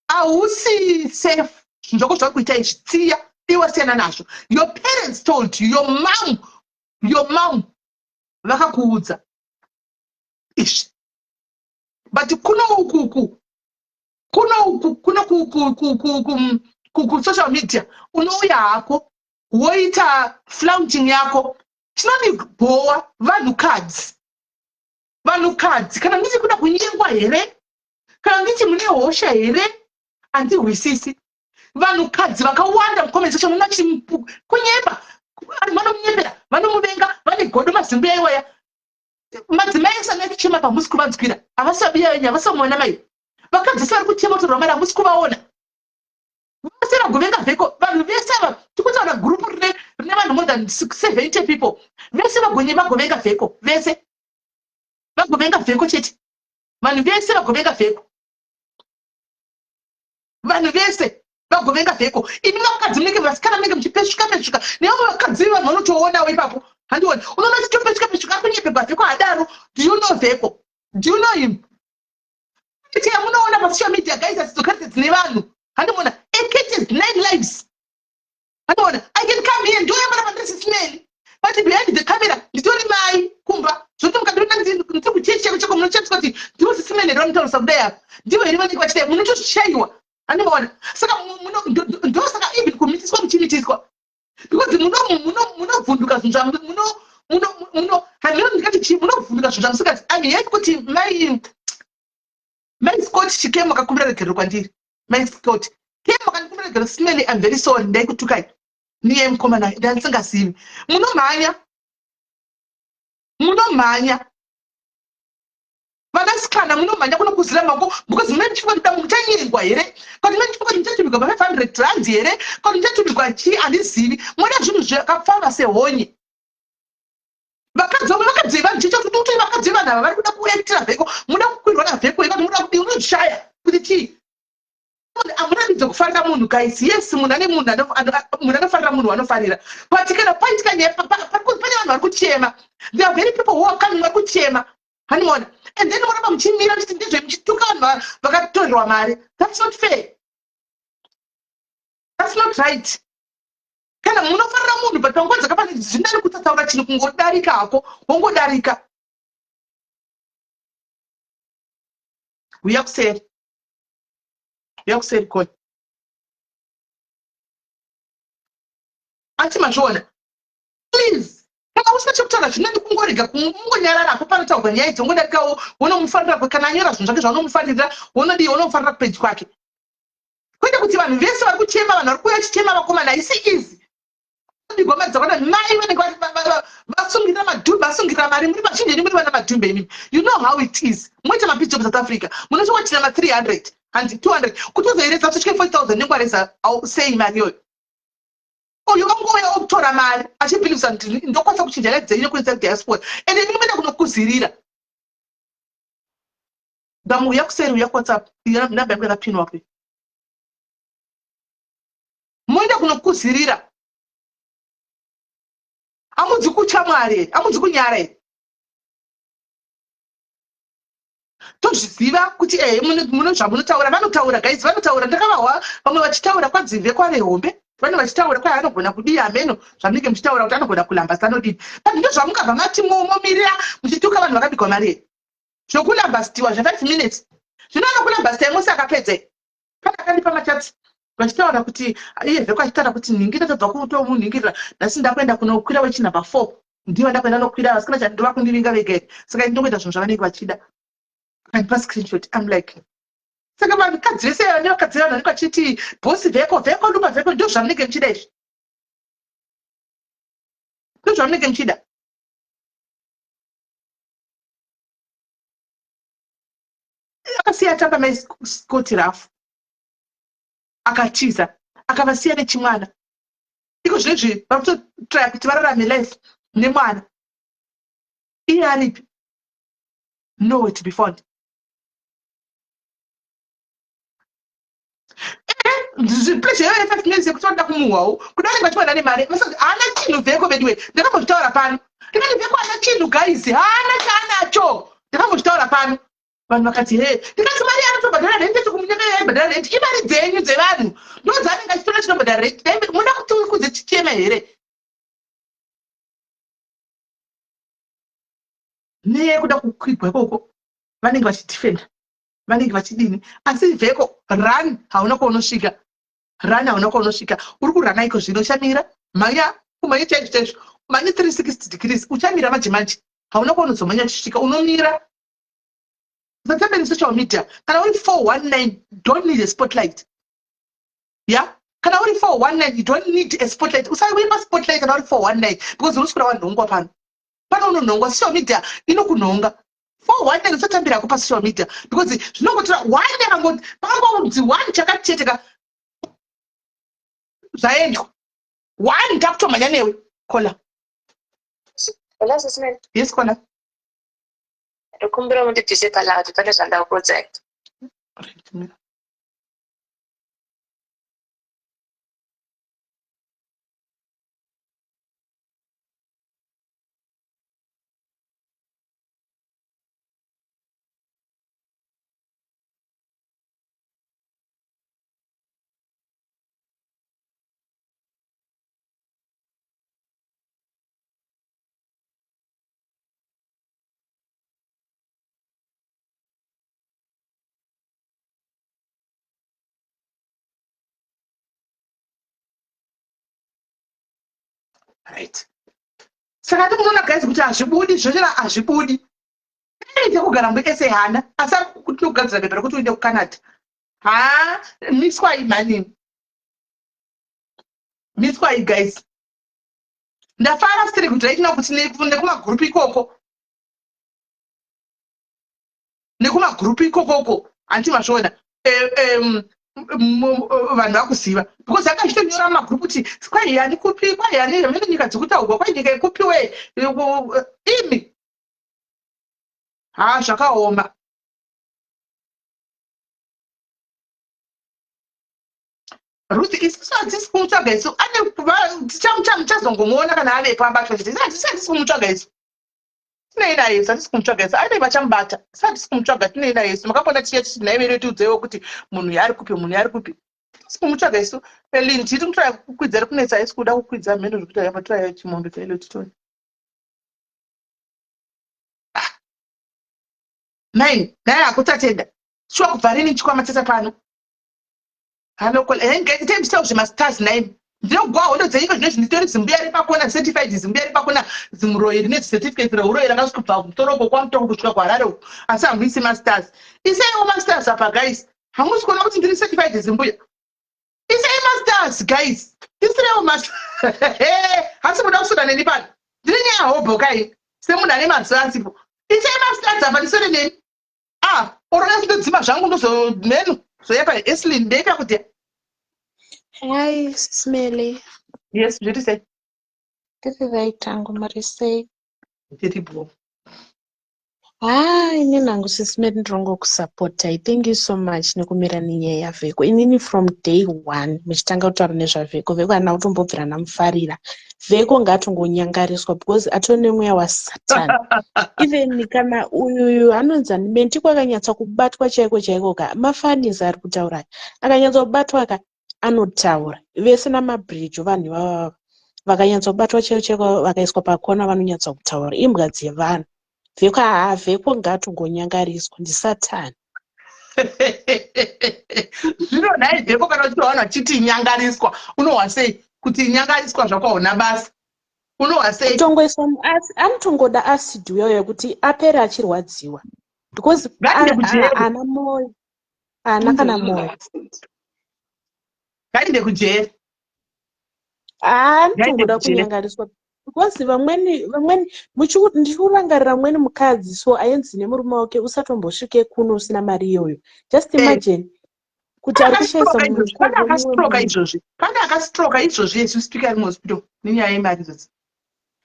hausi safe. Zvinhu zvako zvauri kuita izvi, tsiya, iwe siyana nazvo. Your parents told you, your mom, your mom vakakuudza izvi. But kuno ukuku, kuno uku, kuno kusocial media, unouya hako woita flaunting yako. Chinondibhowa vanhukadzi, vanhukadzi, kana nditi kuda kunyengwa here, kana nditi mune hosha here, handihwisisi. Vanhukadzi vakawanda mucomment section munochi kunyepa, vanomunyepera, vanomuvenga, vane godo, mazimbuya iwaya. Madzimai ese anochema pamusi kuvanzwira, havasi vabiya venyu, havasi vamwana mai. Vakadzi vari kuchema kutorwa mari, hamusi kuvaona. Vose vagovenga Vheko, vanhu vese ava tikutaura, gurupu rine vanhu more than 70 people, vese vagonye vagovenga Vheko, vese vagovenga Vheko chete. Vanhu vese vagovenga Vheko, vanhu vese vagovenga Vheko. Imi vakadzi munenge vasikana, munenge muchipesvika pesvika nevamwe vakadzi, vanhu vanotoonawo ipapo, handioni. Unoona chitopesvika pesvika, ari kunyepegwa. Vheko hadaro. Do you know Vheko? Do you know him? Ite yamunoona pasocial media, guys, asidzokadzi dzine vanhu, handiona. A cat has nine lives, handiona. I can come here, ndoya pana pandiri sisimeli, but behind the camera nditori mai kumba. Zvoti mukandiona ndiri kuchechi chako chako, munochatiswa kuti ndivo sisimeli here vanotaurisa kudai apa, ndivo here vanenge vachidai, munotoshayiwa, handimaona. Saka ndosaka even kumitiswa muchimitiswa, because munovhunduka zvinhu zvamuno, handino ndingati chii, munovhunduka zvinhu zvamusingazi. I'm happy kuti mai Scott Chikemo akakumbira regerero kwandiri. Mai Scott Kemo akandikumbira regerero: "Simeli, I'm very sorry, ndaikutukai niye mukomana, ndandisingazivi." Munomhanya, munomhanya vanasikana, munomhanya kunokuzira mako, because mune muchifunga kuti damwe muchanyengwa here, kana mune muchifunga kuti muchatumigwa pa500 rands here, kana muchatumigwa chii, handizivi. Moda zvinhu zvakapfava sehonye. Vakadzi vamwe, vakadzi vevanhu, chicha kuti utori vakadzi vevanhu ava vari kuda kuactira Vheko, muda kukwirwa naVheko, ikati muda kudii, unozvishaya kuti chii. Hamuna Kufarira munhu, guys, yes, munhu ane munhu munhu anofarira munhu wanofarira, but kana paitika nyaya, pane vanhu vari kuchema. There are very people who are coming, vari kuchema, handimaona? And then moramba muchimira muchiti ndizve, muchituka vanhu vakatorerwa mari. That's not fair, that's not right. Kana munofarira munhu, but panguva dzakafanira zvinani kutataura chinhu, kungodarika hako, wongodarika. Uya kuseri, uya kuseri koni. Ati mazviona? Please, kana usina chekutaura, zvinani kungorega, kungonyarara. Panotaurwa nyaya idzi, wongodarikawo, wonomufarira. Kana anyora zvinhu zvake zvaunomufarira, wonodii, wonomufarira kupeji kwake, kwete kuti vanhu vese vari kuchema, vanhu vari kuuya chichema. Vakomana, haisi easy bigwa mari dzakawanda. Mai vanenge vasungirira madhumbe, vasungirira mari. Muri vazhinji, muri vana madhumbe imimi. You know how it is. Moita mapiece job South Africa, munosvika ma300 handi 200, kuti uzoireza kusvike 4000 nengwareza sei mari iyoyo? Uyu vangouya okutora mari achibhilivisa kuti ndokwanisa kuchinja life dzenyu nekuendesa kudiaspora, ende imi moenda kunokuzirira. Ngamuuya kuseri, uya kuWhatsApp, namba yangu yakapinwa pe. Moenda kunokuzirira. Hamudzi kutya Mwari here? Hamudzi kunyara here? Tozviziva kuti ehe, muno zvamunotaura, vanotaura, guys, vanotaura. Ndakavahwa vamwe vachitaura kwadzimve kwarehombe, vane vachitaura kwai anogona kudii, hameno zvamunenge muchitaura kuti anogona kulamba sanodini, but ndo zvamungabva mati momirira muchituka vanhu vakabigwa mari here? Zvokulambastiwa zve5 minutes zvino anokulambastai musi akapedzei? Pane akandipa machats vachitaura kuti iye Vheko achitaura kuti nhingi ndatobva kutomunhingirira, nhasi ndakuenda kunokwira wechinumber 4, ndivo ndakuenda nokwira vasikana chandova kundivinga vega here? Saka ndinongoita zvinhu zvavanenge vachida. Akandipa screenshot. I'm like, saka vakadzi vese nevakadzi vanhu vanenge vachiti boss Vheko, Vheko lupa, Vheko, ndo zvamunenge muchida izvi, ndo zvamunenge muchida. Akasiya atamba mai Scott rafu, akatiza, akavasiya nechimwana. Iko zvinezvi vari kutotraya kuti vararame life nemwana. Iye aripi? Nowhere to be found. Pleasure yayo 5 minutes yekuti vanoda kumuhwawo kuda, vanenge vachiwana nemari. Haana chinhu Vheko, vediwe. Ndakambozvitaura pano, ndikati Vheko haana chinhu, guys, haana chaanacho. Ndakambozvitaura pano, vanhu vakati he. Ndikati mari anotobhadhara rent yacho kumunyanga, yaibhadhara rent imari dzenyu dzevanhu, ndo dzaanenge achitora chinobhadhara rent. Muda kuti kunze chichema here neyekuda kukwigwa ikoko? Vanenge vachidefenda, vanenge vachidini, asi Vheko, run, hauna kwaunosvika. Run, hauna kwaunosvika. Uri kurana iko zvino, uchamira. Mhanya, kumhanya chaizvo chaizvo, mhanya 360 degrees, uchamira manje manje. Hauna kwaunozomhanya uchisvika, unomira. Usatambe nesocial media. Kana uri 419, don't need a spotlight. Ya, kana uri 419, you don't need a spotlight. Usauye paspotlight kana uri 419, because unoswera wanhongwa pano. Pano unonhongwa, social media inokunhonga. 419, usatambirako pasocial media, because zvinongotora one akangoti pakangonzi one chakati chete ka, zvaendwa. One takutomhanya newe. Kola. Hello, Sisman. Yes, Kola. Ndokumbira mundibvise paloud, pane zvandakuudzai. Right, mira. Right, saka ndikunoona, guys, kuti hazvibudi zvochera, hazvibudi. Ite kugara muSA hana, asi kuti kugadzira bepa rekuti uende kuCanada. Ha, miswai mani, miswai, guys. Ndafara siri kuti right now kuti nekumagurupu ikoko, nekumagurupu ikokoko, handiti mazviona, vanhu vakuziva, because anga achitonyora mumagurupu kuti kwai yani kupi, kwai yani mene nyika dzikutaurwa, kwai nyika yekupiwe imi. Ha, zvakaoma. Ruth, isusu hatisi kumutsvaga isu. Ane tichamuchazongomuona kana avepo abatwa chete. Hatisi kumutsvaga isu. Tinei naye isu, hatisi kumutsvaga isu. Ane vachamubata. Isu hatisi kumutsvaga, tinei naye isu. Makambona tichiya tichiti nhai vedu tiudzeiwo kuti munhu yaari kupi, munhu yaari kupi. Hatisi kumutsvaga isu. Elin, tiri kutraya kukwidza ri kunetsa, haisi kuda kukwidza mheno zvekuti yamba traya chimombe chailo titone. Ah. Nine, naye hakutatenda. Shuwa kubva rini chikwama chese pano? Hello, Kola. Hey, guys, tell me zvemastars nine. Ndinogwa hondo dzenyika zvinezvi nditori zimbuya repakona certified zimbuya repakona zimuroyi rine certificate reuroyi rakasvika kubva kutoroko kwaMutoko kusvika kuHarare uko asi hamuisi mastars. Isaiwo mastars apa guys. Hamusi kuona kuti ndiri certified zimbuya. Isai mastars guys. Isirewo mastars. Hasi kuda kuswera neni pano. Ndine nyaya hobho kai. Semunhu ane mazuva asipo. Isai mastars apa ndiswere neni. Ah, oroda kutodzima zvangu ndozo menu zoyapa Eslin ndeita kuti. Hi, Smelly. Yes, zviri sei? Ndiri right hangu, muri sei? Ndiri bho. Haa, inini hangu Sis Melly ndirongokusapotai. Thank you so much nekumira nenyaya yaVheko. Inini from day one muchitanga kutaura nezvaVheko, Vheko handina kutombobvira ndamufarira. Vheko ngaatongonyangariswa because atone mweya wasatan. Even kana uyuyu anonzi ani Mentiko akanyatsa kubatwa chaiko chaiko ka mafanis ari kutaura aya. Akanyatsa kubatwa ka anotaura. Vese naMabridge vanhu ivava vakanyatsa kubatwa chaiko chaiko vakaiswa pakona vanonyatsa kutaura. Imbwa dzevanhu. Vheko haa Vheko ngaatongonyangariswa ndisatan. Zvino nhai Vheko kana uchitoona vachiti nyangariswa unohwa sei kuti nyangariswa zvako hauna basa unohwa sei? Kutongoiswa anotongoda acid uya uya kuti apere achirwadziwa because haana moyo haana kana moyo. Ngaende kujeri. Anotongoda kunyangariswa because vamweni vamweni ndichikurangarira mumweni mukadzi so ainzi nemurume wake usatombosvike kuno usina mari iyoyo. Just eh. imagine kuti ari kushaisa munhu akastroka izvozvi pane akastroka izvozvi as we speak ari muhospital nenyaya yemari idzodzi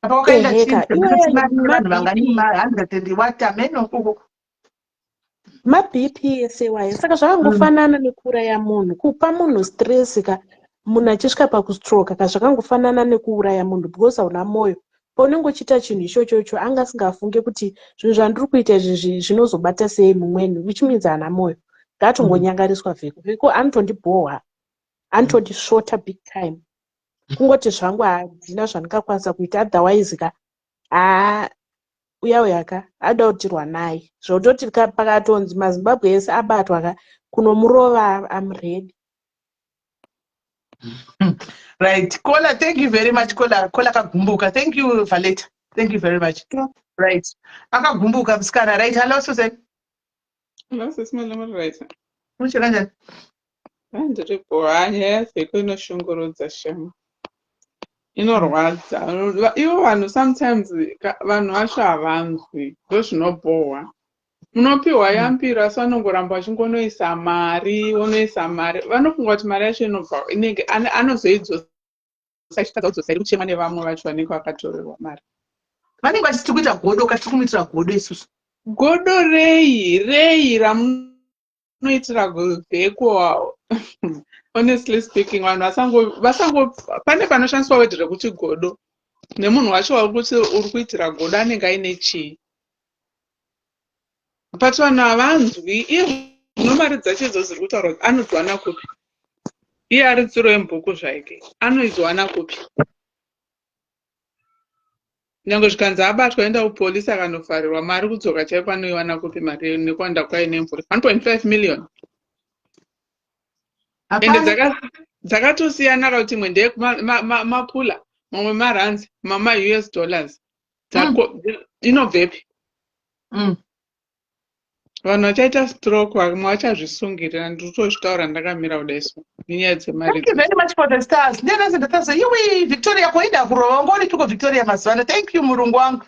apa wakaenda chivanhu vangani ma100 and what ameno ukoko maBP ese wayo saka zvakangofanana nekuuraya munhu kupa munhu stress ka munhu achisvika pakustroka ka zvakangofanana nekuuraya munhu because hauna moyo paunenge uchiita chinhu ichochocho anga asingafunge kuti zvinhu zvandiri kuita izvi zvinozobata sei mumweni which means haana moyo ngaatongonyangariswa vheko vheko anotondibhohwa anotondisvota big time kungoti zvangu handina zvandingakwanisa kuita otherwise ka haa uya uya ka ada kutirwa naye zvototi pakatonzi mazimbabwe ese abatwa ka kunomurova am ready. Right, Kola, thank you very much. Kola, Kola akagumbuka. Thank you, Valeta. Thank you very much. Right. Akagumbuka musikana. Right. Hello, Susan. Hello, Sis Melody, right. Muchi kanjani? Ndiripo. Haa, nyaya yaVheko inoshungurudza shema. Inorwadza. Ivo vanhu sometimes vanhu vacho havanzwi. Ndozvinobhohwa. Munopiwa yambiro asi vanongoramba vachingonoisa mari, vonoisa mari. Vanofunga kuti mari yacho inobva inenge anozoidzosa achitadza kudzosa iri kuchemwa nevamwe vacho vanenge vakatorerwa mari. Vanenge vachiti kuita godo, katiri kumuitira godo isusu. Godo rei rei ramunoitira Vheko? Honestly speaking, vanhu vasango vasango pane panoshandiswa word rekuti godo nemunhu wacho wakuti uri kuitira godo anenge aine chii but vanhu havanzwi. Iye zvino mari dzacho idzo dziri kutaurwa kuti anodziwana kupi? Iye ari tsuro yemubhuku zvake anoidziwana kupi? Nyange zvikanzi abatwa enda kupolisi akanofarirwa mari kudzoka chaiko anoiwana kupi mari nekuwanda kwayo nemvura 1.5 million ende dzakatosiyana ka kuti imwe ndeyemapula mamwe marands mamwe maUS dollars inobvepi? Vanhu vachaita stroke vamwe vachazvisungirira ndikutozvitaura ndakamira kudai so nenyaya dzemari. Thank you very much for the stars. Ndiye ndatazo iwi Victoria koida kurova ngori tuko Victoria mazuva ano. Thank you murungu wangu.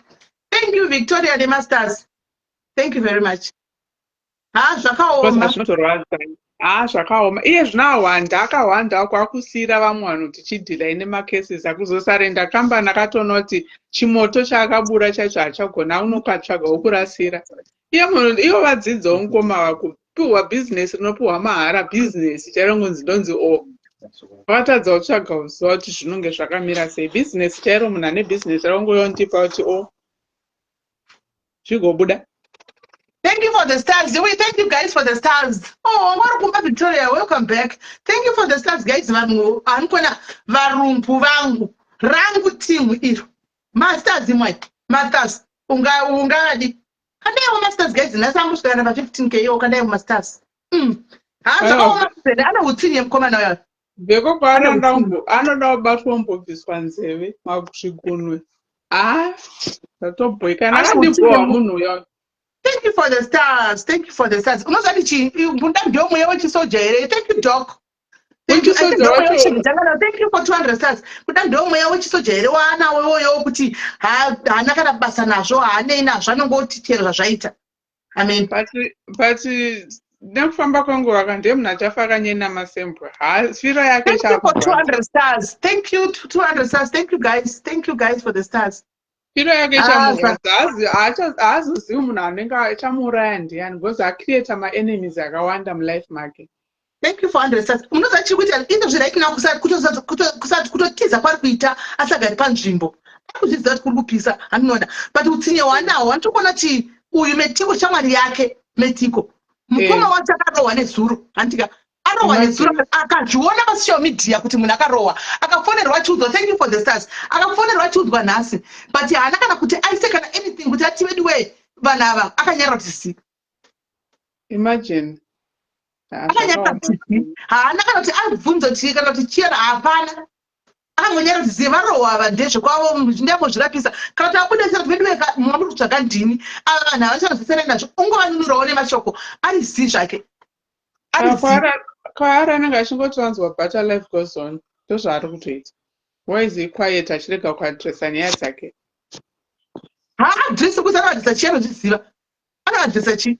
Thank you Victoria nemastars. Thank you very much. Ha zvakaoma. Zvinotorwadza. Ha zvakaoma. Iye zvino awanda akawanda ako akusiyira vamwe vanhu tichidhila ine macases akuzosarenda kambani akatoona kuti chimoto chaakabura chacho hachagona unokatsvaga wokurasira. Iye munhu ivo vadzidzawo mukoma wako piwa business rinopiwa mahara business chairongonzi ndonzi o. Vakatadza kutsvaga kuziva kuti zvinonge zvakamira sei. Business chairo munhu ane business raungoyondipa kuti o oh, zvigobuda. Thank you for the stars. We thank you guys for the stars. Oh, wari kumba Victoria, welcome back. Thank you for the stars guys. Vanhu anokona varungu vangu. Rangu team iro. Masters imwe. Masters. Unga ungadi. Kandaiwo masters guys nhasi angosvikana pa 15k yo kandaiwo masters. Ha zvakaoma zene ane utsinye mukomana uyo. Beko kwaanoda anoda kubatwa ombobviswa nzeve zvigunwe. Ah, ndatobhoikana akandibhowa munhu uyo. Thank you for the stars. Thank you for the stars. Unozati chi mbunda ndiyo mweya wechisoja here? Thank you doc. Thank you, thank you for 200 stars. Kuda ndiwo mweya wechisoja here waanawo iwoyo wekuti haana kana basa nazvo haanei nazvo anongoti chero zvazvaita. Amen. But, but nekufamba kwenguva ka ndiye munhu achafa akanyenama sembwa. Firo yake Thank you for 200 stars. Thank you 200 stars. Thank you guys. Thank you guys for the stars. Firo yake ichamurwadza. Haazozivi munhu anenge achamuuraya ndiyani because acreata maenemies akawanda mulife make. Thank you for 100 stars. Unoziva chiri kuita izvozvi right now kusati kutotiza kwari kuita asagari panzvimbo. Akuzviziva kuti kuri kupisa handinoda. But utsinye hwaanawo wandiri kuona kuti uyu Metiko shamwari yake Metiko. Mukoma eh. wacho akarohwa nezuro handika arohwa nezuro akazviona pasocial media kuti munhu akarohwa akafonerwa achiudzwa thank you for the stars akafonerwa achiudzwa nhasi but haana kana kuti aise kana anything kuti ati veduwee vanhu ava akanyarara kuti zii Imagine. Akanyara kuti haana kana kuti abvunza kuti kana kuti chiyana hapana. Akangonyara kuti ziva varohwa ava ndezvekwavo ndiyambozvirapisa kana kuti abude kuti veduwe mwamuri kutsvaga ndini ava vanhu havachanzwisana nazvo ungovanunurawo nemashoko ari zii zvake. Ari zii. Kwaari anenge achingoti wanzwa butter life goes on ndozvaari kutoita. Why is he quiet achirega kuadressa nyaya dzake? Haadresi kuti anoadresa chii anozviziva. Anoadresa chii?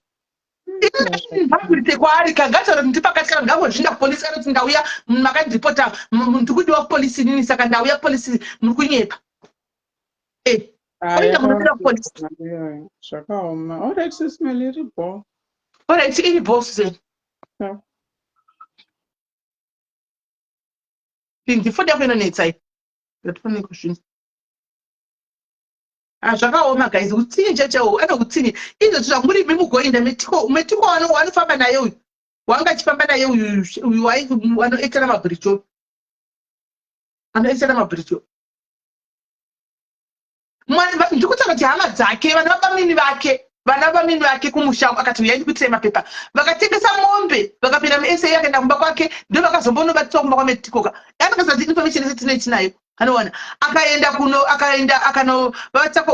Ngakuite kwaari kangataura kuti ndipakati kana ndangozvinda kupolisi kana kuti ndauya makandiripota ndikudiwa kupolisi inini saka ndauya kupolisi muri kunyepa. Eh, oenda munobira kupolisi. Zvakaoma. Alright sis Meli iri bho. Alright iri bho Susan. Yeah. Ndifoni yako inonetsa iyi. Ndatofanira kuzvinzwa. Ah, zvakaoma guys utsinye chaichawo ane utsinye izvozvi zvamuri imi mugoinda metiko metiko wanofamba naye uyu wanga achifamba naye uyu uyu anoetera mabhiricho anoetera mabhiricho ndikutaura kuti hama dzake vana vabamini vake vana vamini vake kumusha akati uyai ndikuitirei mapepa vakatengesa mombe vakapinda musa akaenda kumba kwake ndo vakazombonobatiswa kumba kwametikoka anokasati information yese tinei tinayo anowana akaenda kuno akaenda akano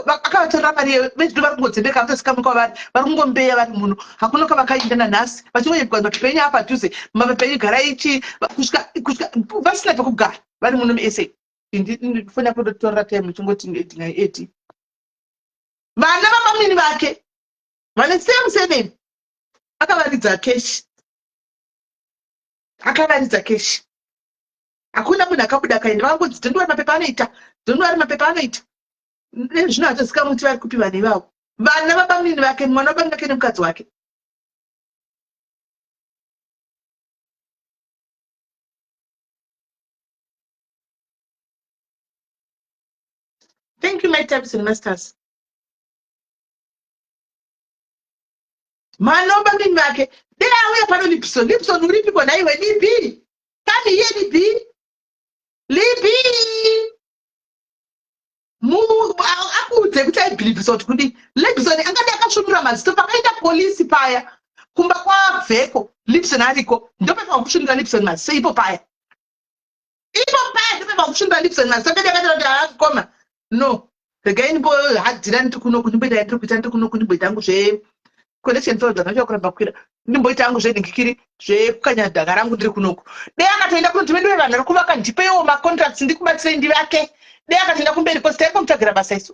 akavatorera mari yeyo vechido vari kungodzembeka vatosikamu kwavari vari kungombeya vari muno hakuna kwavakaenda nanhasi vachingonyepuka mapepa enyu apadhuze mapepa enyu garai ichi kusvika kusvika vasina pekugara vari muno musa ndifona kutotorera time chingoti ndingai eti vana vamamini vake vane same surname akavaridza keshi akavaridza keshi Hakuna munhu akabuda akaenda vakangonzi don't worry mapepa anoita don't worry mapepa anoita zvino hatozikamwi kuti vari kupi vanhu ivavo vana vabamunini vake mwana wabamunini vake nemukadzi wake Thank you, my types and masters. Mwana wabamunini vake dai auya pano Lipson. Lipson uripiko nhaiwe Libi? Come here, Libby. Libby. Mu akuudze kuti aibhilivhisa kuti kudii. Libson angade akasvunura maziso pakaenda polisi paya kumba kwabveko Libson ariko ndopepa kusvunura Libson maziso ipo paya. Ipo paya ndopepa kusvunura Libson maziso akati akati kuti akoma. No. Regai ndimbohadhira ndiri kuno kundimboita ndiri kuita ndiri kuno kundimboita hangu zve connection fellow dzakacha kuramba kukwira ndimboita hangu zvenhingikiri zvekukanya dhaka rangu ndiri kunoku dei akatoenda kunoti veduwe vanhu vari kuvaka ndipeiwo macontracts ndikubatsirei ndivake dei akatoenda kumberi kosi taingomutsvagira basa isu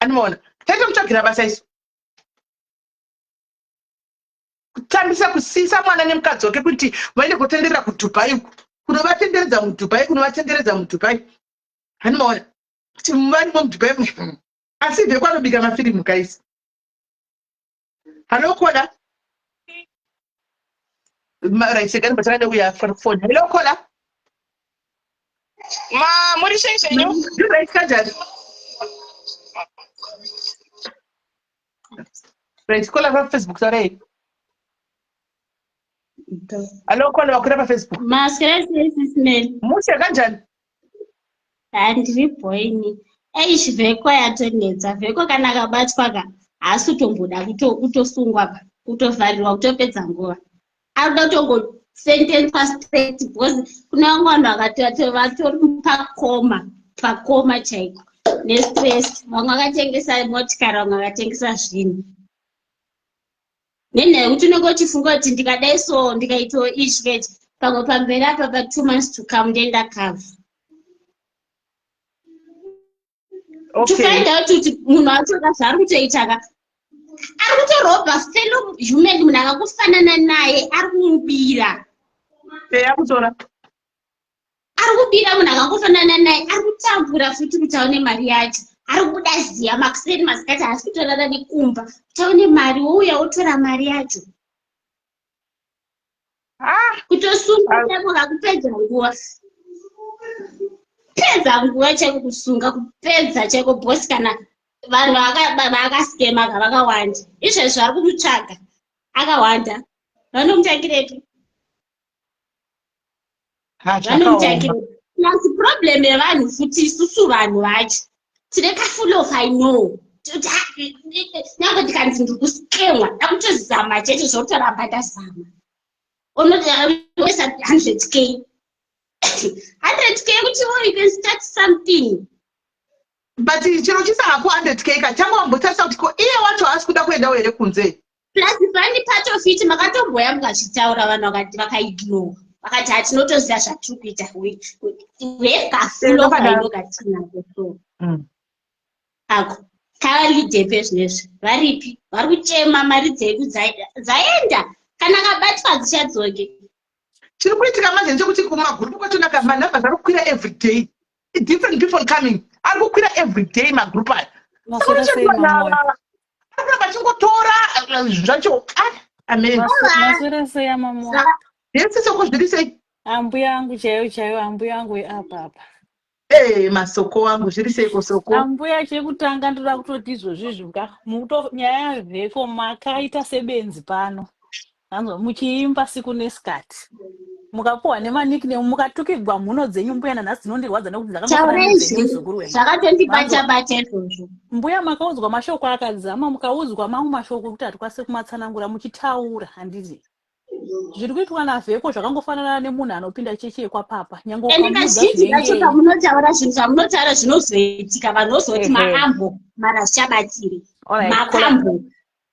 anomaona taitomutsvagira basa isu kutambisa kusisa mwana nemukadzi wake kuti vaende kotenderera kudubai uku kunovatenderedza mudubai kunovatenderedza mudubai hani maona kuti varimo mudubai. Asi Vheko anobika mafirimu guys. Hello caller. Right, second but I uya for phone. Hello caller. Ma muri sei zvenyu? You right kanjani? Right, caller pa Facebook sorry. Hello caller wakwira pa Facebook. Maswera sei sis Mel? Mushe kanjani? Handiri bhoini. Eish vheko yatonetsa. Vheko kana akabatwa ka haasi kutomboda kutosungwa ba kutovharirwa kutopedza nguva. Ari kuda kutongosentenswa straight because kune vamwe vanhu vakati vatori pakoma pakoma chaiko nestress. Vamwe vakatengesa motikari vamwe vakatengesa zvinhu. Nenyaya yekuti unenge uchifunga kuti ndikadai so ndikaitawo ichi kaiti pamwe pamberi apa pa two months to come ndoenda cover. To find out kuti munhu wacho ka zvaari kutoita ka ari kutorobha fellow human munhu akakufanana naye ari kumubira. Eya kutora. Ari kubira munhu akangofanana naye ari kutambura futi kuti aone mari yacho. Ari kubuda ziya makuseni masikati haasi kutorara nekumba kuti aone mari wouya wotora mari yacho. Ah! Kutosunga chaiko kakupedza nguva. Pedza nguva chaiko kusunga kupedza chaiko boss kana vanhu vaakaskema ka vakawanda. Izvezvi vari kumutsvaga akawanda. Vanomutangirepi? Vanomutangira plus problem yevanhu futi isusu vanhu vacho tine kafull of I know nyange ndikanzi ndiri kuskemwa ndakutozama chete zvotoramba ndazama unoisa 100 k 100 k kuti oh, you can start something but chero chisahako 100 k ka change wambotarisa kuti ko iye wacho haasi kuda kuendawo here kunze plus funny part of it makatomboya mukazvitaura vanhu vakati vakaignore vakati hatinotoziva zvatiri kuita wekafulokaino katinako so ako kavalidepe zvinezvi varipi vari kuchema mari dzedu dzaenda kana kabatwa dzichadzoke chiri kuitika manje ndechekuti kumagurupu kwacho manhamba ari kukwira everyday different people coming ari kukwira everyday magroup aya Maswera sei mamoyo? arikuramba achingotora eh, zvacho ah, amen Maswera sei amamoyo? Yes, soko zviri sei Ambuya angu chaiyo chaiyo ambuya angu weapa apa. Eh, masoko angu zviri seiko soko Ambuya chekutanga ndoda kutoti izvozvi izvi ka mukuto nyaya yavheko makaita sebenzi pano. Anzwa muchiimba siku nesikati. Mukapuhwa nemanickname mukatukigwa mhuno dzenyu mbuya nanhasi dzinondirwadza nekuti dzakangofanana Taurai nedzenyu zvenyu muzukuru wenyu. zvakatondibata Manzwa? bata izvozvo. Mbuya makaudzwa mashoko akadzama mukaudzwa mamwe mashoko ekuti hatikwanise kumatsanangura muchitaura handiti. Zviri kuitwa naVheko zvakangofanana nemunhu anopinda chechi yekwapapa nyange Ende ukamuudza kazhinji kacho zvinengei. pamunotaura zvinhu zvamunotaura zvinozoitika vanhu vozoti Ehe. maambo mara zvichabatsiri. Alright, kola Makambo.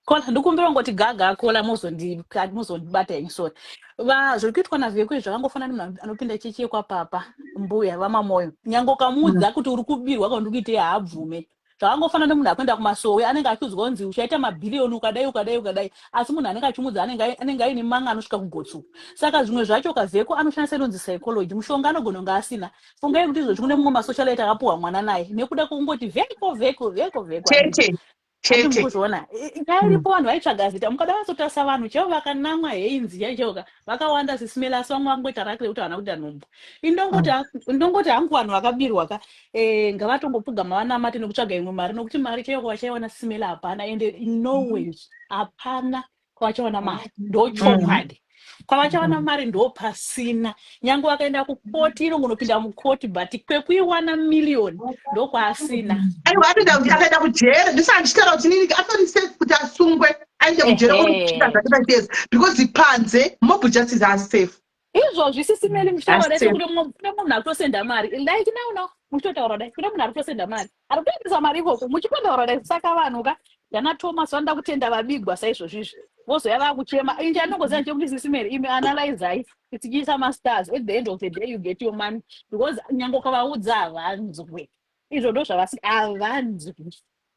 Kola ndikumbira kungoti gaga kola mozondibata henyu sorry. Va zviri kuitwa naVheko izvi zvakangofanana nemunhu anopinda chechi yekwapapa mbuya vamamoyo. Nyange ukamuudza kuti uri kubirwa kana uri kuitei haabvume. Zvakangofanana nemunhu akuenda kumasowe anenge achiudzwa kunzi uchaita mabhiriyoni ukadai ukadai ukadai asi munhu anenge achimuudza anenge anenge aine manga anosvika kugotsi. Saka zvimwe zvacho kaVheko anoshandisa inonzi psychology mushonga anogona kunge asina. Fungai kuti izvozvi kune mumwe masocialite akapuhwa mwana naye nekuda kwekungoti Vheko Vheko Vheko Vheko handiti. chete Handi chete mukuzviona nyaya iripo vanhu vaitsvaga zita mukada vazotarisa vanhu chaivo vakanamwa heinzi chaivo chaivo ka vakawanda sisimela asi vamwe vangoita raki rekuti havana kuita nhumbu indongoti ndongoti hangu vanhu vakabirwa ka eh, ngavatongopfugama vanamate nekutsvaga imwe mari nokuti mari chaiyo kwavachaiwana sisimela hapana ende no way hapana kwavachawana mari ndochokwadi kwavachawana mari ndopasina nyange vakaenda kukoti inongonopinda mukoti but kwekuiwana million ndokwaasina aiwa atoenda kuti akaenda kujere ndisaka ndichitaura kuti nini atori safe kuti asungwe aende kujere onosvika zvake pachezi because panze mob justice are safe Izvozvi sisi Meli muchitaura dai Asi sekuti mumwe kune munhu akutosenda mari like now now muchitotaura dai kune munhu ari kutosenda mari ari kutoendesa mari ikoko muchitotaura dai saka vanhu ka yana Thomas vanoda kutenda vabigwa saizvozvi izvi vozoya vakuchema inje anongoziva nje kuti sisi Meli imi analyzai tichiisa mastars at the end of the day you get your money because nyange ukavaudza havanzwe izvo ndo zvavasi havanzwi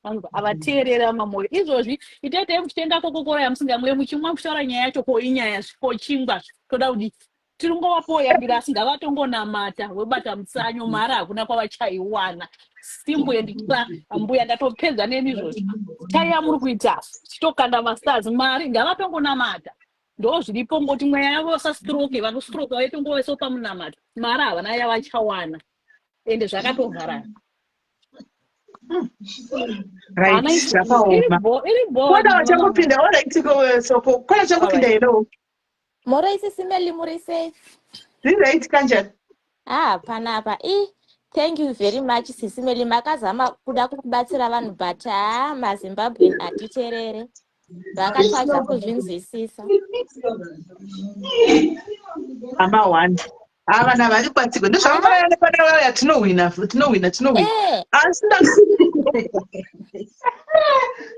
vanhu avateerera mamoyo izvozvi itoitei muchitenga kokokora yamusingamwe muchimwa muchitaura nyaya yacho ko inyaya ko chingwa toda kudii. Tiringovapowo yambira asi ngavatongonamata webata mutsanyo mari hakuna kwavachaiwana. Simple and clear. Mbuya ndatopedza nemi izvozvo. Chaiya muri kuita chitokanda mastars mari ngavatongonamata. Ndozviripo ngoti mweya yavo vasastroke vanostroke vaitongoveso pamunamato. Mari havana yavachawana. Ende zvakatovharana. Right, zvakaoma. Kona vachangopinda, all right, soko. Kona vachangopinda hello. Moro isisi Meli muri sei? Zviri right kanjani? Ah, panapa. I thank you very much sisi Meli makazama kuda kubatsira vanhu but haa maZimbabwean hatiterere. Vakatadza kuzvinzwisisa. Hama one. Haa vana vari kubatsirwa. Ndozvakafanana nepana vaya tinohwina, tinohwina, tinohwina. Eh. Asi nda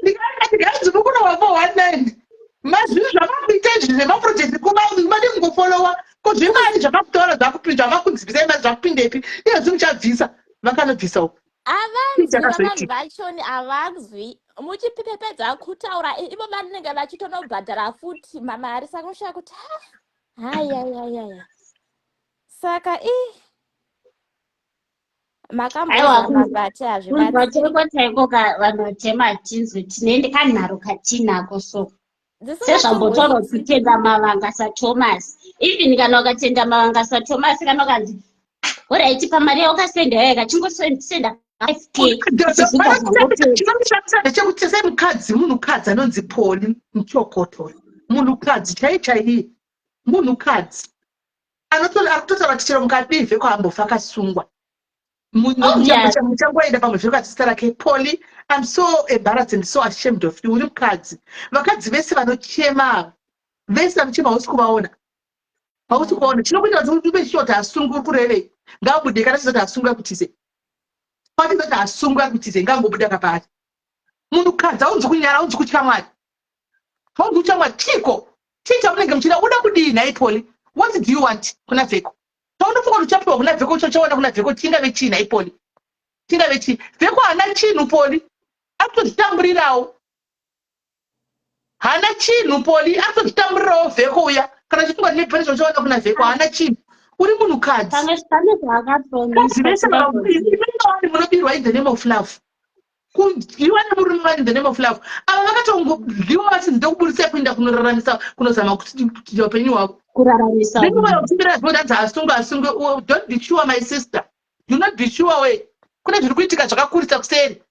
ndikati guys mukunowa 419. Mazvinhu zvamakuita izvi zvemaproject made kungofolowa ko zvemari zvamakutora zvamakunzwisai mari zvakupindepi iye zvi muchabvisa vakanobvisa uko Havanzwi vanhu vachoni havanzwi muchipepedza kutaura ivo vanenge vachitonobhadhara futi mamari saka unoshaya kuti hayayayaya saka i makambozama but hazvibatsiri. Chaiko chaiko ka vanhu vatema hatinzwe tine kanharo katinako so sezvambotaura kuti tenda mavanga sathomas even kana ukatenda mavanga sathomas kana ukanzi horaiti pamari yaukasenda yayo kachingosenda 5k chinoshamisa ndechekuti sei mukadzi munhukadzi anonzi poli muchokoto munhukadzi chai chaiye munhukadzi akutotaura kuti chero mukadii vheko ambofa akasungwa muchangoenda pamwe zveko zita rake Polly I'm so embarrassed and so ashamed of you uri mukadzi vakadzi vese vanochema vese vanochema hausi kuvaona hausi kuvaona chinokuita kuti ube sure kuti hasungi uri kurevei ngaabude kana chizoti hasungi akutize patizoti hasungi akutize ngaangobuda kapaari munhukadzi haunzi kunyara haunzi kutya mwari haunzi kutya mwari chiko chii chamunenge muchida uda kudii nhai Polly what do you want kuna vheko Paunofunga kuti uchapiwa kuna Vheko uchaona kuna Vheko chingave chii nhai Poli? Chingave chii? Vheko haana chinhu Poli. Akutozvitamburirawo. Haana chinhu Poli, akutozvitamburirawo Vheko uya. Kana uchifunga kuti maybe pane zvauchaona kuna Vheko haana chinhu. Uri munhukadzi. Pane zvaakapromiswa. Vese munobirwa in the name of love. Kudyiwa nemurume wani in the name of love. Ava vakatongodyiwa vachinzi ndokuburitsa kuenda kunoraramisa kunozama kuchinja upenyu hwako. Kuraramisa. Ndinoona kuchimbira zvinoda kuti asungwe asungwe. Don't be sure my sister. Do not be sure we. Kune zviri kuitika zvakakurisa kuseri.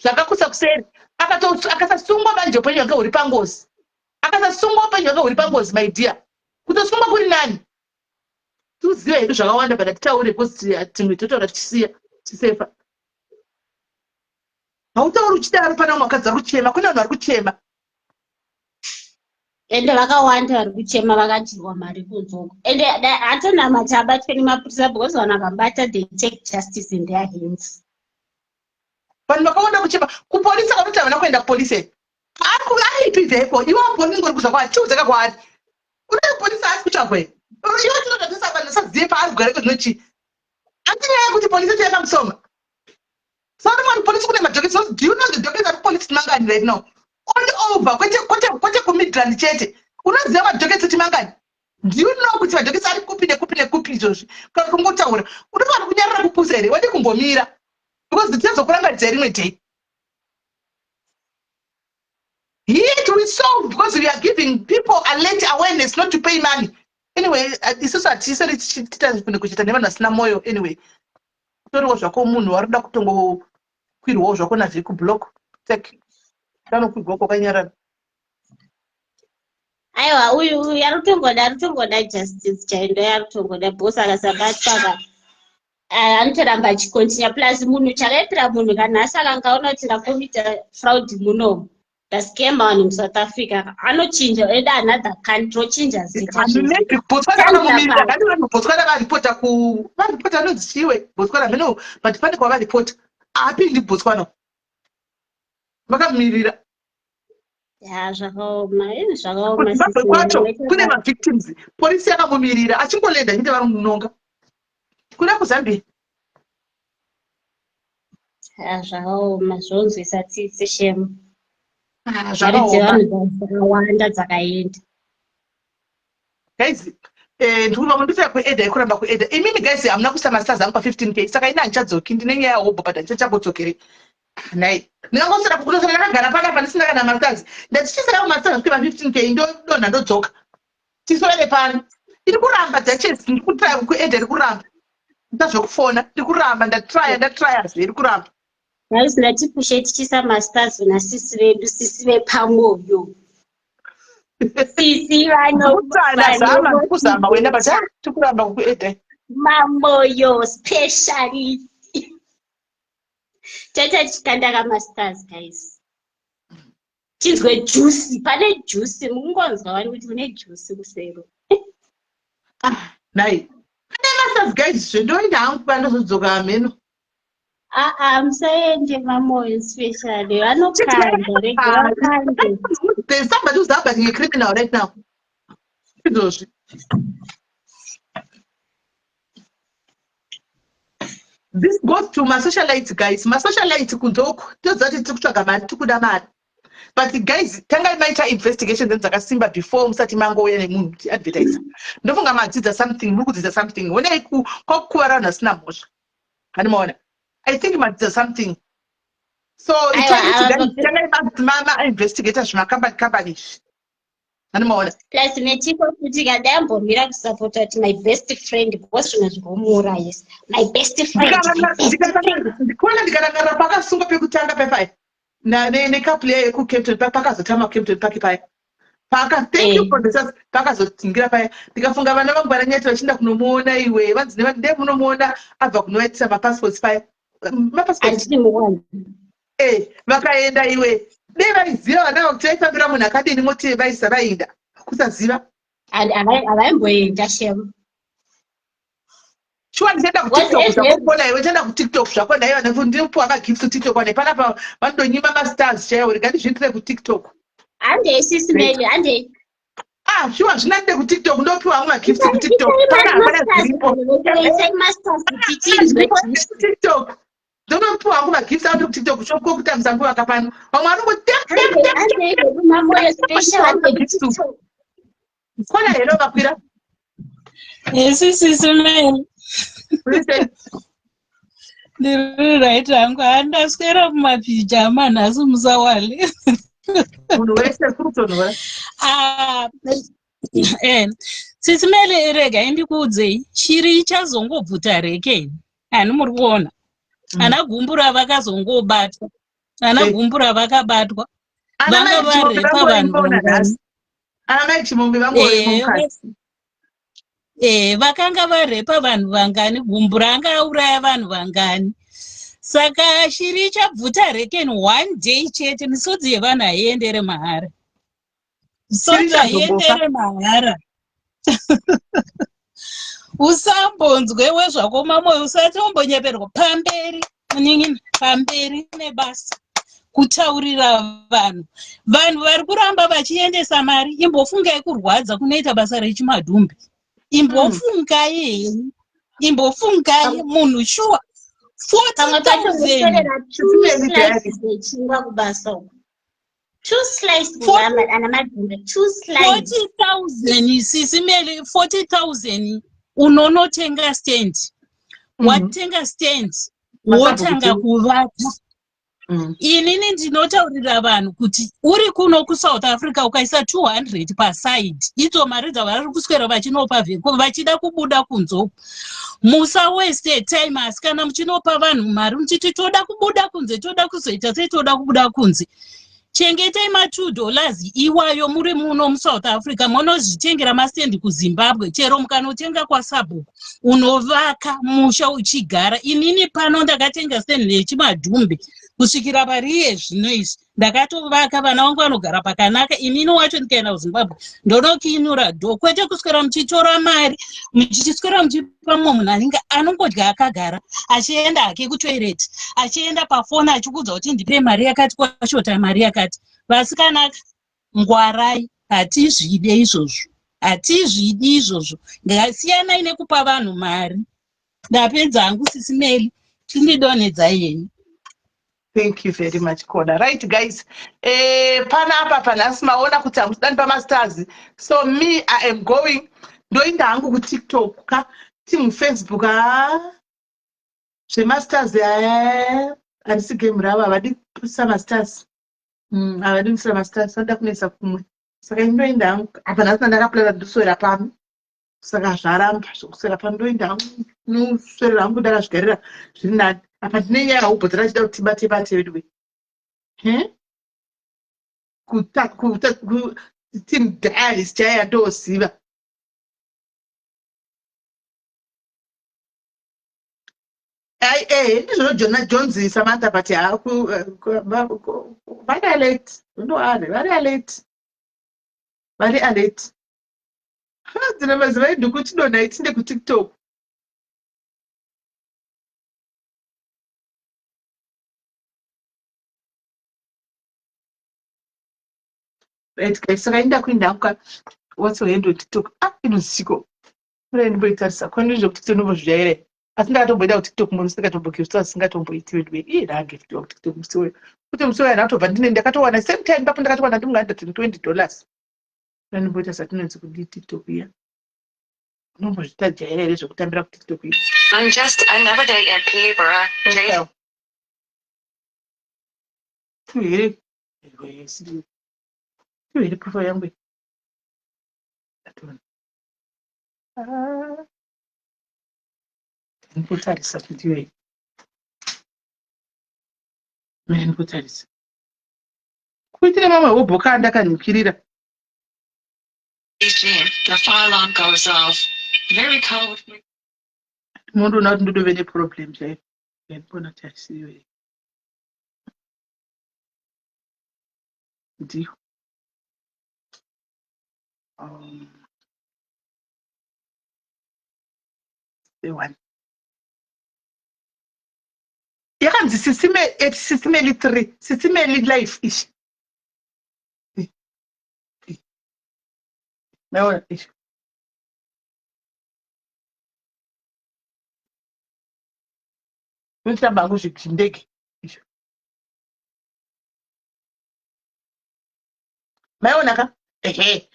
Zvakakurisa kuseri. Akasasungwa manje upenyu hwake huri pangozi. Akasasungwa upenyu hwake huri pangozi my dear. Kutosungwa kuri nani? Tuzive hedu zvakawanda but hatitaure because timwe totaura tichisiya tichisefa. Hautauri uchidaro pana vamwe vakadzi vari kuchema. Kune vanhu vari kuchema. Ende vakawanda vari kuchema vakadyiwa mari kunze uko. Ende hatonamati abatwe nemapurisa because vanhu vakabata they take justice in their hands. Vanhu vakawanda kuchema. Kupolisi vanoti havana kuenda kupolisi here? Aripi vheko? Iwe wapolisi ngori kuzva kwaari. Chiudzeka kwaari. Unoda kupolisi haasi kutsvagwa here? Iwe tinoda tisa vanhu vasazive paari kugara iko zvino chii? Hanti nyaya yekuti polisi yacho yakamusoma. Saka mwana polisi kune madocuments. So, do you know the documents ari kupolisi mangani right now? All over kwete kwete kwete kuMidland chete. Unoziva madocuments kuti mangani? Do you know kuti madocuments ari kupi nekupi nekupi izvozvi? Kana kungotaura. Unofanira kunyarara kupusa here? Wadi kumbomira. Because tichazokurangaridza rimwe day. Yet we solve because we are giving people alert awareness not to pay money. Anyway, isusu hatiseri tichita kuchita nevanhu vasina moyo anyway. Kutoriwo zvako munhu wari kuda kutongokwirwawo zvako navhiku block take. Anokwirwa kwakanyarara. Aiwa uyu uyu aritongoda aritongoda justice chaiyo ndoyaaritongoda because akasabatwa ka eh, anotoramba achikontinya plus munhu chakaipira munhu kana nhasi akanga aona kuti ndakomita fraud munomu ndascama vanhu musouth africa anochinja oenda another country ochinja zita botswana botswana varipota ku varipota anonzi chiwe botswana mheno but pane kwavaripota haapindi botswana vakamirira ya zvakaoma eh, zvakaoma kuzimbabwe kwacho kune mavictims polisi yakamumirira achingolenda chete vari munonga kuda kuzambia ya zvakaoma zvonzwisa tsitsi shemu ah, mari dzevanhu dzakawanda dzakaenda guys Eh, ndiri ndikuda kuedha ikuramba kuedha imimi guys hamuna kuisa mastars angu pa 15 k saka ini handichadzoki ndine nyaya hobho but handichachambodzokeri ah, nhai ndingangosera kutosera ndakagara panapa ndisina kana mastars ndatichiisira kumastars asvike pa 15 k ndodonha ndodzoka tiswere pano iri kuramba duchess ndiri kutraya kuedha iri kuramba ndazvekufona ndiri kuramba ndatraya ndatraya zve iri kuramba Guys, ndatipushe tichiisa mastars nasisi vedu sisi vepamoyo sisi vanozama kuzama wena but ah, tikuramba kukuedai mamoyo specialist taita tichikanda kamastars guys tinzwe juice pane juice mukungonzwa wani kuti mune juice kusero ah, nai pane mastars guys zvendoenda hangu pandozodzoka hameno Aa, musaende mamoyo specially vanokanda rega vakande. There's somebody who's harboring a criminal right now. Izvozvi. This goes to masocialites guys. Masocialites kunze uku toziva kuti tiri kutsvaga mari tiri kuda mari. But guys, tangai maita investigation dzenyu dzakasimba before musati mangouya nemunhu kuti advertise. Ndofunga madzidza something, muri kudzidza something. Honai kwakukuvara vanhu vasina mhosva. Hani maona? I think madzidza something. So tangai ma investigator zvimakambani kambani izvi. Hani maona? Plus netiko futi kadai ambomira kusapota kuti my best friend because zvimwe zvinomuurayisa. My best friend. Ndikuona ndikarangarira pakasungwa pekutanga pepai necouple yayo yekuCampton pakazotama kuCampton pake paya. Paka thank you eh. for the pakazotingira paya ndikafunga vana vangu vana nyati vachienda kunomuona iwe vanzi ndiye munomuona abva kunovaitisa mapassports paya mapassports eh vakaenda iwe dei vaiziva vana ava kuti vaifambira munhu akadini moti vaisa vainda kusaziva havaimboenda shem shuwa ndichaenda kutiktok zvakokona iwe ndichaenda kutiktok zvako ndaiva ndinopuwa magifts kutiktok wane panapa vanondonyima mastars chaiwo rega ndizviitire kutiktok handei sisi meli handei ah shuwa zvina ndide kutiktok ndopiwa hangu magifts kutiktok pana hapana zviripo tiktok ndonopiwa hangu magifts angu kutiktok shoko kutambisa nguva kapano vamwe vanongo Kona hello vakwira. Yes, sisi Mary. Ndiri right hangu handaswera mumapijama nhasi musawale. Munhu wese kuri kutonhora. Ah, eh, sisi Mary regai ndikuudzei shiri ichazongobvuta rekeni hani muri kuona ana gumbura vakazongobatwa ana eh. gumbura vakabatwa vanga varepa vanhu vangani ana mai chimombe vangorimo eh, mukati eh, vakanga varepa vanhu vangani gumbura anga auraya vanhu vangani saka shiri ichabvuta reken one day chete misodzi yevanhu haiendere mahara misodzi haiendere mahara usambonzwe wezvako mamoyo usati umbonyeperwa pamberi munin'ina pamberi nebasa kutaurira vanhu vanhu vari kuramba vachiendesa mari imbofungai kurwadza kunoita basa rechimadhumbi imbofungai henyu imbofungai munhu shuwa 40000 kubasa uku two slice ana madhumbe two slice 40000 sisi meli 40000 unonotenga stand mm -hmm. watenga stand wotanga kuvaka mm. Inini ndinotaurira vanhu kuti uri kuno kusouth africa ukaisa 200 paside idzo mari dzavari kuswera vachinopa vheko vachida kubuda kunze musa waste time asi kana muchinopa vanhu mari muchiti toda kubuda kunze toda kuzoita sei toda kubuda kunze chengetai ma2 dollars iwayo muri muno musouth africa monozvitengera mastendi kuzimbabwe chero mukanotenga kwasabhuku unovaka musha uchigara inini pano ndakatenga stendi nechimadhumbe kusvikira pariye zvino izvi ndakatovaka vana vangu vanogara pakanaka inini wacho ndikaenda kuzimbabwe ndonokinura dho kwete kuswera muchitora mari muchiswera muchipa mumwe munhu anenge anongodya akagara achienda hake kutoireti achienda pafoni achikuudza kuti ndipe mari yakati kwashota mari yakati vasikanaka ngwarai hatizvide izvozvo hatizvidi izvozvo ngasiyanai nekupa vanhu mari ndapedza hangu sisi meli chindidonhedzai henyu Thank you very much, Koda. Right, guys. Eh, panapa panhasi maona kuti hamusidani pamastars. So me, I am going. Ndoinda hangu kuTikTok ka team Facebook haa zvemasters haa harisi game ravo havadi kuisa masters mm, havadi kuisa masters vanoda kunoisa kumwe saka indoenda hangu apa nhasi ndakaplana ndoswera pano saka zvaramba zvokuswera pano ndoenda hangu noswerera hangu ndakazvigarira zviri nani apa ndine nyaya hobho dzakachida kuti tibate bate vedu we he kuta kuta team diaries chaiya ndoziva ai eh ndizvo Jona Jones Samantha but haku vari alert ndoari vari alert vari alert dzine mazuva edu kuchidonha itinde kutiktok right guys saka inda kuinda hangu what's your handle tiktok ah inoziko mura ndimboitarisa kwani zvekutiktok ndombozvijaira asi ndakatomboenda kutiktok munhu singatombogiftiwa singatomboiti veduwe ii ndaagiftiwa kutiktok musi uyo kuti musi uyo ndakatobva ndine ndakatowana same time papo ndakatowana ndimwe 120 dollars ndimboita satinonzi kudii tiktok iya unombozvitajaira here zvekutambira kutiktok iya I'm just another day in Peterborough. Tu here tu here profile yangu Atona. Ah. Ndikutarisa video iyi. Mene ndikutarisa. Kuitira mamwe hobhoka andakanyukirira. The fire alarm goes off. Very cold. Mondoona kuti ndodove neproblem chaiyo. Ndikuona tarisiyo iyi. Ndiyo. Um, one yakanzi sisime at sisimeli 3 sisimeli life ishi maona ishi ndotamba hangu zvindege izvo maiona ka ehe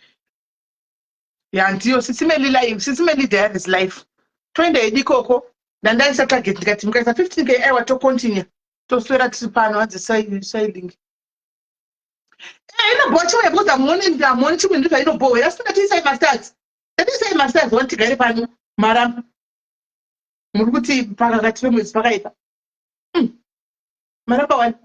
ya ndiyo sisimeli life sisimeli diaries life toenda hedu ikoko ndandaisa target ndikati mukaisa 15 k aiwa tocontinue toswera tiri pano hanzi sailing eh, inobhowa chimwe because hamuoni hamuoni chimwe ndizvo inobhowa asi ndatiisai mastars ndatiisai mastars wani tigare pano maramba muri kuti pakakati pemwedzi pakaipa hmm. maramba wani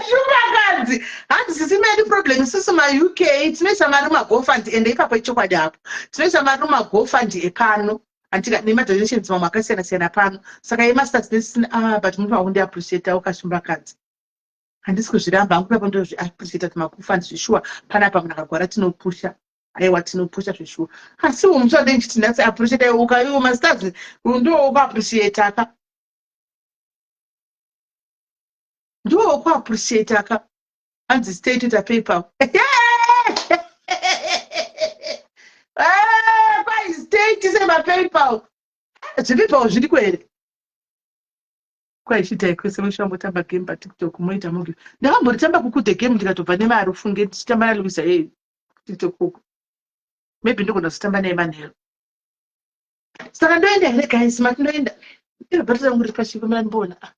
Shumbakanzi hanzi sisi medu problem isusu maUK tinoisa mari mumagofund ende ipapo ichokwadi hapo tinoisa mari mumagofund epano antika nemadonations mamwe akasiyana siyana pano saka yemasters nesisina ah but munofanira kundiappreciatawo kashumbakadzi handisi kuzviramba hangu ipapo ndozviappreciata kuti magofund zveshuwa panapa munhu akagwara tinopusha aiwa tinopusha zveshuwa asi umu muchade ndichiti nhasi appreciate ukaiwo masters ndiwo ukuappreciata ka ndiwo wokuappreciata ka hanzi stay toita paypal ah, kwai stay tise mapaypal zvipaypal zviriko here kwai chiitai kwese muchambotamba game patiktok moita mogi ndakamboritamba kukude game ndikatobva nemari ufunge ndichitamba naluisa yei tiktok uku maybe ndogona kuzotamba naye manheru saka ndoenda here guys mati ndoenda iro bhatiri rangu riri pachiko mira ndimboona ah.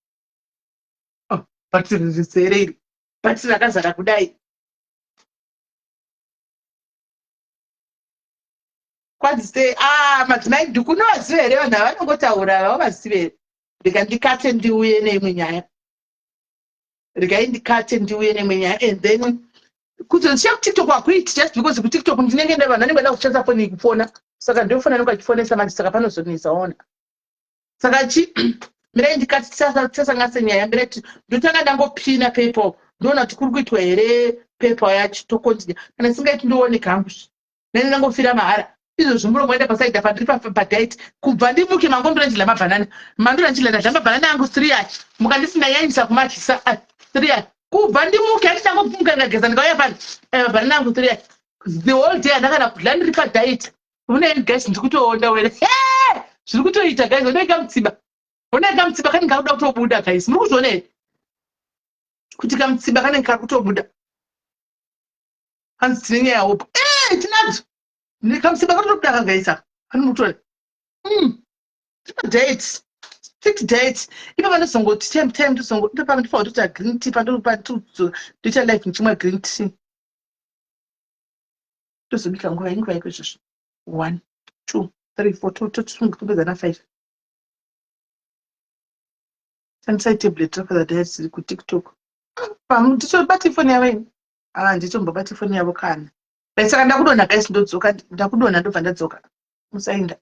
oh, bhatiri rizere iri bhatiri rakazara kudai kwanzi sei ah madzimai dhuku unovaziva here vanhu ava vanongotaura ava vavazive here rega ndikate ndiuye neimwe nyaya regai ndikate ndiuye neimwe nyaya and then kuzondisiya kutiktok hakuiti just because kutiktok ndinenge nda vanhu vanenge vada kushandisa foni iyi kufona saka ndofona anenge achifonesa manje saka panozonetsa ona saka chi mirai ndikati tisasanganise nyaya mirai ndotanga ndangopina paypal ndoona kuti kuri kuitwa here paypal yacho tokontinya kana isingaiti ndoone kangu nani ndangofira mahara izvozvi muromo waenda pasaidi apa ndiri padiet kubva ndimuke mangondora ndidla mabhanana mandora ndidla ndadla mabhanana angu three achi mukandisi ndanyanyisa kumadyisa ah, three achi kubva ndimuke handiti ndangobvumuka ndikageza ndikauya pano eh, mabhanana angu three achi the whole day handakana kudla ndiri padiet unaini guys ndiri kutoonda wena zviri kutoita guys onai kamutsiba onai kamutsiba kanenge kakuda kutobuda guys muri kuzviona here Kuti kamutsiba kanenge kari kutobuda. Hanzi tine nyaya hopo. Eh, tinadzo. Kamutsiba katotobuda kagaisa. Kanomutora. Tina diet. Strict diet. Ipa vanozongoti time time ndozongo ipa pandifanira kutoita green tea pandopa ndoita live ndichimwa green tea. Tozobika nguva inguva iko izvozvo. 1 2 3 4 totopedza na 5. Shandisai tablet raFather Diet riri kuTikTok. Nditobati foni yavo ini. Ah, nditombobati foni yavo kana. Saka ndakudonha guys, ndodzoka, ndakudonha ndobva ndadzoka. Musainda.